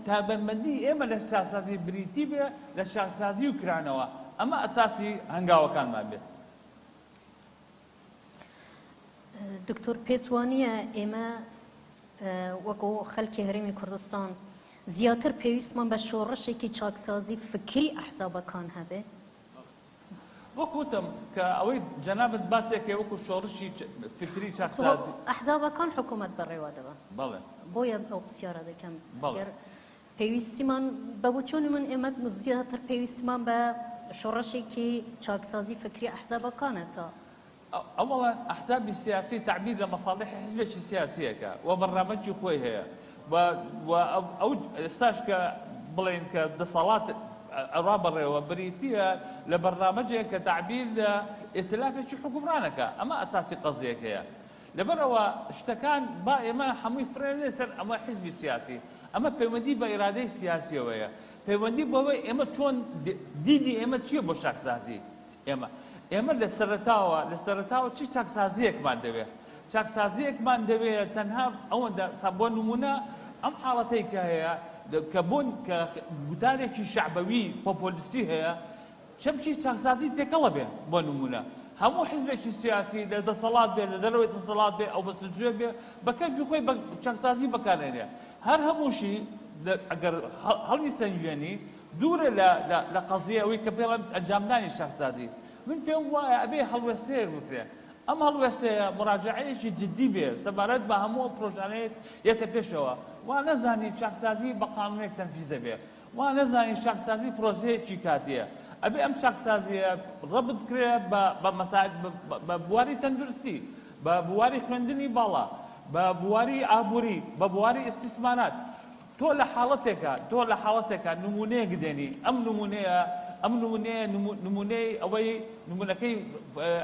تایبەتمەندی ئێمە لە چاکسازی بریتی بێ لە چاکسازی و کرانەوە ئەمە ئەساسی هەنگاوەکانمان بێ. دکتۆر پێت وانییە ئێمە وەکو خەلکی هەرێمی کوردستان زیاتر پێویستمان بە شۆڕشێکی چاکسازی فکری ئەحزابەکان هەبێ؟ وەک وتم کە ئەوەی جەنابت باسێکەی وەکو شۆڕشی فکری چاکسازی. ئەحزابەکان حکوومەت بەڕێوە دەبەن. بەڵێ. بۆیە ئەو پرسیارە دەکەم. بەڵێ. گەر پێویستیمان بە بۆچوونی من ئێمە زیاتر پێویستمان بە شۆڕشێکی چاکسازی فکری ئەحزابەکانە تا. ئەوەڵەن ئەحزابی سیاسی تەعبیر لە مەساڵیحی حزبێکی سیاسی ئەکا و بەرنامەکی خۆی هەیە و و ئەو ئێستاش کە بڵێین کە دەسەڵات ئەڕا بەڕێوە بریتییە لە بەرنامەجێک کە تەعبیر لە ئیتلافێکی حوکمڕان ئەکا ئەمە ئەساسی قەزیەکەیە لەبەرئەوە شتەکان با ئێمە هەمووی فڕێنێ سەر ئەمە حزبی سیاسی ئەمە پەیوەندی بە ئیرادەی سیاسیەوەیە پەیوەندی بەوەی ئێمە چۆن دیدی ئێمە چییە بۆ چاکسازی ئێمە ئێمە لە سەرەتاوە لە سەرەتاوە چی چاکسازیەکمان دەوێ چاکسازیەکمان دەوێ تەنها ئەوەندە سا بۆ نمونە ئەم حاڵەتەی کە هەیە کە بۆن کە گوتارێکی شەعبەوی پۆپۆلیستی هەیە چەمکی چاکسازی تێکەڵە بێ بۆ نمونە هەموو حزبێکی سیاسی لە دەسەڵات بێ لە دەرەوەی دەسەڵات بێ ئەو بەسجوێ بێ بە کەفی خۆی بە چاکسازی بەکارێنێ هەر هەمووشی ئەگەر هەڵی سەنگێنی دوورە لە لە قەزیە ئەوەی کە پێڵێم ئەنجامدانی چاکسازی. من پێم وایە ئەبێ هەڵوێستەیەک بکرێ. ئەم هەڵوێستەیە موراجەعەیەکی جدی بێ سەبارەت بە هەموو ئەو پرۆژانەی یەتە پێشەوە. وا نەزانین چاکسازی بە قانونێک تەنفیز ئەبێ. وا نەزانین چاکسازی پرۆسەیەکی کاتیە. ئەبێ ئەم چاکسازیە ڕەبت بکرێ بە بە مەسائل بە بواری تەندروستی، بە بواری خوێندنی باڵا، بە بواری ئابووری، بە بواری ئیستیسمارات. تۆ لە حاڵەتێکا تۆ لە حاڵەتێکا نموونەیەک دێنی ئەم نموونەیە ئەم نموونەیە نموونەی ئەوەی نموونەکەی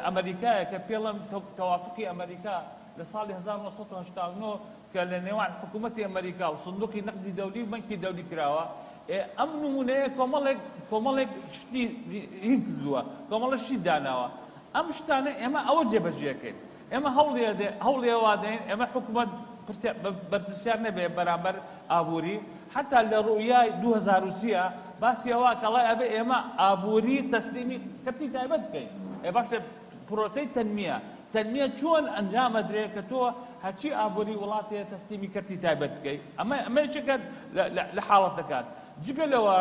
ئەمەریکایە کە پێڵم تەوافقی ئەمەریکا لە ساڵی 1989 کە لە نێوان حکوومەتی ئەمەریکا و سندوقی نەقدی دەولی و بەنکی دەولی کراوە ئەم نموونەیە کۆمەڵێک کۆمەڵێک شتی هین کردووە کۆمەڵە شتی داناوە ئەم شتانە ئێمە ئەوە جێبەجێکەین ئێمە هەوڵی ئەوە دەین ئێمە حکومەت بەرپرسیار نەبێ بەرامبەر ئابووری، حەتا لە ڕوئیای 2030 باسی ئەوە کە ئەڵێ ئەبێ ئێمە ئابووری تەسلیمی کەرتی تایبەت بکەین. ئێ باشە پرۆسەی تەنمیە، تەنمیە چۆن ئەنجام ئەدرێ کە تۆ هەرچی ئابووری وڵات هەیە تەسلیمی کەرتی تایبەت بکەی؟ ئەمە ئەمە یەکێکە لە حاڵەتەکان. جگە لەوە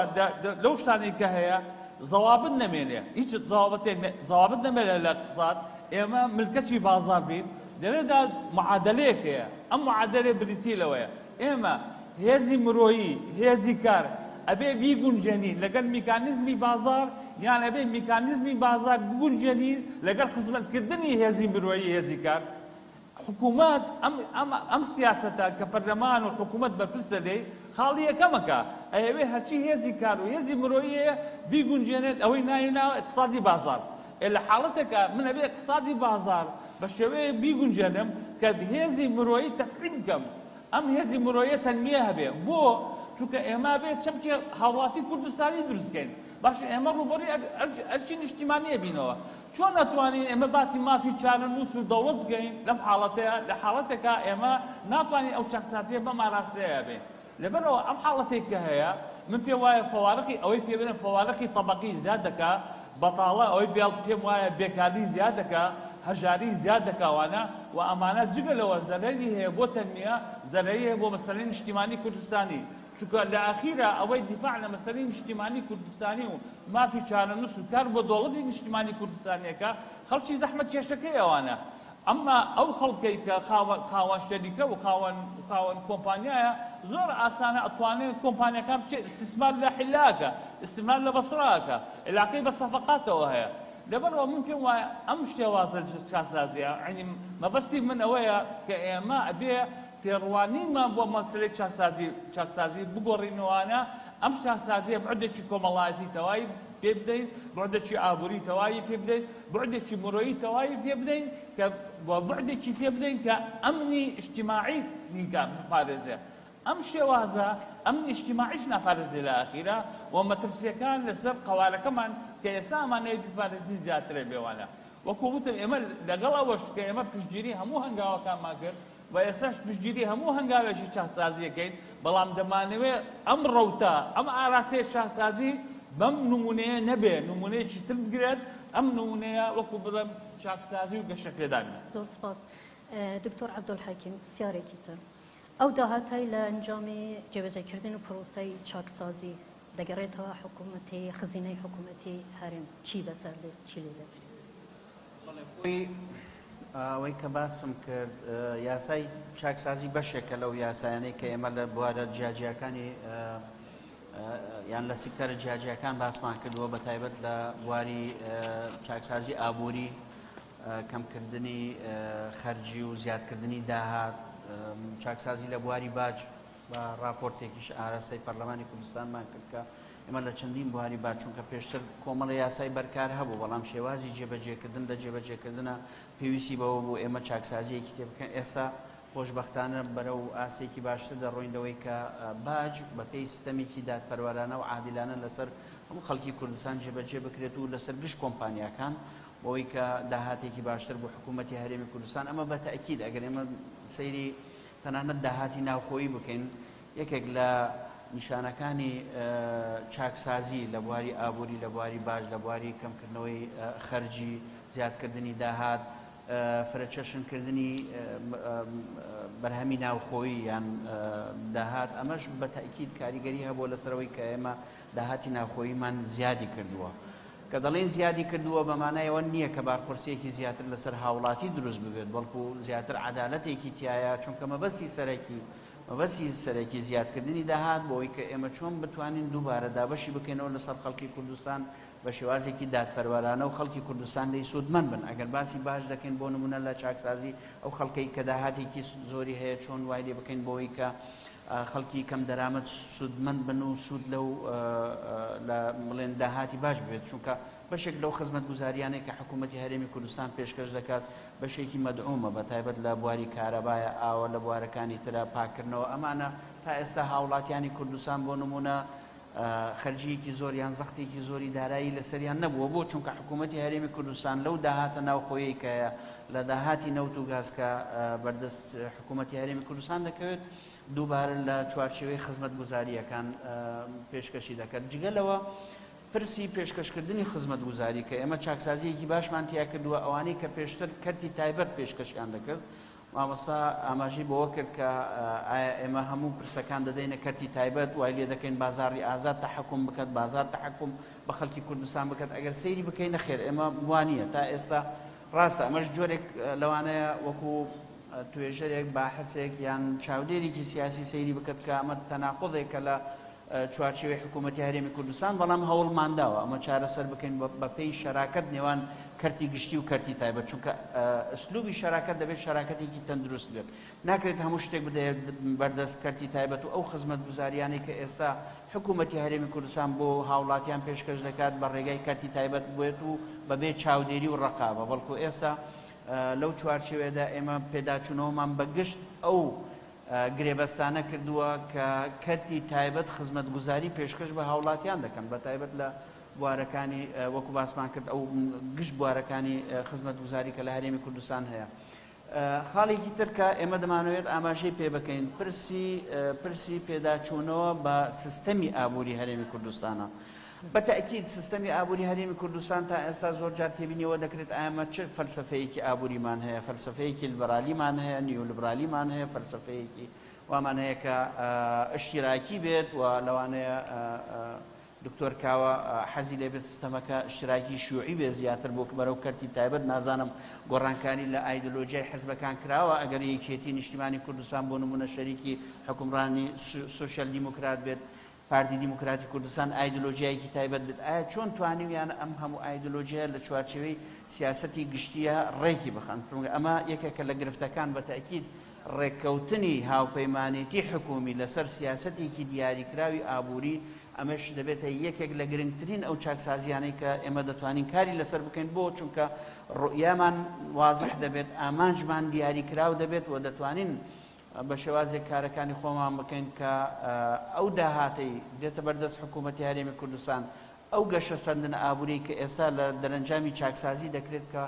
لەو شتانەی کە هەیە زەوابت نەمێنێ، هیچ زەوابتێک زەوابت نەمێنێ لە اقتصاد، ئێمە ملکەچی بازاڕ بین، لێرەدا معادەلەیەک هەیە، ئەم معادەلەیە بریتی لەوەیە ئێمە هێزی مرۆیی، هێزی کار ئەبێ بیگونجێنین لەگەل میکانیزمی بازاڕ یان ئەبێ میکانیزمی بازاڕ بگونجێنین لەگەل خزمەتکردنی هێزی مرۆیی، هێزی کار. حکومەت ئەم ئەم ئەم سیاسەتە کە پەرلەمان و حکومەت بەرپرسە لێی، خاڵی یەکەمەکە ئەیەوێ هەرچی هێزی کار و هێزی مرۆیی هەیە بیگونجێنێت ئەوەی ناوی ناوە ئیقتسادی بازاڕ. ئێ لە حاڵەتێکا من ئەبێ ئیقتسادی بازاڕ بە شێوەیەک بیگونجێنم کە هێزی مرۆیی تەفعیل بکەم ئەم هێزی مرۆیە تەنمیە هەبێ. بۆ؟ چونکە ئێمە ئەبێ چەمکی هاوڵاتی کوردستانی دروست بکەین. باشە ئێمە ڕووبەڕووی ئەرکی نیشتیمانی ئەبینەوە. چۆن ئەتوانین ئێمە باسی مافی چارەنووس و دەوڵەت بکەین لەم حاڵەتەیا، لە حاڵەتێکا ئێمە ناتوانین ئەو چاکسازییە بەم ئاراستەیە بێین. لەبەرئەوە ئەم حاڵەتەی کە هەیە من پێم وایە فەوارقی ئەوەی پێ بڵێن فەوارقی تەبەقی زیاد دەکا، بەتاڵە ئەوەی پێ پێم وایە بێکاری زیاد دەکا، هەژاری زیاد دەکا وانە و ئەمانە جگە لەوە زەرەری هەیە بۆ تەنمیە، زەرەری هەیە بۆ مەسەلەی نیشتیمانی کوردستانی. چونکە لە ئاخیرا ئەوەی دیفاع لە مەسەلەی نیشتیمانی کوردستانی و مافی چارەنووس و کار بۆ دەوڵەتی نیشتیمانی کوردستانی ئەکا خەڵکی زەحمەتکێشەکەی ئەوانە ئەمما ئەو خەڵکەی کە خاوەن خاوەن شەریکە و خاوەن خاوەن کۆمپانیایە زۆر ئاسانە ئەتوانێ کۆمپانیاکان بچێ ئیستیسمار لە حلە ئەکا ئیستیسمار لە بەسرە ئەکا عیلاقەی بە سەفەقاتەوە هەیە. لەبەرئەوە من پێم وایە ئەم شێوازە چاکسازیە یەعنی مەبەستی من ئەوەیە کە ئێمە ئەبێ تێڕوانینمان بۆ مەسەلەی چاکسازی چاکسازی بگۆڕینەوانە ئەم چاکسازیە بعدێکی کۆمەڵایەتی تەواوی پێ بدەین، بعدێکی ئابووری تەواوی پێ بدەین، بعدێکی مرۆیی تەواوی پێ بدەین کە و بعدێکی پێ بدەین کە ئەمنی ئیجتیماعی نینکا بپارێزێ. ئەم شێوازە ئەمنی ئیجتیماعیش ناپارێزێ لە ئاخیرا و مەترسیەکان لەسەر قەوارەکەمان کە ئێستا ئەمانەوێ بیپارێزین زیاترە بێوانە. وەکو وتم ئێمە لەگەڵ ئەوەش کە ئێمە پشتگیری هەموو هەنگاوەکانمان کرد و ئێستاش پشتگیری هەموو هەنگاوێکی چاکسازی ئەکەین، بەڵام دەمانەوێ ئەم ڕەوتە، ئەم ئاراستەیە چاکسازی بەم نموونەیە نەبێ، نموونەیەکی تر بگرێت، ئەم نموونەیە وەکو بڵێم چاکسازی و گەشەپێدان بێت. زۆر سوپاس دکتۆر عەبدولحەکیم. پرسیارێکی تر، ئەو داهاتەی لە ئەنجامی جێبەجێکردن پرۆسەی چاکسازی دەگەڕێتەوە حکوومەتی خزینەی حکوومەتی هەرێم، چی بەسەر دێت، چی لێ دەکرێت؟ بەڵێ خۆی ئەوەی کە باسم کرد یاسای چاکسازی بەشێکە لەو یاسایانەی کە ئێمە لە بوارە جیاجیاکانی یان لە سیکتەرە جیاجیاکان باسمان کردووە بە تایبەت لە بواری چاکسازی ئابووری کەمکردنی خەرجی و زیادکردنی داهات چاکسازی لە بواری باج بە ڕاپۆرتێکیش ئاراستەی پەرلەمانی کوردستانمان کرد کە ئێمە لە چەندین بواری باج چونکە پێشتر کۆمەڵە یاسای بەرکار هەبوو بەڵام شێوازی جێبەجێکردن لە جێبەجێکردنە پێویستی بەوە بوو ئێمە چاکسازییەکی تێ بکەین ئێستا خۆشبەختانە بەرەو ئاستێکی باشتر دەڕۆین لەوەی کە باج بەپێی ستەمێکی دادپەروەرانە و عادیلانە لەسەر هەموو خەڵکی کوردستان جێبەجێ بکرێت و لەسەر گشت کۆمپانیاکان بۆی کە داهاتێکی باشتر بۆ حکوومەتی هەرێمی کوردستان ئەمە بە تەئکید ئەگەر ئێمە سەیری تەنانەت داهاتی ناوخۆیی بکەین، یەکێک لە نیشانەکانی چاکسازی لە بواری ئابووری، لە بواری باج، لە بواری کەمکردنەوەی خەرجی، زیادکردنی داهات، فرەچەشنکردنی بەرهەمی ناوخۆیی یان داهات، ئەمەش بە تەئکید کاریگەری هەبووە لەسەر ئەوەی کە ئێمە داهاتی ناوخۆییمان زیادی کردووە. کە دەڵێین زیادی کردووە بە مانای ئەوە نییە کە بارقورسییەکی زیاتر لەسەر هاوڵاتی دروست ببێت، بەڵکو زیاتر عەدالەتێکی تیایە، چونکە مەبەستی سەرەکی مەبەستی سەرەکی زیادکردنی داهات بۆ ئەوەی کە ئێمە چۆن بتوانین دووبارە دابەشی بکەینەوە لەسەر خەڵکی کوردستان بە شێوازێکی دادپەروەرانە و خەڵکی کوردستان لێی سوودمەند بن. ئەگەر باسی باج دەکەین بۆ نموونە لە چاکسازی ئەو خەڵکەی کە داهاتێکی زۆری هەیە چۆن وای لێ بکەین بۆ ئەوەی کە خەڵکی کەم دەرامەت سوودمەند بن و سوود لەو لە بڵێن داهاتی باش ببێت چونکە بەشێک لەو خزمەتگوزاریانەی کە حکوومەتی هەرێمی کوردستان پێشکەش دەکات بەشێکی مەدعومە بە تایبەت لە بواری کارەبایە ئاوە لە بوارەکانی ترە پاکردنەوە ئەمانە تا ئێستا هاوڵاتیانی کوردستان بۆ نموونە خەرجییەکی زۆر یان زەختێکی زۆری دارایی لەسەریان نەبووە، بۆ؟ چونکە حکوومەتی هەرێمی کوردستان لەو داهاتە ناوخۆیەی کە هەیە، لە داهاتی نەوت و گاز کە بەردەست حکوومەتی هەرێمی کوردستان دەکەوێت، دووبارە لە چوارچێوەی خزمەتگوزارییەکان پێشکەشی دەکات. جگە لەوە پرسی پێشکەشکردنی خزمەتگوزاری کە ئێمە چاکسازییەکی باشمان تیا کردووە، ئەوانەی کە پێشتر کەرتی تایبەت پێشکەشیان دەکرد، مامۆستا ئاماژەی بەوە کرد کە ئایا ئێمە هەموو پرسەکان دەدەینە کەرتی تایبەت، وای لێ دەکەین بازاڕی ئازاد تەحەکوم بکات، بازاڕ تەحەکوم بە خەڵکی کوردستان بکات، ئەگەر سەیری بکەین نەخێر ئێمە وا نییە تا ئێستا ڕاستە ئەمەش جۆرێک لەوانەیە وەکو توێژەرێک، باحسێک یان چاودێرێکی سیاسی سەیری بکات کە ئەمە تەناقوزێکە لە چوارچێوەی حکوومەتی هەرێمی کوردستان، بەڵام هەوڵمانداوە ئەمە چارەسەر بکەین بەپێی شەراکەت نێوان کەرتی گشتی و کەرتی تایبەت، چونکە ئسلوبی شەراکەت دەبێت شەراکەتێکی تەندروست بێت، ناکرێت هەموو شتێک بدەیە بەردەست کەرتی تایبەت و ئەو خزمەتگوزارییانەی کە ئێستا حکوومەتی هەرێمی کوردستان بۆ هاوڵاتیان پێشکەش دەکات بە ڕێگای کەرتی تایبەت بێت و بەبێ چاودێری و ڕەقابە، بەڵکو ئێستا لەو چوارچێوەیەدا ئێمە پێداچوونەوەمان بە گشت ئەو گرێبەستانە کردووە کە کەرتی تایبەت خزمەتگوزاری پێشکەش بە هاوڵاتیان دەکەن بە تایبەت لە بوارەکانی وەکو باسمان کرد ئەو گشت بوارەکانی خزمەتگوزاری کە لە هەرێمی کوردستان هەیە. خاڵێکی تر کە ئێمە دەمانەوێت ئاماژەی پێ بکەین پرسی پرسی پێداچوونەوە بە سیستەمی ئابووری هەرێمی کوردستانە. بە تەئکید سیستەمی ئابووری هەرێمی کوردستان تا ئێستا زۆر جار تێبینی ئەوە دەکرێت ئایا ئێمە چ فەلسەفەیەکی ئابووریمان هەیە، فەلسەفەیەکی لبرالیمان هەیە، نیۆلبرالیمان هەیە، فەلسەفەیەکی وامان هەیە کە ئشتیراکی بێت و لەوانەیە دکتۆر کاوە حەزی لێ بێت سیستەمەکە ئشتراکی شیوعی بێت زیاتر بۆ بەرەو کەرتی تایبەت، نازانم گۆڕانکاری لە ئایدۆلۆژیای حزبەکان کراوە ئەگەر یەکێتی نیشتیمانی کوردستان بۆ نموونە شەریکی حوکمڕانی سۆسیال دیموکرات بێت. پارتی دیموکراتی کوردستان ئایدۆلۆژیایەکی تایبەت بێت، ئایا چۆن توانیویانە ئەم هەموو ئایدۆلۆژیایە لە چوارچێوەی سیاسەتی گشتییە ڕێکی بخەن؟ چونکە ئەمە یەکێکە لە گرفتەکان، بە تەئکید ڕێککەوتنی هاوپەیمانێتی حکوومی لەسەر سیاسەتێکی دیاریکراوی ئابووری، ئەمەش دەبێتە یەکێک لە گرنگترین ئەو چاکسازییانەی کە ئێمە دەتوانین کاری لەسەر بکەین، بۆ؟ چونکە ڕوئیامان وازح دەبێت، ئامانجمان دیاریکراو دەبێت و دەتوانین بە شێوازێک کارەکانی خۆمان بکەین کە ئەو داهاتەی دێتە بەردەست حکوومەتی هەرێمی کوردستان، ئەو گەشەسەندنە ئابووریەی کە ئێستا لە دەرەنجامی چاکسازی دەکرێت کە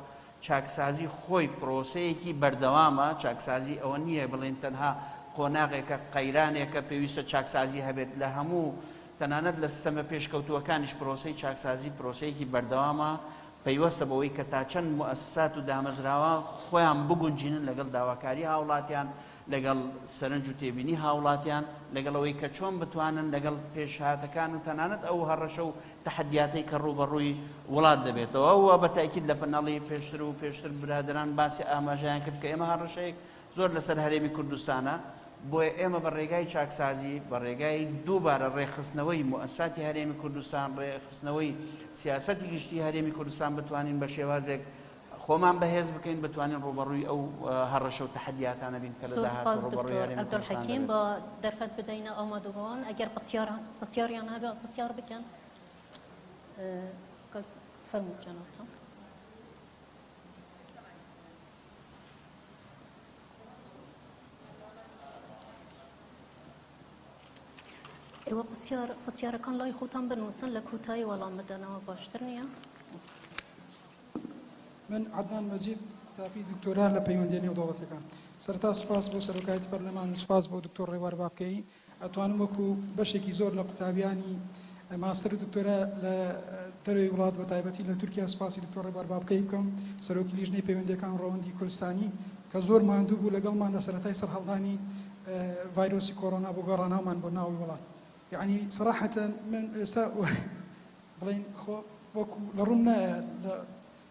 چاکسازی خۆی پرۆسەیەکی بەردەوامە، چاکسازی ئەوە نییە بڵێین تەنها قۆناغێکە، قەیرانێکە پێویستە چاکسازی هەبێت، لە هەموو تەنانەت لە سیستەمە پێشکەوتووەکانیش پرۆسەی چاکسازی پرۆسەیەکی بەردەوامە، پەیوەستە بەوەی کە تا چەند موئەسسات و دامەزراوە خۆیان بگونجینن لەگەڵ داواکاری هاوڵاتیان، لەگەڵ سەرنج و تێبینی هاوڵاتیان، لەگەڵ ئەوەی کە چۆن بتوانن لەگەڵ پێشهاتەکان و تەنانەت ئەو هەڕەشە و تەحەدیاتەی کە ڕووبەڕووی وڵات دەبێتەوە و بە تەئکید لە پەنەڵی پێشتر و پێشتر برادەران باسی ئاماژەیان کرد کە ئێمە هەڕەشەیەک زۆر لەسەر هەرێمی کوردستانە، بۆیە ئێمە بە ڕێگای چاکسازی، بە ڕێگای دووبارە ڕێکخستنەوەی موئەسساتی هەرێمی کوردستان، ڕێکخستنەوەی سیاسەتی گشتی هەرێمی کوردستان بتوانین بە شێوازێک خۆمان بەهێز بکەین، بتوانین ڕووبەڕووی ئەو هەڕەشە و تەحەدیاتانە بین کە لە زۆر داهاتوو سپاس ڕووبەڕووی دکتۆر هەرێمی کوردستان عەبدولحەکیم. دەبێت. با دەرفەت بدەینە ئامادەبووان ئەگەر پرسیاریان هەبێ پرسیار بکەن. کاک فەرموو جەنابتان. ئێوە پرسیار پرسیارەکان لای خۆتان بنووسن لە کۆتایی وەڵام بدەنەوە باشتر نییە؟ من عەدنان مەجید قوتابی دکتۆرا لە پەیوەندیە نێودەوڵەتیەکان. سەرەتا سوپاس بۆ سەرۆکایەتی پەرلەمان و سوپاس بۆ دکتۆر ڕێوار بابکەیی. ئەتوانم وەکو بەشێکی زۆر لە قوتابیانی ماستەر و دکتۆرا لە دەرەوەی وڵات بە تایبەتی لە تورکیا سوپاسی دکتۆر ڕێبوار بابکەیی بکەم سەرۆکی لیژنەی پەیوەندیەکان و ڕەوەندی کوردستانی کە زۆر ماندوو بوو لەگەڵمان لە سەرەتای سەرهەڵدانی ڤایرۆسی کۆرۆنا بۆ گەڕانەوەمان بۆ ناوەوەی وڵات. یەعنی سەراحەتەن من ئێستا بڵێین خۆ وەکو لە ڕووم نایە لە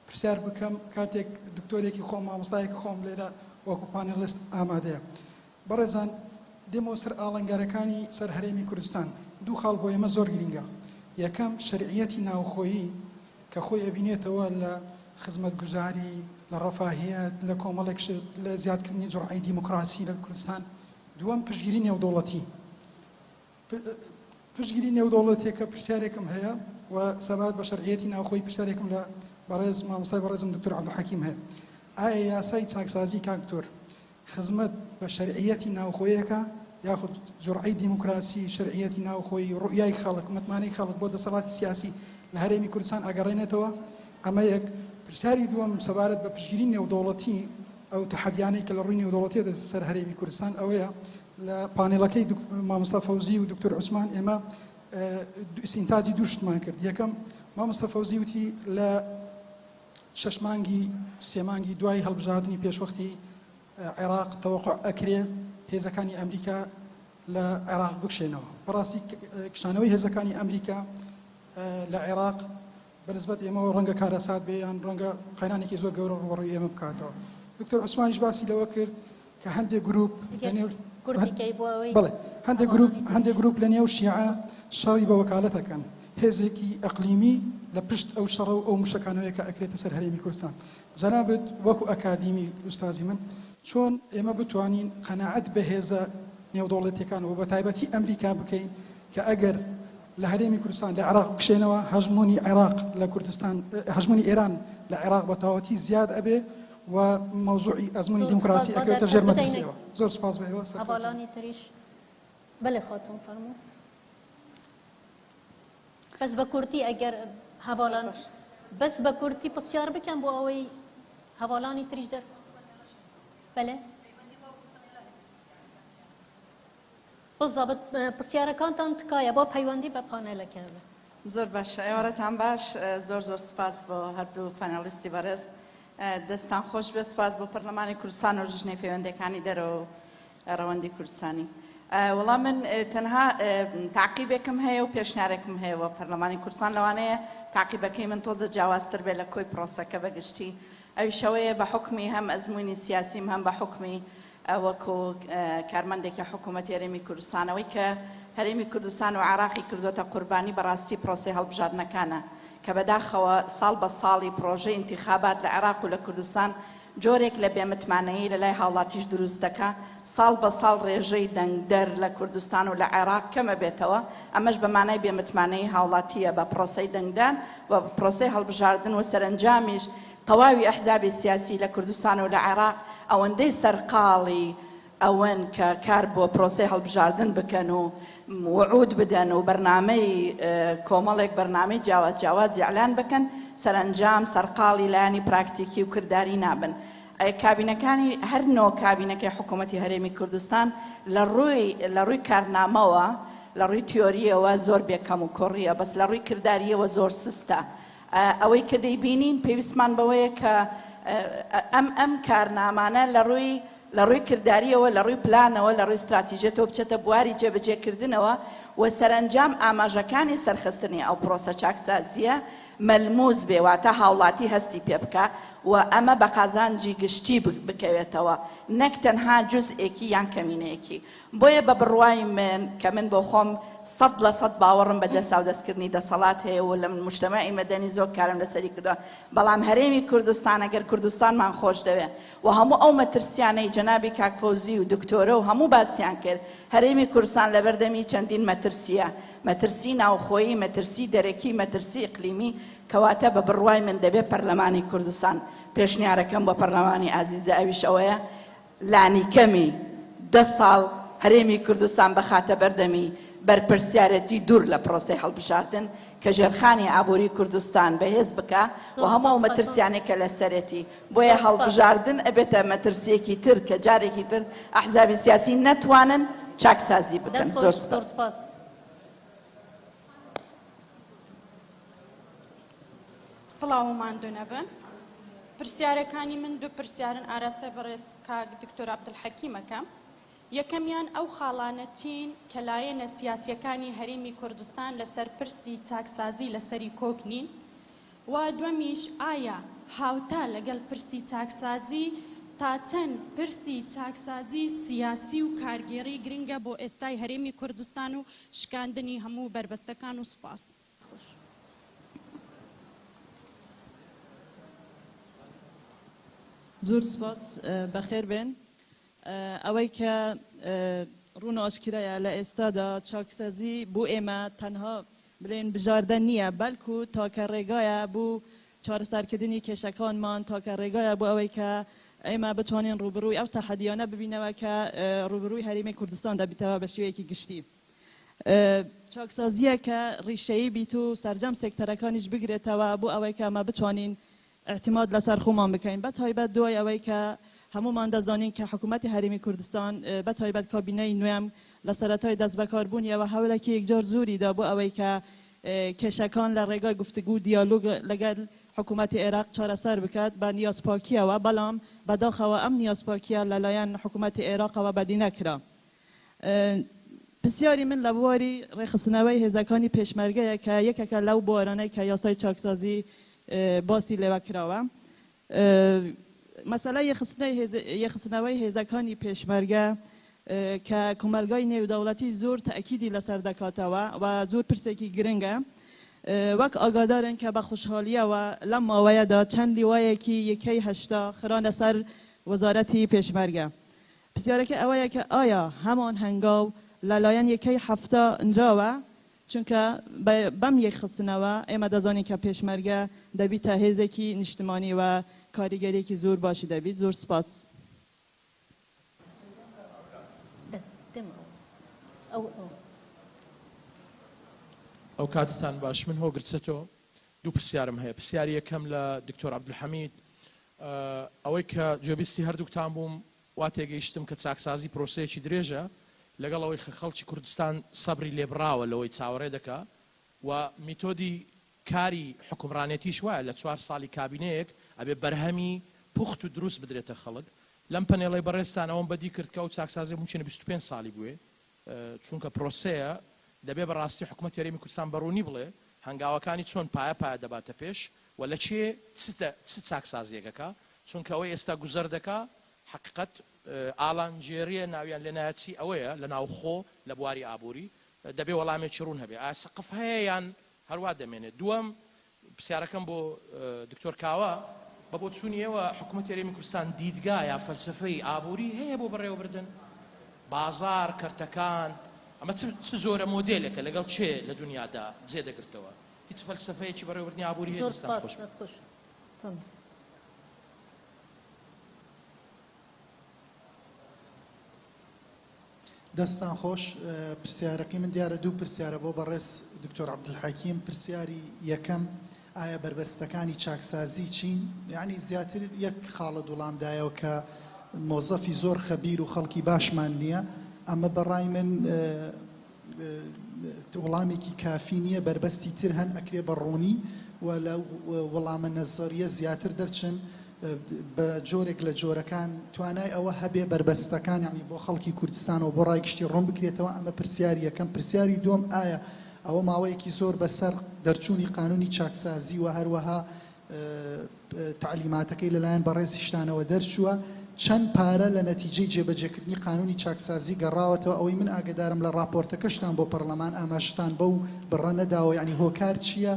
پرسیار بکەم کاتێک دکتۆرێکی خۆم مامۆستایەکی خۆم لێرە وەکو پانێڵست ئامادەیە. بەڕێزان دێمەوە سەر ئاڵنگارەکانی سەر هەرێمی کوردستان دوو خاڵ بۆ ئێمە زۆر گرینگە یەکەم شەرعیەتی ناوخۆیی کە خۆی ئەبینێتەوە لە خزمەتگوزاری لە ڕەفاهیەت لە کۆمەڵێک شت لە زیادکردنی جوڕعەی دیموکراسی لە کوردستان دووەم پشتگیری نێودەوڵەتی پشتگیری نێودەوڵەتیەکە پرسیارێکم هەیە و سەبارەت بە شەرعیەتی ناوخۆی پرسیارێکم لە بەڕێز مامۆستای بەڕێزم دکتۆر عەبدولحەکیم هەیە ئایا یاسای چاکسازی کاک دکتۆر خزمەت بە شەرعیەتی ناوخۆیەکە یاخود جوڕعەی دیموکراسی شەرعیەتی ناوخۆیی ڕوئیای خەڵک متمانەی خەڵک بۆ دەسەڵاتی سیاسی لە هەرێمی کوردستان ئەگەڕێنێتەوە ئەمە یەک پرسیاری دووەم سەبارەت بە پشتگیری نێودەوڵەتی ئەو تەحەدیانەی کە لە ڕووی نێودەوڵەتیەوە دێتە سەر هەرێمی کوردستان ئەوەیە لە پانێڵەکەی مامۆستا فەوزی و دکتۆر عوسمان ئێمە ئیستینتاجی دوو شتمان کرد. یەکەم، مامۆستا فەوزی وتی لە شەش مانگی سێ مانگی دوای هەڵبژاردنی پێشوەختی عێراق تەوەقع ئەکرێ هێزەکانی ئەمریکا لە عێراق بکشێنەوە. بەڕاستی کشانەوەی هێزەکانی ئەمریکا لە عێراق بە نسبەت ئێمەوە ڕەنگە کارەسات بێ یان ڕەنگە قەیرانێکی زۆر گەورە ڕووبەڕووی ئێمە بکاتەوە. دکتۆر عوسمانیش باسی لەوە کرد کە هەندێک گروپ لە نێو بەڵێ هەندێک گروپ هەندێک گروپ لە نێو شیعە شەڕی بە وەکالەت ئەکەن هێزێکی ئەقلیمی لە پشت ئەو شەڕە و ئەو موشەکانەوەیە کە ئەکرێتە سەر هەرێمی کوردستان. جەنابت وەکو ئەکادیمی ئوستازی من چۆن ئێمە بتوانین قەناعەت بە هێزە نێودەوڵەتیەکان و بە تایبەتی ئەمریکا بکەین کە ئەگەر لە هەرێمی کوردستان لە عێراق بکشێنەوە هەژموونی عێراق لە کوردستان هەژموونی ئێران لە عێراق بە تەواوەتی زیاد ئەبێ و مەوزوعی ئەزموونی زۆر سپاس دیموکراسی با ئەکەوێتە دەرفەت ژێر بدەینە مەترسیەوە. زۆر سپاس بە ئێوە سەرکەوتوو بن. هەڤاڵانی تریش. بەلێ خاتوون فەرموو. بەس بە کورتی ئەگەر هەڤاڵان بەس بە کورتی پرسیار بکەن بۆ ئەوەی هەڤاڵانی تریش دەر بەلێ. بالضبط پرسیارەکانتان تکایە با پەیوەندی بە پانێلەکە هەبێ. زۆر باشە ئێوارەتان باش زۆر زۆر سپاس بۆ هەردوو پانێڵیستی بەڕێز دەستان خۆش بێ سپاس بۆ پەرلەمانی کوردستان و لیژنەی پەیوەندیەکانی دەرەوە و ڕەوەندی کوردستانی وەڵا من تەنها تاقیبێکم هەیە و پێشنیارێکم هەیە بۆ پەرلەمانی کوردستان لەوانەیە تاقیبەکەی من تۆزە جیاوازتر بێ لە کۆی پرۆسەکە بەگشتی ئەویشەوەیە بە حوکمی هەم ئەزموونی سیاسیم هەم بە حوکمی وەکو کارمەندێکی حکوومەتی هەرێمی کوردستان ئەوەی کە هەرێمی کوردستان و عێراقی کردۆتە قوربانی بەڕاستی پرۆسەی هەڵبژاردنەکانە کە بەداخەوە ساڵ بە ساڵی پرۆژەی ئینتیخابات لە عێراق و لە کوردستان جۆرێک لە بێمتمانەیی لە لای هاوڵاتیش دروست دەکا، ساڵ بە ساڵ رێژەی دەنگدەر لە کوردستان و لە عێراق کەمەبێتەوە، ئەمەش بە مانای بێمتمانەیی هاوڵاتییە بە پرۆسەی دەنگدان و بە پرۆسەی هەڵبژاردن و سەرەنجامیش تەواوی ئەحزابی سیاسی لە کوردستان و لە عێراق ئەوەندەی سەرقاڵی ئەوەن کە کار بۆ پرۆسەی هەڵبژاردن بکەن و وعود بدەن و بەرنامەی کۆمەڵێک بەرنامەی جیاواز جیاواز ئیعلان بکەن، سەرەنجام سەرقاڵی لایەنی پراکتیکی و کرداری نابن. کابینەکانی هەر نۆ کابینەکەی حکوومەتی هەرێمی کوردستان لە ڕووی لە ڕووی کارنامەوە لە ڕووی تیۆرییەوە زۆر بێ کەموکوڕییە بەس لە ڕووی کردارییەوە زۆر سستە. ئەوەی کە دەیبینین پێویستمان بەوەیە کە ئەم ئەم کارنامانە لە ڕووی لە ڕووی کردارییەوە، لە ڕووی پلانەوە، لە ڕووی ستراتیژیەتەوە بچێتە بواری جێبەجێکردنەوە و سەرەنجام ئاماژەکانی سەرخستنی ئەو پرۆسە چاکسازییە مەلموس بێ، واتە هاوڵاتی هەستی پێ بکا و ئەمە بە قازانجی گشتی بکەوێتەوە نەک تەنها جوزئێکی یان کەمینەیەکی. بۆیە بە بڕوای من کە من بۆ خۆم 100% باوەڕم بە دەساودەستکردنی دەسەڵات هەیە و لە موجتەمەعی مەدەنی زۆر کارم لەسەری کردووە، بەڵام هەرێمی کوردستان ئەگەر کوردستانمان خۆش دەوێ و هەموو ئەو مەترسیانەی جەنابی کاک فەوزی و دکتۆرە و هەموو باسیان کرد، هەرێمی کوردستان لەبەردەمی چەندین مەترسییە، مەترسی ناوخۆیی، مەترسی دەرەکی، مەترسی ئیقلیمی، کەواتە بە بڕوای من دەبێ پەرلەمانی کوردستان، پێشنیارەکەم بۆ پەرلەمانی ئازیزە ئەویش ئەوەیە لانیکەمی دە ساڵ هەرێمی کوردستان بخاتە بەردەمی بەرپرسیارێتی دوور لە پرۆسەی هەڵبژاردن کە ژێرخانی ئابووری کوردستان بەهێز بکا و هەموو ئەو مەترسیانەی کە لەسەرێتی بۆیە هەڵبژاردن ئەبێتە مەترسیەکی تر کە جارێکی تر ئەحزابی سیاسی نەتوانن چاکسازی بکەن. زۆر سپاس. سڵاو و ماندوو نەبن. پرسیارەکانی من دوو پرسیارن ئاراستەی بەڕێز کاک دکتۆر عەبدولحەکیم ئەکەم. یەکەمیان ئەو خاڵانە چین کە لایەنە سیاسیەکانی هەرێمی کوردستان لەسەر پرسی چاکسازی لەسەری کۆک نین؟ و دوەمیش ئایا هاوتا لەگەڵ پرسی چاکسازی تا چەند پرسی چاکسازی سیاسی و کارگێڕی گرنگە بۆ ئێستای هەرێمی کوردستان و شکاندنی هەموو بەربەستەکان و سوپاس. زۆر سوپاس بەخێر بێن. ئەوەی کە ڕوون و ئاشکرایە لە ئێستادا چاکسازی بۆ ئێمە تەنها بڵێین بژاردە نییە بەلکو تاکە ڕێگایە بۆ چارەسەرکردنی کێشەکانمان، تاکە ڕێگایە بۆ ئەوەی کە ئێمە بتوانین ڕووبڕووی ئەو تەحەدیانە ببینەوە کە ڕووبڕووی هەرێمی کوردستان دەبیتەوە بە شێوەیەکی گشتی. چاکسازییەکە ڕیشەیی بیت و سەرجەم سێکتەرەکانیش بگرێتەوە بۆ ئەوەی کە ئەمە بتوانین ئیعتیماد لەسەر خۆمان بکەین بە تایبەت دوای ئەوەی کە هەموومان دەزانین کە حکوومەتی هەرێمی کوردستان بە تایبەت کابینەی نوێم لە سەرەتای دەستبەکاربوونیەوە هەولێکی یەکجار زۆری دا بۆ ئەوەی کە کێشەکان لە ڕێگای گفتگو و دیالۆگ لەگەل حکوومەتی عێراق چارەسەر بکات بە نیازپاکییەوە بەڵام بەداخەوە ئەم نیازپاکییە لەلایەن حکوومەتی عێراقەوە بەدی نەکرا. پرسیاری من لە بواری ڕێکخستنەوەی هێزەکانی پێشمەرگەیە کە یەکێکە لەو بوارانەی کە یاسای چاکسازی باسی لێوە کراوە. مەسەلەی یەکخستنەوەی هێزەکانی پێشمەرگە کە کۆمەڵگای نێودەوڵەتی زۆر تەئکیدی لەسەر دەکاتەوە و زۆر پرسێکی گرنگە. وەک ئاگادارن کە بە خۆشحاڵییەوە لەم ماوەیەدا چەند لیوایەکی یەکەی 80 خرانە سەر وەزارەتی پێشمەرگە. پرسیارەکە ئەوەیە کە ئایا هەمان هەنگاو لە لایەن یەکەی 70 نراوە؟ چونکە بەم یەکخستنەوە ئێمە دەزانین کە پێشمەرگە دەبیتە هێزێکی نیشتمانی و کاریگەریەکی زۆر باشی دەبیت. زۆر سپاس. ئەو کاتتان باش من هۆگر چەتۆ دوو پرسیارم هەیە پرسیاری یەکەم لە دکتۆر عەبدولحەمید ئەوەی کە گوێبیستی هەردووکتان بووم وا تێگەیشتم کە چاکسازی پرۆسەیەکی درێژە لەگەڵ ئەوەی خە خەڵکی کوردستان سەبری لێبڕاوە لەوەی چاوەڕێ دەکا و میتۆدی کاری حوکمڕانێتیش وایە لە چوار ساڵی کابینەیەک ئەبێ بەرهەمی پوخت و دروست بدرێتە خەڵک لەم پەنێڵەی بەڕێزتان ئەوەم بەدی کرد کە ئەو چاکسازیە مومکینە 25 ساڵی بوێ چونکە پرۆسەیە، دەبێ بە ڕاستی حکومەتی هەرێمی کوردستان بە ڕوونی بڵێ هەنگاوەکانی چۆن پایە پایە دەباتە پێش و لە کێ چ چ چاکسازییەک ئەکا، چونکە ئەوەی ئێستا گوزەر دەکا حەقیقەت ئالانگێرییە ناویان لێ نایە چی ئەوەیە لە ناوخۆ لە بواری ئابووری. دەبێ وەڵامێکی ڕوون هەبێ ئایا سەقف هەیە یان هەروا دەمێنێت؟ دووەم پرسیارەکەم بۆ دکتۆر کاوە، بە بۆچوونی ئێوە حکومەتی هەرێمی کوردستان دیدگا یا فەلسەفەی ئابووری هەیە بۆ بەڕێوەبردن بازاڕ، کەرتەکان، ئەمە چ چ جۆرە مۆدێلێکە لەگەڵ کێ لە دونیادا جێ دەگرتەوە؟ هیچ فەلسەفەیەکی بەڕێوەبردنی ئابووری هەیە؟ زۆر دەستتان سپاس، خۆش بێت. دەست خۆش. فەرموو. دەستتان خۆش، پرسیارەکەی من دیارە دوو پرسیارە بۆ بەڕێز دکتۆر عەبدولحەکیم، پرسیاری یەکەم ئایا بەربەستەکانی چاکسازی چین؟ یەعنی زیاتر یەک خاڵت وڵام دایەوە کە مۆزەفی زۆر خەبیر و خەڵکی باشمان نییە، ئەمە بەڕای من وڵامێکی کافی نییە، بەربەستی تر هەن ئەکرێ بە ڕوونی و لە وڵامە نەزەرییە زیاتر دەرچن، بە جۆرێک لە جۆرەکان توانای ئەوە هەبێ بەربەستەکان یانی بۆ خەڵکی کوردستان و بۆ ڕای گشتی ڕوون بکرێتەوە، ئەمە پرسیاری یەکەم. پرسیاری دووەم ئایا ئەوە ماوەیەکی زۆر بەسەر دەرچوونی قانوونی چاکسازی و هەروەها تەعلیماتەکەی لەلایەن بەڕێزیشتانەوە دەرچووە، چەند پارە لە نەتیجەی جێبەجێکردنی قانوونی چاکسازی گەڕاوەتەوە، ئەوەی من ئاگەدارم لە ڕاپۆرتەکەشتان بۆ پەڕلەمان ئاماژەتان بەو بڕە نەداوە، یانی هۆکار چییە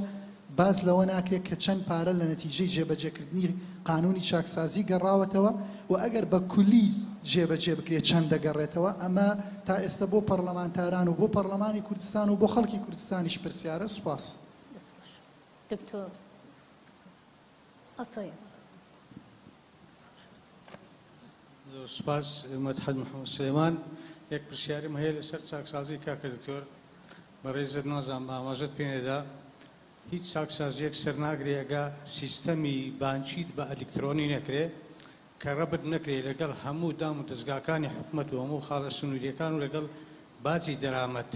باس لەوە ناکرێت کە چەند پارە لە نەتیجەی جێبەجێکردنی قانوونی چاکسازی گەڕاوەتەوە و ئەگەر بە کولی جێبەجێ بکرێت چەند دەگەڕێتەوە، ئەمە تا ئێستە بۆ پەڕلەمانتاران و بۆ پەڕلەمانی کوردستان و بۆ خەڵکی کوردستانیش پرسیارە. سوپاس. دەست خۆش دکتۆر ئاسۆیە. زۆر سوپاس مەدحەت محەمەد سلێمان. یەک پرسیارم هەیە لەسەر چاکسازی کاکە دکتۆر بەڕێزت نازانم ئاماژەت پێ نەدا هیچ چاکسازیەک سەرناگرێ ئەگە سیستەمی بانکیت بە ئەلیکترۆنی نەکرێ کە ڕەبت نەکرێ لەگەڵ هەموو دام و دەزگاکانی حکومەت و هەموو خاڵە سنوریەکان و لەگەڵ باجی دەرامەت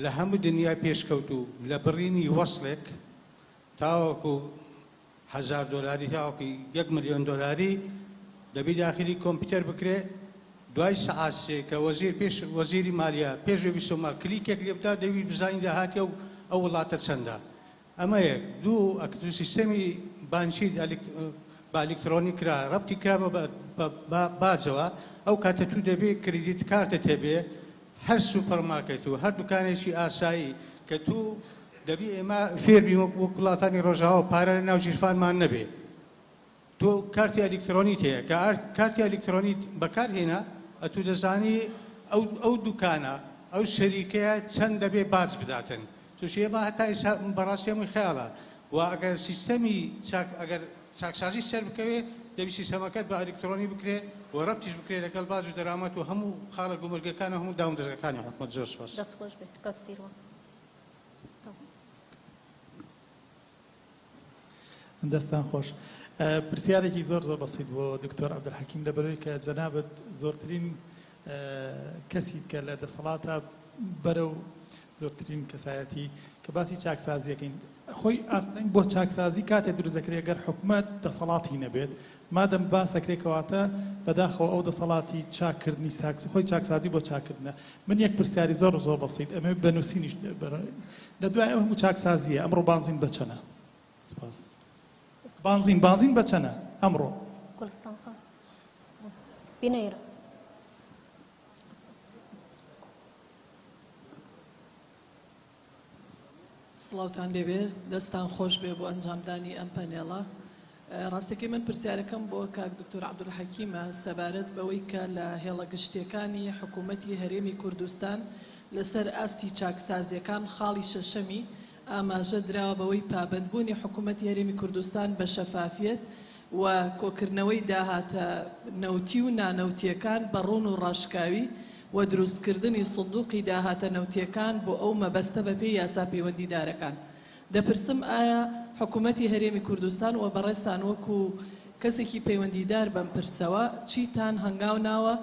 لە هەموو دنیای پێشکەوتوو لە بڕینی وەسڵێک تاوەکو هەزار دۆلاری تاوەکو یەک ملیۆن دۆلاری دەبی داخلی کۆمپیوتەر بکرێ دوای سەعات سێ کە وەزیر پێش وەزیری مالیە پێش وەی سۆمار کلیکێک لێ بدا دەبی بزانی داهاتی ئەو ئەو وڵاتە چەندە ئەمە یەک دوو ئەکتو سیستەمی بانکیت بە ئەلیکترۆنی کرا ڕەبتی کرا بە بە باجەوە ئەو کاتە تو دەبێ کریدیت کارتت هەبێ هەر سوپەر مارکێت و هەر دوکانێکی ئاسایی کە تو دەبی ئێمە فێر بین وەک وەک وڵاتانی ڕۆژاوا پارە لە ناو ژیرفانمان نەبێ تۆ کارتی ئەلیکترۆنیت هەیە کە کارتی ئەلیکترۆنیت بەکار هێنا ئەتوو دەزانی ئەو ئەو دوکانە ئەو شەریکەیە چەند دەبێ باج بداتن چونکی ئێمە هەتا ئێستا بەڕاستی هەمووی خەیاڵە و ئەگەر سیستەمی چاک ئەگەر چاکسازی سەر بکەوێ دەبی سیستەمەکەت بە ئەلیکترۆنی بکرێ و ڕەبتیش بکرێ لەگەڵ باج و دەرامەت و هەموو خاڵە گومرگەکان و هەموو دامودەزگاکانی حکومەت زۆر سوپاس. دەست خۆش بێت کاک سیروان. دەستان خۆش. پرسیارێکی زۆر زۆر بەسیت بۆ دکتۆر عەبدولحەکیم لەبەرەوەی کە جەنابت زۆرترین کەسیت کە لە دەسەڵاتە بەرەو زۆرترین کەسایەتی کە باسی چاکسازیەکەین خۆی ئاستەنگ بۆ چاکسازی کاتێ دروست دەکرێت گەر حکومەت دەسەڵاتی نەبێت مادەم باس دەکرێت کەواتە بەداخەوە ئەو دەسەڵاتی چاککردنی خۆی چاکسازی بۆ چاککردنە من یەک پرسیاری زۆر زۆر بەسیت ئەمەوێت بە نووسینیش لە دوای ئەو هەموو چاکسازییە ئەمڕۆ بانزین بە چەنە؟ سپاس. بانزین بانزین بە چەنە ئەمڕۆ؟ گوڵستان خان بینەیرە. سڵاوتان لێبێ دەستان خۆش بێ بۆ ئەنجامدانی ئەم پەنێڵە. ڕاستەکەی من پرسیارەکەم بۆ کاک دکتۆر عەبدولحەکیمە سەبارەت بەوەی کە لە هێڵە گشتیەکانی حکوومەتی هەرێمی کوردستان لەسەر ئاستی چاکسازیەکان خاڵی شەشەمی ئاماژە دراوە بەوەی پابەندبوونی حکوومەتی هەرێمی کوردستان بە شەفافیەت و کۆکردنەوەی داهاتە نەوتی و نانەوتیەکان بە ڕوون و ڕاشکاوی و دروستکردنی سندوقی داهاتە نەوتیەکان بۆ ئەو مەبەستە بەپێی یاسا پەیوەندیدارەکان. دەپرسم ئایا حکومەتی هەرێمی کوردستان و بەڕێزتان وەکو کەسێکی پەیوەندیدار بەم پرسەوە چیتان هەنگاو ناوە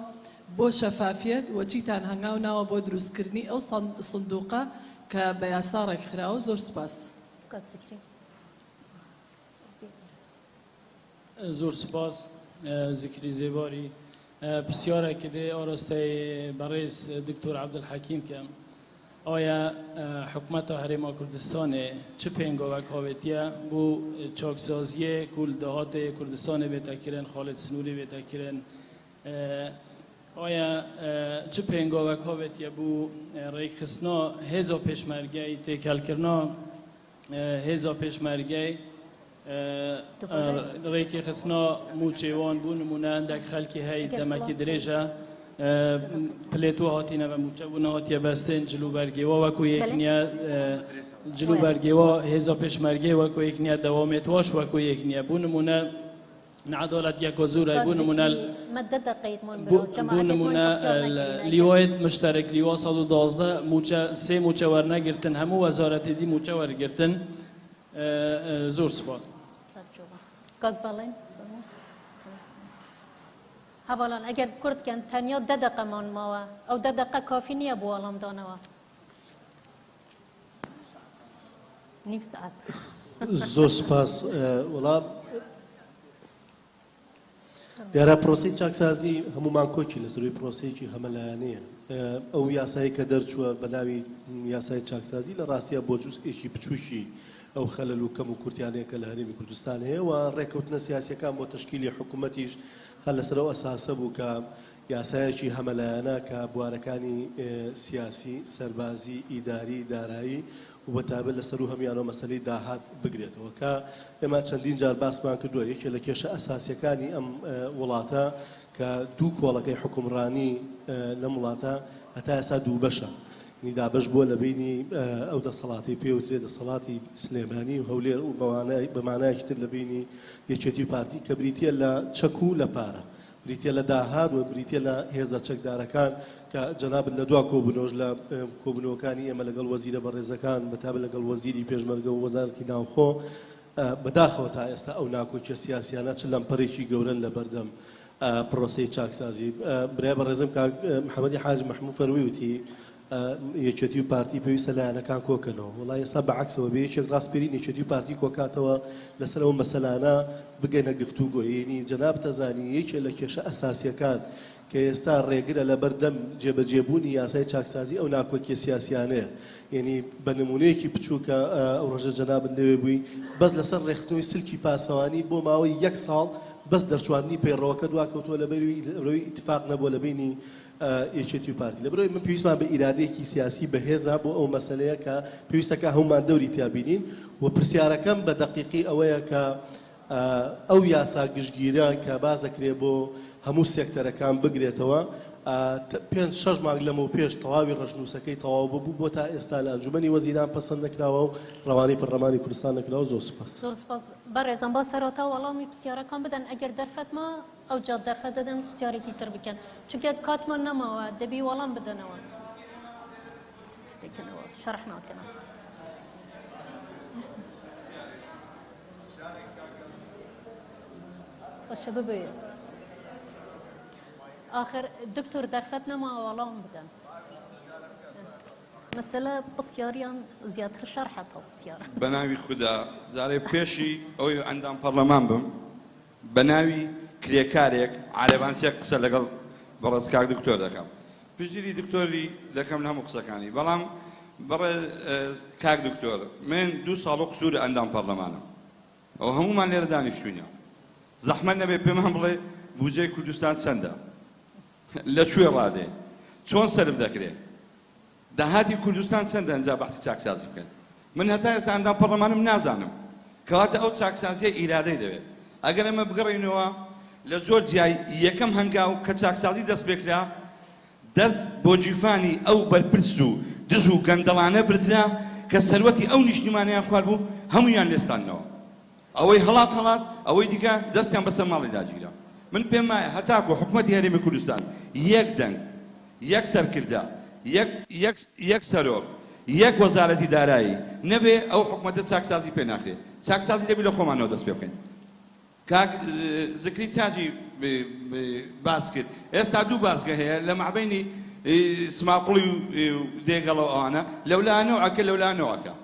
بۆ شەفافیەت و چیتان هەنگاو ناوە بۆ دروستکردنی ئەو سندوقە کە بە یاسا ڕێکخراوە؟ زۆر سوپاس. کاک زکری. زۆر سوپاس زکری زێباری. پرسیارێک دێ ئاراستەی بەڕێز دکتۆر عەبدولحەکیم کەم ئایا حکومەتە هەرێما کوردستانێ چ پێنگاوەک هاوێتیە بۆ چاکسازیە کول داهاتێ کوردستانێ بێتە کرن خاڵێت سنووری بێتە کرن؟ ئایا چ پێنگاوێک هاوێتیە بۆ ڕێکخستنا هێزا پێشمەرگەی تێکەڵکردنا هێزا پێشمەرگەی ڕێکی خستنا موچەوان بوو نمونە هەندێک خەلکی هەی دەمەکی درێژە پلێتوە هاتینە بە موچە بوو نەهاتیە بەستێن جلوبەرگێوە وەکو یەک نییە جلوبەرگێوە هێزا پێشمەرگەی وەکو یەک نییە دەوامێت واش وەکو یەک نییە بوو نمونە نعدالت یەک و زورای بوو نمونە بوو نمونە لیوایت مشترک لیوا 112 موچە سێ موچە وەرنەگرتن هەموو وەزارەتی دی موچە وەرگرتن زۆر سوپاس. کاک بەڵێن هەڤاڵان ئەگەر کورت کەن تەنیا دە دەقەمان ماوە ئەو دە دەقە کافی نییە بۆ وەڵامدانەوە نیو سەعات. زۆر سوپاس وەڵا دیارە پرۆسەی چاکسازی هەمومان کۆکی لەسەروی پرۆسەیەکی هەمەلایەنەیە ئەو یاسایی کە دەرچووە بە ناوی یاسای چاکسازی لە ڕاستیە بۆ جزئێکی بچووکی ئەو خەلەل و کەم و کورتیانەیە کە لە هەرێمی کوردستان هەیە و ڕێکەوتنە سیاسیەکان بۆ تەشکیلی حکوومەتیش هەر لەسەر ئەو ئەساسە بوو کە یاسایەکی هەمەلایەنە کە بوارەکانی سیاسی، سەربازی، ئیداری، دارایی و بەتایبەت لە سەروو هەموویانەوە مەسەلەی داهات بگرێتەوە کە ئێمە چەندین جار باسمان کردووە یەکێ لە کێشە ئەساسیەکانی ئەم وڵاتە کە دوو کۆڵەکەی حوکمڕانی لەم وڵاتە هەتا ئێستا دووبەشە نی دابەش بووە لە بەینی ئەو دەسەڵاتەی پێ وترێ دەسەڵاتی سلێمانی و هەولێر و بە مانایەکی تر لە بەینی یەکێتی و پارتی کە بریتیە لە چەک و لە پارە بریتیە لە داهات و بریتیە لە هێزە چەکدارەکان کە جەنابت لە دوا کۆبوونەوەش لە کۆبوونەوەکانی ئێمە لەگەڵ وەزیرە بەڕێزەکان بەتایبەت لەگەڵ وەزیری پێشمەرگە و وەزارەتی ناوخۆ بەداخەوە تا ئێستا ئەو ناکۆکیە سیاسیانە چ لەمپەرێکی گەورەن لەبەردەم پرۆسەی چاکسازی. برای بەڕێزم کاک محەمەدی حاجی مەحموو فەرمووی وتی یەکێتی و پارتی پێویستە لایەنەکان کۆکەنەوە. وەڵا ئێستا بە عەکسەوە بێ یەکێک ڕاسپێرین یەکێتی و پارتی کۆکاتەوە لەسەر ئەو مەسەلانە بگەنە گفتوگۆ. یەنی جەنابت ئەزانی یەکێ لە کێشە ئەساسیەکان کە ئێستا ڕێگرە لەبەر دەم جێبەجێ بوونی یاسای چاکسازی ئەو ناکۆکیە سیاسیانەیە. یەنی بە نمونەیەکی بچووک کە ئەو ڕۆژە جەنابت لەوێ بووی بەس لەسەر ڕێکخستنەوەی سلکی پاسەوانی بۆ ماوەی یەک ساڵ بەس دەرچواندنی پەیڕەوەکە دواکەوتووە لەبەروی ئیتفاق نەبووە لە بەینی یەکێتی و پارتی. لەبەرئەوەی من پێویستمان بە ئیرادەیەکی سیاسی بەهێزە بۆ ئەو مەسەلەیە کە پێویستە کە هەموومان دەوری تیا بینین و پرسیارەکەم بە دەقیقی ئەوەیە کە ئەو یاسا گشتگیرە کە باس دەکرێ بۆ هەموو سێکتەرەکان بگرێتەوە پێنج شەش مانگ لەمەو پێش تەواوی ڕەشنووسەکەی تەواو ببوو بۆ تا ئێستا لە ئەنجومەنی وەزیران پەسەند نەکراوە و ڕەوانەی پەرلەمانی کوردستان نەکراوە. زۆر سوپاس. زۆر سوپاس بەڕێزان با سەرەتا وەڵامی پرسیارەکان بدەن ئەگەر دەرفەت ما ئەوجا دەرفەت دەدەن پرسیارێکی تر بکەن چونکە کاتمان نەماوە دەبی وەڵام بدەنەوە دەکەنەوە شەرح ناکەنەوە. باشە ببێ ئاخر دکتۆر دەرفەت نەماوە وەڵام بدەن مەسەلە پرسیاریان زیاتر شەرحە تا پرسیار. بەناوی خودا جارێ پێشی ئەوەی ئەندام پەڕلەمان بم بە ناوی کرێکارێک عارەبانچیەک قسە لەگەڵ بەڕێز کاک دکتۆر دەکەم پشتگیری دکتۆری دەکەم لە هەموو قسەکانی بەڵام بەڕێز کاک دکتۆر من دوو ساڵ و قسوور ئەندام پەڕلەمانم ئەو هەموومان لێرە دانیشتوینە زەحمەت نەبێ پێمان بڵێ بودجەی کوردستان چەندە لە کوێ ڕادێ چۆن سەرف دەکرێ داهاتی کوردستان چەندە ئەنجا بەحسی چاکسازی بکەن من هەتا ئێستا ئەندام پەڕلەمانم نازانم کەواتە ئەو چاکسازیە ئیرادەی دەوێت ئەگەر ئێمە بگەڕێینەوە لە جۆرجیای یەکەم هەنگاو کە چاکسازی دەست پێکرا دەست بۆ گیرفانی ئەو بەرپرس و دز و گەندەڵانە بردرا کە سەروەتی ئەو نیشتیمانەیان خواردبوو هەموویان لێستاندنەوە ئەوەی هەڵات هەڵات ئەوەی دیکە دەستیان بەسەر ماڵیدا گیرا من پێم وایە هەتاکو حکومەتی هەرێمی کوردستان یەک دەنگ یەک سەرکردە، یەک یەک یەک سەرۆک، یەک وەزارەتی دارایی نەبێ ئەو حکومەتە چاکسازی پێ ناکرێ. چاکسازی دەبی لە خۆمانەوە دەست پێ بکەین. کاک زکری چاجی باس کرد ئێستا دوو بازگە هەیە لە مابەینی سماقوڵی و دێگەڵە و ئەوانە لەولا نەوعەکە لەولا نەوعەکە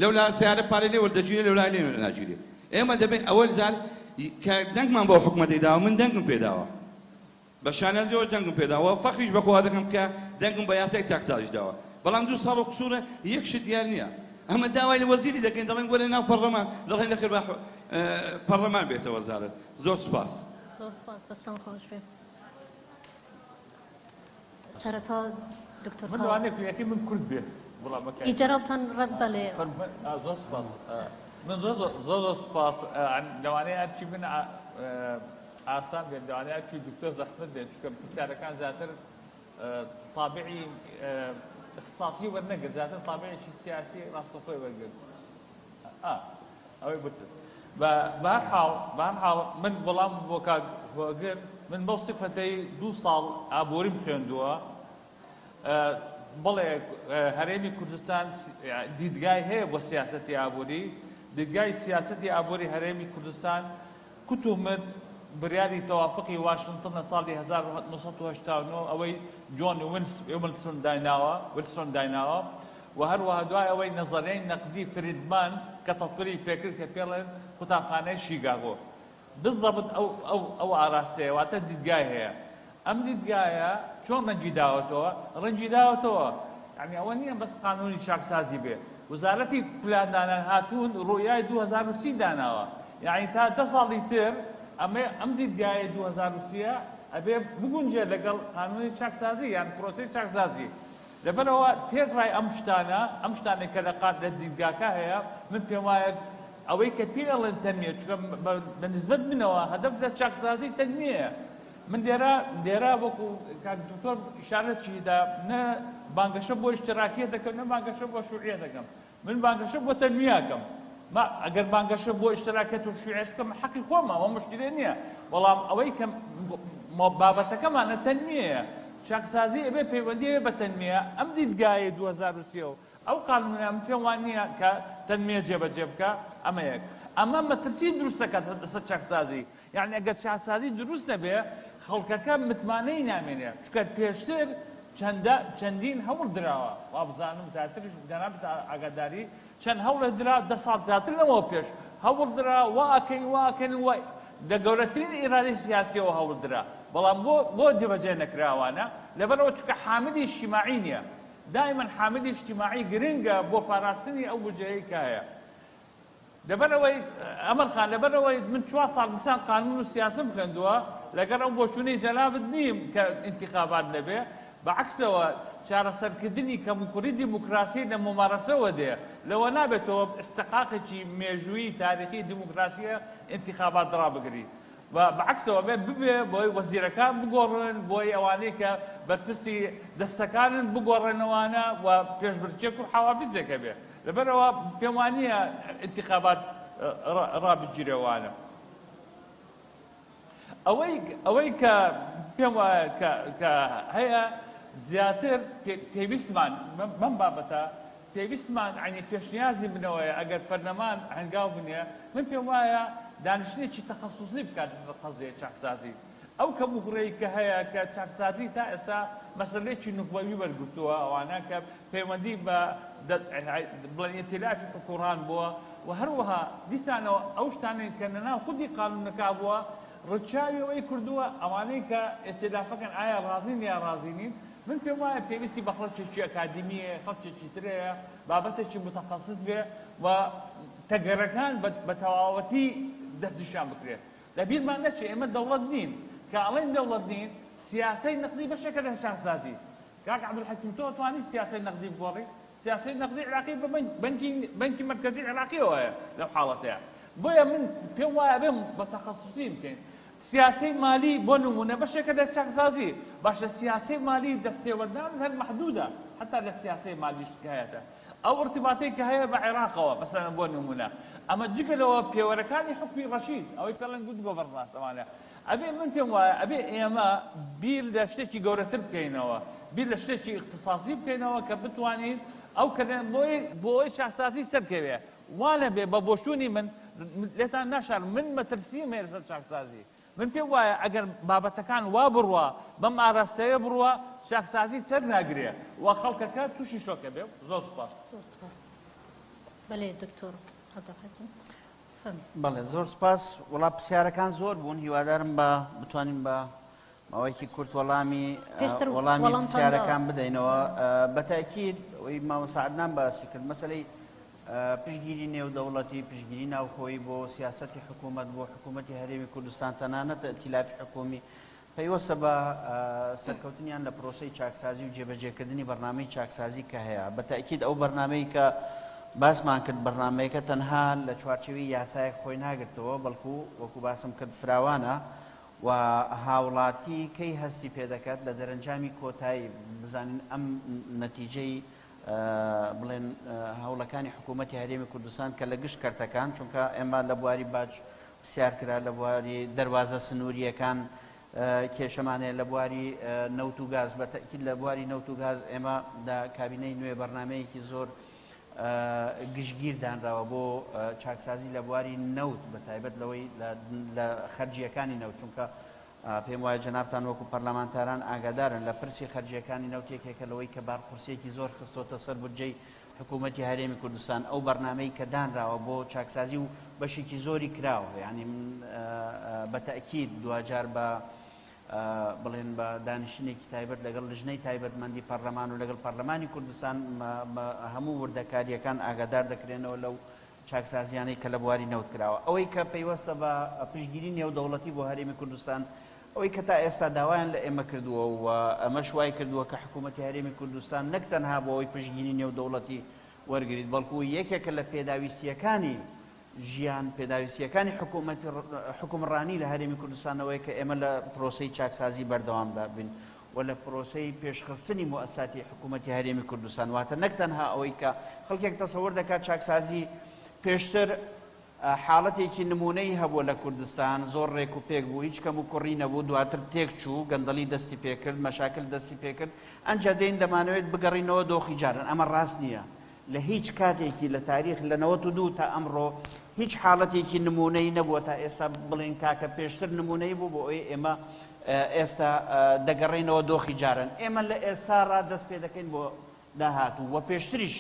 لەولا سەیارە پارەی لێ وەردەگیرێ لەولا لێ ناگیرێ. ئێمە دەبێ ئەوەل جار کە دەنگمان بەو حکومەتەی داوە من دەنگم پێ داوە بە شانازیەوە دەنگم پێداوە فەخریش بە خوا دەکەم کە دەنگم بە یاسای چاکسازیش داوە بەڵام دوو ساڵ و قسورە یەک شت دیار نیە ئەمە داوای لە وەزیری دەکەین دەڵێن وەرە ناو پەڕلەمان دەڵێن نەخێر با پەڕلەمان بێتە وەزارەت زۆر سوپاس. زۆر سوپاس دەستان خۆش بێ. سەرەتا دکتۆر من کاوە. لەوانەیە کوردیەکەی من کورد بێ وەڵامەکە. ئی جەنابتان ڕەت بەلێ. زۆر سوپاس. من زۆر زۆر زۆر سوپاس. لەوانەیە ئەرکی من ئاسان بێت، لەوانەیە ئەرکی دکتۆر زەحمەت بێت، چونکە پرسیارەکان زیاتر تابعی اختصاصی وەرنەگرت، زیاتر تابعێکی سیاسی ڕاستەوخۆی وەرگرت. ئەوەی بتت. بە هەر حاڵ، بە هەر حاڵ من وەڵام بۆ کاک هۆگر، من بەو سیفەتەی دوو ساڵ ئابووریم خوێندووە، بەڵێ هەرێمی کوردستان دیدگای هەیە بۆ سیاسەتی ئابووری، دیدگای سیاسەتی ئابووری هەرێمی کوردستان کوتومت بریاری تەوافقی واشنتن لە ساڵی 1989 ئەوەی جۆن ویلسون دایناوە، ویلسۆن دایناوە و هەروەها دوای ئەوەی نەزەریای نەقدی فریدمان کە تەتویری پێکرد کە پێڵێن قوتابخانەی شیکاگۆ بالضبط ئەو ئەو ئەو ئاراستەیە واتە دیدگای هەیە. ئەم دیدگایە چۆن ڕەنگی داوەتەوە؟ ڕەنگی داوەتەوە یعنی ئەوە نییە بەس قانونی چاکسازی بێ. وەزارەتی پلاندانان هاتوون ڕوئیای 2030 داناوە، یعنی تا 10 ساڵی تر ئەمە ئەم دیدگایەی 2030 ئەبێ بگونجێ لەگەڵ قانونی چاکسازی یان پرۆسەی چاکسازی. لەبەرئەوە تێکڕای ئەم شتانە، ئەم شتانەی کە لە قات لە دیدگاکە هەیە، من پێم وایە ئەوەی کە پێی ئەڵێن تەنمیە، چونکە بە نسبەت منەوە هەدەف لە چاکسازی تەنمیەیە. من لێرە لێرە وەکو کاک دکتۆر ئیشارەتی دا، نە بانگەشە بۆ ئیشتراکیە دەکەم، نە بانگەشە بۆ شوعیە دەکەم، من بانگەشە بۆ تەنمیە ئەکەم. ما ئەگەر بانگەشە بۆ ئیشتراکیەت و شوعیەش بکەم حەقی خۆمە، ئەوە مشکلە نییە، بەڵام ئەوەی کە بابەتەکەمانە تەنمیەیە. چاکسازی ئەبێ پەیوەندی هەبێ بە تەنمیە. ئەم دیدگایەی 2030 و ئەو قانونە من پێم وا نییە کە تەنمیە جێبەجێ بکا. ئەمە یەک. ئەمە مەترسی دروست دەکات لەسەر چاکسازی. یعنی ئەگەر چاکسازی دروست نەبێ خەڵکەکە متمانەی نامێنێ، چونکە پێشتر چەندین هەوڵ دراوە، وابزانم زیاتریش جەنابت ئاگاداری، چەند هەوڵێ درا 10 ساڵ زیاتر لەمەوە پێش هەوڵ درا وا ئەکەین وا ئەکەین و لە گەورەترین ئیرادەی سیاسیەوە هەوڵ درا، بەڵام بۆ جێبەجێ نەکراوانە، لەبەرئەوە چونکە حاملی ئیجتیماعی نییە. دائما حاملی ئیجتیماعی گرنگە بۆ پاراستنی ئەو بودجەیەی کە هەیە. لەبەرئەوەی ئەمەل خان، لەبەرئەوەی من 4 ساڵ مثلا قانون و سیاسم خوێندووە، لەگەڵ ئەو بۆچوونەی جەنابت نیم کە ئینتیخابات نەبێ، بەعەکسەوە چارەسەرکردنی کەموکوڕی دیموکراسی لە مومارەسەوە دێ، لەوە نابێتەوە ئیستحقاقێکی مێژوویی تاریخی دیموکراسیە ئینتیخابات ڕابگری. و بەعەکسەوە بێ ببێ بۆی وەزیرەکان بگۆڕن، بۆی ئەوانەی کە بەرپرسی دەستەکانن بگۆڕێنەوانە و پێشبرکێک و حەوافزێک هەبێ. لەبەرئەوە پێم وا نییە ئینتیخابات ڕابگیرێوانە. ئەوەی کە پێم وایە کە هەیە زیاتر پێویستمان بەم بابەتە پێویستمان یعنی پێشنیازی منەوەیە ئەگەر پەرلەمان هەنگاو بنێ، من پێم وایە دانیشتنێکی تەخەسوسی بکات لەسەر قەزیەی چاکسازی. ئەو کەموکوڕیەی کە هەیە کە چاکسازی تا ئێستا مەسەلەیەکی نوخبەوی وەرگرتووە، ئەوانە کە پەیوەندی بە بڵێن ئیتلافی حکوڕان بووە و هەروەها دیسانەوە ئەو شتانەی کە لەناو خودی قانونەکە بووە ڕچاوی ئەوەی کردووە ئەوانەی کە ئیتلافەکەن ئایا ڕازین یا ڕازی نین. من پێم وایە پێویستی بە خەڵکێکی ئەکادیمیە، خەڵکێکی ترەیە، بابەتێکی متەخەسس بێ و تەگەرەکان بە تەواوەتی دەستنیشان بکرێت. لەبیرمان نەچێ ئێمە دەوڵەت نین، کە ئەڵێن دەوڵەت نین سیاسەی نەقدی بەشێکە لە چاکسازی. کاک عەبدولحەکیم تۆ توانی سیاسەی نەقدی بگۆڕی؟ سیاسەی نەقدی عێراقی بە بەنکی مەرکەزی عێراقیەوە هەیە لەو حاڵەتەیە. بۆیە من پێم وایە بێ بە تەخەسوسی بکەین. سیاسەی مالی بۆ نمونە بەشێکە لە چاکسازی. باشە سیاسەی مالی دەستێوەردان هەر مەحدودە، حتا لە سیاسەی مالیش کە هەیەتە ئەو ارتباطەی کە هەیە بە عێراقەوە مەسەلەن بۆ نمونە، ئەمە جگە لەوە پێوەرەکانی حوکمی ڕەشید ئەوەی پێڵێن good governance ئەوانە ئەبێ من پێم وایە ئەبێ ئێمە بیر لە شتێکی گەورەتر بکەینەوە، بیر لە شتێکی ئیختیساسی بکەینەوە کە بتوانین ئەو کەلێن بۆی چاکسازی سەرکەوێ. وا نەبێ بە بۆچوونی من لێتان ناشارم من مەترسیم هەیە لەسەر چاکسازی. من پێم وایە ئەگەر بابەتەکان وا بڕوا بەم ئاراستەیە بڕوا چاکسازی سەر ناگرێ و خەڵکەکە تووشی شۆکە بێ. زۆر سوپاس. زۆر سوپاس. بەلێ دکتۆر عەبدولحەکیم فەرموو. بەڵێ زۆر سوپاس. وەڵا پرسیارەکان زۆر بوون، هیوادارم بە بتوانین بە ماوەیەکی کورت وەڵامی پێشتر وەڵامی وەڵامتان پرسیارەکان داوە. بدەینەوە. بە تاکید ئەوەی مامۆستا عەدنان باسی کرد مەسەلەی پشتگیری نێودەوڵەتی، پشتگیری ناوخۆیی بۆ سیاسەتی حکوومەت، بۆ حکوومەتی هەرێمی کوردستان، تەنانەت ئیتیلافی حکوومی. پەیوەستە بە سەرکەوتنیان لە پرۆسەی چاکسازی و جێبەجێکردنی بەرنامەی چاکسازی کە هەیە. بە تەئکید ئەو بەرنامەی کە باسمان کرد بەرنامەیەکە تەنها لە چوارچێوەی یاسایەک خۆی ناگرتەوە، بەڵکو وەکو باسم کرد فراوانە و هاوڵاتی کەی هەستی پێدەکات لە دەرەنجامی کۆتایی بزانین ئەم نەتیجەی بڵێن هەوڵەکانی حکوومەتی هەرێمی کوردستان کە لە گشت کەرتەکان چونکە ئێمە لە بواری باج پرسیار کرا لە بواری دەروازە سنوورییەکان کێشەمان هەیە لە بواری نەوت و گاز بە تەئکید لە بواری نەوت و گاز ئێمە لە کابینەی نوێ بەرنامەیەکی زۆر گشتگیر دانراوە بۆ چاکسازی لە بواری نەوت بە تایبەت لەوەی لە خەرجییەکانی نەوت چونکە پێم وایە جەنابتان وەکو پەرلەمانتاران ئاگادارن لە پرسی خەرجییەکانی نەوت یەکێکە لەوەی کە بارقورسییەکی زۆر خستۆتە سەر بودجەی حکوومەتی هەرێمی کوردستان ئەو بەرنامەی کە دانراوە بۆ چاکسازی و بەشێکی زۆری کراوە یانی من بە تەئکید دواجار بە بڵێن بە دانیشتنێکی تایبەت لەگەڵ لژنەی تایبەتمەندی پەرلەمان و لەگەڵ پەرلەمانی کوردستان هەموو وردەکارییەکان ئاگادار دەکرێنەوە لەو چاکسازییانەی کە لە بواری نەوت کراوە. ئەوەی کە پەیوەستە بە پشتگیری نێودەوڵەتی بۆ هەرێمی کوردستان، ئەوەی کە تا ئێستا داوایان لە ئێمە کردووە و ئەمەش وای کردووە کە حکوومەتی هەرێمی کوردستان نەک تەنها بۆ ئەوەی پشتگیری نێودەوڵەتی وەرگریت، بەڵکو یەکێکە لە پێداویستییەکانی ژیان، پێداویستییەکانی حکوومەتی حوکمڕانی لە هەرێمی کوردستان ئەوەیە کە ئێمە لە پرۆسەی چاکسازی بەردەوامدا بین و لە پرۆسەی پێشخستنی موئەسساتی حکوومەتی هەرێمی کوردستان، واتە نەک تەنها ئەوەی کە خەڵکێک تەسەور دەکات چاکسازی پێشتر حاڵەتێکی نموونەیی هەبووە لە کوردستان، زۆر ڕێک و پێک بوو، هیچ کەم و کوڕی نەبوو، دواتر تێکچوو، گەندەڵی دەستی پێکرد، مەشاکل دەستی پێکرد، ئەنجا دێین دەمانەوێت بگەڕینەوە دۆخی جاران، ئەمە ڕاست نییە. لە هیچ کاتێکی لە تاریخ لە 92 تا ئەمڕۆ هیچ حاڵەتێکی نموونەیی نەبووە تا ئێستا بڵێین کاکە پێشتر نموونەیی بوو بۆ ئەوەی ئێمە ئێستا دەگەڕێینەوە دۆخی جاران. ئێمە لە ئێستا ڕا دەست پێ دەکەین بۆ داهاتوو و پێشتریش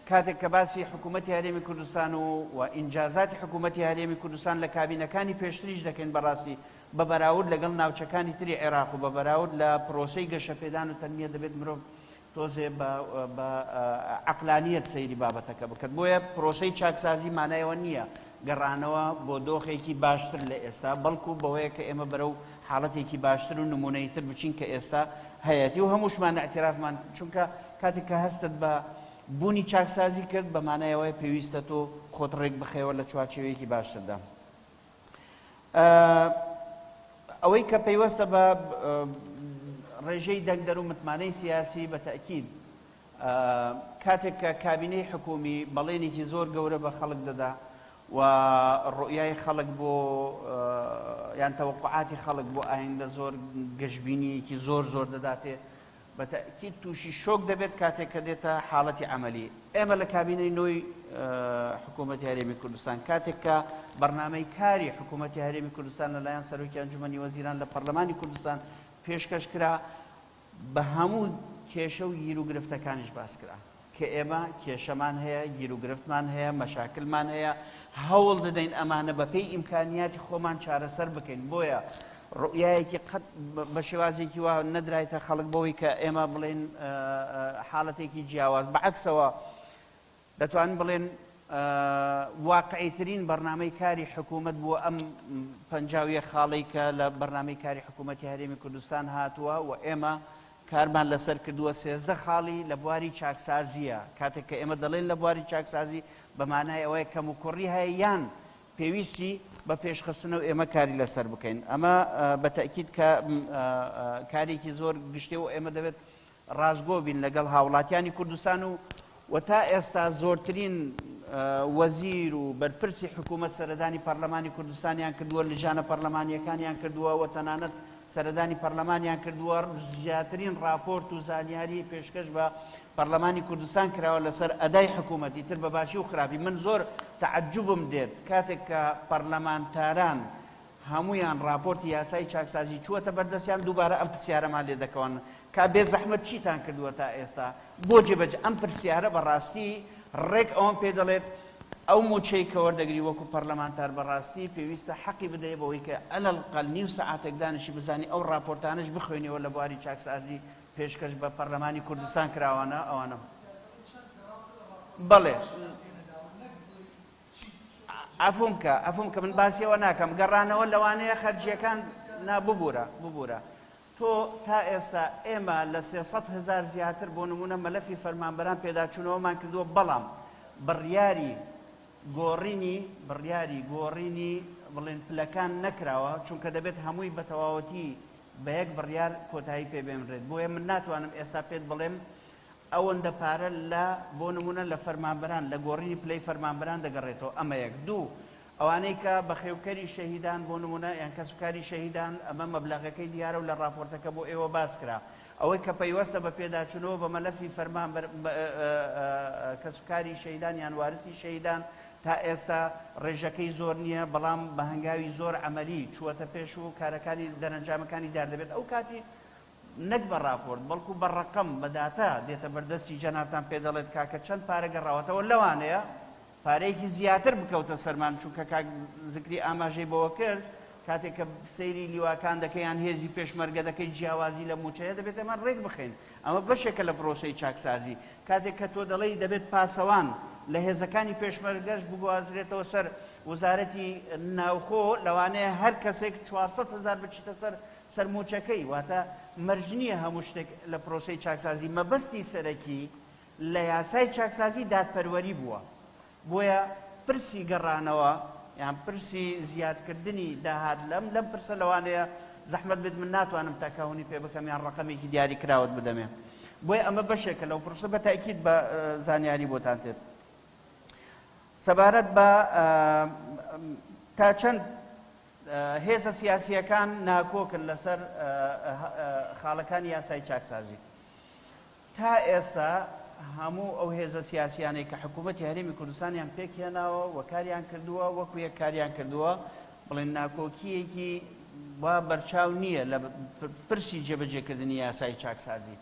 کاتێک کە باسی حکوومەتی هەرێمی کوردستان و و ئینجازاتی حکوومەتی هەرێمی کوردستان لە کابینەکانی پێشتریش دەکەین بەڕاستی بە بەراورد لەگەڵ ناوچەکانی تری عێراق و بە بەراورد لە پرۆسەی گەشەپێدان و تەنمیە دەبێت مرۆڤ تۆزێ بە بە عەقلانیەت سەیری بابەتەکە بکات بۆیە پرۆسەی چاکسازی مانای ئەوە نییە گەڕانەوە بۆ دۆخێکی باشتر لە ئێستا بەڵکو بەوەیە کە ئێمە بەرەو حاڵەتێکی باشتر و نمونەییتر بچین کە ئێستا هەیەتی و هەمووشمان ئیعترافمان چونکە کاتێک کە هەستت بە بوونی چاکسازی کرد بە مانای ئەوەیە پێویستە تۆ خۆت ڕێک بخەیەوە لە چوارچێوەیەکی باشتردا. ئەوەی کە پەیوەستە بە ڕێژەی دەنگدەر و متمانەی سیاسی بە تەئکید کاتێک کە کابینەی حکومی بەڵێنێکی زۆر گەورە بە خەڵک دەدا و ڕوئیای خەڵک بۆ یان تەوەقوعاتی خەڵک بۆ ئایندە زۆر گەشبینیەکی زۆر زۆر دەداتێ بە تەئکید تووشی شۆک دەبێت کاتێک کە دێتە حاڵەتی عەمەلی. ئێمە لە کابینەی نۆی حکوومەتی هەرێمی کوردستان کاتێک کە بەرنامەی کاری حکوومەتی هەرێمی کوردستان لەلایەن سەرۆکی ئەنجومەنی وەزیران لە پەرلەمانی کوردستان پێشکەش کرا بە هەموو کێشە و گیروگرفتەکانیش باس کرا. کە ئێمە کێشەمان هەیە، گیروگرفتمان هەیە، مەشاکلمان هەیە، هەوڵ دەدەین ئەمانە بەپێی ئیمکانیاتی خۆمان چارەسەر بکەین، بۆیە ڕوئیایەکی قەت بە شێوازێکی وا نەدرایتە خەڵک بەوەی کە ئێمە بڵێین حاڵەتێکی جیاواز، بەعەکسەوە دەتوانین بڵێن واقعیترین بەرنامەی کاری حکوومەت بووە ئەم 51 خاڵەی کە لە بەرنامەی کاری حکوومەتی هەرێمی کوردستان هاتووە و ئێمە کارمان لەسەر کردووە 13 خاڵی لە بواری چاکسازییە، کاتێک کە ئێمە دەڵێین لە بواری چاکسازی بە مانای ئەوەیە کەموکوڕی هەیە یان پێویستی بە پێشخستنە و ئێمە کاری لەسەر بکەین. ئەمە بە تەئکید کە کارێکی زۆر گشتیە و ئێمە دەبێت ڕاستگۆ بین لەگەڵ هاوڵاتیانی کوردستان و و تا ئێستا زۆرترین وەزیر و بەرپرسی حکوومەت سەردانی پەرلەمانی کوردستانیان کردووە، لجانە پەرلەمانییەکانیان کردووە و تەنانەت سەردانی پەرلەمانیان کردووە، زیاترین ڕاپۆرت و زانیاری پێشکەش بە پەرلەمانی کوردستان کراوە لەسەر ئەدای حکوومەت، ئیتر بە باشی و خراپی. من زۆر تەعەجوبم دێت کاتێک کە پەرلەمانتاران هەموویان ڕاپۆرتی یاسای چاکسازی چووەتە بەردەستیان دووبارە ئەم پرسیارەمان لێ دەکەون کا بێ زەحمەت چیتان کردووە تا ئێستا بۆ جێبەجێ ئەم پرسیارە بەڕاستی ڕێک ئەوەم پێ دەڵێت ئەو مووچەی کە وەردەگری وەکو پەرلەمانتار بەڕاستی پێویستە حەقی بدەیە بەوەی کە ئەلەلقەل نیو سەعاتێک دانیشی بزانی ئەو ڕاپۆرتانەش بخوێنیەوە لە بواری چاکسازی پێشکەش بە پەرلەمانی کوردستان کراوانە ئەوانە بەڵێ. عەفوم کە عەفوم کە من باسی ئەوە ناکەم گەڕانەوە لەوانەیە خەرجیەکان نا ببورە ببورە تۆ تا ئێستا ئێمە لە 300 هەزار زیاتر بۆ نمونە مەلەفی فەرمانبەران پێداچوونەوەمان کردووە بەڵام بڕیاری گۆڕینی بڕیاری گۆڕینی بڵێن پلەکان نەکراوە چونکە دەبێت هەمووی بە تەواوەتی بە یەک بڕیار کۆتایی پێ بێنرێت بۆیە من ناتوانم ئێستا پێت بڵێم ئەوەندە پارە لە بۆ نمونە لە فەرمانبەران لە گۆڕینی پلەی فەرمانبەران دەگەڕێتەوە ئەمە یەک دوو ئەوانەی کە بەخێوکەری شەهیدان بۆ نمونە یان کەسوکاری شەهیدان ئەمە مەبلەغەکەی دیارە و لە ڕاپۆرتەکە بۆ ئێوە باس کرا ئەوەی کە پەیوەستە بە پێداچوونەوە بە مەلەفی فەرمانبەر کەسوکاری شەهیدان یان وارسی شەهیدان تا ئێستا ڕێژەکەی زۆر نییە بەڵام بە هەنگاوی زۆر عەمەلی چووەتە پێش و کارەکانی دەرەنجامەکانی دیار دەبێت ئەو کاتی نەک بە ڕاپۆرت بەڵکو بە ڕەقەم بە داتا دێتە بەردەستی جەنابتان پێ دەڵێت کاکە چەند پارە گەڕاوەتەوە لەوانەیە پارەیەکی زیاتر بکەوتە سەرمان، چونکە کاک زکری ئاماژەی بەوە کرد، کاتێک کە سەیری لیواکان دەکەی یان هێزی پێشمەرگە دەکەی جیاوازی لە مووچە هەیە، دەبێت ئێمە ڕێک بخەین. ئەمە بەشێکە لە پرۆسەی چاکسازی. کاتێک کە تۆ دەڵێی دەبێت پاسەوان لە هێزەکانی پێشمەرگەش بگوازرێتەوە سەر وەزارەتی ناوخۆ، لەوانەیە هەر کەسێک 400 هەزار بچیتە سەر سەر مووچەکەی، واتە مەرج نییە هەموو شتێک لە پرۆسەی چاکسازی مەبەستی سەرەکی لە یاسای چاکسازی دادپەروەری بووە، بۆیە پرسی گەڕانەوە یان پرسی زیادکردنی داهات لەم لەم پرسە لەوانەیە زەحمەت بێت من ناتوانم تەکەهونی پێ بکەم یان ڕەقەمێکی دیاری کراوت بدەمێ بۆیە ئەمە بەشێکە لەو پرسە بە تاکید بە زانیاری بۆتان تێت سەبارەت بە تا چەند هێزە سیاسیەکان ناکۆکن لەسەر خاڵەکانی یاسای چاکسازی تا ئێستا هەموو ئەو هێزە سیاسیانەی کە حکوومەتی هەرێمی کوردستانیان پێکهێناوە و کاریان کردووە وەکو یەک کاریان کردووە، بڵێن ناکۆکییەکی وا بەرچاو نییە لە پرسی جێبەجێکردنی یاسای چاکسازی،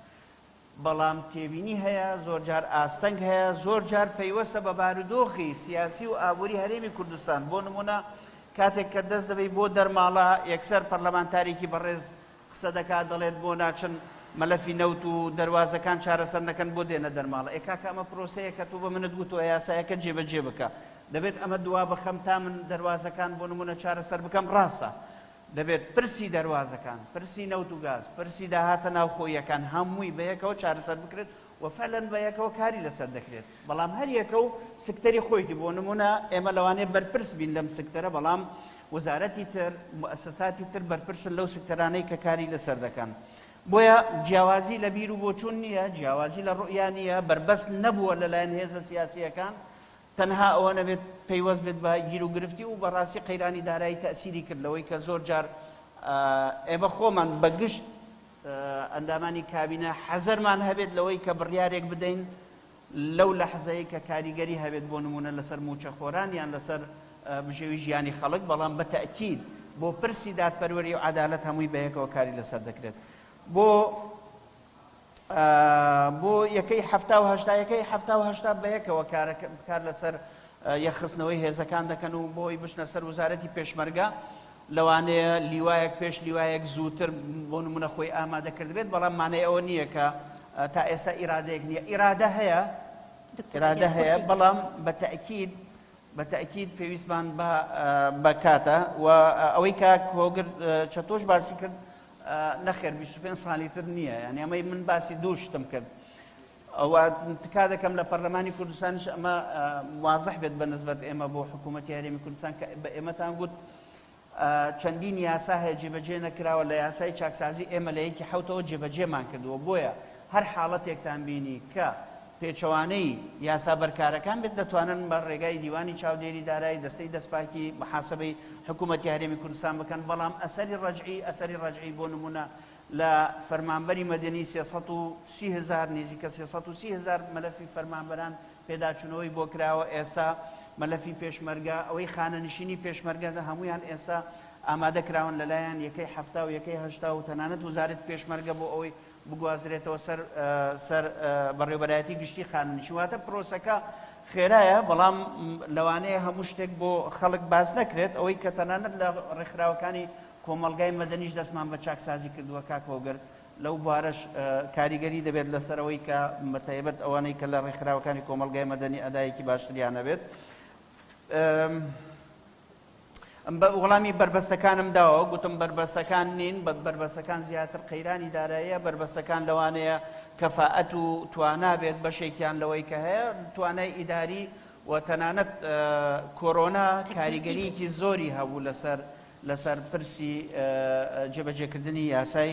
بەڵام تێبینی هەیە، زۆرجار ئاستەنگ هەیە، زۆرجار پەیوەستە بە بارودۆخی سیاسی و ئابووری هەرێمی کوردستان، بۆ نموونە کاتێک کە دەست دەبەی بۆ دەرماڵە یەکسەر پەرلەمانتارێکی بەڕێز قسە دەکات دەڵێت بۆ ناچن مەلەفی نەوت و دەروازەکان چارەسەر نەکەن بۆ دێنە دەرماڵە ئێ کاکە ئەمە پرۆسەیەکە تۆ بە منت گوتوە یاسایەکە جێبەجێ بکە دەبێت ئەمە دوا بخەم تا من دەروازەکان بۆ نمونە چارەسەر بکەم ڕاستە دەبێت پرسی دەروازەکان پرسی نەوت و گاز پرسی داهاتە ناوخۆییەکان هەمووی بەیەکەوە چارەسەر بکرێت و فعلا بەیەکەوە کاری لەسەر دەکرێت بەڵام هەر یەکە و سکتەری خۆیتی بۆ نمونە ئێمە لەوانەیە بەرپرس بین لەم سکتەرە بەڵام وەزارەتی تر موئەسەساتی تر بەرپرسن لەو سکتەرانەی کە کاری لەسەر دەکەن بۆیە جیاوازی لە بیر و بۆچوون نییە جیاوازی لە ڕوئیا نییە بەربەست نەبووە لەلایەن هێزە سیاسییەکان تەنها ئەوە نەبێت پەیوەست بێت بە گیروگرفتی و بەڕاستی قەیرانی دارایی تەئسیری کرد لەوەی کە زۆر جار ئێمە خۆمان بە گشت ئەندامانی کابینە حەزەرمان هەبێت لەوەی کە بڕیارێک بدەین لەو لەحزەی کە کاریگەری هەبێت بۆ نمونە لەسەر مووچەخۆران یان لەسەر بژێوی ژیانی خەڵک، بەڵام بە تەئکید بۆ پرسی دادپەروەری و عەدالەت هەمووی بەیەکەوە کاری لەسەر دەکرێت. بۆ بۆ یەکەی 70 و 80 یەکەی 70 و 80 بەیەکەوە کار لەسەر یەکخستنەوەی هێزەکان دەکەن و بۆی بچنە سەر وەزارەتی پێشمەرگە لەوانەیە لیوایەک پێش لیوایەک زووتر بۆ نمونە خۆی ئامادە کردبێت، بەڵام مانای ئەوە نییە کە تا ئێستا ئیرادەیەک نییە. ئیرادە هەیە، ئیرادە هەیە، بەڵام بە تەئکید بە تەئکید پێویستمان بە بە کاتە و ئەوەی کاک هۆگر چەتۆش باسی کرد نەخێر 25 ساڵی تر نییە، یعنی ئەمەی من باسی دوو شتم کرد. ئەوە تکا دەکەم لە پەرلەمانی کوردستانیش ئەمە وازح بێت بە نسبەت ئێمە بۆ حکوومەتی هەرێمی کوردستان کە بە ئێمەتان گوت چەندین یاسا هەیە جێبەجێ نەکراوە لە یاسای چاکسازی ئێمە لە یەکی حەوتەوە جێبەجێمان کردووە بۆیە هەر حاڵەتێکتان بینی کە پێچەوانەی یاسا بەرکارەکان بێت دەتوانن بە ڕێگای دیوانی چاودێری دارایی دەستەی دەستپاکی محاسبەی حکوومەتی هەرێمی کوردستان بکەن بەڵام ئەسەری ڕەجعی ئەسەری ڕەجعی بۆ نمونە لە فەرمانبەری مەدەنی 330 هەزار نزیکە 330 هەزار مەلەفی فەرمانبەران پێداچوونەوەی بۆ کراوە، ئێستا مەلەفی پێشمەرگە، ئەوەی خانەنشینی پێشمەرگە هەموویان ئێستا ئامادە کراون لەلایەن یەکەی 70 و یەکەی 80 و تەنانەت وەزارەتی پێشمەرگە بۆ ئەوەی بگوازرێتەوە سەر سەر بەڕێوەبەرایەتی گشتی خانەنشین. واتە پرۆسەکە خێرایە، بەڵام لەوانەیە هەموو شتێک بۆ خەڵک باس نەکرێت، ئەوەی کە تەنانەت لە ڕێکخراوەکانی کۆمەڵگای مەدەنیش دەستمان بە چاکسازی کردووە کاک هۆگر، لەو بوارەش کاریگەری دەبێت لەسەر ئەوەی کە بەتایبەت ئەوانەی کە لە ڕێکخراوەکانی کۆمەڵگای مەدەنی ئەدایەکی باشتریان هەبێت. وەڵامی بەربەستەکانم داوە، گوتم بەربەستەکان نین، بەربەستەکان زیاتر قەیرانی داراییە، بەربەستەکان لەوانەیە کەفائەت و توانا بێت، بەشێکیان لەوەی کە هەیە توانای ئیداری و تەنانەت کۆرۆنا کاریگەرییەکی زۆری هەبوو لەسەر لەسەر پرسی جێبەجێکردنی یاسای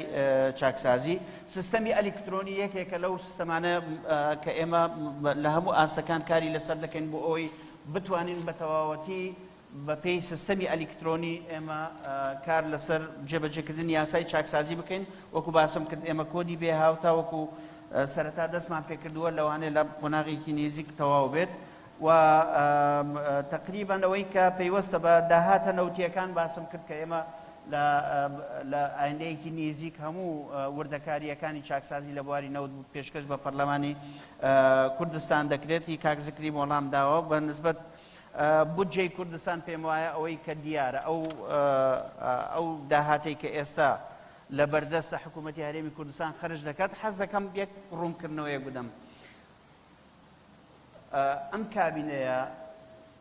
چاکسازی. سیستەمی ئەلیکترۆنی یەکێکە لەو سیستەمانە کە ئێمە لە هەموو ئاستەکان کاری لەسەر دەکەین بۆ ئەوەی بتوانین بە تەواوەتی بەپێی سیستەمی ئەلیکترۆنی ئێمە کار لەسەر جێبەجێکردنی یاسای چاکسازی بکەین. وەکو باسم کرد ئێمە کۆدی بێ هاوتا وەکو سەرەتا دەستمان پێکردووە، لەوانەیە لە قۆناغێکی نێزیک تەواو بێت و تەقریبەن ئەوەی کە پەیوەستە بە داهاتە نەوتییەکان باسم کرد کە ئێمە لە ئایندەیەکی نێزیک هەموو وردەکارییەکانی چاکسازی لە بواری نەوت پێشکەش بە پەرلەمانی کوردستان دەکرێت. هی کاک زکریم وەڵام داوە. بە نسبەت بودجەی کوردستان پێم وایە ئەوەی کە دیارە ئەو ئەو داهاتەی کە ئێستا لە بەردەستە حکوومەتی هەرێمی کوردستان خەرج دەکات، حەز دەکەم یەک ڕوونکردنەوەیەک بدەم. ئەم کابینەیە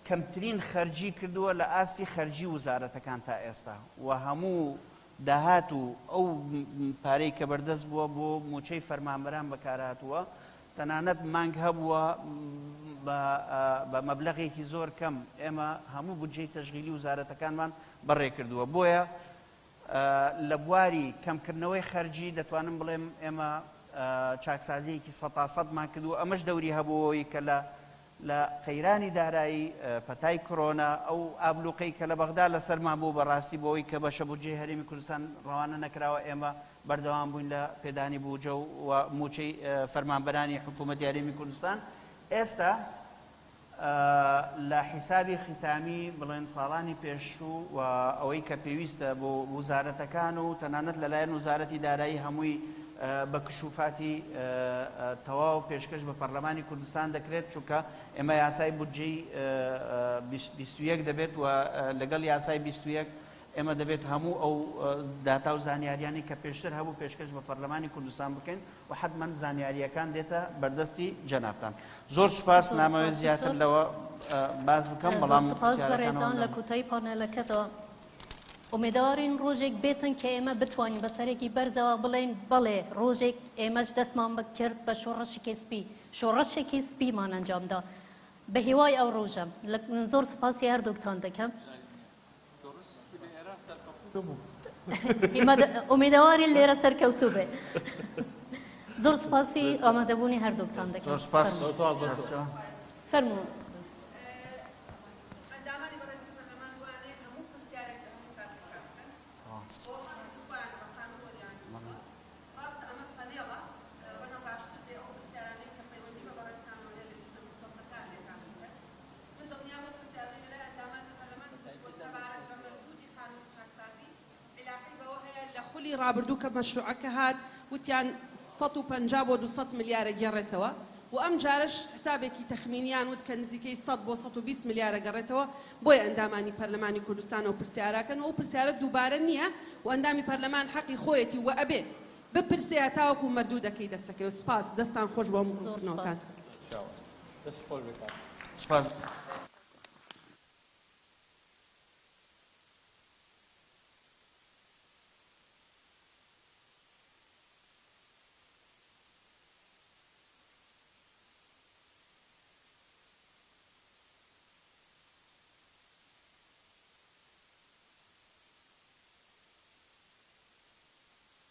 کەمترین خەرجی کردووە لە ئاستی خەرجی وزارەتەکان تا ئێستا و هەموو داهات و ئەو پارەی کە بەردەست بووە بۆ مووچەی فەرمانبەران بەکارهاتووە، تەنانەت مانگ هەبووە بە مەبلەغێکی زۆر کەم ئێمە هەموو بودجەی تەشغیلی وزارەتەکانمان بەڕێکردووە. بۆیە لە بواری کەمکردنەوەی خەرجی دەتوانم بڵێم ئێمە چاکسازییەکی سەتاسەدمان کردووە، ئەمەش دەوری هەبووەوەی کە لە لە قەیرانی دارایی، پەتای کرۆنا، ئەو ئابلوقەی کە لە بەغدا لەسەرمان بوو بەڕاستی بۆ ئەوەی کە بەشە بودجەی هەرێمی کوردستان ڕەوانە نەکراوە ئێمە بەردەوام بووین لە پێدانی بوجە و مووچەی فەرمانبەرانی حکوومەتی هەرێمی کوردستان. ئێستا لە حیسابی ختامی بڵێن ساڵانی پێشوو و ئەوەی کە پێویستە بۆ وزارەتەکان و تەنانەت لەلایەن وزارەتی دارایی هەمووی بە کشوفاتی تەواو پێشکەش بە پەرلەمانی کوردستان دەکرێت، چونکە ئێمە یاسای بودجەی 21 دەبێت و لەگەڵ یاسای 21 ئێمە دەبێت هەموو ئەو داتا و زانیاریانەی کە پێشتر هەبوو پێشکەش بە پەرلەمانی کوردستان بکەین و حەتمەن زانیارییەکان دێتە بەردەستی جەنابتان. زۆر سوپاس، نامەوێت زیاتر لەوە باس بکەم، بەڵام زۆر سوپاس پرسیارەکانەوە بەڕێزان لە کۆتایی پانێلەکەدا ئومێدەوارین ڕۆژێک بێتن کە ئێمە بتوانین بە سەرێکی بەرزەوە بڵێین بەڵێ ڕۆژێک ئێمەش دەستمان کرد بە شۆڕشێکی سپی، شۆڕشێکی سپیمان ئەنجامدا. بە هیوای ئەو ڕۆژە. زۆر سوپاسی هەردووکتان دەکەم. ئومێدەوارین لێرە سەرکەوتوو بێ. زۆر سوپاسی ئامادەبوونی هەردووکتان دەکەم. زۆر سوپاس. فەرموو. من دڵنیام ئەو پرسیارانەی لەلای ئەندامانی پەرلەمان دروست بووە سەبارەت بە مەردودی قانونی چاکسازی عیلاقەی بەوە هەیە لە خولی ڕابردوو کە مەشروعەکە هات وتیان 150 بۆ 200 ملیارە گێڕێتەوە و ئەم جارەش حسابێکی تەخمینیان وت کە نزیکەی 100 بۆ 120 ملیارە گەڕێتەوە بۆیە ئەندامانی پەرلەمانی کوردستان ئەو پرسیاراکەن و ئەو پرسیارە دووبارە نییە و ئەندامی پەرلەمان حەقی خۆیەتی و ئەبێ بپرسێ هەتاوەکو مەردودەکەی دەسەکەوێ سوپاس دەستان خۆش بۆ هەموو زۆر سوپاس. ڕوونکردنەوەکانتان. دەست خۆش بێ کاک. سوپاس.